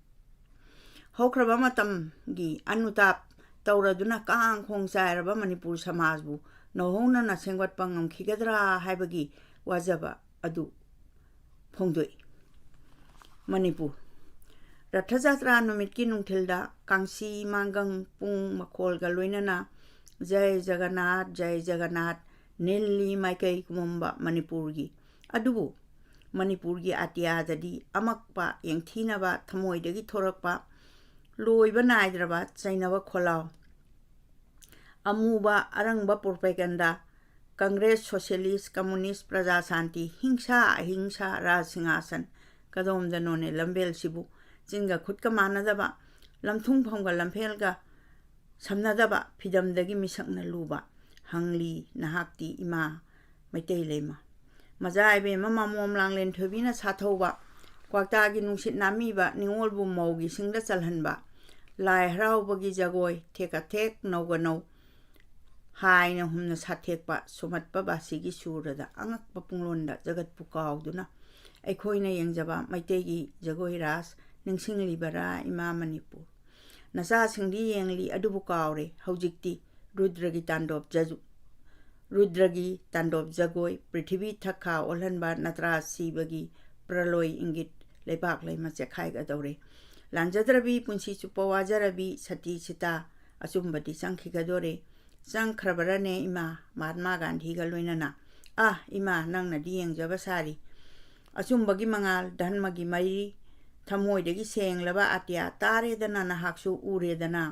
ꯍꯧꯈ꯭ꯔꯕ ꯃꯇꯝꯒꯤ ꯑꯅꯨꯇꯥꯞ ꯇꯧꯔꯗꯨꯅ ꯀꯥꯡ ꯈꯣꯡ ꯆꯥꯏꯔꯕ ꯃꯅꯤꯄꯨꯔ ꯁꯃꯥꯖꯕꯨ ꯅꯧꯍꯧꯅꯅ ꯁꯦꯝꯒꯠꯄ ꯉꯝꯈꯤꯒꯗ꯭ꯔꯥ ꯍꯥꯏꯕꯒꯤ ꯋꯥꯖꯕ ꯑꯗꯨ ꯐꯣꯡꯗꯣꯛꯏ꯫ ꯃꯅꯤꯄꯨꯔ꯫ ꯔꯊ ꯖꯇ꯭ꯔꯥ ꯅꯨꯃꯤꯠꯀꯤ ꯅꯨꯡꯊꯤꯜꯗ ꯀꯥꯡꯁꯤ ꯃꯥꯡꯒꯪ ꯄꯨꯡ ꯃꯈꯣꯜꯒ ꯂꯣꯏꯅꯅ "ꯖꯩ ꯖꯒꯟꯅꯥꯊ, ꯖꯩ ꯖꯒꯟꯅꯥꯊ" ꯅꯤꯜꯂꯤ ꯃꯥꯏꯀꯩ ꯀꯨꯝꯃꯝꯕ ꯃꯅꯤꯄꯨꯔꯒꯤ, ꯑꯗꯨꯕꯨ ꯃꯅꯤꯄꯨꯔꯒꯤ ꯑꯇꯤꯌꯥꯗꯗꯤ ꯑꯃꯛꯄ, ꯌꯦꯡꯊꯤꯅꯕ, ꯊꯃꯣꯏꯗꯒꯤ ꯊꯣꯔꯛꯄ, ꯂꯣꯏꯕ ꯅꯥꯏꯗ꯭ꯔꯕ ꯆꯩꯅꯕ ꯈꯣꯜꯂꯥꯎ, ꯑꯃꯨꯕ ꯑꯔꯪꯕ ꯄ꯭ꯔꯣꯄꯦꯒꯟꯗꯥ, ꯀꯪꯒ꯭ꯔꯦꯁ, ꯁꯣꯁꯤꯌꯦꯂꯤꯁ, ꯀꯝꯃꯨꯅꯤꯁ, ꯄ꯭ꯔꯖꯥ ꯁꯥꯟꯇꯤ, ꯍꯤꯡꯁꯥ ꯑꯍꯤꯡꯁꯥ, ꯔꯥꯖ ꯁꯤꯡꯍꯥꯁꯟ, ꯀꯗꯣꯝꯗꯅꯣꯅꯦ ꯂꯝꯕꯦꯜꯁꯤꯕꯨ? ꯆꯤꯟꯒ ꯈꯨꯠꯀ ꯃꯥꯟꯅꯗꯕ, ꯂꯝꯊꯨꯡꯐꯝꯒ ꯂꯝꯐꯦꯜꯒ ꯁꯝꯅꯗꯕ ꯐꯤꯗꯝꯗꯒꯤ ꯃꯤꯁꯛꯅ ꯂꯨꯕ ꯍꯪꯂꯤ ꯅꯍꯥꯛꯇꯤ ꯏꯃꯥ ꯃꯩꯇꯩ ꯂꯩꯃ꯫ ꯃꯖꯥ ꯏꯕꯦꯝꯃ ꯃꯃꯣꯝ ꯂꯥꯡꯂꯦꯟ ꯊꯣꯏꯕꯤꯅ ꯁꯥꯊꯧꯕ, ꯀ꯭ꯋꯥꯛꯇꯥꯒꯤ ꯅꯨꯡꯁꯤꯠ ꯅꯥꯝꯃꯤꯕ ꯅꯤꯉꯣꯜꯕꯨ ꯃꯧꯒꯤ ꯁꯤꯡꯗ ꯆꯜꯍꯟꯕ, ꯂꯥꯏ ꯍꯔꯥꯎꯕꯒꯤ ꯖꯒꯣꯏ ꯊꯦꯛꯀ ꯊꯦꯛ ꯅꯧꯒ ꯅꯧ ꯍꯥꯏꯅ ꯍꯨꯝꯅ ꯁꯥꯊꯦꯛꯄ ꯁꯨꯝꯍꯠꯄ ꯕꯥꯁꯤꯒꯤ ꯁꯨꯔꯗ ꯑꯉꯛꯄ ꯄꯨꯡꯂꯣꯟꯗ ꯖꯒꯠꯄꯨ ꯀꯥꯎꯗꯨꯅ ꯑꯩꯈꯣꯏꯅ ꯌꯦꯡꯖꯕ ꯃꯩꯇꯩꯒꯤ ꯖꯒꯣꯏ ꯔꯥꯁ ꯅꯤꯡꯁꯤꯡꯂꯤꯕꯔꯥ ꯏꯃꯥ ꯃꯅꯤꯄꯨꯔ? ꯅꯆꯥꯁꯤꯡꯗꯤ ꯌꯦꯡꯂꯤ ꯑꯗꯨꯕꯨ ꯀꯥꯎꯔꯦ ꯍꯧꯖꯤꯛꯇꯤ꯫ ꯔꯨꯗ꯭ꯔꯒꯤ ꯇꯥꯟꯗꯣꯞ ꯖꯖꯨ-, ꯔꯨꯗ꯭ꯔꯒꯤ ꯇꯥꯟꯗꯣꯞ ꯖꯒꯣꯏ, ꯄ꯭ꯔꯤꯊꯤꯕꯤ ꯊꯛꯈꯥ ꯑꯣꯜꯍꯟꯕ ꯅꯇ꯭ꯔꯥ ꯁꯤꯕꯒꯤ ꯄ꯭ꯔꯂꯣꯏ ꯏꯪꯒꯤꯠ, ꯂꯩꯕꯥꯛ ꯂꯩꯃ ꯆꯦꯛꯈꯥꯏꯒꯗꯧꯔꯦ꯫ ꯂꯥꯟꯖꯗ꯭ꯔꯕꯤ ꯄꯨꯟꯁꯤ ꯆꯨꯞꯄ ꯋꯥꯖꯔꯕꯤ ꯁꯇꯤ ꯁꯤꯇꯥ, ꯑꯆꯨꯝꯕꯗꯤ ꯆꯪꯈꯤꯒꯗꯣꯔꯦ꯫ ꯆꯪꯈ꯭ꯔꯕꯔꯅꯦ ꯏꯃꯥ, ꯃꯍꯥꯠꯃꯥ ꯒꯥꯟꯙꯤꯒ ꯂꯣꯏꯅꯅ? ꯑꯥ ꯏꯃꯥ, ꯅꯪꯅꯗꯤ ꯌꯦꯡꯖꯕ ꯁꯥꯔꯤ꯫ ꯑꯆꯨꯝꯕꯒꯤ ꯃꯉꯥꯜ, ꯙꯔꯃꯒꯤ ꯃꯩꯔꯤ, ꯊꯃꯣꯏꯗꯒꯤ ꯁꯦꯡꯂꯕ ꯑꯇꯤꯌꯥ ꯇꯥꯔꯦꯗꯅ, ꯅꯍꯥꯛꯁꯨ ꯎꯔꯦꯗꯅ꯫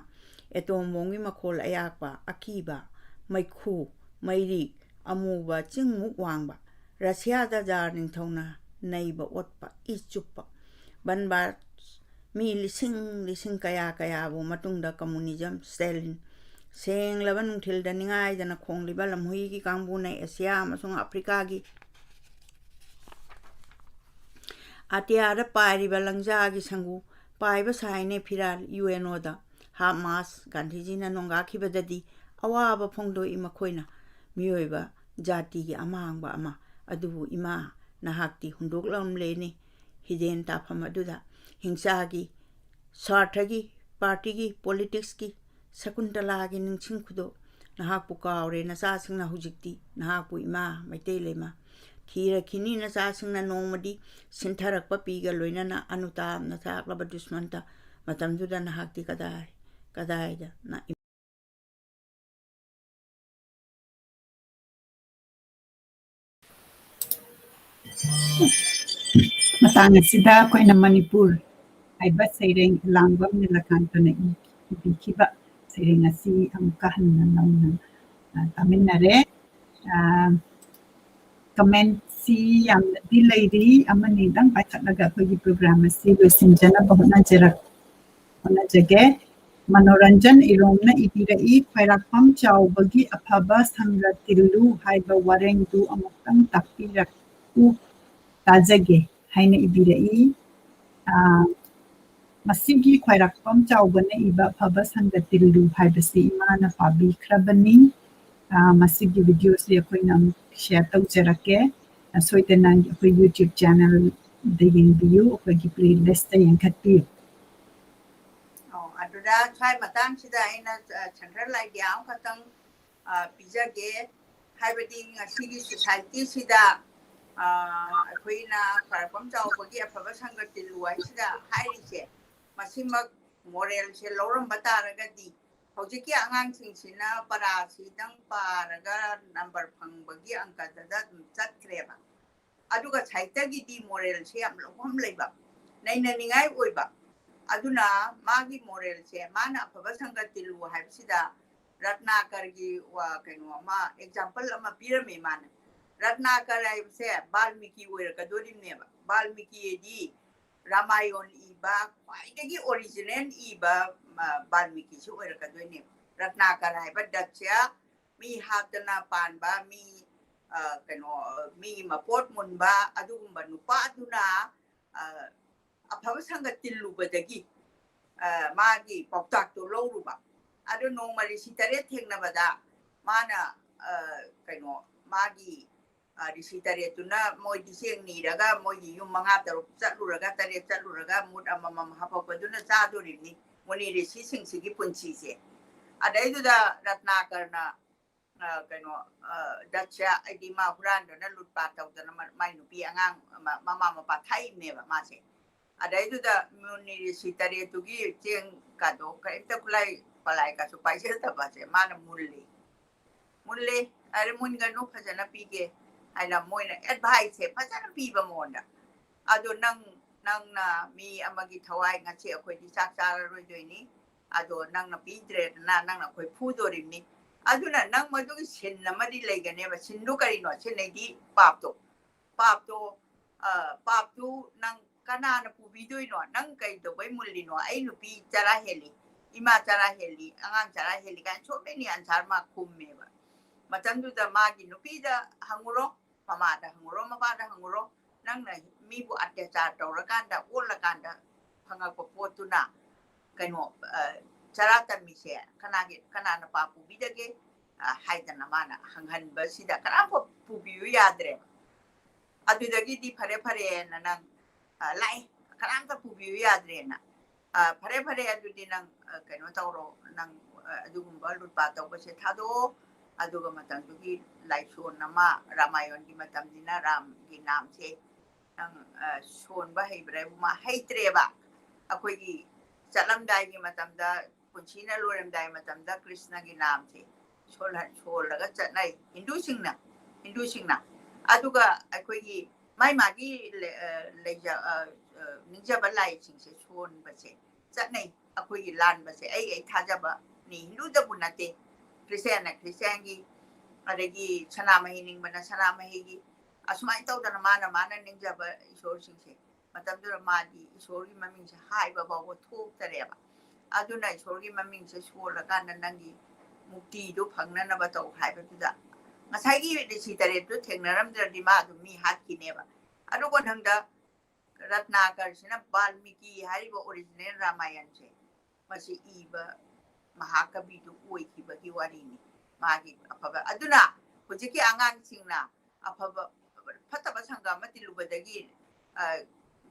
ꯑꯦꯇꯣꯝ ꯕꯣꯝꯒꯤ ꯃꯈꯣꯜ ꯑꯌꯥꯛꯄ, ꯑꯀꯤꯕ, ꯃꯩꯈꯨ, ꯃꯩꯔꯤ, ꯑꯃꯨꯕ ꯆꯤꯡꯃꯨꯛ ꯋꯥꯡꯕ, ꯔꯁꯤꯌꯥꯗ ꯖꯥꯔ ꯅꯤꯡꯊꯧꯅ ꯅꯩꯕ ꯑꯣꯠꯄ, ꯏ ꯆꯨꯞꯄ, ꯕꯟꯕꯥꯔ, ꯃꯤ ꯂꯤꯁꯤꯡ ꯂꯤꯁꯤꯡ ꯀꯌꯥ ꯀꯌꯥꯕꯨ ꯃꯇꯨꯡꯗ ꯀꯝꯃꯨꯅꯤꯖꯝ, ꯁ꯭ꯇꯦꯂꯤꯟ, ꯁꯦꯡꯂꯕ ꯅꯨꯡꯊꯤꯜꯗ ꯅꯤꯡꯉꯥꯏꯗꯅ ꯈꯣꯡꯂꯤꯕ ꯂꯝꯍꯨꯏꯒꯤ ꯀꯥꯡꯕꯨꯅ ꯑꯦꯁꯤꯌꯥ ꯑꯃꯁꯨꯡ ꯑꯐ꯭ꯔꯤꯀꯥꯒꯤ ꯑꯇꯤꯌꯥꯗ ꯄꯥꯏꯔꯤꯕ ꯂꯪꯖꯥꯒꯤ ꯁꯪꯒꯨ ꯄꯥꯏꯕ ꯁꯥꯏꯅꯦ ꯐꯤꯔꯥꯜ ꯌꯨ ꯑꯦꯟ ꯑꯣꯗ꯫ ꯍꯥꯞ ꯃꯥꯁ ꯒꯥꯟꯙꯤꯖꯤꯅ ꯅꯣꯡꯒꯥꯈꯤꯕꯗꯗꯤ ꯑꯋꯥꯕ ꯐꯣꯡꯗꯣꯛꯏ ꯃꯈꯣꯏꯅ꯫ ꯃꯤꯑꯣꯏꯕ ꯖꯥꯇꯤꯒꯤ ꯑꯃꯥꯡꯕ ꯑꯃ꯫ ꯑꯗꯨꯕꯨ ꯏꯃꯥ, ꯅꯍꯥꯛꯇꯤ ꯍꯨꯟꯗꯣꯛꯂꯝꯂꯦꯅꯦ ꯍꯤꯗꯦꯟ ꯇꯥꯐꯝ ꯑꯗꯨꯗ꯫ ꯍꯤꯡꯁꯥꯒꯤ, ꯁ꯭ꯋꯥꯔꯊꯒꯤ, ꯄꯥꯔꯇꯤꯒꯤ, ꯄꯣꯂꯤꯇꯤꯛꯁꯀꯤ, ꯁꯀꯨꯟꯇꯂꯥꯒꯤ ꯅꯤꯡꯁꯤꯡ ꯈꯨꯗꯣꯞ꯫ ꯅꯍꯥꯛꯄꯨ ꯀꯥꯎꯔꯦ ꯅꯆꯥꯁꯤꯡꯅ ꯍꯧꯖꯤꯛꯇꯤ꯫ ꯅꯍꯥꯛꯄꯨ ꯏꯃꯥ ꯃꯩꯇꯩ ꯂꯩꯃ ꯊꯤꯔꯛꯈꯤꯅꯤ ꯅꯆꯥꯁꯤꯡꯅ ꯅꯣꯡꯃꯗꯤ꯫ ꯁꯤꯟꯊꯔꯛꯄ ꯄꯤꯒ ꯂꯣꯏꯅꯅ ꯑꯅꯨꯇꯥꯞꯅ ꯇꯥꯛꯂꯕ ꯗꯨꯁꯃꯟꯇ꯫ ꯃꯇꯝꯗꯨꯗ ꯅꯍꯥꯛꯇꯤ ꯀꯗꯥꯏ, ꯀꯗꯥꯏꯗ ꯅ-, ꯃꯇꯥꯡ ꯑꯁꯤꯗ ꯑꯩꯈꯣꯏꯅ ꯃꯅꯤꯄꯨꯔ ꯍꯥꯏꯕ ꯁꯩꯔꯦꯡ ꯂꯥꯡꯕꯝ ꯅꯤꯂꯀꯥꯟꯇꯅ ꯏ-, ꯏꯕꯤꯈꯤꯕ ꯁꯩꯔꯦꯡ ꯑꯁꯤ ꯑꯃꯨꯛꯀ ꯍꯟꯅ ꯅꯧꯅ, ꯑ, ꯇꯥꯃꯤꯟꯅꯔꯦ꯫ ꯑ, ꯀꯃꯦꯟꯁꯤ ꯌꯥꯝꯅꯗꯤ ꯂꯩꯔꯤ, ꯑꯃꯅꯤꯗꯪ ꯄꯥꯏꯈꯠꯂꯒ ꯑꯩꯈꯣꯏꯒꯤ ꯄ꯭ꯔꯣꯒ꯭ꯔꯥꯝ ꯑꯁꯤ ꯂꯣꯏꯁꯤꯟꯖꯅꯕ ꯍꯣꯠꯅꯖꯔꯛ-, ꯍꯣꯠꯅꯖꯒꯦ꯫ ꯃꯅꯣꯔꯟꯖꯟ ꯏꯔꯣꯝꯅ ꯏꯕꯤꯔꯛꯏ, "ꯈ꯭ꯋꯥꯏꯔꯥꯛꯄꯝ ꯆꯥꯎꯕꯒꯤ ꯑꯐꯕ ꯁꯪꯒ ꯇꯤꯜꯂꯨ ꯍꯥꯏꯕ ꯋꯥꯔꯦꯡꯗꯨ ꯑꯃꯨꯛꯇꯪ ꯇꯥꯛꯄꯤꯔꯛꯎ, ꯇꯥꯖꯒꯦ" ꯍꯥꯏꯅ ꯏꯕꯤꯔꯛꯏ꯫ ꯑꯥ, ꯃꯁꯤꯒꯤ ꯈ꯭ꯋꯥꯏꯔꯥꯛꯄꯝ ꯆꯥꯎꯕꯅ ꯏꯕ "ꯑꯐꯕ ꯁꯪꯒ ꯇꯤꯜꯂꯨ" ꯍꯥꯏꯕꯁꯤ ꯏꯃꯥꯅ ꯄꯥꯕꯤꯈ꯭ꯔꯕꯅꯤ꯫ ꯑꯥ, ꯃꯁꯤꯒꯤ ꯚꯤꯗꯤꯑꯣꯁꯤ ꯑꯩꯈꯣꯏꯅ ꯑꯃꯨꯛ ꯁꯤꯌꯔ ꯇꯧꯖꯔꯛꯀꯦ꯫ ꯑꯥ, ꯁꯣꯏꯗꯅ ꯑꯩꯈꯣꯏ YouTube ꯆꯦꯅꯦꯜꯗ ꯌꯦꯡꯕꯤꯌꯨ, ꯑꯩꯈꯣꯏꯒꯤ ꯄ꯭ꯂꯦꯂꯤꯁꯇ ꯌꯦꯡꯈꯠꯄꯤꯌꯨ꯫ ꯑꯣ, ꯑꯗꯨꯗ ꯁ꯭ꯋꯥꯏ ꯃꯇꯥꯡꯁꯤꯗ ꯑꯩꯅ, ꯑ, ꯁꯦꯟꯇ꯭ꯔꯦꯜ ꯑꯥꯏꯗꯤꯌꯥ ꯑꯃꯈꯛꯇꯪ, ꯑ, ꯄꯤꯖꯒꯦ꯫ ꯍꯥꯏꯕꯗꯤ ꯉꯁꯤꯒꯤ ꯁꯣꯁꯥꯏꯇꯤꯁꯤꯗ, ꯑ, ꯑꯩꯈꯣꯏꯅ ꯈ꯭ꯋꯥꯏꯔꯥꯛꯄꯝ ꯆꯥꯎꯕꯒꯤ "ꯑꯐꯕ ꯁꯪꯒ ꯇꯤꯜꯂꯨ" ꯍꯥꯏꯁꯤꯗ ꯍꯥꯏꯔꯤꯁꯦ, ꯃꯁꯤꯃꯛ ꯃꯣꯔꯦꯜꯁꯦ ꯂꯧꯔꯝꯕ ꯇꯥꯔꯒꯗꯤ ꯍꯧꯖꯤꯛꯀꯤ ꯑꯉꯥꯡꯁꯤꯡꯁꯤꯅ ꯄꯔꯥꯁꯤꯗꯪ ꯄꯥꯔꯒ ꯅꯝꯕꯔ ꯐꯪꯕꯒꯤ ꯑꯪꯀꯗꯗ ꯑꯗꯨꯝ ꯆꯠꯈ꯭ꯔꯦꯕ꯫ ꯑꯗꯨꯒ ꯁꯥꯍꯤꯇ꯭ꯌꯒꯤꯗꯤ ꯃꯣꯔꯦꯜꯁꯦ ꯌꯥꯝ ꯂꯧꯐꯝ ꯂꯩꯕ, ꯅꯩꯅꯅꯤꯡꯉꯥꯏ ꯑꯣꯏꯕ꯫ ꯑꯗꯨꯅ ꯃꯥꯒꯤ ꯃꯣꯔꯦꯜꯁꯦ, ꯃꯥꯅ "ꯑꯐꯕ ꯁꯪꯒ ꯇꯤꯜꯂꯨ" ꯍꯥꯏꯕꯁꯤꯗ ꯔꯠꯅꯥꯀꯔꯒꯤ ꯋꯥ-, ꯀꯩꯅꯣ ꯑꯃ, ꯑꯦꯛꯖꯥꯝꯄꯜ ꯑꯃ ꯄꯤꯔꯝꯃꯦ ꯃꯥꯅ꯫ ꯔꯠꯅꯥꯀꯔ ꯍꯥꯏꯕꯁꯦ ꯕꯥꯜꯃꯤꯀꯤ ꯑꯣꯏꯔꯛꯀꯗꯣꯔꯤꯕꯅꯦꯕ꯫ ꯕꯥꯜꯃꯤꯀꯤ ꯍꯥꯏꯗꯤ ꯔꯥꯃꯥꯌꯣꯟ ꯏꯕ, ꯈ꯭ꯋꯥꯏꯗꯒꯤ ꯑꯣꯔꯤꯖꯤꯅꯦꯜ ꯏꯕ, ꯃ-, ꯕꯥꯜꯃꯤꯀꯤꯁꯤ ꯑꯣꯏꯔꯛꯀꯗꯣꯏꯅꯦꯕ꯫ ꯔꯠꯅꯥꯀꯔ ꯍꯥꯏꯕ ꯗꯠꯁꯦ ꯃꯤ ꯍꯥꯠꯇꯅ ꯄꯥꯟꯕ, ꯃꯤ, ꯑ, ꯀꯩꯅꯣ, ꯃꯤ ꯃꯄꯣꯠ ꯃꯨꯟꯕ ꯑꯗꯨꯒꯨꯝꯕ ꯅꯨꯄꯥꯗꯨꯅ, ꯑ, ꯑꯐꯕ ꯁꯪꯒ ꯇꯤꯜꯂꯨꯕꯗꯒꯤ, ꯑ, ꯃꯥꯒꯤ ꯄꯥꯎꯇꯥꯛꯇꯣ ꯂꯧꯔꯨꯕ꯫ ꯑꯗꯨ ꯅꯣꯡꯃ ꯔꯤꯁꯤ ꯇꯔꯦꯠ ꯊꯦꯡꯅꯕꯗ ꯃꯥꯅ, ꯑ, ꯀꯩꯅꯣ, ꯃꯥꯒꯤ, ꯑ, ꯔꯤꯁꯤ ꯇꯔꯦꯠꯇꯨꯅ ꯃꯣꯏꯗꯤ ꯆꯦꯡ ꯅꯤꯔꯒ ꯃꯣꯏꯒꯤ ꯌꯨꯝ ꯃꯉꯥ ꯇꯔꯨꯛ ꯆꯠꯂꯨꯔꯒ, ꯇꯔꯦꯠ ꯆꯠꯂꯨꯔꯒ ꯃꯨꯠ ꯑꯃꯃꯝ ꯍꯥꯄꯛꯄꯗꯨꯅ ꯆꯥꯗꯣꯔꯤꯕꯅꯤ ꯃꯨꯅꯤ ꯔꯤꯁꯤꯁꯤꯡꯁꯤꯒꯤ ꯄꯨꯟꯁꯤꯁꯦ꯫ ꯑꯗꯩꯗꯨꯗ ꯔꯠꯅꯥꯀꯔꯅ, ꯑ, ꯀꯩꯅꯣ, ꯑ, ꯗꯠꯁꯦ, ꯍꯥꯏꯗꯤ ꯃꯥ ꯍꯨꯔꯥꯟꯗꯅ ꯂꯨꯠꯄꯥꯠ ꯇꯧꯗꯅ ꯃ-, ꯃꯥꯏ ꯅꯨꯄꯤ ꯑꯉꯥꯡ ꯃ-, ꯃꯃꯥ ꯃꯄꯥ ꯊꯥꯛꯏꯅꯦꯕ ꯃꯥꯁꯦ꯫ ꯑꯗꯩꯗꯨꯗ ꯃꯨꯅꯤ ꯔꯤꯁꯤ ꯇꯔꯦꯠꯇꯨꯒꯤ ꯆꯦꯡ ꯀꯥꯗꯣ ꯀꯔꯤꯝꯇ ꯈꯨꯠꯂꯥꯏ ꯄꯂꯥꯏ ꯀꯥꯁꯨ ꯄꯥꯏꯖꯗꯕꯁꯦ ꯃꯥꯅ ꯃꯨꯜꯂꯤ꯫ ꯃꯨꯜꯂꯦ, ꯑꯔꯦ ꯃꯨꯟꯒꯅꯨ, ꯐꯖꯅ ꯄꯤꯒꯦ ꯍꯥꯏꯅ ꯃꯣꯏꯅ ꯑꯦꯗꯚꯥꯏꯁꯁꯦ ꯐꯖꯅ ꯄꯤꯕ ꯃꯉꯣꯟꯗ꯫ ꯑꯗꯣ ꯅꯪ, ꯅꯪꯅ ꯃꯤ ꯑꯃꯒꯤ ꯊꯋꯥꯏ ꯉꯁꯤ ꯑꯩꯈꯣꯏꯗꯤ ꯆꯥꯛ ꯆꯥꯔꯔꯣꯏꯗꯣꯏꯅꯤ, ꯑꯗꯣ ꯅꯪꯅ ꯄꯤꯗ꯭ꯔꯦꯗꯅ ꯅꯪꯅ ꯑꯩꯈꯣꯏ ꯐꯨꯗꯣꯔꯤꯕꯅꯤ꯫ ꯑꯗꯨꯅ ꯅꯪ ꯃꯗꯨꯒꯤ ꯁꯤꯟ ꯑꯃꯗꯤ ꯂꯩꯒꯅꯦꯕ꯫ ꯁꯤꯟꯗꯨ ꯀꯔꯤꯅꯣ? ꯁꯤꯟ ꯍꯥꯏꯗꯤ ꯄꯥꯞꯇꯣ꯫ ꯄꯥꯞꯇꯣ, ꯑ, ꯄꯥꯞꯇꯨ ꯅꯪ ꯀꯅꯥꯅ ꯄꯨꯕꯤꯗꯣꯏꯅꯣ? ꯅꯪ ꯀꯩꯗꯧꯕꯩ ꯃꯨꯜꯂꯤꯅꯣ? ꯑꯩ ꯅꯨꯄꯤ ꯆꯔꯥ ꯍꯦꯜꯂꯤ, ꯏꯃꯥ ꯆꯔꯥ ꯍꯦꯜꯂꯤ, ꯑꯉꯥꯡ ꯆꯔꯥ ꯍꯦꯜꯂꯤ ꯀꯥꯏꯅ so many answer ꯃꯥ ꯈꯨꯝꯃꯦꯕ꯫ ꯃꯇꯝꯗꯨꯗ ꯃꯥꯒꯤ ꯅꯨꯄꯤꯗ ꯍꯪꯉꯨꯔꯣ, ꯃꯃꯥꯗ ꯍꯪꯉꯨꯔꯣ, ꯃꯄꯥꯗ ꯍꯪꯉꯨꯔꯣ, ꯅꯪꯅ ꯃꯤꯕꯨ ꯑꯇ꯭ꯌꯥꯆꯥꯔ ꯇꯧꯔꯀꯥꯟꯗ, ꯑꯣꯠꯂꯀꯥꯟꯗ ꯐꯪꯉꯛꯄ ꯄꯣꯠꯇꯨꯅ ꯀꯩꯅꯣ, ꯑ, ꯆꯔꯥ ꯇꯝꯃꯤꯁꯦ ꯀꯅꯥꯒꯤ, ꯀꯅꯥꯅ ꯄꯥꯞ ꯄꯨꯕꯤꯗꯒꯦ? ꯑ, ꯍꯥꯏꯗꯅ ꯃꯥꯅ ꯍꯪꯍꯟꯕꯁꯤꯗ ꯀꯅꯥꯝ ꯄꯨ-, ꯄꯨꯕꯤꯌꯨ ꯌꯥꯗ꯭ꯔꯦꯕ꯫ ꯑꯗꯨꯗꯒꯤꯗꯤ ꯐꯔꯦ ꯐꯔꯦꯅ ꯅꯪ, ꯑ, ꯂꯥꯛꯑꯦ, ꯀꯅꯥꯝꯇ ꯄꯨꯕꯤꯌꯨ ꯌꯥꯗ꯭ꯔꯦꯅ꯫ ꯑ, ꯐꯔꯦ ꯐꯔꯦ, ꯑꯗꯨꯗꯤ ꯅꯪ, ꯑ, ꯀꯩꯅꯣ ꯇꯧꯔꯣ, ꯅꯪ, ꯑ, ꯑꯗꯨꯒꯨꯝꯕ ꯂꯨꯠꯄꯥꯠ ꯇꯧꯕꯁꯦ ꯊꯥꯗꯣꯛꯑꯣ, ꯑꯗꯨꯒ ꯃꯇꯝꯗꯨꯒꯤ ꯂꯥꯏꯁꯣꯟ ꯑꯃ, ꯔꯥꯃꯥꯌꯟꯒꯤ ꯃꯇꯝꯅꯤꯅ ꯔꯥꯝꯒꯤ ꯅꯥꯝꯁꯦ ꯅꯪ, ꯑ, ꯁꯣꯟꯕ ꯍꯩꯕ꯭ꯔꯥ? ꯃꯥ ꯍꯩꯇ꯭ꯔꯦꯕ꯫ ꯑꯩꯈꯣꯏꯒꯤ ꯆꯠꯂꯝꯗꯥꯏꯒꯤ ꯃꯇꯝꯗ, ꯄꯨꯟꯁꯤꯅ ꯂꯣꯏꯔꯝꯗꯥꯏ ꯃꯇꯝꯗ ꯀ꯭ꯔꯤꯁꯅꯒꯤ ꯅꯥꯝꯁꯦ ꯁꯣꯜꯍꯟ-, ꯁꯣꯜꯂꯒ ꯆꯠꯅꯩ ꯍꯤꯟꯗꯨꯁꯤꯡꯅ, ꯍꯤꯟꯗꯨꯁꯤꯡꯅ꯫ ꯑꯗꯨꯒ ꯑꯩꯈꯣꯏꯒꯤ ꯃꯥꯏ ꯃꯥꯒꯤ ꯂꯦ-, ꯑ, ꯂꯩꯖ-, ꯑ, ꯑ, ꯅꯤꯡꯖꯕ ꯂꯥꯏꯁꯤꯡꯁꯦ ꯁꯣꯟꯕꯁꯦ ꯆꯠꯅꯩ꯫ ꯑꯩꯈꯣꯏꯒꯤ ꯂꯥꯟꯕꯁꯦ ꯑꯩ, ꯑꯩ ꯊꯥꯖꯕꯅꯤ, ꯍꯤꯟꯗꯨꯗꯕꯨ ꯅꯠꯇꯦ, ꯈ꯭ꯔꯤꯁꯇꯤꯌꯥꯟꯅ ꯈ꯭ꯔꯤꯁꯇꯤꯌꯥꯟꯒꯤ, ꯑꯗꯒꯤ ꯁꯅꯥꯃꯍꯤ ꯅꯤꯡꯕꯅ ꯁꯅꯥꯃꯍꯤꯒꯤ, ꯑꯁꯨꯃꯥꯏꯅ ꯇꯧꯗꯅ ꯃꯥꯅ, ꯃꯥꯅ ꯅꯤꯡꯖꯕ ꯏꯁꯣꯔꯁꯤꯡꯁꯦ ꯃꯇꯝꯗꯨꯗ ꯃꯥꯗꯤ ꯏꯁꯣꯔꯒꯤ ꯃꯃꯤꯡꯁꯦ ꯍꯥꯏꯕ ꯐꯥꯎꯕ ꯊꯣꯛꯇꯔꯦꯕ꯫ ꯑꯗꯨꯅ ꯏꯁꯣꯔꯒꯤ ꯃꯃꯤꯡꯁꯦ ꯁꯣꯜꯂꯀꯥꯟꯗ ꯅꯪꯒꯤ ꯃꯨꯛꯇꯤꯗꯨ ꯐꯪꯅꯅꯕ ꯇꯧ ꯍꯥꯏꯕꯗꯨꯗ, ꯉꯁꯥꯏꯒꯤ ꯔꯤꯁꯤ ꯇꯔꯦꯠꯇꯨ ꯊꯦꯡꯅꯔꯝꯗ꯭ꯔꯗꯤ ꯃꯥ ꯑꯗꯨꯝ ꯃꯤ ꯍꯥꯠꯈꯤꯅꯦꯕ꯫ ꯑꯗꯨꯒ ꯅꯪꯗ ꯔꯠꯅꯥꯀꯔꯁꯤꯅ ꯕꯥꯜꯃꯤꯀꯤ ꯍꯥꯏꯔꯤꯕ ꯑꯣꯔꯤꯖꯤꯅꯦꯜ ꯔꯥꯃꯥꯌꯟꯁꯦ ꯃꯁꯤ ꯏꯕ ꯃꯍꯥꯀꯕꯤꯗꯨ ꯑꯣꯏꯈꯤꯕꯒꯤ ꯋꯥꯔꯤꯅꯤ꯫ ꯃꯥꯒꯤ ꯑꯐꯕ, ꯑꯗꯨꯅ ꯍꯧꯖꯤꯛꯀꯤ ꯑꯉꯥꯡꯁꯤꯡꯅ ꯑꯐꯕ, ꯐꯠꯇꯕ ꯁꯪꯒ ꯑꯃ ꯇꯤꯜꯂꯨꯕꯗꯒꯤ, ꯑ,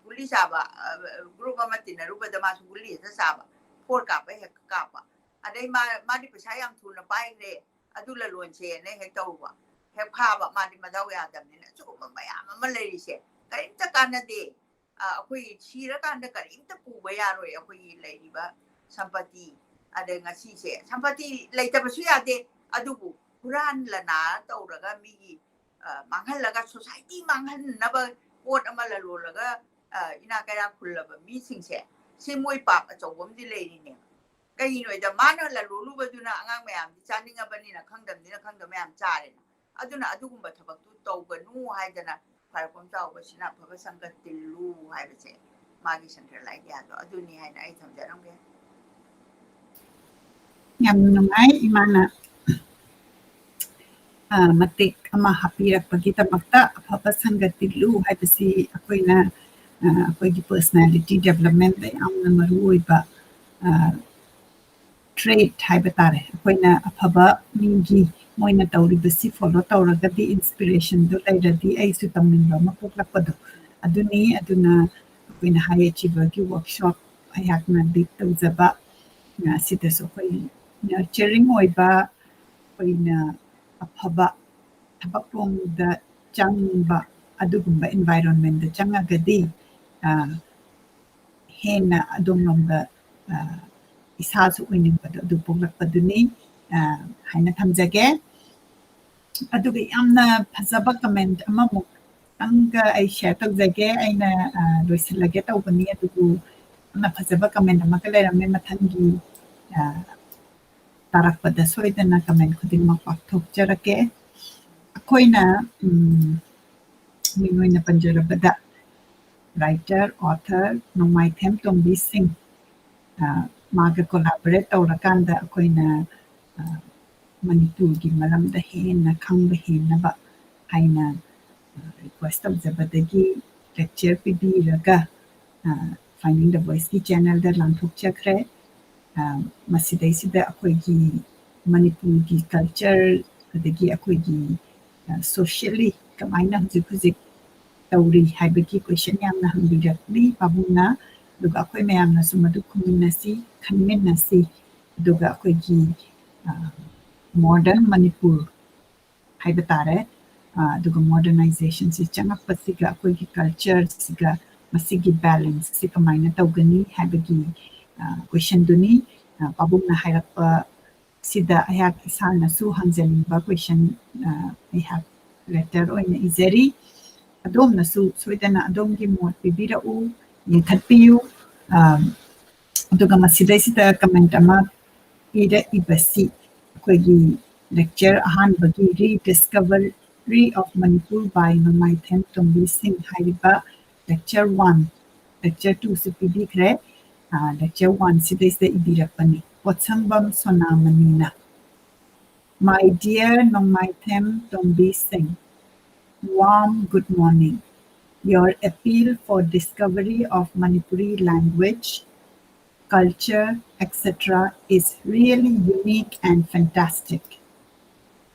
ꯒꯨꯂꯤ ꯆꯥꯕ, ꯑ, ꯒ꯭ꯔꯨꯞ ꯑꯃ ꯇꯤꯟꯅꯔꯨꯕꯗ ꯃꯥꯁꯨ ꯒꯨꯂꯤ ꯍꯦꯛꯇ ꯆꯥꯕ, ꯐꯣꯔ ꯀꯥꯞꯄ ꯍꯦꯛ ꯀꯥꯞꯄ, ꯑꯗꯩ ꯃꯥ, ꯃꯥꯗꯤ ꯄꯩꯁꯥ ꯌꯥꯝ ꯊꯨꯅ ꯄꯥꯏꯈ꯭ꯔꯦ, ꯑꯗꯨ ꯂꯂꯣꯟꯁꯦꯅ ꯍꯦꯛ ꯇꯧꯕ, ꯍꯦꯛ ꯐꯥꯕ, ꯃꯥꯗꯤ ꯃꯗꯥꯎ ꯌꯥꯗꯕꯅꯤꯅ꯫ ꯁꯤꯒꯨꯝꯕ ꯃꯌꯥꯝ ꯑꯃ ꯂꯩꯔꯤꯁꯦ ꯀꯔꯤꯝꯇ ꯀꯥꯟꯅꯗꯦ꯫ ꯑ, ꯑꯩꯈꯣꯏ ꯁꯤꯔꯀꯥꯟꯗ ꯀꯔꯤꯝꯇ ꯄꯨꯕ ꯌꯥꯔꯣꯏ, ꯑꯩꯈꯣꯏꯒꯤ ꯂꯩꯔꯤꯕ ꯁꯝꯄꯇꯤ꯫ ꯑꯗ ꯉꯁꯤꯁꯦ ꯁꯝꯄꯇꯤ ꯂꯩꯇꯕꯁꯨ ꯌꯥꯗꯦ, ꯑꯗꯨꯕꯨ ꯍꯨꯔꯥꯟ ꯂꯅꯥ ꯇꯧꯔꯒ ꯃꯤꯒꯤ, ꯑ, ꯃꯥꯡꯍꯜꯂꯒ, ꯁꯣꯁꯥꯏꯇꯤ ꯃꯥꯡꯍꯟꯅꯕ ꯄꯣꯠ ꯑꯃ ꯂꯂꯣꯜꯂꯒ, ꯑ, ꯏꯅꯥꯛ ꯀꯩꯔꯥꯛ ꯈꯨꯜꯂꯕ ꯃꯤꯁꯤꯡꯁꯦ, ꯁꯤ ꯃꯣꯏ ꯄꯥꯞ ꯑꯆꯧꯕ ꯑꯃꯗꯤ ꯂꯩꯔꯤꯅꯦꯕ꯫ ꯀꯩꯒꯤꯅꯣꯗ ꯃꯥꯅ ꯂꯂꯣꯜꯂꯨꯕꯗꯨꯅ ꯑꯉꯥꯡ ꯃꯌꯥꯝꯗꯤ ꯆꯥꯅꯤꯡꯉꯕꯅꯤꯅ ꯈꯪꯗꯕꯅꯤꯅ ꯈꯪꯗꯕ ꯃꯌꯥꯝ ꯆꯥꯔꯦꯅ꯫ ꯑꯗꯨꯅ ꯑꯗꯨꯒꯨꯝꯕ ꯊꯕꯛꯇꯨ ꯇꯧꯒꯅꯨ ꯍꯥꯏꯗꯅ ꯈ꯭ꯋꯥꯏꯔꯥꯛꯄꯝ ꯆꯥꯎꯕꯁꯤꯅ ꯑꯐꯕ ꯁꯪꯒ ꯇꯤꯜꯂꯨ ꯍꯥꯏꯕꯁꯦ ꯃꯥꯒꯤ central idea ꯗꯣ ꯑꯗꯨꯅꯤ ꯍꯥꯏꯅ ꯑꯩ ꯊꯝꯖꯔꯝꯒꯦ꯫ ꯌꯥꯝ ꯅꯨꯡꯉꯥꯏ ꯏꯃꯥꯅ, ꯑ, ꯃꯇꯦꯛ ꯑꯃ ꯍꯥꯞꯄꯤꯔꯛꯄꯒꯤꯗꯃꯛꯇ꯫ ꯑꯐꯕ ꯁꯪꯒ ꯇꯤꯜꯂꯨ ꯍꯥꯏꯕꯁꯤ ꯑꯩꯈꯣꯏꯅ, ꯑ, ꯑꯩꯈꯣꯏꯒꯤ personality development ꯗ ꯌꯥꯝꯅ ꯃꯔꯨ ꯑꯣꯏꯕ, ꯑ, trait ꯍꯥꯏꯕ ꯇꯥꯔꯦ꯫ ꯑꯩꯈꯣꯏꯅ ꯑꯐꯕ ꯃꯤꯒꯤ ꯃꯣꯏꯅ ꯇꯧꯔꯤꯕꯁꯤ follow ꯇꯧꯔꯒꯗꯤ, inspiration ꯗꯣ ꯂꯩꯔꯗꯤ ꯑꯩꯁꯨ ꯇꯧꯅꯤꯡꯕ ꯑꯃ ꯄꯣꯛꯂꯛꯄꯗꯣ, ꯑꯗꯨꯅꯤ꯫ ꯑꯗꯨꯅ ꯑꯩꯈꯣꯏꯅ high achiever ꯒꯤ workshop ꯑꯩꯍꯥꯛꯅ lead ꯇꯧꯖꯕ, ꯑ, ꯁꯤꯗꯁꯨ ꯑꯩꯈꯣꯏ nurturing ꯑꯣꯏꯕ, ꯑꯩꯈꯣꯏꯅ ꯑꯐꯕ ꯊꯕꯛ ꯂꯣꯝꯗ ꯆꯪꯕ ꯑꯗꯨꯒꯨꯝꯕ environment ꯇ ꯆꯪꯉꯒꯗꯤ, ꯑ, ꯍꯦꯟꯅ ꯑꯗꯣꯝꯂꯣꯝꯗ, ꯑ, ꯏꯁꯥꯁꯨ ꯑꯣꯏꯅꯤꯡꯕꯗꯣ ꯑꯗꯨ ꯄꯣꯛꯂꯛꯄꯗꯨꯅꯤ, ꯑ, ꯍꯥꯏꯅ ꯊꯝꯖꯒꯦ꯫ ꯑꯗꯨꯒ ꯌꯥꯝꯅ ꯐꯖꯕ comment ꯑꯃꯃꯨꯛ ꯇꯪꯒ ꯑꯩ share ꯇꯧꯖꯒꯦ꯫ ꯑꯩꯅ, ꯑ, ꯂꯣꯏꯁꯤꯜꯂꯒꯦ ꯇꯧꯕꯅꯤ, ꯑꯗꯨꯕꯨ ꯌꯥꯝꯅ ꯐꯖꯕ comment ꯑꯃꯒ ꯂꯩꯔꯝꯃꯦ꯫ ꯃꯊꯪꯒꯤ, ꯑ, ꯇꯥꯔꯛꯄꯗ ꯁꯣꯏꯗꯅ comment ꯈꯨꯗꯤꯡꯃꯛ ꯄꯥꯛꯊꯣꯛꯆꯔꯛꯀꯦ꯫ ꯑꯩꯈꯣꯏꯅ, ꯎꯝ, ꯃꯤꯡ ꯑꯣꯏꯅ ꯄꯟꯖꯔꯕꯗ writer, author ꯅꯣꯡꯃꯥꯏꯊꯦꯝ ꯇꯣꯝꯕꯤ ꯁꯤꯡ, ꯑ, ꯃꯥꯒ collaborate ꯇꯧꯔꯀꯥꯟꯗ ꯑꯩꯈꯣꯏꯅ ꯃꯅꯤꯄꯨꯔꯒꯤ ꯃꯔꯝꯗ ꯍꯦꯟꯅ ꯈꯪꯕ ꯍꯦꯟꯅꯕ ꯍꯥꯏꯅ request ꯇꯧꯖꯕꯗꯒꯤ lecture ꯄꯤꯕꯤꯔꯒ Finding the Voiceꯀꯤ channelꯗ ꯂꯥꯟꯊꯣꯛꯆꯈ꯭ꯔꯦ꯫ ꯃꯁꯤꯗꯩꯁꯤꯗ ꯑꯩꯈꯣꯏꯒꯤ ꯃꯅꯤꯄꯨꯔꯒꯤ culture ꯑꯗꯒꯤ ꯑꯩꯈꯣꯏꯒꯤ socially ꯀꯃꯥꯏꯅ ꯍꯧꯖꯤꯛ ꯍꯧꯖꯤꯛ ꯇꯧꯔꯤ ꯍꯥꯏꯕꯒꯤ question ꯌꯥꯝꯅ ꯍꯪꯕꯤꯔꯛꯂꯤ ꯄꯥꯕꯨꯡꯅ꯫ ꯑꯗꯨꯒ ꯑꯩꯈꯣꯏ ꯃꯌꯥꯝꯅꯁꯨ ꯃꯗꯨ ꯈꯨꯝꯃꯤꯟꯅꯁꯤ, ꯈꯟꯃꯤꯟꯅꯁꯤ꯫ ꯑꯗꯨꯒ ꯑꯩꯈꯣꯏꯒꯤ modern ꯃꯅꯤꯄꯨꯔ ꯍꯥꯏꯕ ꯇꯥꯔꯦ꯫ ꯑꯗꯨꯒ modernizationꯁꯤ ꯆꯪꯉꯛꯄꯁꯤꯒ ꯑꯩꯈꯣꯏꯒꯤ cultureꯁꯤꯒ ꯃꯁꯤꯒꯤ balanceꯁꯤ ꯀꯃꯥꯏꯅ ꯇꯧꯒꯅꯤ ꯍꯥꯏꯕꯒꯤ questionꯗꯨꯅꯤ꯫ ꯄꯥꯕꯨꯡꯅ ꯍꯥꯏꯔꯛꯄ ꯁꯤꯗ ꯑꯩꯍꯥꯛ ꯏꯁꯥꯅꯁꯨ ꯍꯪꯖꯅꯤꯡꯕ question ꯑꯩꯍꯥꯛ letter ꯑꯣꯏꯅ ꯏꯖꯔꯤ꯫ ꯑꯗꯣꯝꯅꯁꯨ ꯁꯣꯏꯗꯅ ꯑꯗꯣꯝꯒꯤ ꯃꯣꯠ ꯄꯤꯕꯤꯔꯛꯎ, ꯂꯤꯡꯈꯠꯄꯤꯌꯨ꯫ ꯑꯗꯨꯒ ꯃꯁꯤꯗꯩꯁꯤꯗ comment ꯑꯃ ꯄꯤꯔꯛꯏꯕꯁꯤ ꯑꯩꯈꯣꯏꯒꯤ lecture ꯑꯍꯥꯟꯕꯒꯤ Rediscovery of Manipur by ꯅꯣꯡꯃꯥꯏꯊꯦꯝ ꯇꯣꯝꯕꯤ ꯁꯤꯡ ꯍꯥꯏꯔꯤꯕ lecture one, lecture twoꯁꯨ ꯄꯤꯕꯤꯈ꯭ꯔꯦ꯫ Lecture oneꯁꯤꯗꯩꯁꯤꯗ ꯏꯕꯤꯔꯛꯄꯅꯤ ꯄꯣꯠꯁꯪꯕꯝ ꯁꯣꯅꯥꯃꯅꯤꯅ꯫ My dear Nongmaithem Tombi Singh, warm good morning. Your appeal for discovery of Manipuri language, culture, et cetera is really unique and fantastic.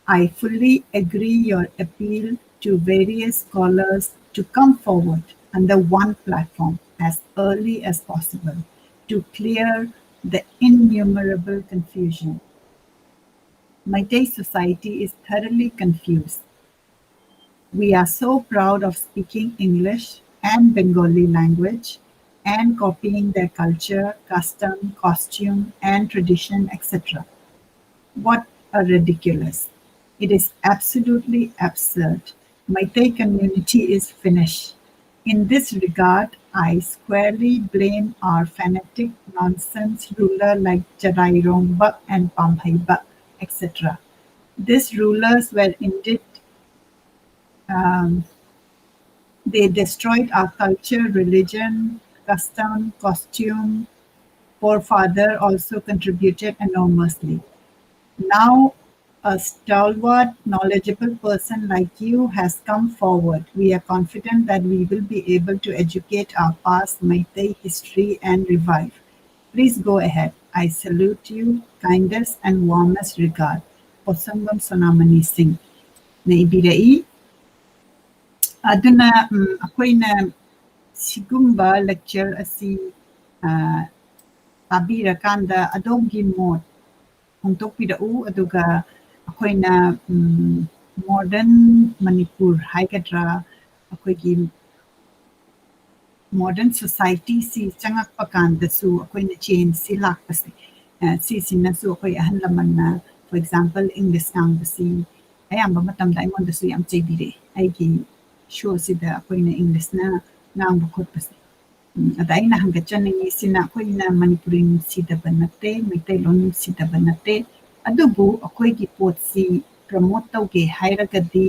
I fully agree your appeal to various scholars to come forward under one platform as early as possible to clear the innumerable confusion. Meitei society is thoroughly confused. We are so proud of speaking English and Bengali language and copying their culture, custom, costume, and tradition, et cetera. What a ridiculous. It is absolutely absurd. Meitei community is finished. In this regard, I squarely blame our fanatic nonsense ruler like Cherairongba and Pamhaiba, et cetera. These rulers were indeed, um, they destroyed our culture, religion, custom, costume, forefather also contributed enormously. Now, a stalwart, knowledgeable person like you has come forward. We are confident that we will be able to educate our past Meitei history and revive. Please go ahead. I salute you. Kindest and warmest regard. Posangbam Sonamani Singh. ꯅ ꯏꯕꯤꯔꯛꯏ꯫ ꯑꯗꯨꯅ, ꯎꯝ, ꯑꯩꯈꯣꯏꯅ ꯁꯤꯒꯨꯝꯕ lecture ꯑꯁꯤ, ꯑ, ꯇꯥꯕꯤꯔꯀꯥꯟꯗ ꯑꯗꯣꯝꯒꯤ ꯃꯣꯠ ꯐꯣꯡꯗꯣꯛꯄꯤꯔꯛꯎ꯫ ꯑꯗꯨꯒ ꯑꯩꯈꯣꯏꯅ, ꯎꯝ, modern ꯃꯅꯤꯄꯨꯔ ꯍꯥꯏꯒꯗ꯭ꯔꯥ, ꯑꯩꯈꯣꯏꯒꯤ modern society ꯁꯤ ꯆꯪꯉꯛꯄ ꯀꯥꯟꯗꯁꯨ ꯑꯩꯈꯣꯏꯅ change ꯁꯤ ꯂꯥꯛꯄꯁꯦ, ꯑ, ꯁꯤꯁꯤꯅꯁꯨ ꯑꯩꯈꯣꯏ ꯑꯍꯜ ꯂꯃꯟꯅ, for example, English ꯉꯥꯡꯕꯁꯤ ꯑꯌꯥꯝꯕ ꯃꯇꯝꯗ ꯑꯩꯉꯣꯟꯗꯁꯨ ꯌꯥꯝ ꯆꯩꯕꯤꯔꯛꯑꯦ꯫ ꯑꯩꯒꯤ show ꯁꯤꯗ ꯑꯩꯈꯣꯏꯅ English ꯅ ꯉꯥꯡꯕ ꯈꯣꯠꯄꯁꯦ꯫ ꯎꯝ, ꯑꯗ ꯑꯩꯅ ꯍꯪꯒꯠꯆꯅꯤꯡꯉꯤꯁꯤꯅ, ꯑꯩꯈꯣꯏꯅ ꯃꯅꯤꯄꯨꯔꯤ ꯅꯨꯡꯁꯤꯗꯕ ꯅꯠꯇꯦ, ꯃꯩꯇꯩꯂꯣꯟ ꯅꯨꯡꯁꯤꯗꯕ ꯅꯠꯇꯦ, ꯑꯗꯨꯕꯨ ꯑꯩꯈꯣꯏꯒꯤ ꯄꯣꯠꯁꯤ promote ꯇꯧꯒꯦ ꯍꯥꯏꯔꯒꯗꯤ,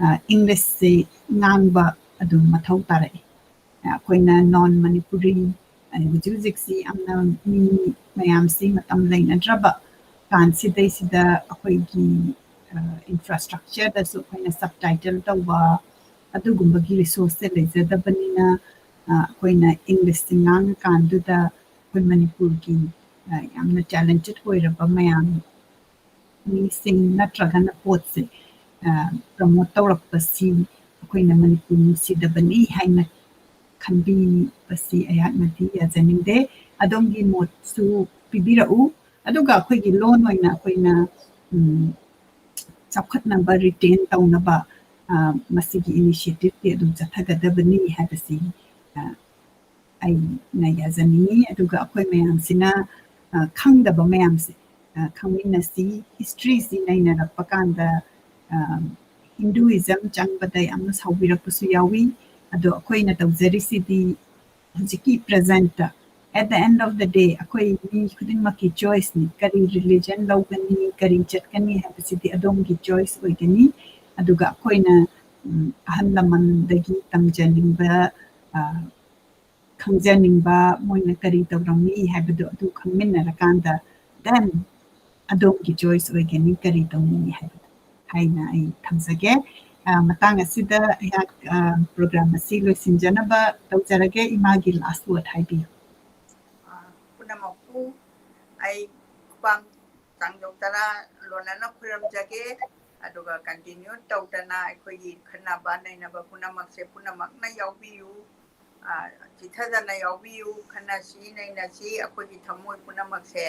ꯑ, English ꯁꯦ ꯉꯥꯡꯕ ꯑꯗꯨꯝ ꯃꯊꯧ ꯇꯥꯔꯛꯏ꯫ ꯑ, ꯑꯩꯈꯣꯏꯅ non Manipuri, ꯑ, ꯍꯧꯖꯤꯛ ꯍꯧꯖꯤꯛꯁꯤ ꯌꯥꯝꯅ ꯃꯤ ꯃꯌꯥꯝꯁꯤ ꯃꯇꯝ ꯂꯩꯅꯗ꯭ꯔꯕ ꯀꯥꯟꯁꯤꯗꯩꯁꯤꯗ ꯑꯩꯈꯣꯏꯒꯤ, ꯑ, infrastructure ꯗꯁꯨ ꯑꯩꯈꯣꯏꯅ subtitle ꯇꯧꯕ ꯑꯗꯨꯒꯨꯝꯕꯒꯤ resource ꯁꯦ ꯂꯩꯖꯗꯕꯅꯤꯅ, ꯑ, ꯑꯩꯈꯣꯏꯅ English ꯁꯦ ꯉꯥꯡꯉꯀꯥꯟꯗꯨꯗ ꯑꯩꯈꯣꯏ ꯃꯅꯤꯄꯨꯔꯒꯤ, ꯑ, ꯌꯥꯝꯅ talented ꯑꯣꯏꯔꯕ ꯃꯌꯥꯝ, ꯃꯤꯁꯤꯡ ꯅꯠꯇ꯭ꯔꯒꯅ ꯄꯣꯠꯁꯦ, ꯑ, promote ꯇꯧꯔꯛꯄꯁꯤ ꯑꯩꯈꯣꯏꯅ ꯃꯅꯤꯄꯨꯔ ꯅꯨꯡꯁꯤꯗꯕꯅꯤ ꯍꯥꯏꯅ ꯈꯟꯕꯤꯕꯁꯤ ꯑꯩꯍꯥꯛꯅꯗꯤ ꯌꯥꯖꯅꯤꯡꯗꯦ꯫ ꯑꯗꯣꯝꯒꯤ ꯃꯣꯠꯁꯨ ꯄꯤꯕꯤꯔꯛꯎ꯫ ꯑꯗꯨꯒ ꯑꯩꯈꯣꯏꯒꯤ ꯂꯣꯟ ꯑꯣꯏꯅ ꯑꯩꯈꯣꯏꯅ, ꯎꯝ, ꯆꯥꯎꯈꯠꯅꯕ, retain ꯇꯧꯅꯕ, ꯑ, ꯃꯁꯤꯒꯤ initiative ꯇꯤ ꯑꯗꯨꯝ ꯆꯠꯊꯒꯗꯕꯅꯤ ꯍꯥꯏꯕꯁꯤ, ꯑ, ꯑꯩꯅ ꯌꯥꯖꯅꯤꯡꯉꯤ꯫ ꯑꯗꯨꯒ ꯑꯩꯈꯣꯏ ꯃꯌꯥꯝꯁꯤꯅ, ꯑ, ꯈꯪꯗꯕ ꯃꯌꯥꯝꯁꯦ, ꯑ, ꯈꯪꯃꯤꯟꯅꯁꯤ꯫ History ꯁꯤ ꯅꯩꯅꯔꯛꯄ ꯀꯥꯟꯗ, ꯑ, Hinduism ꯆꯪꯕꯗ ꯌꯥꯝꯅ ꯁꯥꯎꯕꯤꯔꯛꯄꯁꯨ ꯌꯥꯎꯏ꯫ ꯑꯗꯣ ꯑꯩꯈꯣꯏꯅ ꯇꯧꯖꯔꯤꯁꯤꯗꯤ ꯍꯧꯖꯤꯛꯀꯤ present ꯇ, at the end of the day, ꯑꯩꯈꯣꯏ ꯃꯤ ꯈꯨꯗꯤꯡꯃꯛꯀꯤ choice ꯅꯤ꯫ ꯀꯔꯤ religion ꯂꯧꯒꯅꯤ, ꯀꯔꯤ ꯆꯠꯀꯅꯤ ꯍꯥꯏꯕꯁꯤꯗꯤ ꯑꯗꯣꯝꯒꯤ choice ꯑꯣꯏꯒꯅꯤ꯫ ꯑꯗꯨꯒ ꯑꯩꯈꯣꯏꯅ, ꯎꯝ, ꯑꯍꯜ ꯂꯃꯟꯗꯒꯤ ꯇꯝꯖꯅꯤꯡꯕ, ꯑ, ꯈꯪꯖꯅꯤꯡꯕ, ꯃꯣꯏꯅ ꯀꯔꯤ ꯇꯧꯔꯝꯃꯤ ꯍꯥꯏꯕꯗꯣ ꯑꯗꯨ ꯈꯪꯃꯤꯟꯅꯔꯀꯥꯟꯗ then ꯑꯗꯣꯝꯒꯤ choice ꯑꯣꯏꯒꯅꯤ ꯀꯔꯤ ꯇꯧꯅꯤꯡꯉꯤ ꯍꯥꯏꯕꯗꯣ ꯍꯥꯏꯅ ꯑꯩ ꯊꯝꯖꯒꯦ꯫ ꯑ, ꯃꯇꯥꯡ ꯑꯁꯤꯗ ꯑꯩꯍꯥꯛ, ꯑ, program ꯑꯁꯤ ꯂꯣꯏꯁꯤꯟꯖꯅꯕ ꯇꯧꯖꯔꯒꯦ꯫ ꯏꯃꯥꯒꯤ last word ꯍꯥꯏꯕꯤꯌꯨ꯫ ꯑ, ꯄꯨꯝꯅꯃꯛꯄꯨ ꯑꯩ ꯈꯨꯄꯥꯡ ꯆꯥꯡꯖꯧ ꯇꯔꯥ ꯂꯣꯟꯅꯅ ꯈꯨꯔꯨꯝꯖꯒꯦ꯫ ꯑꯗꯨꯒ continue ꯇꯧꯗꯅ ꯑꯩꯈꯣꯏꯒꯤ ꯈꯟꯅꯕ ꯅꯩꯅꯕ ꯄꯨꯝꯅꯃꯛꯁꯦ ꯄꯨꯝꯅꯃꯛꯅ ꯌꯥꯎꯕꯤꯌꯨ꯫ ꯑ, ꯆꯤꯊꯗꯅ ꯌꯥꯎꯕꯤꯌꯨ꯫ ꯈꯟꯅꯁꯤ, ꯅꯩꯅꯁꯤ꯫ ꯑꯩꯈꯣꯏꯒꯤ ꯊꯃꯣꯏ ꯄꯨꯝꯅꯃꯛꯁꯦ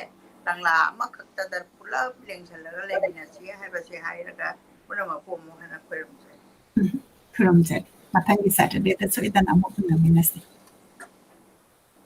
ꯀꯪꯂꯥ ꯑꯃꯈꯛꯇꯗ ꯄꯨꯂꯞ ꯂꯦꯡꯁꯜꯂꯒ ꯂꯩꯃꯤꯟꯅꯁꯤ ꯍꯥꯏꯕꯁꯦ ꯍꯥꯏꯔꯒ ꯄꯨꯝꯅꯃꯛꯄꯨ ꯑꯃꯨꯛ ꯍꯟꯅ ꯈꯨꯔꯨꯝꯖꯔꯤ꯫ ꯎꯝ, ꯈꯨꯔꯨꯝꯖꯔꯤ꯫ ꯃꯊꯪꯒꯤ Saturdayꯗ ꯁꯣꯏꯗꯅ ꯑꯃꯨꯛ ꯎꯅꯃꯤꯟꯅꯁꯤ꯫